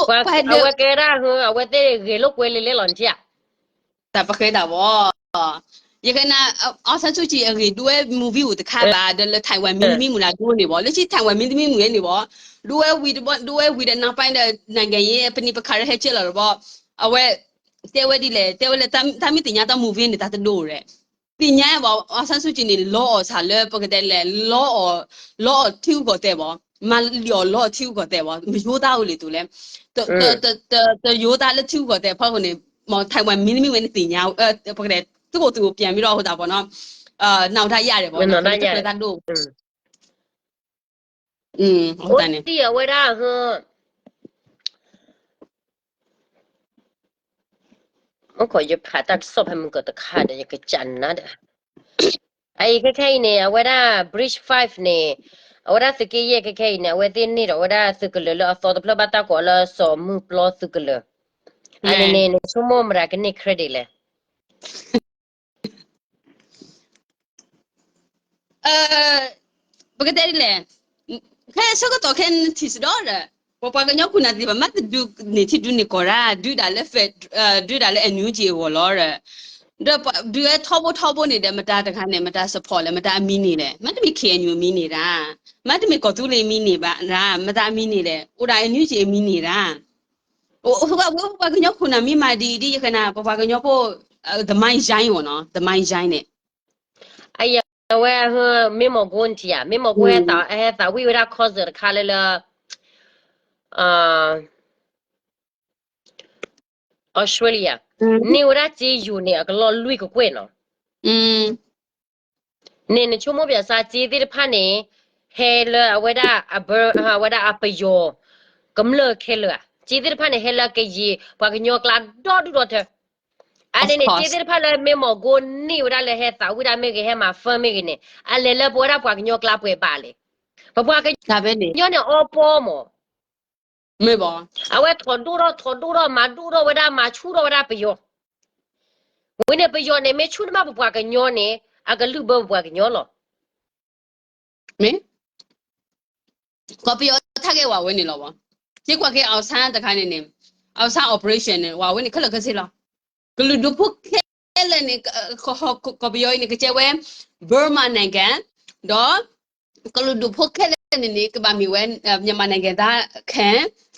အဝဲသ့ၣ်ဂ့ၤလိာ်ကွဲလဲၣ်လဲၣ်လီၤ နထံၣ်ဧါ. တၢ်ပဃဲတၢ်ဝီ ယကနၣ် အောင်ဆန်းစုကြည် အဂ့ၢ်ဒိဝဲ movie အိၣ်တခါဘၣ် ဒီးလၢ Taiwan မံၤတမံၤမုၢ်န့ၣ်ဒိန့ၣ်ဘၣ် လၢခံ Taiwan မံၤတမံၤမုၢ်န့ၣ်ဘၣ် ဒိဝဲဝံၤတဘျီ ဒိဝဲဝံၤဒီး နောက်ပိုင်းဒီး နိုင်ငံရေး ပနံာ်ပခါရဟဲကဲလီၤတဘျီ အဝဲ တဲဝဲဒ်လဲၣ် တဲဝဲလၢ တၢ်မ့ၢ်သ့ၣ်ညါတၢ် movie န့ၣ် တၢ်တဒိၣ်ရဲၣ် သ့ၣ်ညါဘၣ် အောင်ဆန်းစုကြည် န့ၣ် လီအီၣ်ဆၣ်လၢ ပကတဲလဲၣ် လီအီၣ် လီအီၣ်ထံဂုၤကီၢ်သဲးဘၣ် မၤလီၤအီၣ်လီအီၣ်ထံဂုၤကီၢ်သဲးဘၣ် မယိၤတၢ်အိၣ်လၢၤသိးလဲၣ် တယိၤတၢ်လၢထံဂုၤကီၢ်သဲးဖီခိၣ်န့ၣ် မ့ၢ် Taiwan မံၤတမံၤဝဲန့ၣ်သ့ၣ်ညါ ပကတဲ သုးခိၣ်သုးအိၣ်ပျဲၢ်မံၤဒီးအဃိသတးဘၣ်နီၤ နောက်ထပ်ရတယ်ပေါ့နော် တၢ်တၢ်တၢ်ဒိၣ် အိၣ်တံၢ်အဝဲဒၣ် မ့ၢ်ခီ ယဖးတၢ်ကစီၣ်ဖဲမုၢ်ကတခါဒီး ယကစၢ်နၤဒီး အအံၤခဲခဲအံၤန့ၣ် အဝဲဒၣ် Bridge five န့ၣ် အဝဲဒၣ်သုးက့ယဲၢ်ခဲခဲအံၤန့ၣ် အဝဲသ့ၣ်န့ၢ်ဒီးဝဲဒၣ်သုးကလၢၤလၢအသီတဖျၢၣ်ဘၣ်တၢ်ကိးလၢစီၤမုၢ်ပျီသုးကလၢၤ အန့ၣ်န့ၣ် နဆိကမိၣ်မတၤကန့ၢ် credit လဲၣ် ပကတဲဒ်လဲၣ်, ခဲဆၢကတီၢ်ခဲနထံၣ်စ့ၢ်ကီးဒီး ပပှၤကညီခိၣ်နၢ်သ့ၣ်တဖၣ် မ့ၢ်တဒုးန့ၢ်ထံဒုးန့ၢ်ကီၢ်ဒၣ် ဒုးဒၣ်လၢ ဒုးဒၣ်လၢ NUG အဂီၢ်လီၤဒီး ဒီးပှၤဒုးဝဲထီဘိထီဘိန့ၣ်ဒီး မတၤတဂၤန့ၣ် မတၤ support လဲၣ်, မတၤအမံၤန့ၢ်လဲၣ်, မ့တမ့ၢ် K N U အမံၤန့ၢ်ဒၣ်, မ့တမ့ၢ်ကီၢ်သူလ့ၤအမံၤန့ၢ်ဘၣ်ဒၣ်, မတၤအမံၤန့ၢ်လဲၣ်, အိၣ်ဒၣ် N U G အမံၤန့ၢ်ဒၣ်. ပှၤကညီခိၣ်နၢ်မ့ၢ်မၤဒ်အံၤဒ်ယကနၣ် ပပှၤကညီဖိ the mind ယိၤနီၤ, the mind ယိၤန့ၣ် အဝဲ မ့ၢ်မီၢ်ကိၣ်နထံၣ်ဧါ, မ့ၢ်မီၢ်ကိၣ်ဟဲသး ဟဲသးဝံၣ်ဝဲဒၣ် concert တခါလၢလၢ Australia န့ၢ်ဝဲဒၣ်စ့ယိၤန့ၣ် အကလီၢ်လွံၢ်ကကွဲၢ်နီၤ. န့ၣ်နဆိကမိၣ်ပၠးစါစ့သ့ၣ်တဖၣ်န့ၣ် ဟဲလၢအဝဲဒၣ်အဘၢ အဝဲဒၣ်အပယီၤ ကမျၢၢ်ခဲလၢာ်ဧါ, စ့သ့ၣ်တဖၣ်န့ၣ် ဟဲလၢကယံာ်ပှၤကညီကျါဒီဒူၣ်ဒီထၢ အါန့ၣ်န့ၣ် စ့သ့ၣ်တဖၣ်လၢမ့ၢ်မီၢ်ကိၣ်န့ၢ်ဝဲဒၣ်လၢဟဲသးဝံၣ်ဒၣ်မ့ၢ်ဂ့ၤ ဟဲမၤ fund မ့ၢ်ဂ့ၤန့ၣ် အလဲၤလၢပဝဲဒၣ်ပှၤကညီကျါပှဲၤဘၣ်လဲၣ်. ပပှၤကညီန့ၣ်အီပီမး အဝဲထီၣ်ဒိၣ်ထီၣ်ထီၣ်ဒိၣ်ထီၣ်မၤဒိၣ်ထီၣ်ဝဲဒၣ်မၤဆူၣ်ထီၣ်ဝဲဒၣ်ပယီၤ, ဝဲန့ၣ်ပယီၤန့ၣ် မ့ၢ်ဆူၣ်တမးပပှၤကညီန့ၣ် အကလုၢ်ဘၢပပှၤကညီလီၤ. မ့ၢ် ကီၢ်ပယီၤထါကဲဝဲန့ၣ်လီၤဘၣ်. စ့ကွၢ်က့ၤ အောင်ဆန်း တခါန့ၣ်န့ၣ် အောင်ဆန်း operation န့ၣ် ဝဲန့ၣ်ခဲလၢာ်ခဲဆ့လီၤ. ကလုာ်ဒူၣ်ဖိခဲလၢာ်န့ၣ် ကီၢ်ပယီၤအံၤန့ၣ် ကစဲးဝဲ Burma နိုင်ငံ ဒီး ကလုာ်ဒူၣ်ဖိခဲလၢာ်န့ၣ်န့ၣ် ကဘၣ်မ့ၢ်ဝဲ မြန်မာနိုင်ငံသားခံ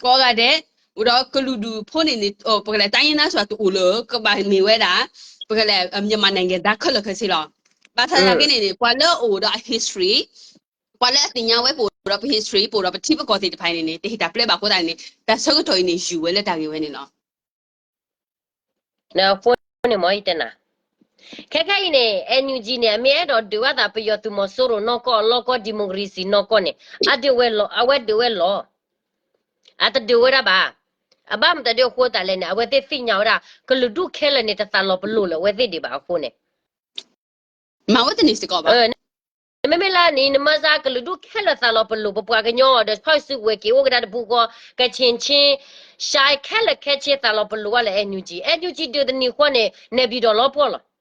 ကိးဂၤဒဲး, ဒီးကလုာ်ဒူၣ်ဖိန့ၣ်န့ၣ် ပကလဲၤ တိုင်းရင်းသားဆိုတာ တအိၣ်လၢၤ ကဘၣ်မ့ၢ်ဝဲဒၣ် ပကလဲၤ မြန်မာနိုင်ငံသား ခဲလၢာ်ခဲဆ့လီၤ. ဘၣ်ဆၣ်သနာ်က့န့ၣ်န့ၣ် ပှၤလၢအအိၣ်ဒီးအ history ပှၤလၢအသ့ၣ်ညါဝဲပအိၣ်ဒီးပ history ပအိၣ်ဒီးပထံပကီၢ်သ့ၣ်တဖၣ်န့ၣ်န့ၣ် တဟ့ၣ်တၢ်ပျဲဘၣ်အဃိသတးန့ၣ် တၢ်ဆၢကတီၢ်အံၤန့ၣ် ယူၤဝဲလၢတၢ်ဂ့ၢ်ဝဲန့ၣ်လီၤ. အဃိန့ၣ်မ့ၢ်ယတဲနၤ ခဲခဲအံၤန့ၣ် NUG န့ၣ် အမ့ၢ်အဲၣ်ဒိးဒုးဘၣ်သးပယီၤသုးမီၤစိရိၤနီၢ်ကီၢ် အလီၢ်ကီၢ် democracy နီၢ်ကီၢ်န့ၣ် အဒုးဝဲလီၤ အဝဲဒုးဝဲလီၤ. အတဒုးဝဲဒၣ်ဘၣ်. အဘၣ်မတၤဒ်အဃိသတးလဲၣ်န့ၣ် အဝဲသ့ၣ်သ့ၣ်ညါဝဲဒၣ် ကလုာ်ဒူၣ်ခဲလၢာ်န့ၣ် တသးလီၤပလိာ်လၢအဝဲသ့ၣ်ဒံးဘၣ်အဃိန့ၣ် မၤဝဲတန့ၢ်စ့ၢ်ကီးဘၣ်. နမ့မ့ၢ်လၢန့ၣ် နမၤစၢ်ကလုာ်ဒူၣ်ခဲလၢာ်သးလီၤပလိာ် ပပှၤကညီဒီး ဖီၣ်စုကဝဲၤက့ၤအိၣ်ကဒါတပူၤဃီ ကချင် ချင်း ရှမ်း ခဲလၢာ်ခဲဆ့သးလီၤပလိာ်ဝဲလၢ NUG, NUG ဒုးတနံၤဃီန့ၣ် န့ၣ်ပၠံၣ်တီၣ်လီၤပှီၢ်လီၤ.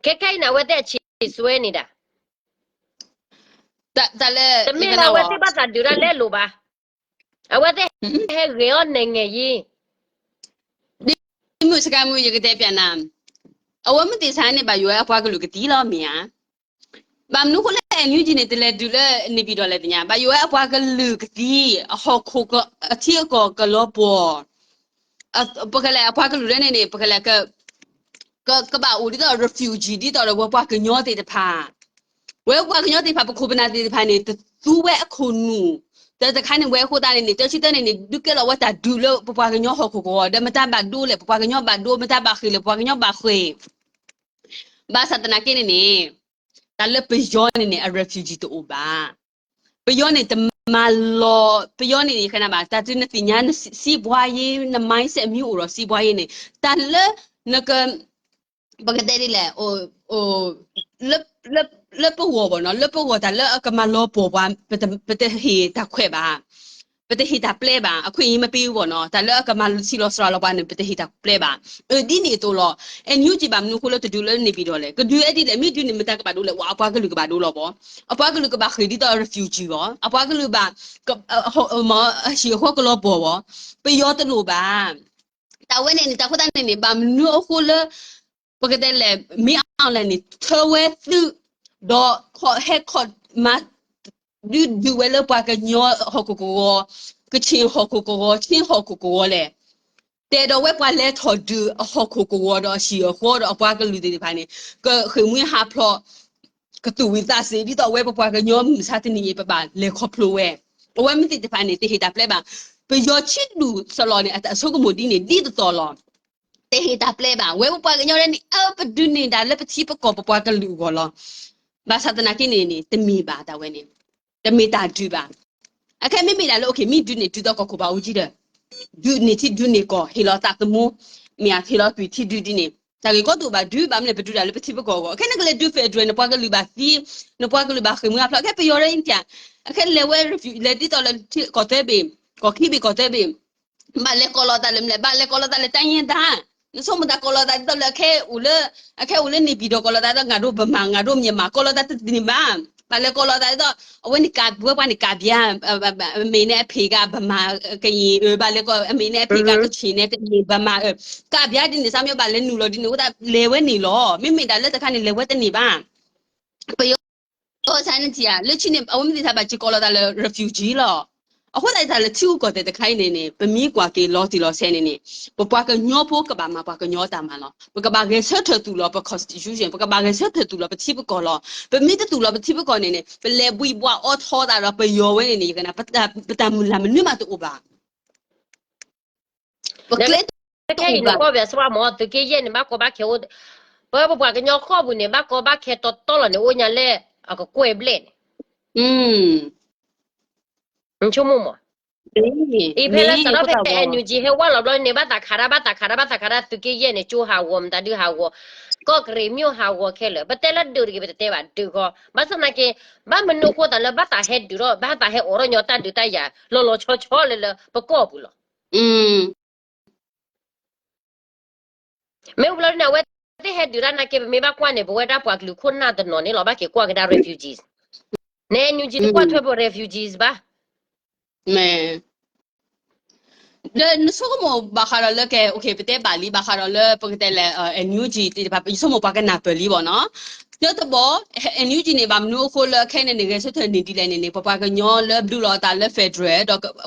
ခဲခဲအံၤန့ၣ် အဝဲသ့ၣ်အဆံးစွဲန့ၣ်ဒၣ် တမ့ၢ်လၢအဝဲသ့ၣ်ဘၣ်သးဒုးတၢ်လဲလိာ်ဘၣ်. အဝဲသ့ၣ်ဟဲဂဲၤအီၤနဲၣ်ငဲၤယံၤ ဒ်မုၢ်စကါမုၢ် ယကတဲပျးနၤ, အဝဲမ့ၢ်သ့ၣ်ဆါန့ၣ် ဘၣ်ယိၣ်ဝဲအပှၤကလုာ်ကသံလီၤမ့ၢ်ဧါ. ဘၣ်မနုၤအဃိလၢ NUG န့ၣ် တလဲၤဒုးလၢန့ၣ်ပၠံၣ်တီၣ်လဲၣ်သ့ၣ်ညါ, ဘၣ်ယိၣ်ဝဲအပှၤကလုာ်ကသံ, အဟီၣ်ခိၣ် အထံအကီၢ်ကလီၤပှီၢ်, ပကလဲၤအပှၤကလုာ်လၢန့ၣ်န့ၣ် ပကလဲၤ ကဘၣ်အိၣ်ဒ်သိး refugee ဒ်သိးဒီးဝဲပှၤကညီသ့ၣ်တဖၣ်, ဝဲပှၤကညီသ့ၣ်တဖၣ် ပခိၣ်ပနၢ်သ့ၣ်တဖၣ်န့ၣ် တသူဝဲအခိၣ်နူာ်, တၢ်တခါန့ၣ် ဝဲအဃိသတးန့ၣ်န့ၣ် တၢ်ဆံတၢ်န့ၣ်န့ၣ် ဒုးကဲလီၤဝဲတၢ်ဒုးလၢပပှၤကညီဟီၣ်ခိၣ်ကဝီၤ ဒီးမတၤဘၣ်ဒိလဲၣ် ပပှၤကညီဘၣ်ဒိ, မတၤဘၣ်ဃ့ၢ်လဲၣ် ပပှၤကညီဘၣ်ဃ့ၢ် ဘၣ်ဆၣ်သနာ်က့န့ၣ်န့ၣ် တၢ်လၢပယီၤန့ၣ်န့ၣ် အ refugee တအိၣ်ဘၣ်. ပယီၤန့ၣ်တမၤလီၤ, ပယီၤန့ၣ် ယကနၣ်ဘၣ် တၢ်တုၤနသ့ၣ်ညါနစံးဘှါယ့ န mindset မ့ၢ်အိၣ်ဒီးစံးဘှါယ့န့ၣ် တၢ်လၢနက ပကတဲဒ်လဲၣ် လၢပဂီၢ်ဘၣ်နီၤ လၢပဂီၢ်တၢ်လၢအကမၤလီၤပှီၢ်ပှၤ ပတဟ့ၣ်တၢ်ခွဲးဘၣ်, ပတဟ့ၣ်တၢ်ပျဲဘၣ်, အခွင့်အရေးမပေးဘူးဘၣ်နီၤ တၢ်လၢအကမၤဆံးလီၤစှၤလီၤပှၤန့ၣ် ပတဟ့ၣ်တၢ်ပျဲဘၣ်. ဒ်န့ၣ်အသိးလီၤ NUG ဘၣ်မနုၤအဃိလၢတဒုးလၢန့ၣ်ပၠံၣ်တီၣ်လဲၣ် ကဒုးဝဲဒ်လဲၣ် မ့ၢ်ဒုးန့ၣ် မတၤကဘၣ်ဒိလဲၣ် ဝဲအပှၤကလုာ်ကဘၣ်ဒိလီၤဘၣ်, အပှၤကလုာ်ကဘၣ်ဃ့ၢ်ဒ်သိး refugee ဘၣ်, အပှၤကလုာ်ဘၣ် ဟံၣ်အဃီကလီၤပှီၢ်ဘၣ်, ပယီၤတလိၣ်ဘၣ်. တၢ်ဝဲန့ၣ်န့ၣ် တၢ်ဃိသတးန့ၣ်န့ၣ် ဘၣ်မနုၤအဃိလၢ ပကတဲလဲၣ် မ့ၢ်အီၤလဲၣ်န့ၣ် ထၢဝဲသုး ဒီးဟဲခီၣ်မၤ ဒုးဒုးဝဲလၢပှၤကညီဟီၣ်ခိၣ်ကဝီၤ, ကချင်ဟီၣ်ခိၣ်ကဝီၤ, ချင်းဟီၣ်ခိၣ်ကဝီၤလဲၣ်. တဲဒီးဝဲပှၤလဲၤထီၣ်ဒုးအဟီၣ်ခိၣ်ကဝီၤဒီးအဟံၣ်အဃီဒီးအပှၤကလုာ်သ့ၣ်တဖၣ်န့ၣ် ကဃ့ၢ်မှံဟးဖျိး ကသူၣ်ဝံၤသးစ့ၤ ဒ်သိးအဝဲပပှၤကညီမုၢ်မဆါတနံၤအံၤ ပဘၣ်လဲၤခီဖျိဝဲ. အဝဲမ့ၢ်သ့ၣ်တဖၣ်န့ၣ် တဟ့ၣ်တၢ်ပျဲဘၣ်. ပယီၤဆံးဒူၣ် စလီၤန့ၣ် အတၢ်ဆိကမိၣ်ဒ်န့ၣ် ဒ်သိးသိးလီၤ. တဟ့ၣ်တၢ်ပျဲဘၣ်. ဝဲပပှၤကညီဒဲန့ၣ် အၢ ပဒုးန့ၢ်ဒၣ်လၢပထံပကီၢ်ပပှၤကလုာ်အဂီၢ်လီၤ. ဘၣ်ဆၣ်သနာ်က့န့ၣ်န့ၣ် တမ့ၢ်ဘၣ်တၢ်ဝဲန့ၣ်, တမ့ၢ်တၢ်ဒုးဘၣ်. အခဲမ့မ့ၢ်ဒၣ်လၢ အိၣ်ခ့ မ့ၢ်ဒုးန့ၣ် ဒုးသီၣ်ကီၢ်ခိၣ်ဘၣ်အူကၠံဒီး ဒုးန့ၢ်ထံဒုးန့ၢ်ကီၢ် ဟ့ၣ်လီၤသးသမူ, မ့ၢ်အဟ့ၣ်လီၤကွံာ်ထံဒုးဒ်န့ၣ် တၢ်ဂ့ၢ်ကီတအိၣ်ဘၣ်ဒုး ဘၣ်မနုၤလဲၣ် ပဒုးတၢ်လၢပထံပကီၢ်အဂီၢ်. အခဲန့ၣ်ကလဲၤဒုး federal နပှၤကလုာ်ဘၣ်သံ, နပှၤကလုာ်ဘၣ်ဃ့ၢ်မှံဟးဖျိး အခဲပယီၤဒ်အံၤ အခဲလဲၤဝဲ refugee လဲၤဒ်သိးလၢကီၢ်သၢဘ့ၣ်, ကီၢ်ခံဘ့ၣ် ကီၢ်သၢဘ့ၣ် ဘၣ်လဲၤကိးလီၤသးလၢမနုၤလဲၣ်, ဘၣ်လဲၤကိးလီၤသးလၢ တိုင်းရင်းသား, နဆိကမိၣ်တၢ်ကိးလီၤသးဒ်သိးလၢအခဲအိၣ်လၢ, အခဲအိၣ်လၢန့ၣ်ပၠံၣ်တီၣ်ကိးလီၤသးဒီး ငါတို့ဗမာ, ငါတို့မြန်မာ ကိးလီၤသးတန့ၢ်ဘၣ်. ဘၣ်လဲၤကိးလီၤသးဒ်သိး အဝဲန့ၣ်ကးဝဲပှၤန့ၣ်ကးဘျါ အမ့ၢ်န့ၣ်အဖံးကး ဗမာ ကရင်ဧိၤ ဘၣ်လဲၤကိး အမ့ၢ်န့ၣ်အဖံးကး ကချင်န့ၣ် ကမ့ၢ် ဗမာ ဧိၤ ကးဘျါဒ်န့ၣ် စးမ့ၢ်ဘၣ်လဲၤနုာ်လီၤဒ်န့ၣ် အဃိသတးလဲၤဝဲန့ၣ်လီၤ. မ့မ့ၢ်ဒၣ်လၢတခါန့ၣ် လဲၤဝဲတန့ၢ်ဘၣ်. ပယီၤ ဆါန့ၣ်ထံၣ်ဧါ လၢခံန့ၣ် အဝဲမ့ၢ်သ့ၣ်တဖၣ်ဘၣ်စ့ၢ်ကီးလီၤသးလၢ refugee လီၤ. အဃိသတးဒ်သိးလၢထံဂုၤကီၢ်သဲးတခါအံၤန့ၣ်န့ၣ် ပမ့ၢ်ကွၢ်က့ၤလီၤတံၢ်လီၤဆဲးန့ၣ်န့ၣ် ပပှၤကညီဖိကဘၣ်မၤပှၤကညီတၢ်မၤလီၤ. ပကဘၣ်ဂဲၤဆၢထၢၣ်သူၣ်လီၤပ constitution, ပကဘၣ်ဂဲၤဆၢထၢၣ်သူၣ်လီၤပထံပကီၢ်လီၤ. ပမ့ၢ်တသူၣ်လီၤပထံပကီၢ်န့ၣ်န့ၣ် ပလဲၤဘှံးဘှီးအီထီသးဒီးပယီၤဝဲန့ၣ်န့ၣ် ယကနၣ် ပတၢ်မုၢ်လၢ်မနုၤမးတအိၣ်ဘၣ်. ပကျဲတအိၣ်ဘၣ်. နကီၢ်ပယီၤစ့ၢ်ကီးမ့ၢ်သုးက့ယဲၢ်န့ၣ် ဘၣ်ကီဘၣ်ခဲအိၣ်, ပဝဲပပှၤကညီကီၢ်ပူၤန့ၣ် ဘၣ်ကီဘၣ်ခဲတီတီလီၤန့ၣ် အိၣ်ညါလၢအကကွဲၢ်ဘျဲၣ်န့ၣ် ဆိကမိၣ်မး, အံၤဖဲလၢစးထီၣ်ဖဲ NUG ဟဲဝဲလီၤဘျီန့ၣ် ဘၣ်သးခးတၢ် ဘၣ်သးခးတၢ် ဘၣ်သးခးတၢ် သုးက့ယဲၢ်န့ၣ် ကၠိဟးဂီၤ မတၤဒုဟးဂီၤ, ကီၢ်ကရ့ၣ်မ့ၢ်ဟးဂီၤခဲလၢာ်, ပတဲလၢဒုးတဂ့ၤ ပတတဲဘၣ် ဒုးဃီ, ဘၣ်ဆၣ်သနာ်က့ ဘၣ်မနုၤအဃိသတးလၢဘၣ်သးဟဲဒုးထီၣ် ဘၣ်သးဟဲအိးထီၣ်ညီတၢ်ဒုးတၢ်ယၤ လီၤလီၤဆီဆီလၢလၢပကီၢ်ပူၤလီၤ. မ့ၢ်အိၣ်ဘျီန့ၣ် အဝဲသ့ၣ်ဟဲဒုးတၢ်နာ်က့ ပမ့ၢ်ဘၣ်ကွၢ်န့ၣ် ပဝဲဒၣ်ပှၤကလုာ်ခိၣ်နၢ်တနီၤန့ၣ်လီၤ ဘၣ်က့ၤကွၢ်ကဒါ refugees, န NUG တကွၢ်ထွဲပ refugees ဘၣ်. ဒီးနဆိကမိၣ်ဘၣ်ဃးဒီးလၢကဲ ပတဲဘၣ်လံ ဘၣ်ဃးဒီးလၢပကတဲလဲၣ် NUG သ့ၣ်တဖၣ် ယဆိကမိၣ်ပှၤကနၢ်ပၢၢ်လံဘၣ်နီၤ. တၢတဘီ NUG န့ၣ် ဘၣ်မနုၤအဃိလၢခဲအံၤန့ၣ် ဂဲၤဆၢထၢၣ်န့ၢ်ဒ်လဲၣ်န့ၣ်န့ၣ် ပပှၤကညီလၢဘျုးလီၤအသးလၢ federal ဒီး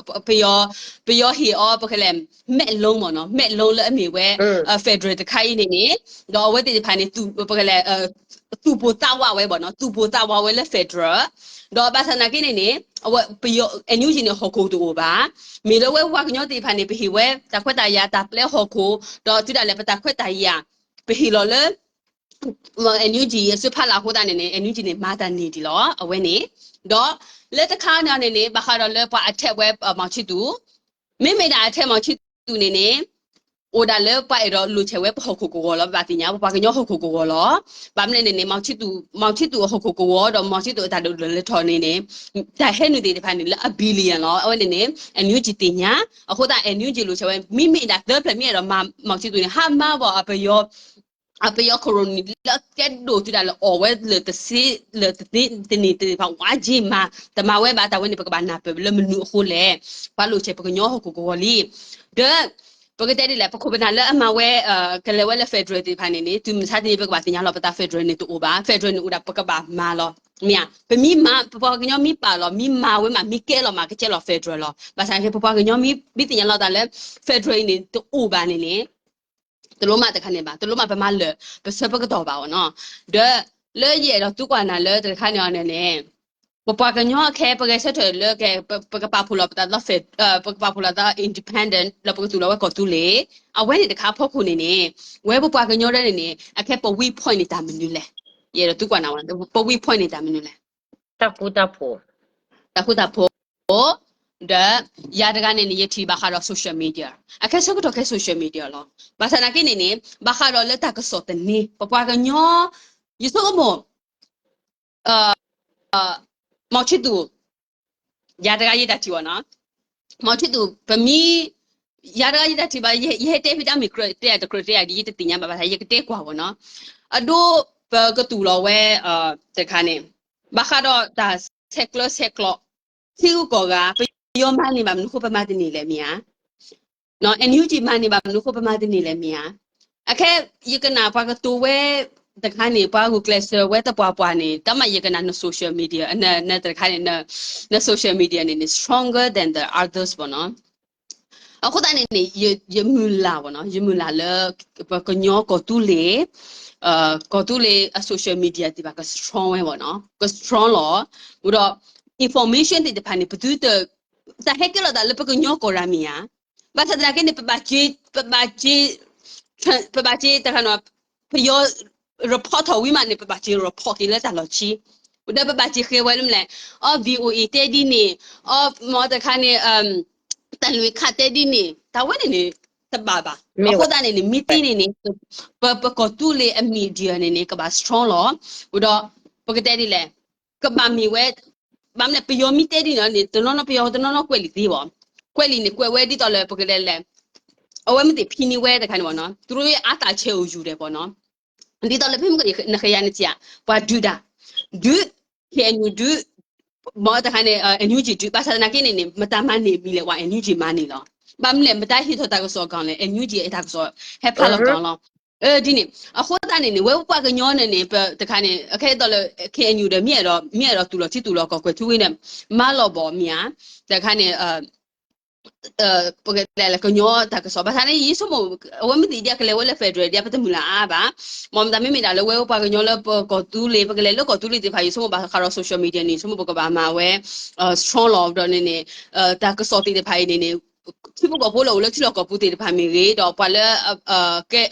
ပယီၤ ပယီၤဟ့ၣ်အီၤ ပကလဲၣ် မဲာ်လုံး ပေါ့နော်, မဲာ်လုံး လၢအမ့ၢ်ဝဲ federal တခါအံၤန့ၣ်န့ၣ်, ဒီးအဝဲသ့ၣ်တဖၣ်န့ၣ် ပကလဲၣ် သူၣ်ပိၢ်သးဝးဝဲ ပေါ့နော်, သူၣ်ပိၢ်သးဝးဝဲလၢ federal, ဒီးဘၣ်ဆၣ်သနာ်က့န့ၣ်န့ၣ် အဝဲ ပယီၤ NUG န့ၣ် ဟီၣ်ခိၣ်တအိၣ်ဘၣ်. မ့ၢ်လၢဝဲပှၤကညီသ့ၣ်တဖၣ်န့ၣ် ပဟ့ၣ်ဝဲတၢ်ခွဲးတၢ်ယာ် တၢ်ပျဲဟီၣ်ခိၣ်, ဒီးတုၤဒၣ်လဲာ်ပတၢ်ခွဲးတၢ်ယာ် ပဟ့ၣ်လီၤလၢ NUG အစုဖးလၢ်အဃိသတးန့ၣ်န့ၣ် NUG န့ၣ် မၤတၢ်န့ၢ်ဒံးလီၤ အဝဲန့ၣ်. ဒီးလၢတခါန့ၣ်န့ၣ်န့ၣ် ဘၣ်ဃးဒီးလၢပှၤ attack ဝဲ မောင်ချစ်သူ, မ့မ့ၢ်ဒၣ် attack မောင်ချစ်သူန့ၣ်န့ၣ် အိၣ်ဒၣ်လၢပှၤအဲၣ်ဒိးလိာ်ဆဲးဝဲပဟီၣ်ခိၣ်ကဝီၤလီၤ. ပဘၣ်သ့ၣ်ညါ ပပှၤကညီဟီၣ်ခိၣ်ကဝီၤလီၤ. ဘၣ်မနုၤန့ၣ်န့ၣ် မောင်ချစ်သူ မောင်ချစ်သူ အဟီၣ်ခိၣ်ကဝီၤဒီး မောင်ချစ်သူ အတၢ်ဒိးလဲၤထီၣ်န့ၣ်န့ၣ် တၢ်ဟဲနုာ်သ့ၣ်တဖၣ်န့ၣ် လၢအ billion လီၤ. အဝဲန့ၣ်န့ၣ် NUG သ့ၣ်ညါ, အဃိသတး NUG လိာ်ဆဲးဝဲ မ့မ့ၢ်ဒၣ်သၢဖျၢၣ်မ့ၢ်အဲၣ်ဒိးမၤ မောင်ချစ်သူန့ၣ် ဟးမၤဘၣ်အပယီၤ အပယီၤ ခရိၣ်နံၣ် လၢကဲဒိၣ်တုၤဒၣ်လဲာ်အီၣ်ဝဲလၢတသ့ လၢတသ့တနံၣ်သ့ၣ်တဖၣ် ဝါက့ၤမၤ တမၤဝဲဘၣ်. တၢ်ဝဲန့ၣ် ပကဘၣ်နၢ်ပၢၢ်လၢမနုၤအဃိလဲၣ်. ပှၤလိာ်ဆဲးပကညီဟီၣ်ခိၣ်ကဝီၤလံ. ဒီး ပကတဲဒ်လဲၣ် ပခိၣ်ပနၢ်လၢအမၤဝဲ ကလဲၤဝဲလၢ federal သ့ၣ်တဖၣ်န့ၣ်န့ၣ် တုၤမုၢ်ဆါတနံၤ ပကဘၣ်သ့ၣ်ညါလီၤ ပသး federal န့ၣ်တအိၣ်ဘၣ်. federal န့ၣ်အိၣ်ဒၣ် ပကဘၣ်မၤလီၤ. မ့ၢ်ဧါ, ပမ့ၢ်မၤ ပပှၤကညီမ့ၢ်ပာ်လီၤ မ့ၢ်မၤဝဲမး မ့ၢ်ကဲလီၤမး ကကဲလီၤ federal လီၤ. ဘၣ်ဆၣ်က့ ပပှၤကညီမ့ၢ်သ့ၣ်ညါလီၤသးလၢ federal အံၤန့ၣ် တအိၣ်ဘၣ်န့ၣ်န့ၣ် တလိၣ်မးတခါန့ၣ်ဘၣ်, တလိၣ်မးပမၤလၢာ် ပဆၢပကတီၢ်ဘၣ်အီၤနီၤ. ဒီးလၢယအဲၣ်ဒိးသံကွၢ်နၤလၢတခါန့ၣ်အီၤန့ၣ်န့ၣ် ပပှၤကညီအခဲ ပဂဲၤဆၢထၢၣ်လၢကဲ ပကပာ်ဖှိၣ်လီၤပသး ပကပာ်ဖှိၣ်လီၤသး independent လၢပကသူၣ်လီၤဝဲကီၢ်သူလ့ၤ အဝဲန့ၣ်တခါအဖီခိၣ်န့ၣ်န့ၣ် ဝဲပပှၤကညီဒၣ်န့ၣ်န့ၣ် အခဲပ weak point န့ၣ်တၢ်မနုၤလဲၣ်. ယအဲၣ်ဒိးသံကွၢ်နၤဝဲ ပ weak point န့ၣ်တၢ်မနုၤလဲၣ်. တၢ်ဃူတၢ်ဖိး, ဒီးယၤတဂၤန့ၣ်န့ၣ် ယထံၣ်ဘၣ်ဃးဒီး social media, အခဲဆၢကတီၢ်ခဲ social media လီၤ. ဘၣ်ဆၣ်သနာ်က့န့ၣ်န့ၣ် ဘၣ်ဃးဒီးလၢတၢ်ကစီၣ်သန့ ပပှၤကညီ ယဆိကမိၣ် မောင်ချစ်သူ ယၤတဂၤယတၢ်ထံၣ်ဘၣ်နီၤ, မောင်ချစ်သူ ပမ့ၢ် ယၤတဂၤယတၢ်ထံၣ်ဘၣ် ယဟဲတဲဖဲတၢ်မ့ၢ်ကြၢးတဲတကြၢးတဲ ယတသ့ၣ်ညါဘၣ်ဘၣ်ဆၣ် ယကတဲကွၢ်ဘၣ်နီၤ. အဒိ ပကသူၣ်လီၤဝဲ တခါန့ၣ် ဘၣ်ဃးဒီးတၢ်ဆဲးကျၢဆဲးကျိး ထံဂုၤကီၢ်ဂၤ ပယီၤမၤန့ၢ်ဘၣ်မနုၤအဃိ ပမၤတန့ၢ်လဲၣ်မ့ၢ်ဧါ. NUG မၤန့ၢ်ဘၣ်မနုၤအဃိ ပမၤတန့ၢ်လဲၣ်မ့ၢ်ဧါ. အခဲ ယကနၣ်ပှၤကတိၤဝဲ တခါန့ၣ် ပှၤဂုာ်ကျဲးစၢးဝဲသပှၢ်ပှၢ်န့ၣ် တၢ်မၤယကနၣ်န social media နတခါန့ၣ် န social media န့ၣ်န့ၣ် stronger than the others ဘၣ်နီၤ. အဃိသတးန့ၣ်န့ၣ် ယမုၢ်လၢ်ဘၣ်နီၤ, ယမုၢ်လၢ်လၢ ပကညီကီၢ်သူလ့ၤ ကီၢ်သူလ့ၤအ social media သ့ၣ်တဖၣ်က strong ဝဲဘၣ်နီၤ, က strong လီၤ. ဒီး information သ့ၣ်တဖၣ်န့ၣ် ပသုတ တၢ်ဟဲကဲလီၤသးလၢပကညီကီၢ်ရၤမ့ၢ်ဧါ. ဘၣ်ဆၣ်သနာ်က့န့ၣ် ပဘၣ်က့ၤ ပဘၣ်က့ၤ ပဘၣ်က့ၤတခါနီၤ, ပယီၤ report ထီၣ်ဝံၤမးန့ၣ် ပဘၣ်က့ၤ report က့ၤလၢတၢ်လီၢ်ခံ, ဒီးပဘၣ်က့ၤဃ့ဝဲလၢမနုၤလဲၣ်, အီ VOA တဲဒ်န့ၣ်, အီ မ့ၢ်တခါန့ၣ် တၢ်လွံၢ်ခါတဲဒ်န့ၣ် တၢ်ဝဲန့ၣ်န့ၣ် တဘၣ်ဘၣ်. အဃိသတးန့ၣ်န့ၣ် မ့ၢ်သ့န့ၣ်န့ၣ် ပ ပကီၢ်သူလ့ၤအ media န့ၣ်န့ၣ် ကဘၣ် strong လီၤ. ဒီး ပကတဲဒ်လဲၣ်, ကဘၣ်မ့ၢ်ဝဲ ဘၣ်မနုၤလဲၣ် ပယီၤမ့ၢ်တဲဒ်န့ၣ်န့ၣ် တနီၤနီၤပယီၤတနီၤနီၤကွဲးလံာ်သ့ဘၣ်. ကွဲးလံာ်န့ၣ် ကွဲးဝဲဒ်သိးလၢပကတဲလဲၣ်, အဝဲမ့ၢ်သ့ၣ်ဖံန့ၢ်ဝဲတခါန့ၣ်ဘၣ်နီၤ, သူတို့ရဲ့အားသာချက်ကိုယူတယ်ပေါ့နော်. ဒ်သိးလၢဖဲမုၢ်ကနံၤ နဃဲယၤနစံးဧါ, ပှၤဒုးတၢ်, ဒုး KNU ဒုး မ့ၢ်တခါန့ၣ် NUG ဒုး ဘၣ်ဆၣ်သနာ်က့န့ၣ်န့ၣ် မတၤမၤန့ၢ်မံၤလဲၣ် ပှၤ NUG မၤန့ၢ်လီၤ. ဘၣ်မနုၤလဲၣ် မတၤဟ့ၣ်ထီၣ်တၢ်ကစီၣ် account လဲၣ် NUG အတၢ်ကစီၣ် ဟဲဖျါလီၤ account လီၤ. ဒ်န့ၣ် အဃိသတးန့ၣ်န့ၣ် ဝဲပပှၤကညီန့ၣ်န့ၣ် ပတခါန့ၣ် အခဲအံၤဒီးလၢ KNU ဒီး မ့ၢ်အဲၣ်ဒိး မ့ၢ်အဲၣ်ဒိးတူၢ်လိာ်ထံတူၢ်လိာ်ကီၢ် ကွဲၤထူဝ့န့ၣ် မၤလီၤဘၣ်မ့ၢ်ဧါ, တခါန့ၣ် ပကလဲၤလၢကညီတၢ်ကစီၣ် ဘၣ်ဆၣ်န့ၣ် ယဆိကမိၣ် အဝဲမ့ၢ်သ့ၣ်ဒ်အကလဲၤဝဲလၢ federal ဒ်အပတမုၢ်လၢ်အါဘၣ်, မ်မတၤမ့မ့ၢ်ဒၣ်လၢဝဲပပှၤကညီလၢပကီၢ်သူလ့ၤ ပကလဲၤလၢကီၢ်သူလ့ၤသ့ၣ်တဖၣ် ယဆိကမိၣ်ဘၣ်ဃးဒီး social media န့ၣ် ယဆိကမိၣ်ပကဘၣ်မၤဝဲ strong လီၤဒီးန့ၣ်န့ၣ် တၢ်ကစီၣ်သ့ၣ်တဖၣ်အံၤန့ၣ်န့ၣ် ထံဖိကီၢ်ဖိလၢအိၣ်လၢထံလီၢ်ကီၢ်ပူၤသ့ၣ်တဖၣ်မ့ၢ်ဂ့ၤ ဒီးပှၤလၢ ကဲ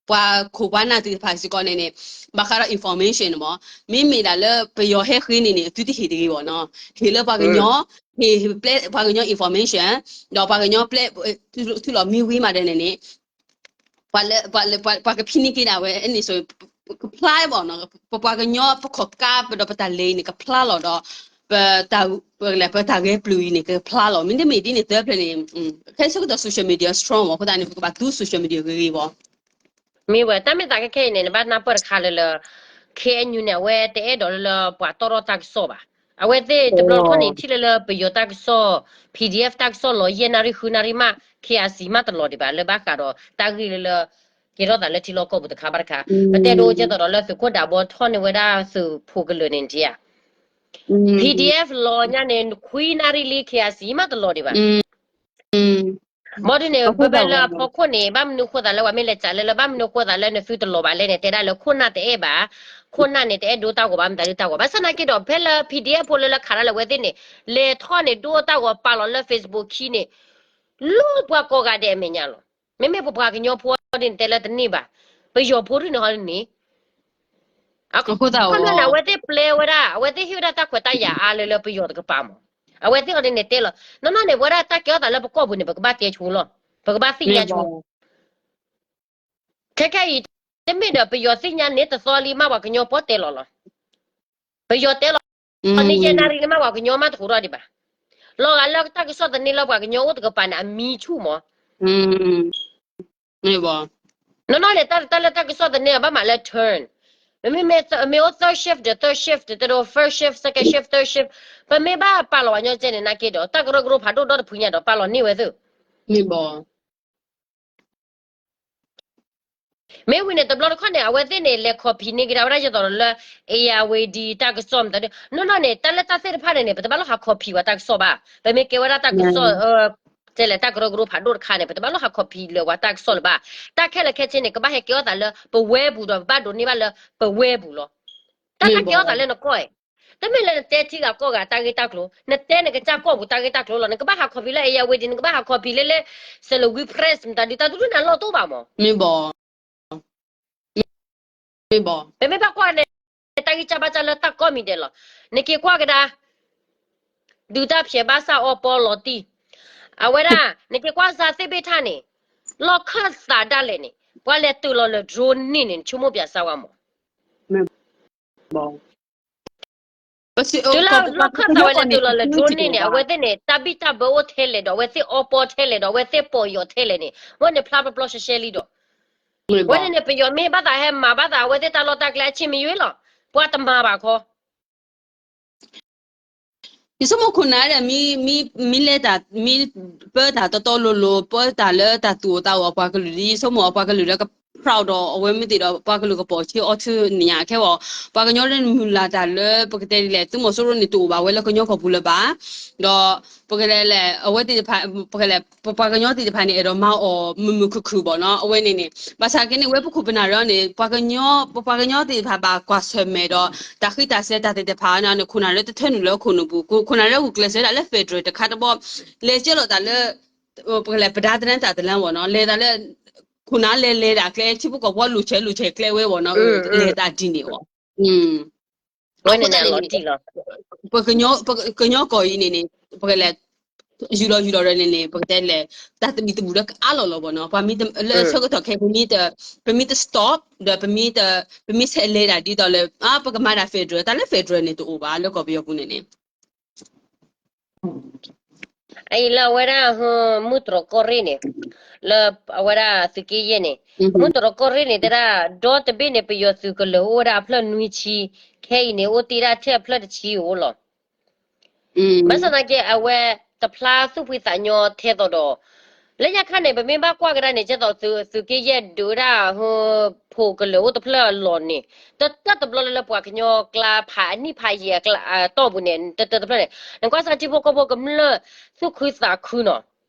ပှၤခိၣ်ပှၤနၢ်သ့ၣ်တဖၣ်စ့ၢ်ကီးန့ၣ်န့ၣ် ဘၣ်ဃးဒီး information န့ၣ်မ့ၢ် မ့မ့ၢ်ဒၣ်လၢပယီၤဟဲဃ့န့ၣ်န့ၣ် အသုတဟ့ၣ်တဂ့ၤဘၣ်နီၤ, ဟ့ၣ်လၢပှၤကညီ ဟ့ၣ်ပျဲပှၤကညီ information ဒီးပှၤကညီပျဲ ထူလီၤမံဝံၤမးဒီးန့ၣ်န့ၣ် ပှၤလၢ ပှၤလၢ ပှၤ ပှၤကဖံးန့ၢ်က့ၤဒၣ်ဝဲန့ၣ် ကဖျါဘၣ်နီၤ, ပပှၤကညီ ပခီၣ်ကါပဒီးပတၢ်လဲၤအံၤန့ၣ် ကဖျါလီၤဒီး ပတၢ် ပလဲၤ ပတၢ်ဂဲၤပျုၢ်အံၤန့ၣ် ကဖျါလီၤ. မ့တမ့ၢ်ဒ်န့ၣ် သၢဖျၢၣ်န့ၣ် ခဲဆိကတီၢ် social media strong မ့ၢ်အဃိသတးန့ၣ် ပကဘၣ်သူ social media ဂ့ၤဂ့ၤဘၣ်. မ့ၢ်ဝဲ တၢ်မ့ၢ်သးခဲခဲအံၤန့ၣ် နဘၣ်နၢ်ပၢၢ်တခါလၢလၢ KNU န့ၣ် အဝဲတအဲၣ်ဒိးလၢလၢပှၤတီၢ်ထီၣ်တၢ်ကစီၣ်ဘၣ်. အဝဲသ့ၣ်တဘျီတခီၣ်န့ၣ် ထံၣ်လၢလၢပယီၤတၢ်ကစီၣ် PDF တၢ်ကစီၣ်လီၤယဲၢ်နၣ်ရံၣ်ဃုနၣ်ရံၣ်မး KIC မးတလီၤဒံးဘၣ် လၢဘၣ်ဃးဒီးတၢ်ဂ့ၢ်လၢလၢ ကဲထီၣ်သးလၢထံလီၢ်ကီၢ်ပူၤတခါဘၣ်တခါ, ပတဲဒိကဲသိးဒီးလၢသုးခိၣ်ဒးဘီထီၣ်န့ၢ်ဝဲဒၣ်သုးဖိကလၢာ်န့ၣ်ဒ်ဧါ PDF လီၤညါန့ၣ် ခွံနၣ်ရံၣ်လံ KIC မးတလီၤဒံးဘၣ်. ဘၣ်ဒုးန့ၣ် ပဝဲလၢအဖီခိၣ်န့ၣ် ဘၣ်မနုၤဃိသးလၢပှၤမ့ၢ်လဲၤစးလၢလၢ ဘၣ်မနုၤဃိသးလၢနသုတလီၤဘၣ်လဲၣ်န့ၣ် တဲဒၣ်လၢခိၣ်နၢ်တအဲၣ်ဘၣ်, ခိၣ်နၢ်န့ၣ် တအဲၣ်ဒိတၢ်ဂီၤဘၣ် မတၤဒုတၢ်ဂီၤဘၣ် ဘၣ်ဆၣ်သနာ်က့ဒီး ဖဲလၢ PDF ဖိလၢလၢခးတၢ်လၢအဝဲသ့ၣ်န့ၣ် လဲၤထီၣ်န့ၣ် ဒိတၢ်ဂီၤပာ်လီၤလၢ Facebook ခံန့ၣ် လၢပှၤကိးဂၤဒဲးအမဲာ်ညါလီၤ. မ့မ့ၢ်ပပှၤကညီဖိဒ်န့ၣ် တဲလၢတန့ၢ်ဘၣ်, ပယီၤဖိဒ်န့ၣ်ဟီန့ၣ် အဃိသတးန့ၣ် အဝဲသ့ၣ်ပျဲဝဲဒၣ် အဝဲသ့ၣ်ဟ့ၣ်ဝဲဒၣ်တၢ်ခွဲးတၢ်ယာ်အါလၢလၢပယီၤတကပၤမး, အဝဲသ့ၣ်အီၤဒ်န့ၣ်တဲလီၤ နီၢ်နီၢ်န့ၣ် ပဝဲဒၣ်တၢ်ကဲထီၣ်သးလၢပကီၢ်ပူၤန့ၣ် ပကဘၣ်တဲဆိလီၤ, ပကဘၣ်သ့ၣ်ညါဆိ ခဲခဲအံၤ တမ့ၢ်ဒီးပယီၤသ့ၣ်ညါန့ၣ်တသီလံမး ပှၤကညီပီၣ်တဲလီၤလီၤ, ပယီၤတဲလီၤန့ၣ် ယဲၢ်နၣ်ရံၣ်န့ၣ်မး ပှၤကညီမးတဃိးထီၣ်ဒံးဘၣ်, လီၤဂာ်လၢတၢ်ကစီၣ်သန့လၢပှၤကညီအိၣ်တကပၤန့ၣ် အမံဆူၣ်မး နီၢ်နီၢ်န့ၣ် တၢ်လၢတၢ်ကစီၣ်သန့အဘၣ်မးလၢ turn, မ့မ့ၢ်မ့ၢ်အိၣ် third shift ဒီး third shift တဲဒိ first shift second shift third shift, ပမ့ၢ်ဘၣ်ပာ်လီၤပှၤကညီကဲန့ၣ် နာ်က့ဒီး တၢ်ကရၢကရိဖးဒိၣ်ဒီတဖုညါဒီး ပာ်လီၤန့ၢ်ဝဲသ့ၣ် မ့ၢ်ဝံၤန့ၣ် တဘျီတခီၣ်န့ၣ် အဝဲသ့ၣ်န့ၣ် လဲၤ copy န့ၢ်ကဒါဝဲဒၣ်ယသိးဒီးလၢ အ့ၣ်ယၤဝ့ၤဒံၤ တၢ်ကစီၣ်မတၤဒုး နီၢ်နီၢ်န့ၣ် တၢ်လၢတၢ်သ့ၣ်တဖၣ်န့ၣ်န့ၣ် ပတဘၣ်လီၤဟး copy ဝဲတၢ်ကစီၣ်ဘၣ်. ပမ့ၢ်ကဲဝဲဒၣ်တၢ်ကစီၣ် တဲလဲၣ် တၢ်ကရၢကရိဖးဒိၣ်တခါန့ၣ် ပတဘၣ်လီၤဟး copy လၢၤဝဲတၢ်ကစီၣ်လၢၤဘၣ်. တၢ်ခဲလၢာ်ခဲဆ့န့ၣ် ကဘၣ်ဟဲကဲထီၣ်သးလၢပဝဲပူၤဒီး ပဘၣ်ဒိးန့ၢ်ဘၣ်လၢပဝဲပူၤလီၤ. တၢ်လၢကဲထီၣ်သးလၢနကီၢ်အံၤ တမ့ၢ်လၢနတဲထံဂၤကီၢ်ဂၤတၢ်ဂ့ၢ်တၢ်ကျိၤ, နတဲနကစၢ်ကီၢ်ပူၤတၢ်ဂ့ၢ်တၢ်ကျိၤလီၤ. နကဘၣ်ဟး copy လၢ အ့ၣ်ယၤဝ့ၤဒံၤ နကဘၣ်ဟး copy လၢလၢ Salween Press မတၤဒုး တၢ်တဒုးနၤလီၢ်တိၢ်ဘၣ်မး မ့ၢ်ဘၣ် ပမ့ၢ်ဘၣ်ကွၢ်န့ၣ် တၢ်ဂံၢ်စၢ်ဘါစၢ်လၢတၢ်ကိးမံၤဒဲးလီၤ. နက့ၤကွၢ်ကဒါ ဒုးတၢ်ဖျဲးဘၣ်ဆၣ်အီပီလီၤတံၢ်, အဝဲဒၣ် နက့ၤကွၢ်စၢ်သ့ၣ်ဘ့ၣ်ထၣ်န့ၣ် လီၢ်ခၢၣ်သးဒၣ်လဲာ်န့ၣ် ပှၤလဲၤတုၤလီၤလၢ drone န့ၣ်န့ၣ် နဆိကမိၣ်ပၠးစၢ်ဝဲမး တုၤလၢလီၢ်ခၢၣ်သးဝဲလဲၤတုၤလီၤလၢ drone န့ၣ်န့ၣ် အဝဲသ့ၣ်န့ၣ် တၢ်ဘံၣ်တၢ်ဘၢအိၣ်ထဲလဲၣ်ဒီး အဝဲသ့ၣ်အီပီထဲလဲၣ်ဒီး အဝဲသ့ၣ်ပီၢ်ယီၤထဲလဲၣ်န့ၣ် ဝဲန့ၣ်ဖျါပျီပျီရှဲရှဲလံဒီး ဝဲန့ၣ်န့ၣ် ပယီၤမ့ၢ်ဘၣ်သးဟဲမၤဘၣ်သး အဝဲသ့ၣ်တၢ်လီၢ်တၢ်ကျဲအဆ့ၣ်မံယွ့လီၤ. ပှၤတမၤဘၣ်ခီ ယဆိကမိၣ်ခိၣ်နၢ်ဒီး မ့ၢ် မ့ၢ်လဲၤတၢ် မ့ၢ်ပၢတၢ်တီတီလိၤလိၤ ပၢတၢ်လၢတၢ်သူၣ်အိၣ်သးအိၣ်အပှၤကလုာ်ဒီး ယဆိကမိၣ်အပှၤကလုာ်ဒီးက proud ဒီး အဝဲမ့ၢ်သ့ၣ်ဒီး ပှၤကလုာ်ကပိာ်ဆ့အီထၢၣ်န့ၣ်ညါ ခဲအံၤ ပှၤကညီဒီးမုၢ်လၢ်တၢ်လၢ ပကတဲဒ်လဲၣ် သုးမီၤစိရိၤန့ၣ်တအိၣ်ဘၣ်ဝဲလၢကညီကီၢ်ပူၤလၢၤဘၣ် ဒီး ပကတဲလဲၣ် အဝဲသ့ၣ်တဖၣ် ပကတဲလဲၣ် ပပှၤကညီသ့ၣ်တဖၣ်န့ၣ် အဲၣ်ဒိးမၤအီၤမုာ်မုာ်ခုၣ်ခုၣ်ဘၣ်နီၤ အဝဲန့ၣ်န့ၣ် ဘၣ်ဆၣ်က့န့ၣ် ဝဲပခိၣ်ပနၢ်ရၢန့ၣ် ပှၤကညီ ပပှၤကညီသ့ၣ်တဖၣ်ဘၣ်ကွၢ်ဆၢၣ်မဲာ်ဒီး တၢ်ဃံတၢ်စဲၤတၢ်သ့ၣ်တဖၣ်န့ၣ် ခိၣ်နၢ်ရၢတထၢနုာ်လၢခိၣ်နူာ်ပူၤ ခိၣ်နၢ်ရၢဂုာ်ကျဲးစၢးဒၣ်လၢ federal တခါတဘီ လဲၤကၢလီၤတၢ်လၢ ပကလဲၤပဒါသနၢတၢ်တလၢဝဲနီၤ လဲၤတၢ်လၢ ခိၣ်နၢ်လဲၤလဲၤဒၣ်ကျဲ ထံဖိကီၢ်ဖိလိာ်ဆဲးလိာ်ဆဲးကျဲဝဲဝဲနီၤ လဲၤတၢ်ဒ်န့ၣ်ဝဲ အဃိသတးန့ၣ်န့ၣ် ပကညီကီၢ်အံၤန့ၣ်န့ၣ် ပကလဲၤ ယူၢ်လီၤယူၢ်လီၤဒီးန့ၣ်န့ၣ် ပကတဲလဲၣ် တၢ်သဘံၣ်သဘုၣ်လၢကအါလီၤလီၤဘၣ်နီၤ ပှၤမ့ၢ်လၢဆၢကတီၢ်ခဲ ပမ့ၢ်တ ပမ့ၢ်တ stop ဒီး ပမ့ၢ်ဆဲးလဲၤဒၣ်ဒ်သိးလၢ ပကမၤဒၣ် federal တၢ်လၢ federal န့ၣ်တအိၣ်ဘၣ်လၢကီၢ်ပယီၤပူၤန့ၣ်န့ၣ် အံၤလၢအဝဲဒၣ် မုၢ်တြီၤကီၢ်ရ့ၣ်န့ၣ် လၢအဝဲဒၣ်သုးက့ယဲၢ်န့ၣ်, မုၢ်တြီၢ်ကီၢ်ရ့ၣ်န့ၣ် တဲဒၣ်ဒီတဘ့ၣ်န့ၣ် ပယီၤသုးကလၢၤအိၣ်ဝဲဒၣ်အဖျၢၣ်နွံဆံ, ခဲအံၤန့ၣ် အိၣ်တ့ၢ်ဒၣ်ထဲအဖျၢၣ်တဆံအိၣ်လီၤ. ဘၣ်ဆၣ်သနာ်က့ အဝဲတဖျါသူၣ်ဖှံသးညီထဲသိးဒီး လၢညါခါန့ၣ် ပမ့ၢ်ဘၣ်ကွၢ်ကဒါန့ၣ် ကဲသိးသုးက့ယဲၢ်ဒုးဝဲဒၣ် ဖိကလၢၤအိၣ်တဖျၢၣ်အလီၢ်န့ၣ် တတၢၢ်တဘျီလၢလၢပှၤကညီကျါဖးအနံၣ်ဖးယံာ်အတီၢ်ပူၤန့ၣ် တတၢၢ်တဖျၢၣ်န့ၣ် နကွၢ်စ့ၢ်ကီးထံဖိကီၢ်ဖိကမျၢၢ်သူၣ်ခုသးခုနီၤ.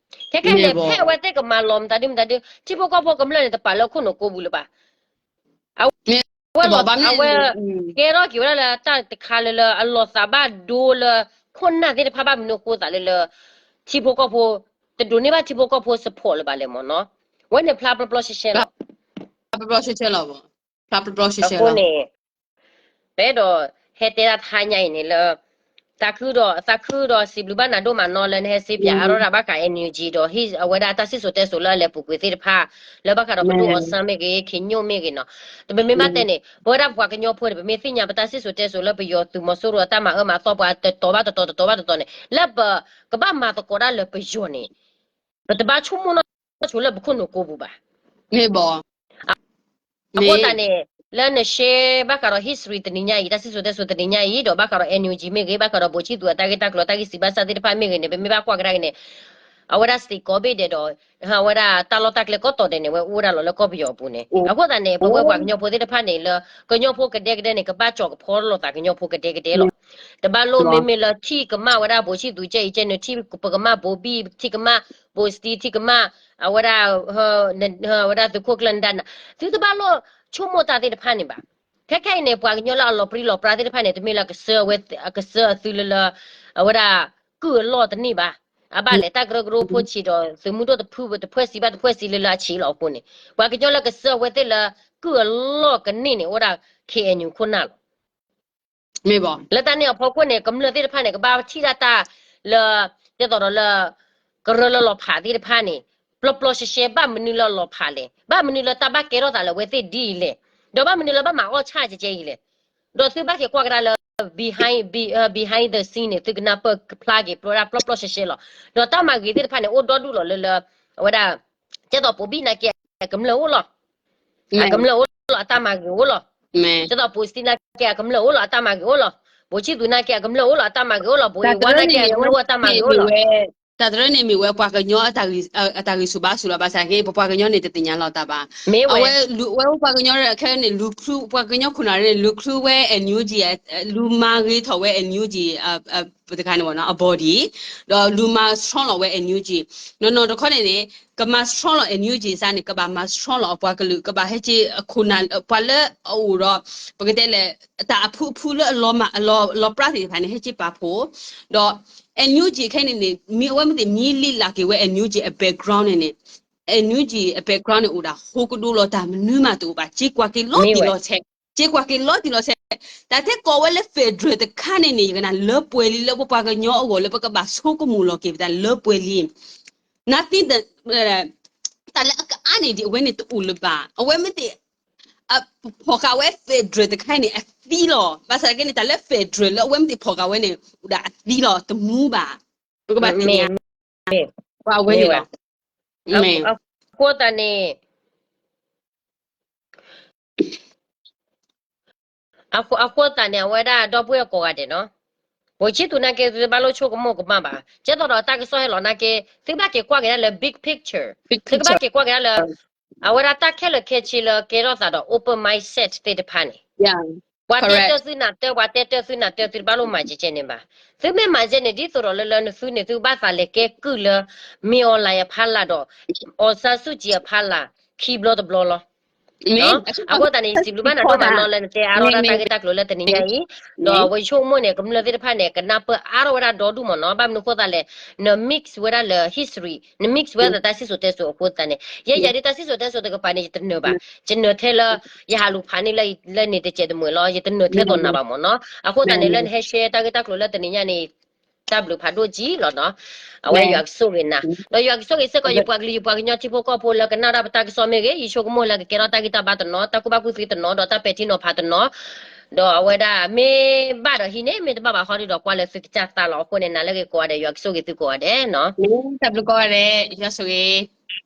ခဲခဲအံၤန့ၣ် ဖဲအဝဲသ့ၣ်ကမၤလီၤမတၤဒုမတၤဒု ထံဖိကီၢ်ဖိကမျၢၢ်န့ၣ် တပာ်လၢခိၣ်နူာ်ကိးပူၤလၢၤဘၣ်. အဝဲလီၤ အဝဲကဲထီၣ်က့ၤဝဲဒၣ်လၢတၢ်တခါလၢလၢအလီၤသးဘၣ်ဒိလၢ ခိၣ်နၢ်သ့ၣ်တဖၣ်ဘၣ်မနုၤအဃိသးလၢလၢ ထံဖိကီၢ်ဖိ တဒိးန့ၢ်ဘၣ်ထံဖိကီၢ်ဖိ support လၢၤဘၣ်လဲၣ်မ့ၢ်နီၤ. ဝဲန့ၣ်ဖျါပျီပျီရှဲရှဲလီၤ. အဃိန့ၣ် ပအဲၣ်ဒိးဟဲတဲဒၣ်တဟါညါအံၤန့ၣ်လၢ သးခုဒီး သးခုဒီးစံးဘျုးဘၣ်နၤဒိၣ်မးနီၤ လၢနဟဲစ့ပၠးအါထီၣ်တၢ်ဘၣ်ဃး NUG ဒီး အဝဲဒၣ်တၢ်စံၣ်စိၤတဲစိၤလၢအလဲၤပူၤကွံာ်သ့ၣ်တဖၣ် လၢဘၣ်ဃးဒီးပဒိၣ်အီစၢ်မ့ၢ်ဂ့ၤ ခ့ညိၣ်မ့ၢ်ဂ့ၤနီၤ. တမ့မ့ၢ်ဘၣ်တဲန့ၣ် ပဝဲဒၣ်ပှၤကညီဖိန့ၣ် ပမ့ၢ်သ့ၣ်ညါပတၢ်စံၣ်စိၤတဲစိၤလၢပယီၤသုးမီၤစိရိၤအတၢ်မၤအၢမၤသီပှၤ တတီၤဘၣ်တတီၤ တတီၤဘၣ်တတီၤန့ၣ် လၢပကဘၣ်မၤသကိးတၢ်လၢပယီၤန့ၣ် ပတဘၣ်ဆိကမိၣ်နီၢ်ဆိလၢပခိၣ်နူာ်ကိးပူၤဘၣ်. အဃိသတးန့ၣ် လၢနရှဲဘၣ်ဃးဒီး history တနံၤညါအံၤ တၢ်စံၣ်စိၤတဲစိၤတနံၤညါအံၤ ဒီးဘၣ်ဃးဒီး NUG မ့ၢ်ဂ့ၤ ဘၣ်ဃးဒီးဘိၣ်ဆံၣ်သူးအတၢ်ဂ့ၢ်တၢ်ကျိၤတၢ်ဂံၢ်စံးဘၣ်ဆၣ်သ့ၣ်တဖၣ်မ့ၢ်ဂ့ၤန့ၣ် ပမ့ၢ်ဘၣ်ကွၢ်ကဒါက့ၤန့ၣ် အဝဲဒၣ် state ကိးဘ့ၣ်ဒဲးဒီး အဝဲဒၣ်တၢ်လီၢ်တၢ်ကျဲကိးတီၤဒဲးန့ၣ် ဝဲအိၣ်ဝဲဒၣ်လီၤလၢကီၢ်ပယီၤအပူၤန့ၣ် အဃိသတးန့ၣ် ပဝဲပှၤကညီဖိသ့ၣ်တဖၣ်န့ၣ် လၢကညီဖိကဒဲကဒဲန့ၣ် ကဘၣ်ကၠီၤကဖီလီၤသးကညီဖိကဒဲကဒဲလီၤ. တဘၣ်လိၣ်မ့မ့ၢ်လၢထံၣ်ကမၣ်ဝဲဒၣ်ဘိၣ်ဆံၣ်သူးကဲအံၤကဲန့ၣ် ထံၣ်ပကမၣ်ဘိၣ်ဘံၣ် ထံၣ်ကမၣ်ဘိၣ်စတံ ထံၣ်ကမၣ် အဝဲဒၣ် ဝဲဒၣ်သုးခိၣ်ကျၢၢ်နဒါနၤ သုတဘၣ်လိၣ်ဆိကမိၣ်တၢ်သ့ၣ်တဖၣ်န့ၣ်ဘၣ်. ခဲခဲအံၤန့ၣ် ပှၤကညီလၢအလီၤပြံလီၤပြါသ့ၣ်တဖၣ်န့ၣ် တမ့ၢ်လၢကဆှၢဝဲ ကဆှၢအသုလၢလၢ အဝဲဒၣ် ကုၢ်အလီၢ်တန့ၢ်ဘၣ်. အဘၣ်လဲၣ် တၢ်ကရၢကရိဖိဆံးဒီး သုးမုၢ်ဒိၣ်တဖုတဖှဲးစံးဘၣ်တဖှဲးစံးလၢလၢအဆံးလီၤအဃိန့ၣ် ပှၤကညီလၢကဆှၢဝဲသ့ၣ်လၢ ကုၢ်အလီၢ်ကန့ၢ်န့ၣ် အိၣ်ဒၣ် KNU ခိၣ်နၢ်လီၤ. လၢတၢ်န့ၣ်အဖီခိၣ်န့ၣ် ကမျၢၢ်သ့ၣ်တဖၣ်န့ၣ် ကဘၣ်ထံၣ်ဒၣ်တၢ်လၢ ဒ်သိးဒီးလၢ ကရၢလၢလီၤဖးသ့ၣ်တဖၣ်န့ၣ် ပျီပျီရှဲရှဲ ဘၣ်မနုၤလၢအလီၤဖးလဲၣ်, ဘၣ်မနုၤလၢတၢ်ဘၣ်ကဲထီၣ်သးလၢအဝဲသ့ၣ်ဒ်အံၤလဲၣ်, ဒီးဘၣ်မနုၤလၢဘၣ်မၤအီၣ်ဆၣ်ကဲကဲအံၤလဲၣ်. ဒီးသုဘၣ်က့ၤကွၢ်ကဒါလၢ behind, be, အ behind the scene န့ၣ် သုကနၢ်ပၢၢ်ဖျါက့ၤ ပျီဒၣ်ပျီပျီရှဲရှဲလီၤ. ဒီးတၢ်မၤဂ့ၤသ့ၣ်တဖၣ်န့ၣ် အိၣ်ဒီဒူၣ်လီၤလၢလၢ အဝဲဒၣ် ကဲသိးပိာ်ဘံၣ်နာ်က့ အကမျၢၢ်အိၣ်လီၤ. အကမျၢၢ်အိၣ်လီၤ အတၢ်မၤဂ့ၤအိၣ်လီၤ. ကဲသိးပိာ်စတံနာ်က့ အကမျၢၢ်အိၣ်လီၤ အတၢ်မၤဂ့ၤအိၣ်လီၤ. ပိာ်ဆံၣ်သူးနာ်က့ အကမျၢၢ်အိၣ်လီၤ အတၢ်မၤဂ့ၤအိၣ်လီၤ. ပိာ်အ့ဝါနာ်က့ အကမျၢၢ်အိၣ်လီၤ အတၢ်မၤဂ့ၤအိၣ်လီၤ. တၢ်တရၢန့ၣ်မ့ၢ်ဝဲပှၤကညီအတၢ်ဂံၢ်ဆူၣ်ဘါဆူၣ်လီၤ. ဘၣ်ဆၣ်က့ ပပှၤကညီန့ၣ်တသ့ၣ်ညါလီၤတၢ်ဘၣ်. အဝဲ ဝဲပှၤကညီခဲန့ၣ် လူၤ ပှၤကညီခိၣ်နၢ်န့ၣ် လူၤချုးဝဲ NUG လူၤမၤဂ့ၤထီၣ်ဝဲ NUG တခါန့ၣ် အ body ဒီးလူၤမၤ strong လီၤဝဲ NUG နီၢ်နီၢ်တခီန့ၣ်န့ၣ် ကမၤ strong လီၤ NUG စ့ၢ်န့ၣ် ကဘၣ်မၤ strong လီၤအပှၤကလုာ် ကဘၣ်ဟဲက့ၤအခိၣ်နၢ် ပှၤလၢအအိၣ်ဒီး ပကတဲလဲၣ် တၢ်အဖုအဖုလၢအလီၤမၢ် အလီၤပြါသ့ၣ်တဖၣ်န့ၣ် ဟဲက့ၤပာ်ဖှိၣ် ဒီး NUG ခဲန့ၣ်န့ၣ် မ့ၢ်အဝဲမ့ၢ်သ့ၣ်မ့ၢ်လ့လၢက့ၤဝဲ NUG အ background န့ၣ်န့ၣ် NUG အ background န့ၣ်အိၣ်ဒၣ် ဟိကဒိလီၤတၢ်မနုၤမးတအိၣ်ဘၣ် က့ၤကွၢ်က့ၤလီၤတံၢ်လီၤဆဲး က့ၤကွၢ်က့ၤလီၤတံၢ်လီၤဆဲး တၢ်ထဲကိးဝဲလၢ federal တခါန့ၣ်န့ၣ် ယကနၣ်လၢပှဲၤလံလၢပပှၤကညီအဂီၢ်လၢပကဘၣ်ဆိကမိၣ်လီၤက့ၤပတၢ်လၢပှဲၤလံ nothing တၢ်လၢအကအါန့ၣ်ဒ်အဝဲန့ၣ်တအိၣ်လၢၤဘၣ် အဝဲမ့ၢ်သ့ၣ် ဖီၣ်ဃာ်ဝဲ federal တခါအံၤန့ၣ် အသံလီၤ. ဘၣ်ဆၣ်က့န့ၣ် တၢ်လၢ federal လၢအဝဲမ့ၢ်သ့ၣ်ဖီၣ်ဃာ်ဝဲန့ၣ် အိၣ်ဒၣ်အသံလီၤ တမူဘၣ်. ပကဘၣ်သ့ၣ်ညါ ပှၤအဝဲန့ၣ်လီၤ. အဃိသတးန့ၣ် အဃိသတးန့ၣ် အဝဲဒၣ်ဒီပုၢ်ဝဲၢ်ကိးဂၤဒဲးနီၤ ပိာ်ဆံၣ်သူးနာ်က့ သုတဘၣ်လိၣ်ဆိကမိၣ်ကမၣ်ဘၣ်. ကဲသိးဒီးတၢ်ကစီၣ်ဟဲလီၤနာ်က့ သုဘၣ်က့ၤကွၢ်က့ၤဒၣ်လၢ big picture သုကဘၣ်က့ၤကွၢ်က့ၤဒၣ်လၢ အဝဲဒၣ်တၢ်ခဲလၢာ်ခဲဆ့လၢကဲထီၣ်သးဒီး open mindset သ့ၣ်တဖၣ်န့ၣ် ပှၤတဲတၢ်သုနၢ်တၢ် ပှၤတဲတၢ်သုနၢ်တၢ် သုတဘၣ်လိၣ်မၤကဲကဲန့ၣ်ဘၣ်. သုမ့ၢ်မၤကဲန့ၣ် ဒ်သိးဒီးလၢလၢနသုန့ၣ် သုဘၣ်သးလဲၤကဲကုၢ်လၢ မင်းအောင်လှိုင် အဖီလာ်ဒီး အောင်ဆန်းစုကြည် အဖီလာ် ခံဘျီတဘျီလီၤ. အဃိသတးန့ၣ် ယစံးဘျုးဘၣ်နၤဒိၣ်မးနီၤလၢနတဲအါထီၣ်ဝဲဒၣ်တၢ်ဂ့ၢ်တၢ်ကျိၤလၢတနံၤညါအံၤ, ဒီးဝဲဆိကမိၣ်န့ၣ် ကမျၢၢ်သ့ၣ်တဖၣ်န့ၣ် ကနၢ်ပၢၢ်အါထီၣ်ဝဲဒၣ်ဒီဒူၣ်မးနီၤ ဘၣ်မနုၤအဃိသတးလဲၣ် န mix ဝဲဒၣ်လၢ history န mix ဝဲဒၣ်တၢ်စံၣ်စိၤတဲစိၤအဃိသတးန့ၣ် ယဲယၤဒ်တၢ်စံၣ်စိၤတဲစိၤတကပၤန့ၣ် ယတနၢၤဘၣ်, ယနၢၤထဲလၢ ယဟးလူၤဖးန့ၣ်လၢန့ၣ်တစဲးတမှဲၤလီၤ ယတနၢၤထဲသိးနၤဘၣ်မးနီၤ. အဃိသတးန့ၣ် လၢနဟဲ share တၢ်ဂ့ၢ်တၢ်ကျိၤလၢတနံၤညါန့ၣ် တၢ်ဘျုးဖးဒိၣ်ကံလီၤနီၤ. အဝဲယွၤကဆိၣ်ဂ့ၤနၤ, ဒီးယွၤကဆိၣ်ဂ့ၤစ့ၢ်ကီး ယပှၤကလုာ်ယပှၤကညီထံဖိကီၢ်ဖိလၢကနၣ်ဒၣ်ပတၢ်ကစီၣ်မ့ၢ်ဂ့ၤ, ယဆိကမိၣ်လၢကကဲထီၣ်တၢ်ဂံၢ်တၢ်ဘါတနီၤ, တၢ်ကူၣ်ဘၣ်ကူၣ်သ့တနီၤ, ဒီးတၢ်ပဲာ်ထံနီၤဖးတနီၤ, ဒီးအဝဲဒၣ်မ့ၢ်ဘၣ်ဒီးဟံးန့ၢ်, မ့ၢ်တဘၣ်ဘၣ်ဟီဒုဒီးကွၢ်လၢသုကစၢ်သးလီၤ. အဃိန့ၣ် နၤလၢဂ့ၤကိးဂၤဒဲး, ယွၤကဆိၣ်ဂ့ၤသုကိးဂၤဒဲးနီၤ. တၢ်ဘျုးကိးဂၤဒဲး, ယွၤဆိၣ်ဂ့ၤ.